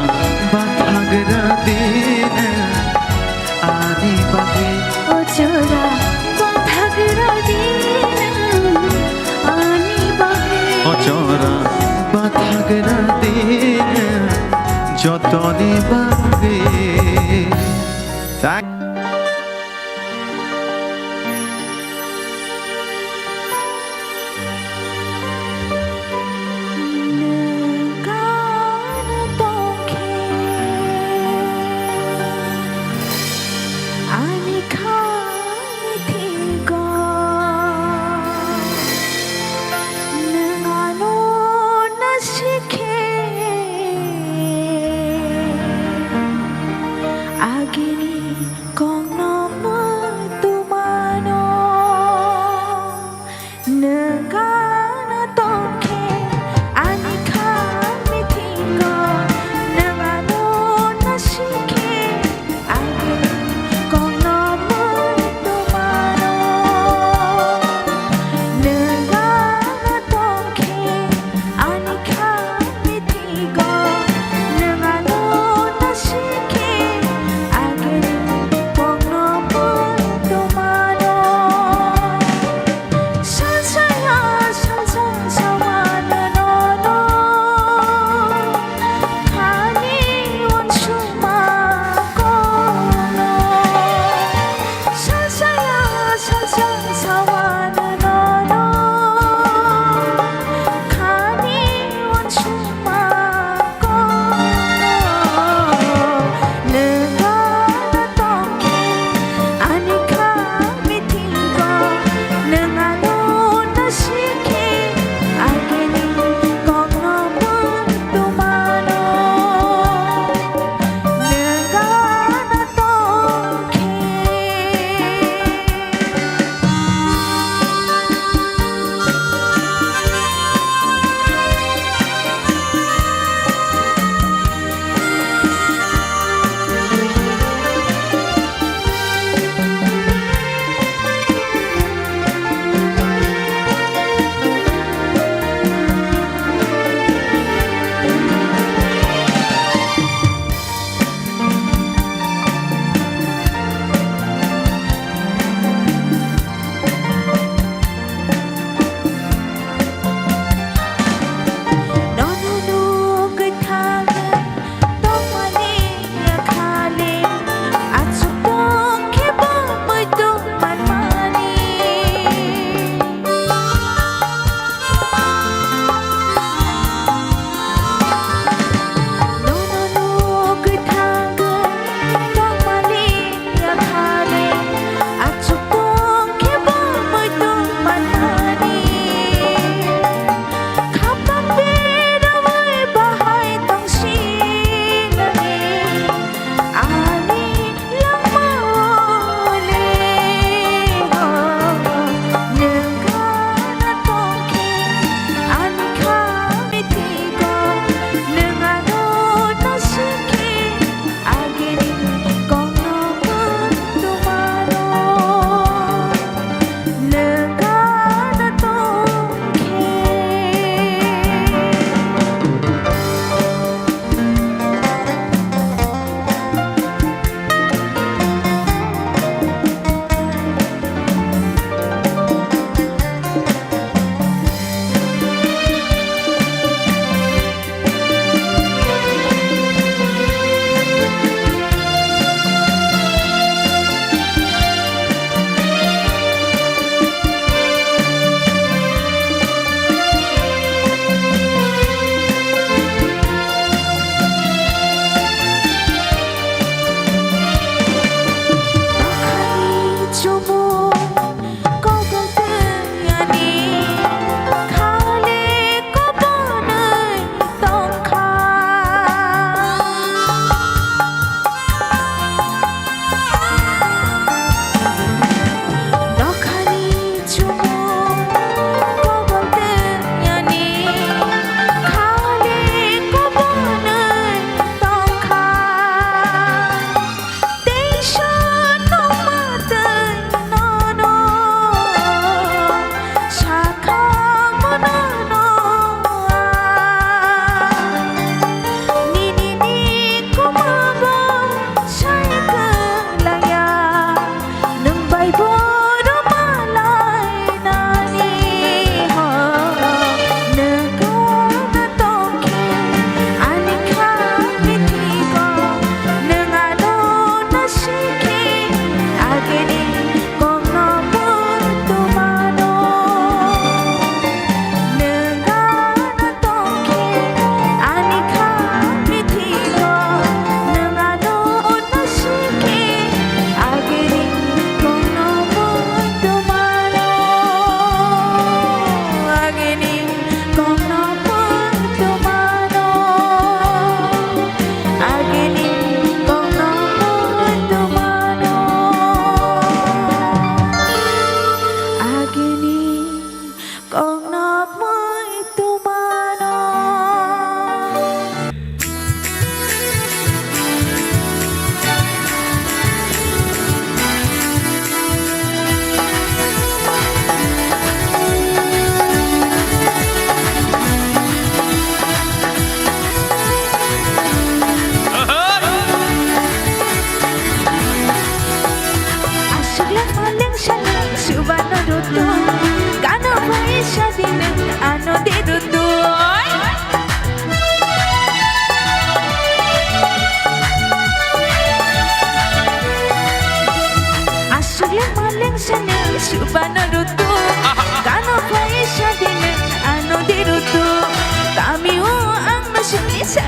bathagra dina ani bagwi. O chora bathagra dina ani bagwi. O chora bathagra dina jotoni bagwi.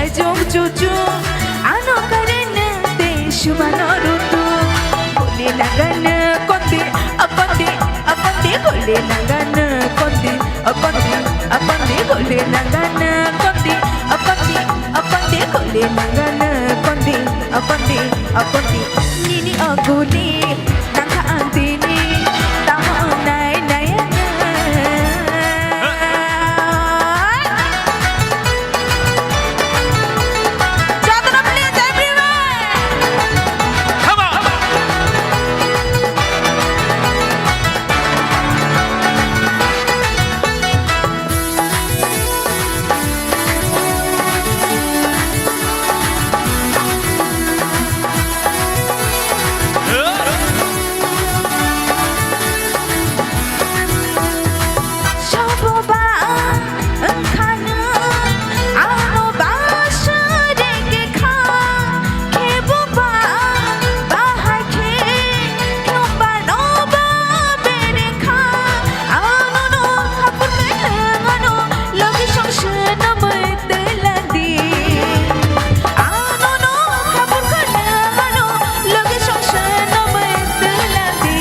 Jong chuchu, ano kare nang te sumano rutu. Gole nangano kondi, akondi, akondi, gole nangano kondi, akondi, akondi, gole nangano kondi, akondi, akondi, gole nangano kondi, akondi, akondi. Nini oguli. Nangkha ang tini, tamo wngnai nai ang. Jotono please everyone. Come on. Twilandi. Ano no khabor khana ano logi songse no bai twilandi.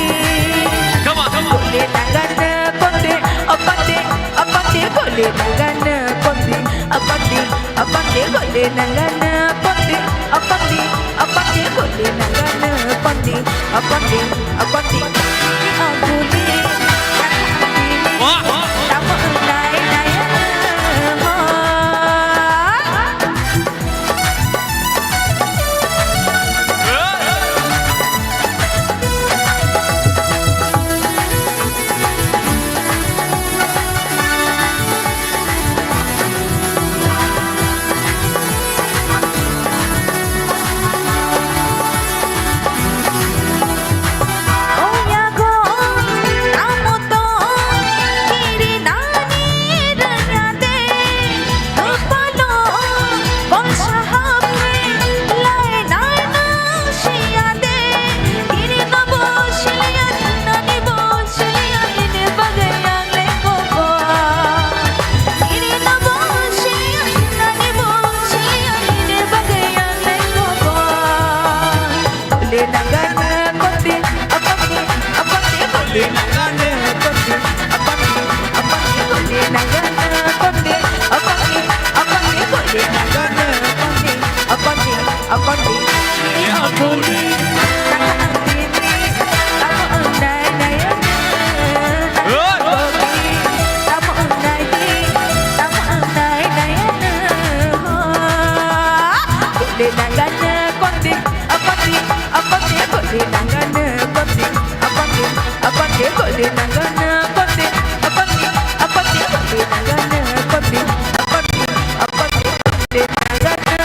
Come on, come on. Gole nangano kondi, akondi, akondi, gole nangano kondi, akondi, akondi, gole nangano kondi, akondi, akondi, gole nangano kondi, akondi, akondi. Ini aguli, kata aguli. Wah, wah, wah. Tamo wngnai nai ang. Akondi, akondi, akondi, akondi, akondi, akondi, akondi, akondi, akondi, tamo ang tini, tamo ang nai nai ang, tamo ang nai di, tamo ang nai nai ang, ho. Gole nangano kondi, akondi, akondi, gole nangano kondi, akondi, akondi, gole nangano kondi, akondi, akondi, gole nangano kondi, akondi, akondi, gole nangano.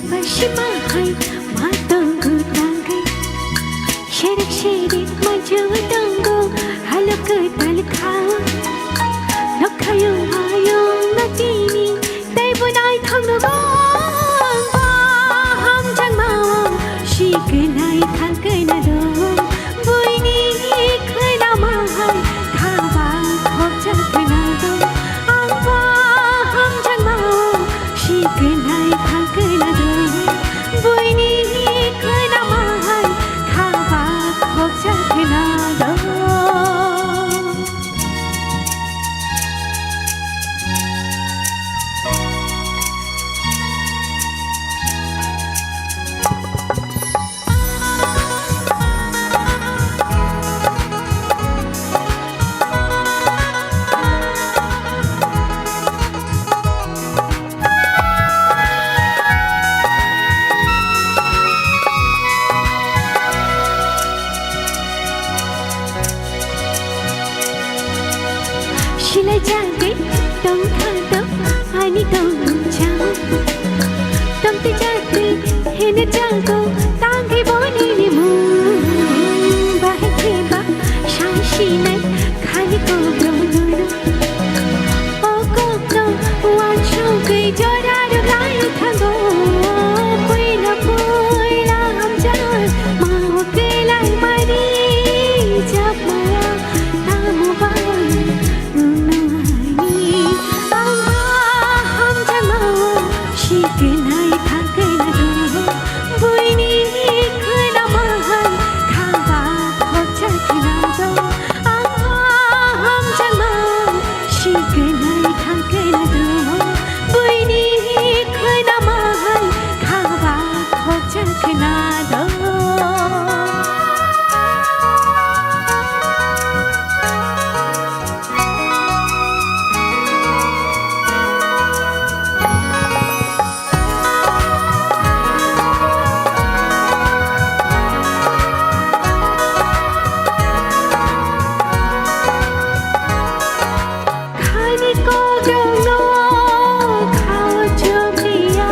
Bashima hai ma tongo tangwi. Sherik sherik manjao tongo halok kwtal kha. Nokhayung hayung no tini tei bo naithok no bo. Ang ba hamjakma o siknai thangkhe na do. Buini khwnama hai khaba khokchak khna do. Ang ba hamjakma o siknai thangkhe na do. Buini khwnama hai khaba khokchak khna do. Silai jagwi tongthang tong ani tongmung chang. Tongtwi jagwi hino jago tangwi boni ni mung. Bahai kheba sasinai khani kobro nuru. O kokno uansugwi jora rwlai thango. Puila puila hamjakma o kwlai mani jakmaya. Tamo bai wngno ani ang ba hamjakma o siknai thangkhe na do. Buini khwnama hai khaba khokchak khna do. Ang ba hamjakma o siknai thangkhe na do. Buini khwnama hai khaba khokchak khna do. Khani kokrokno khao chukliya,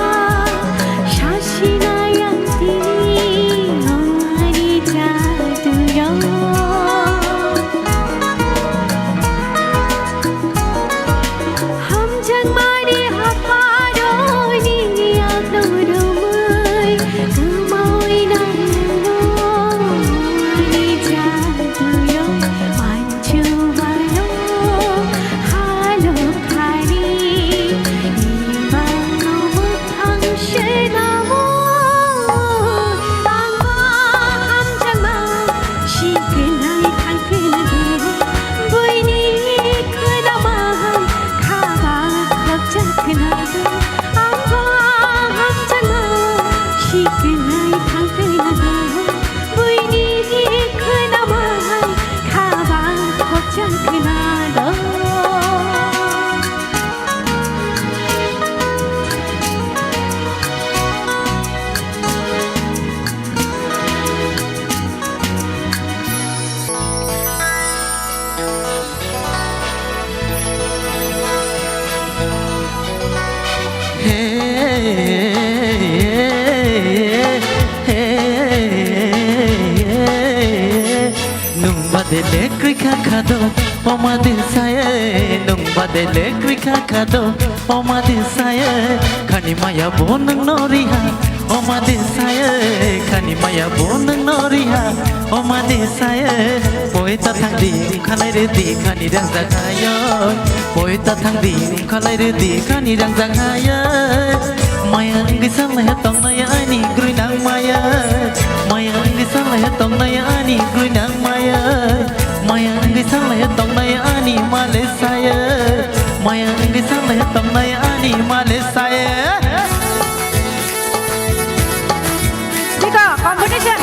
sasinai ang tini o ani jaduyong. Hamjakmani hapharo nini yakno romwi, kwmawi nangno ani jaduyong. Manchubalo halo khani, ibangno mwthang swnamo. Ang ba hamjakma siknai thangkhe na do. Buini khwnama hai khaba khokchak khna do. Ang ba hamjakma siknai thangkhe na do. Buini khwnama hai khaba khokchak khna do. Nung bade le krikha khado, o ma de saye. Nung bade le krikha khado, o ma de saye. Khani maya bo nung no riha, o ma de saye. Khani maya bo nung no riha, o ma de saye. Poi ta thang di, khalai re di, khani rang da khayo. Poi ta thang di, khalai re di, khani rang da khayo. Maya wngwi salai ha tongnai ani grui nang maya. Maya wngwi salai ha tongnai ani grui nang maya. Maya wngwi salai ha tongnai ani male saye. Maya wngwi salai ha tongnai ani male saye. Dika, competition.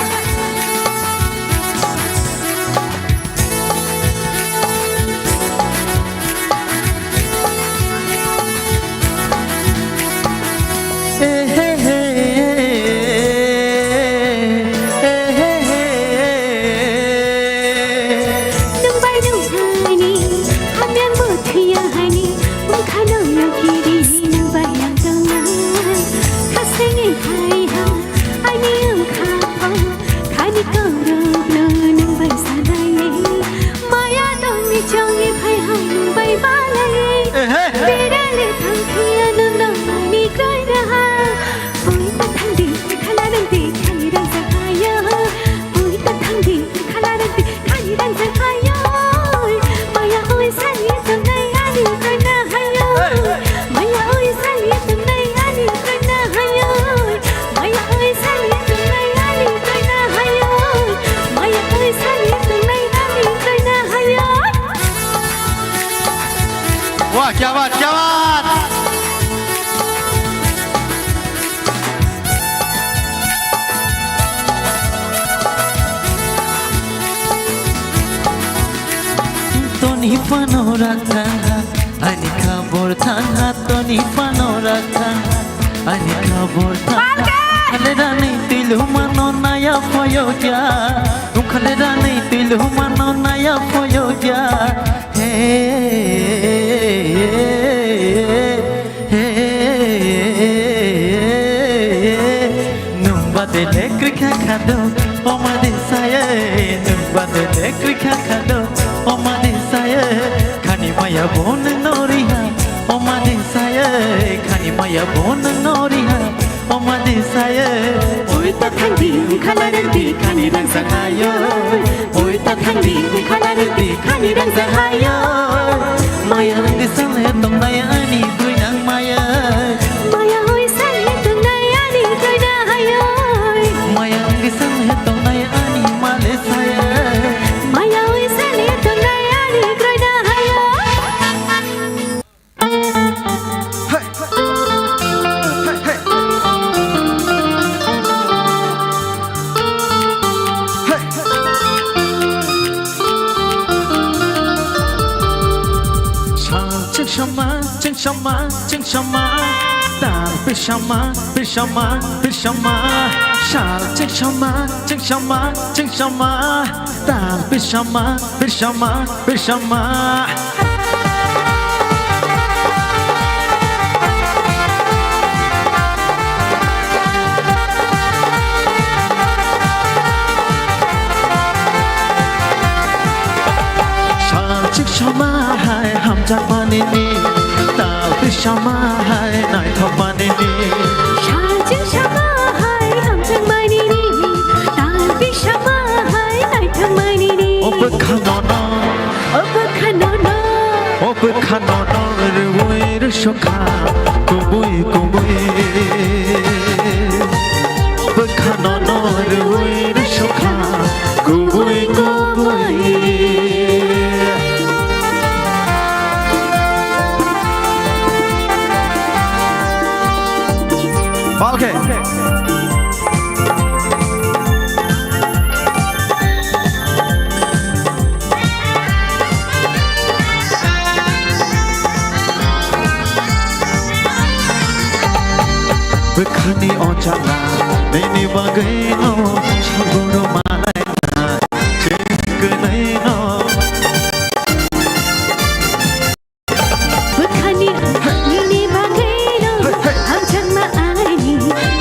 Phano rak thangha, ani khabor thangha, toni phano rak thangha, ani khabor thangha. Palke! Khalerani twilu mano naya phoyo ja, khalerani twilu mano naya phoyo ja. He, he, he, nwng bade le kwrwikha khado, o madi saye, nwng bade le kwrwikha khado, o madi saye, khani maya bo nwngno riha, o madi saye, khani maya bo nwngno riha, o madi saye. Oi ta thangdi, khala rwdi, khani rangsa hayo. Oi ta thangdi, khala rwdi, khani rangsa hayo. Maya wngdi sale tongnai ani kwrwinang maya. Maya oi sale tongnai ani kwrwinang hayo. Maya wngdi sale tongnai ani male saya. Maya oi sale tongnai ani kwrwinang hayo. Hey! Hey, hey! Hey! Sal chwngsama, chwngsama, chwngsama, tal pisama, pisama, pisama. Sal chwngsama, chwngsama, chwngsama, tal pisama, pisama, pisama. Sal chwngsama hai hamjakmani ni, tal pisama hai naithokmani ni. Sal chwngsama hai hamjakmani ni, tal pisama hai naithokmani ni. O bwkha nono. O bwkha nono. O bwkha nono rwui rwsukha kubui kubui. Bwkha nono rwui rwsukha kubui kubui. Palke. Bwkhani o jala nini bagwi no saburo manai na chengkwnai no. Bwkhani nini bagwi no hamjakma ani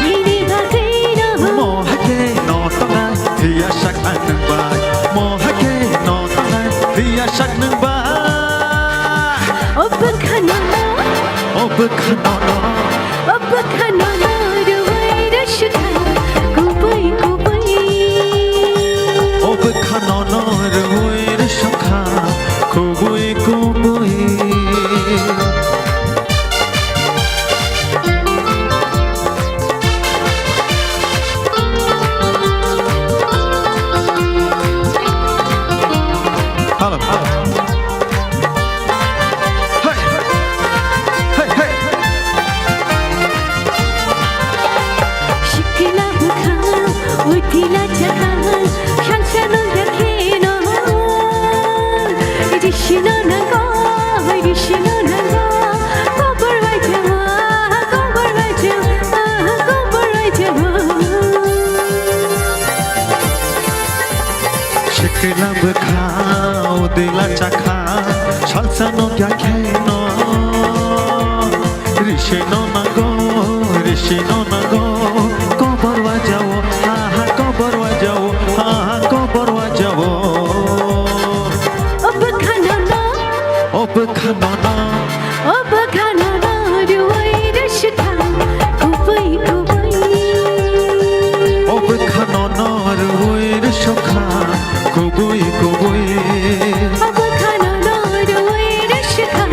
nini bagwi no. Mo hake no tongnai hiya sak ang nang bai. Mo hake no tongnai hiya sak nang bai. O bwkhano no. O bwkhano no. O bwkhano no rwui rwsukha kubui kubui. O bwkhano no rwui rwsukha kubui kubui. Hello, hello. Hey, hey, hey. Sikila bwkha, utila chakha, shansa no yakheno. Rishino nango, rishino nango, kobor wajawo, kobor wajawo, kobor wajawo. Sikila bwkha, utila chakha, salsa no yakheno. Rishino nango, rishino nango, kobor wajawo, ha ha, kobor wajawo, ha ha, kobor wajawo. O bwkhano no. O bwkhano no. O bwkhano no rwui rwsukha kubui kubui. O bwkhano no rwui rwsukha kubui kubui. O bwkhano no rwui rwsukha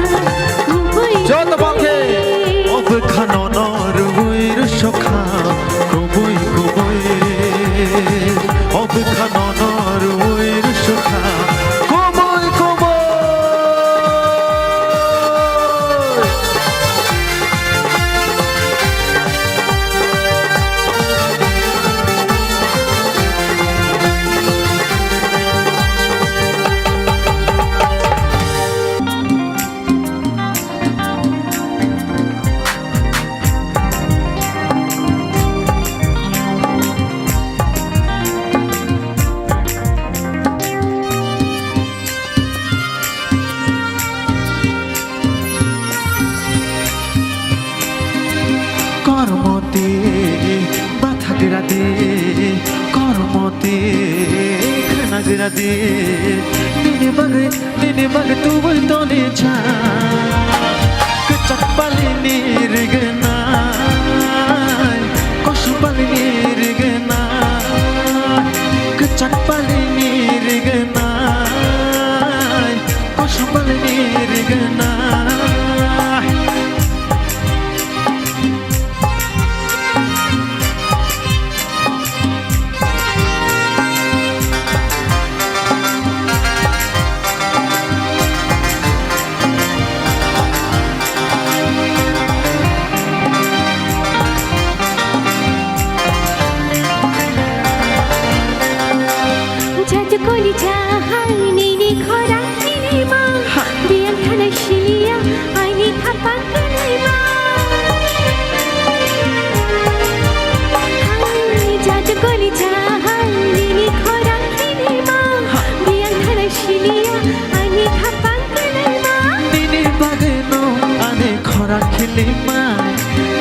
Radi, kormoti, khnagradi, nini bagwi, nini bagwi tubui toni cha. Kwchak palini rignai, kosom palini rignai, kwchak palini rignai, kosom palini rignai. Jadu koli jahai nini khorang nini ma. Ha. Biyang thanai siliya aini khapang nini ma. Hai, jadu koli jahai nini khorang nini ma. Ha. Biyang thanai siliya aini khapang nini ma. Nini bagwi no ani khorang khilima.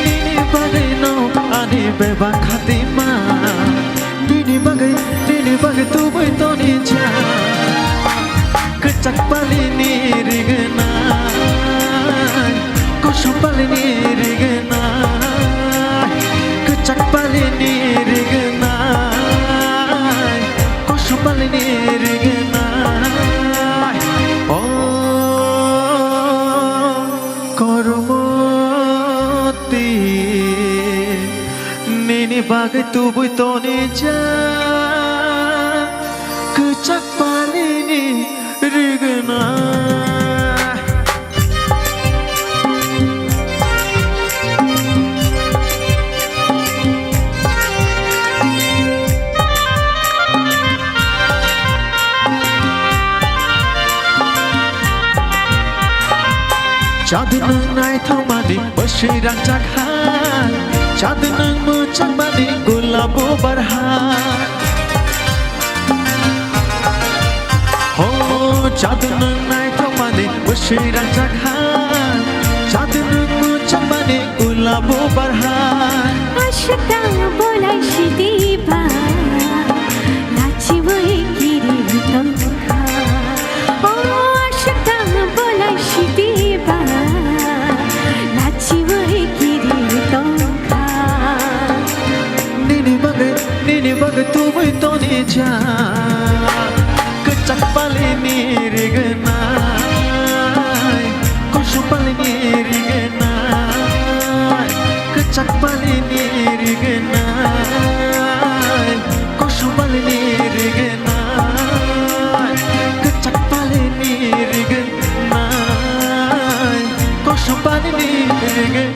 Nini bagwi no ani bebak khatima. Nini bagwi, nini bagwi tubui toni cha. Kwchak palini rignai, kosom palini rignai, kwchak palini rignai, kosom palini rignai. O kormoti. Nini bagwi tubui toni cha, kwchak palini rignai. Chadwng nwng naithokmani bwswi rangjak hai, chadwng nwng mwchangmani gulab bubar hai. Ho, chadwng nwng naithokmani bwswi rangjak hai, chadwng nwng mwchangmani gulab bubar hai. Ashwk ta bolai sidi ba, lachiwi kiri tongkha. O ashwk ta bolai sidi ba, lachiwi kiri tongkha. Nini bagwi, nini bagwi tubui toni cha. Kwchak palini rignai, kosom palini rignai, kwchak palini rignai, kosom palini rignai, kwchak palini rignai, kosom palini rignai.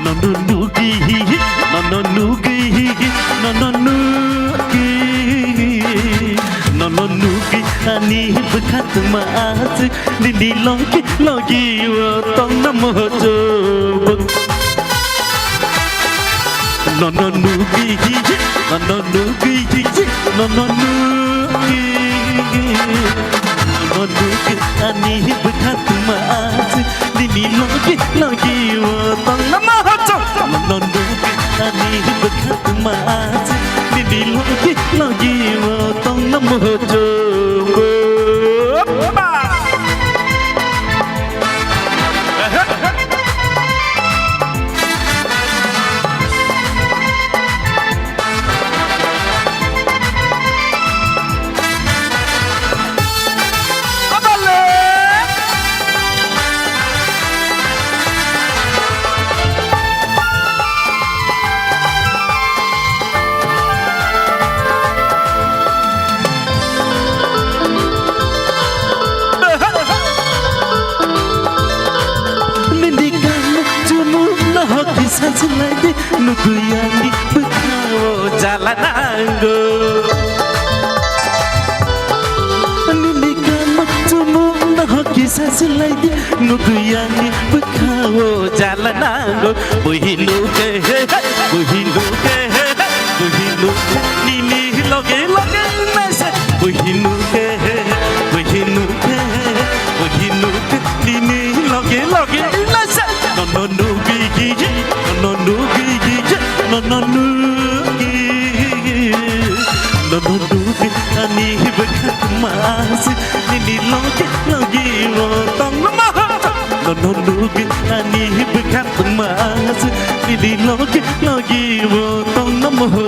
Nono nugwi, nono nugwi, nono nugwi. Nono nugwi ani bwkha tma aswk, nini logi logi o tongna muchuk. Nono nugwi, nono nugwi, nono nugwi. Nono nugwi ani bwkha tma aswk, nini logi logi o tongna muchuk. Nono nugwi ani bwkha tma aswk, nini logi logi o tongna muchuk. Nuguyani bwkhao jala nango. Nini kama chumung no kisa silai di. Nuguyani bwkhao jala nango. Buhi nuke he he, buhi nuke he he, buhi nuke nini loge loge naise. Buhi nuke he he, buhi nuke he he, buhi nuke nini loge loge naise. Nono nugui gigi, nono nugui gigi, nono nugui. Nono nugui ani bwkha masi, nini loge loge o tongna maha. Nono nugui ani bwkha masi, nini loge loge o tongna maha.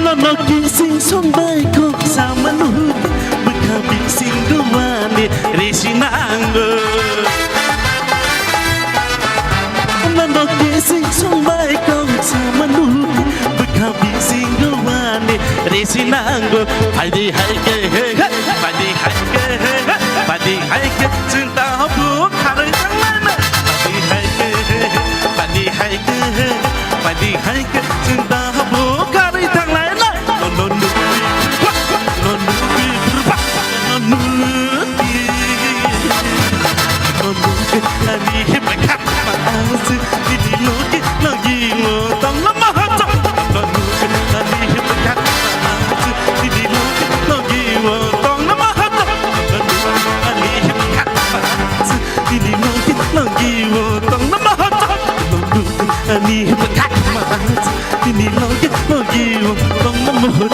Nono kising song bai kok sama nuhut, bwkha bising duwani risi nango. Nono kising song bai kok sama nuhut, bwkha bising duwani risi nango. Phaidi hai ke he he, phaidi hai ke he he, phaidi hai ke chwng ta habu kharwi thanglai na. Phaidi hai ke he he, phaidi hai ke he he, phaidi hai ke chwng ta habu kharwi thanglai na. Nono nugui, nono nugui, nono nugui. Nono nugui, ani he bwkha masi, nini loge loge o tongna maha. Nono nugui, ani he bwkha masi, nini loge loge o tongna maha. Nono nugui, ani he bwkha masi, nini loge loge o tongna maha. Nono nugui, ani he bwkha masi, nini loge loge o tongna maha.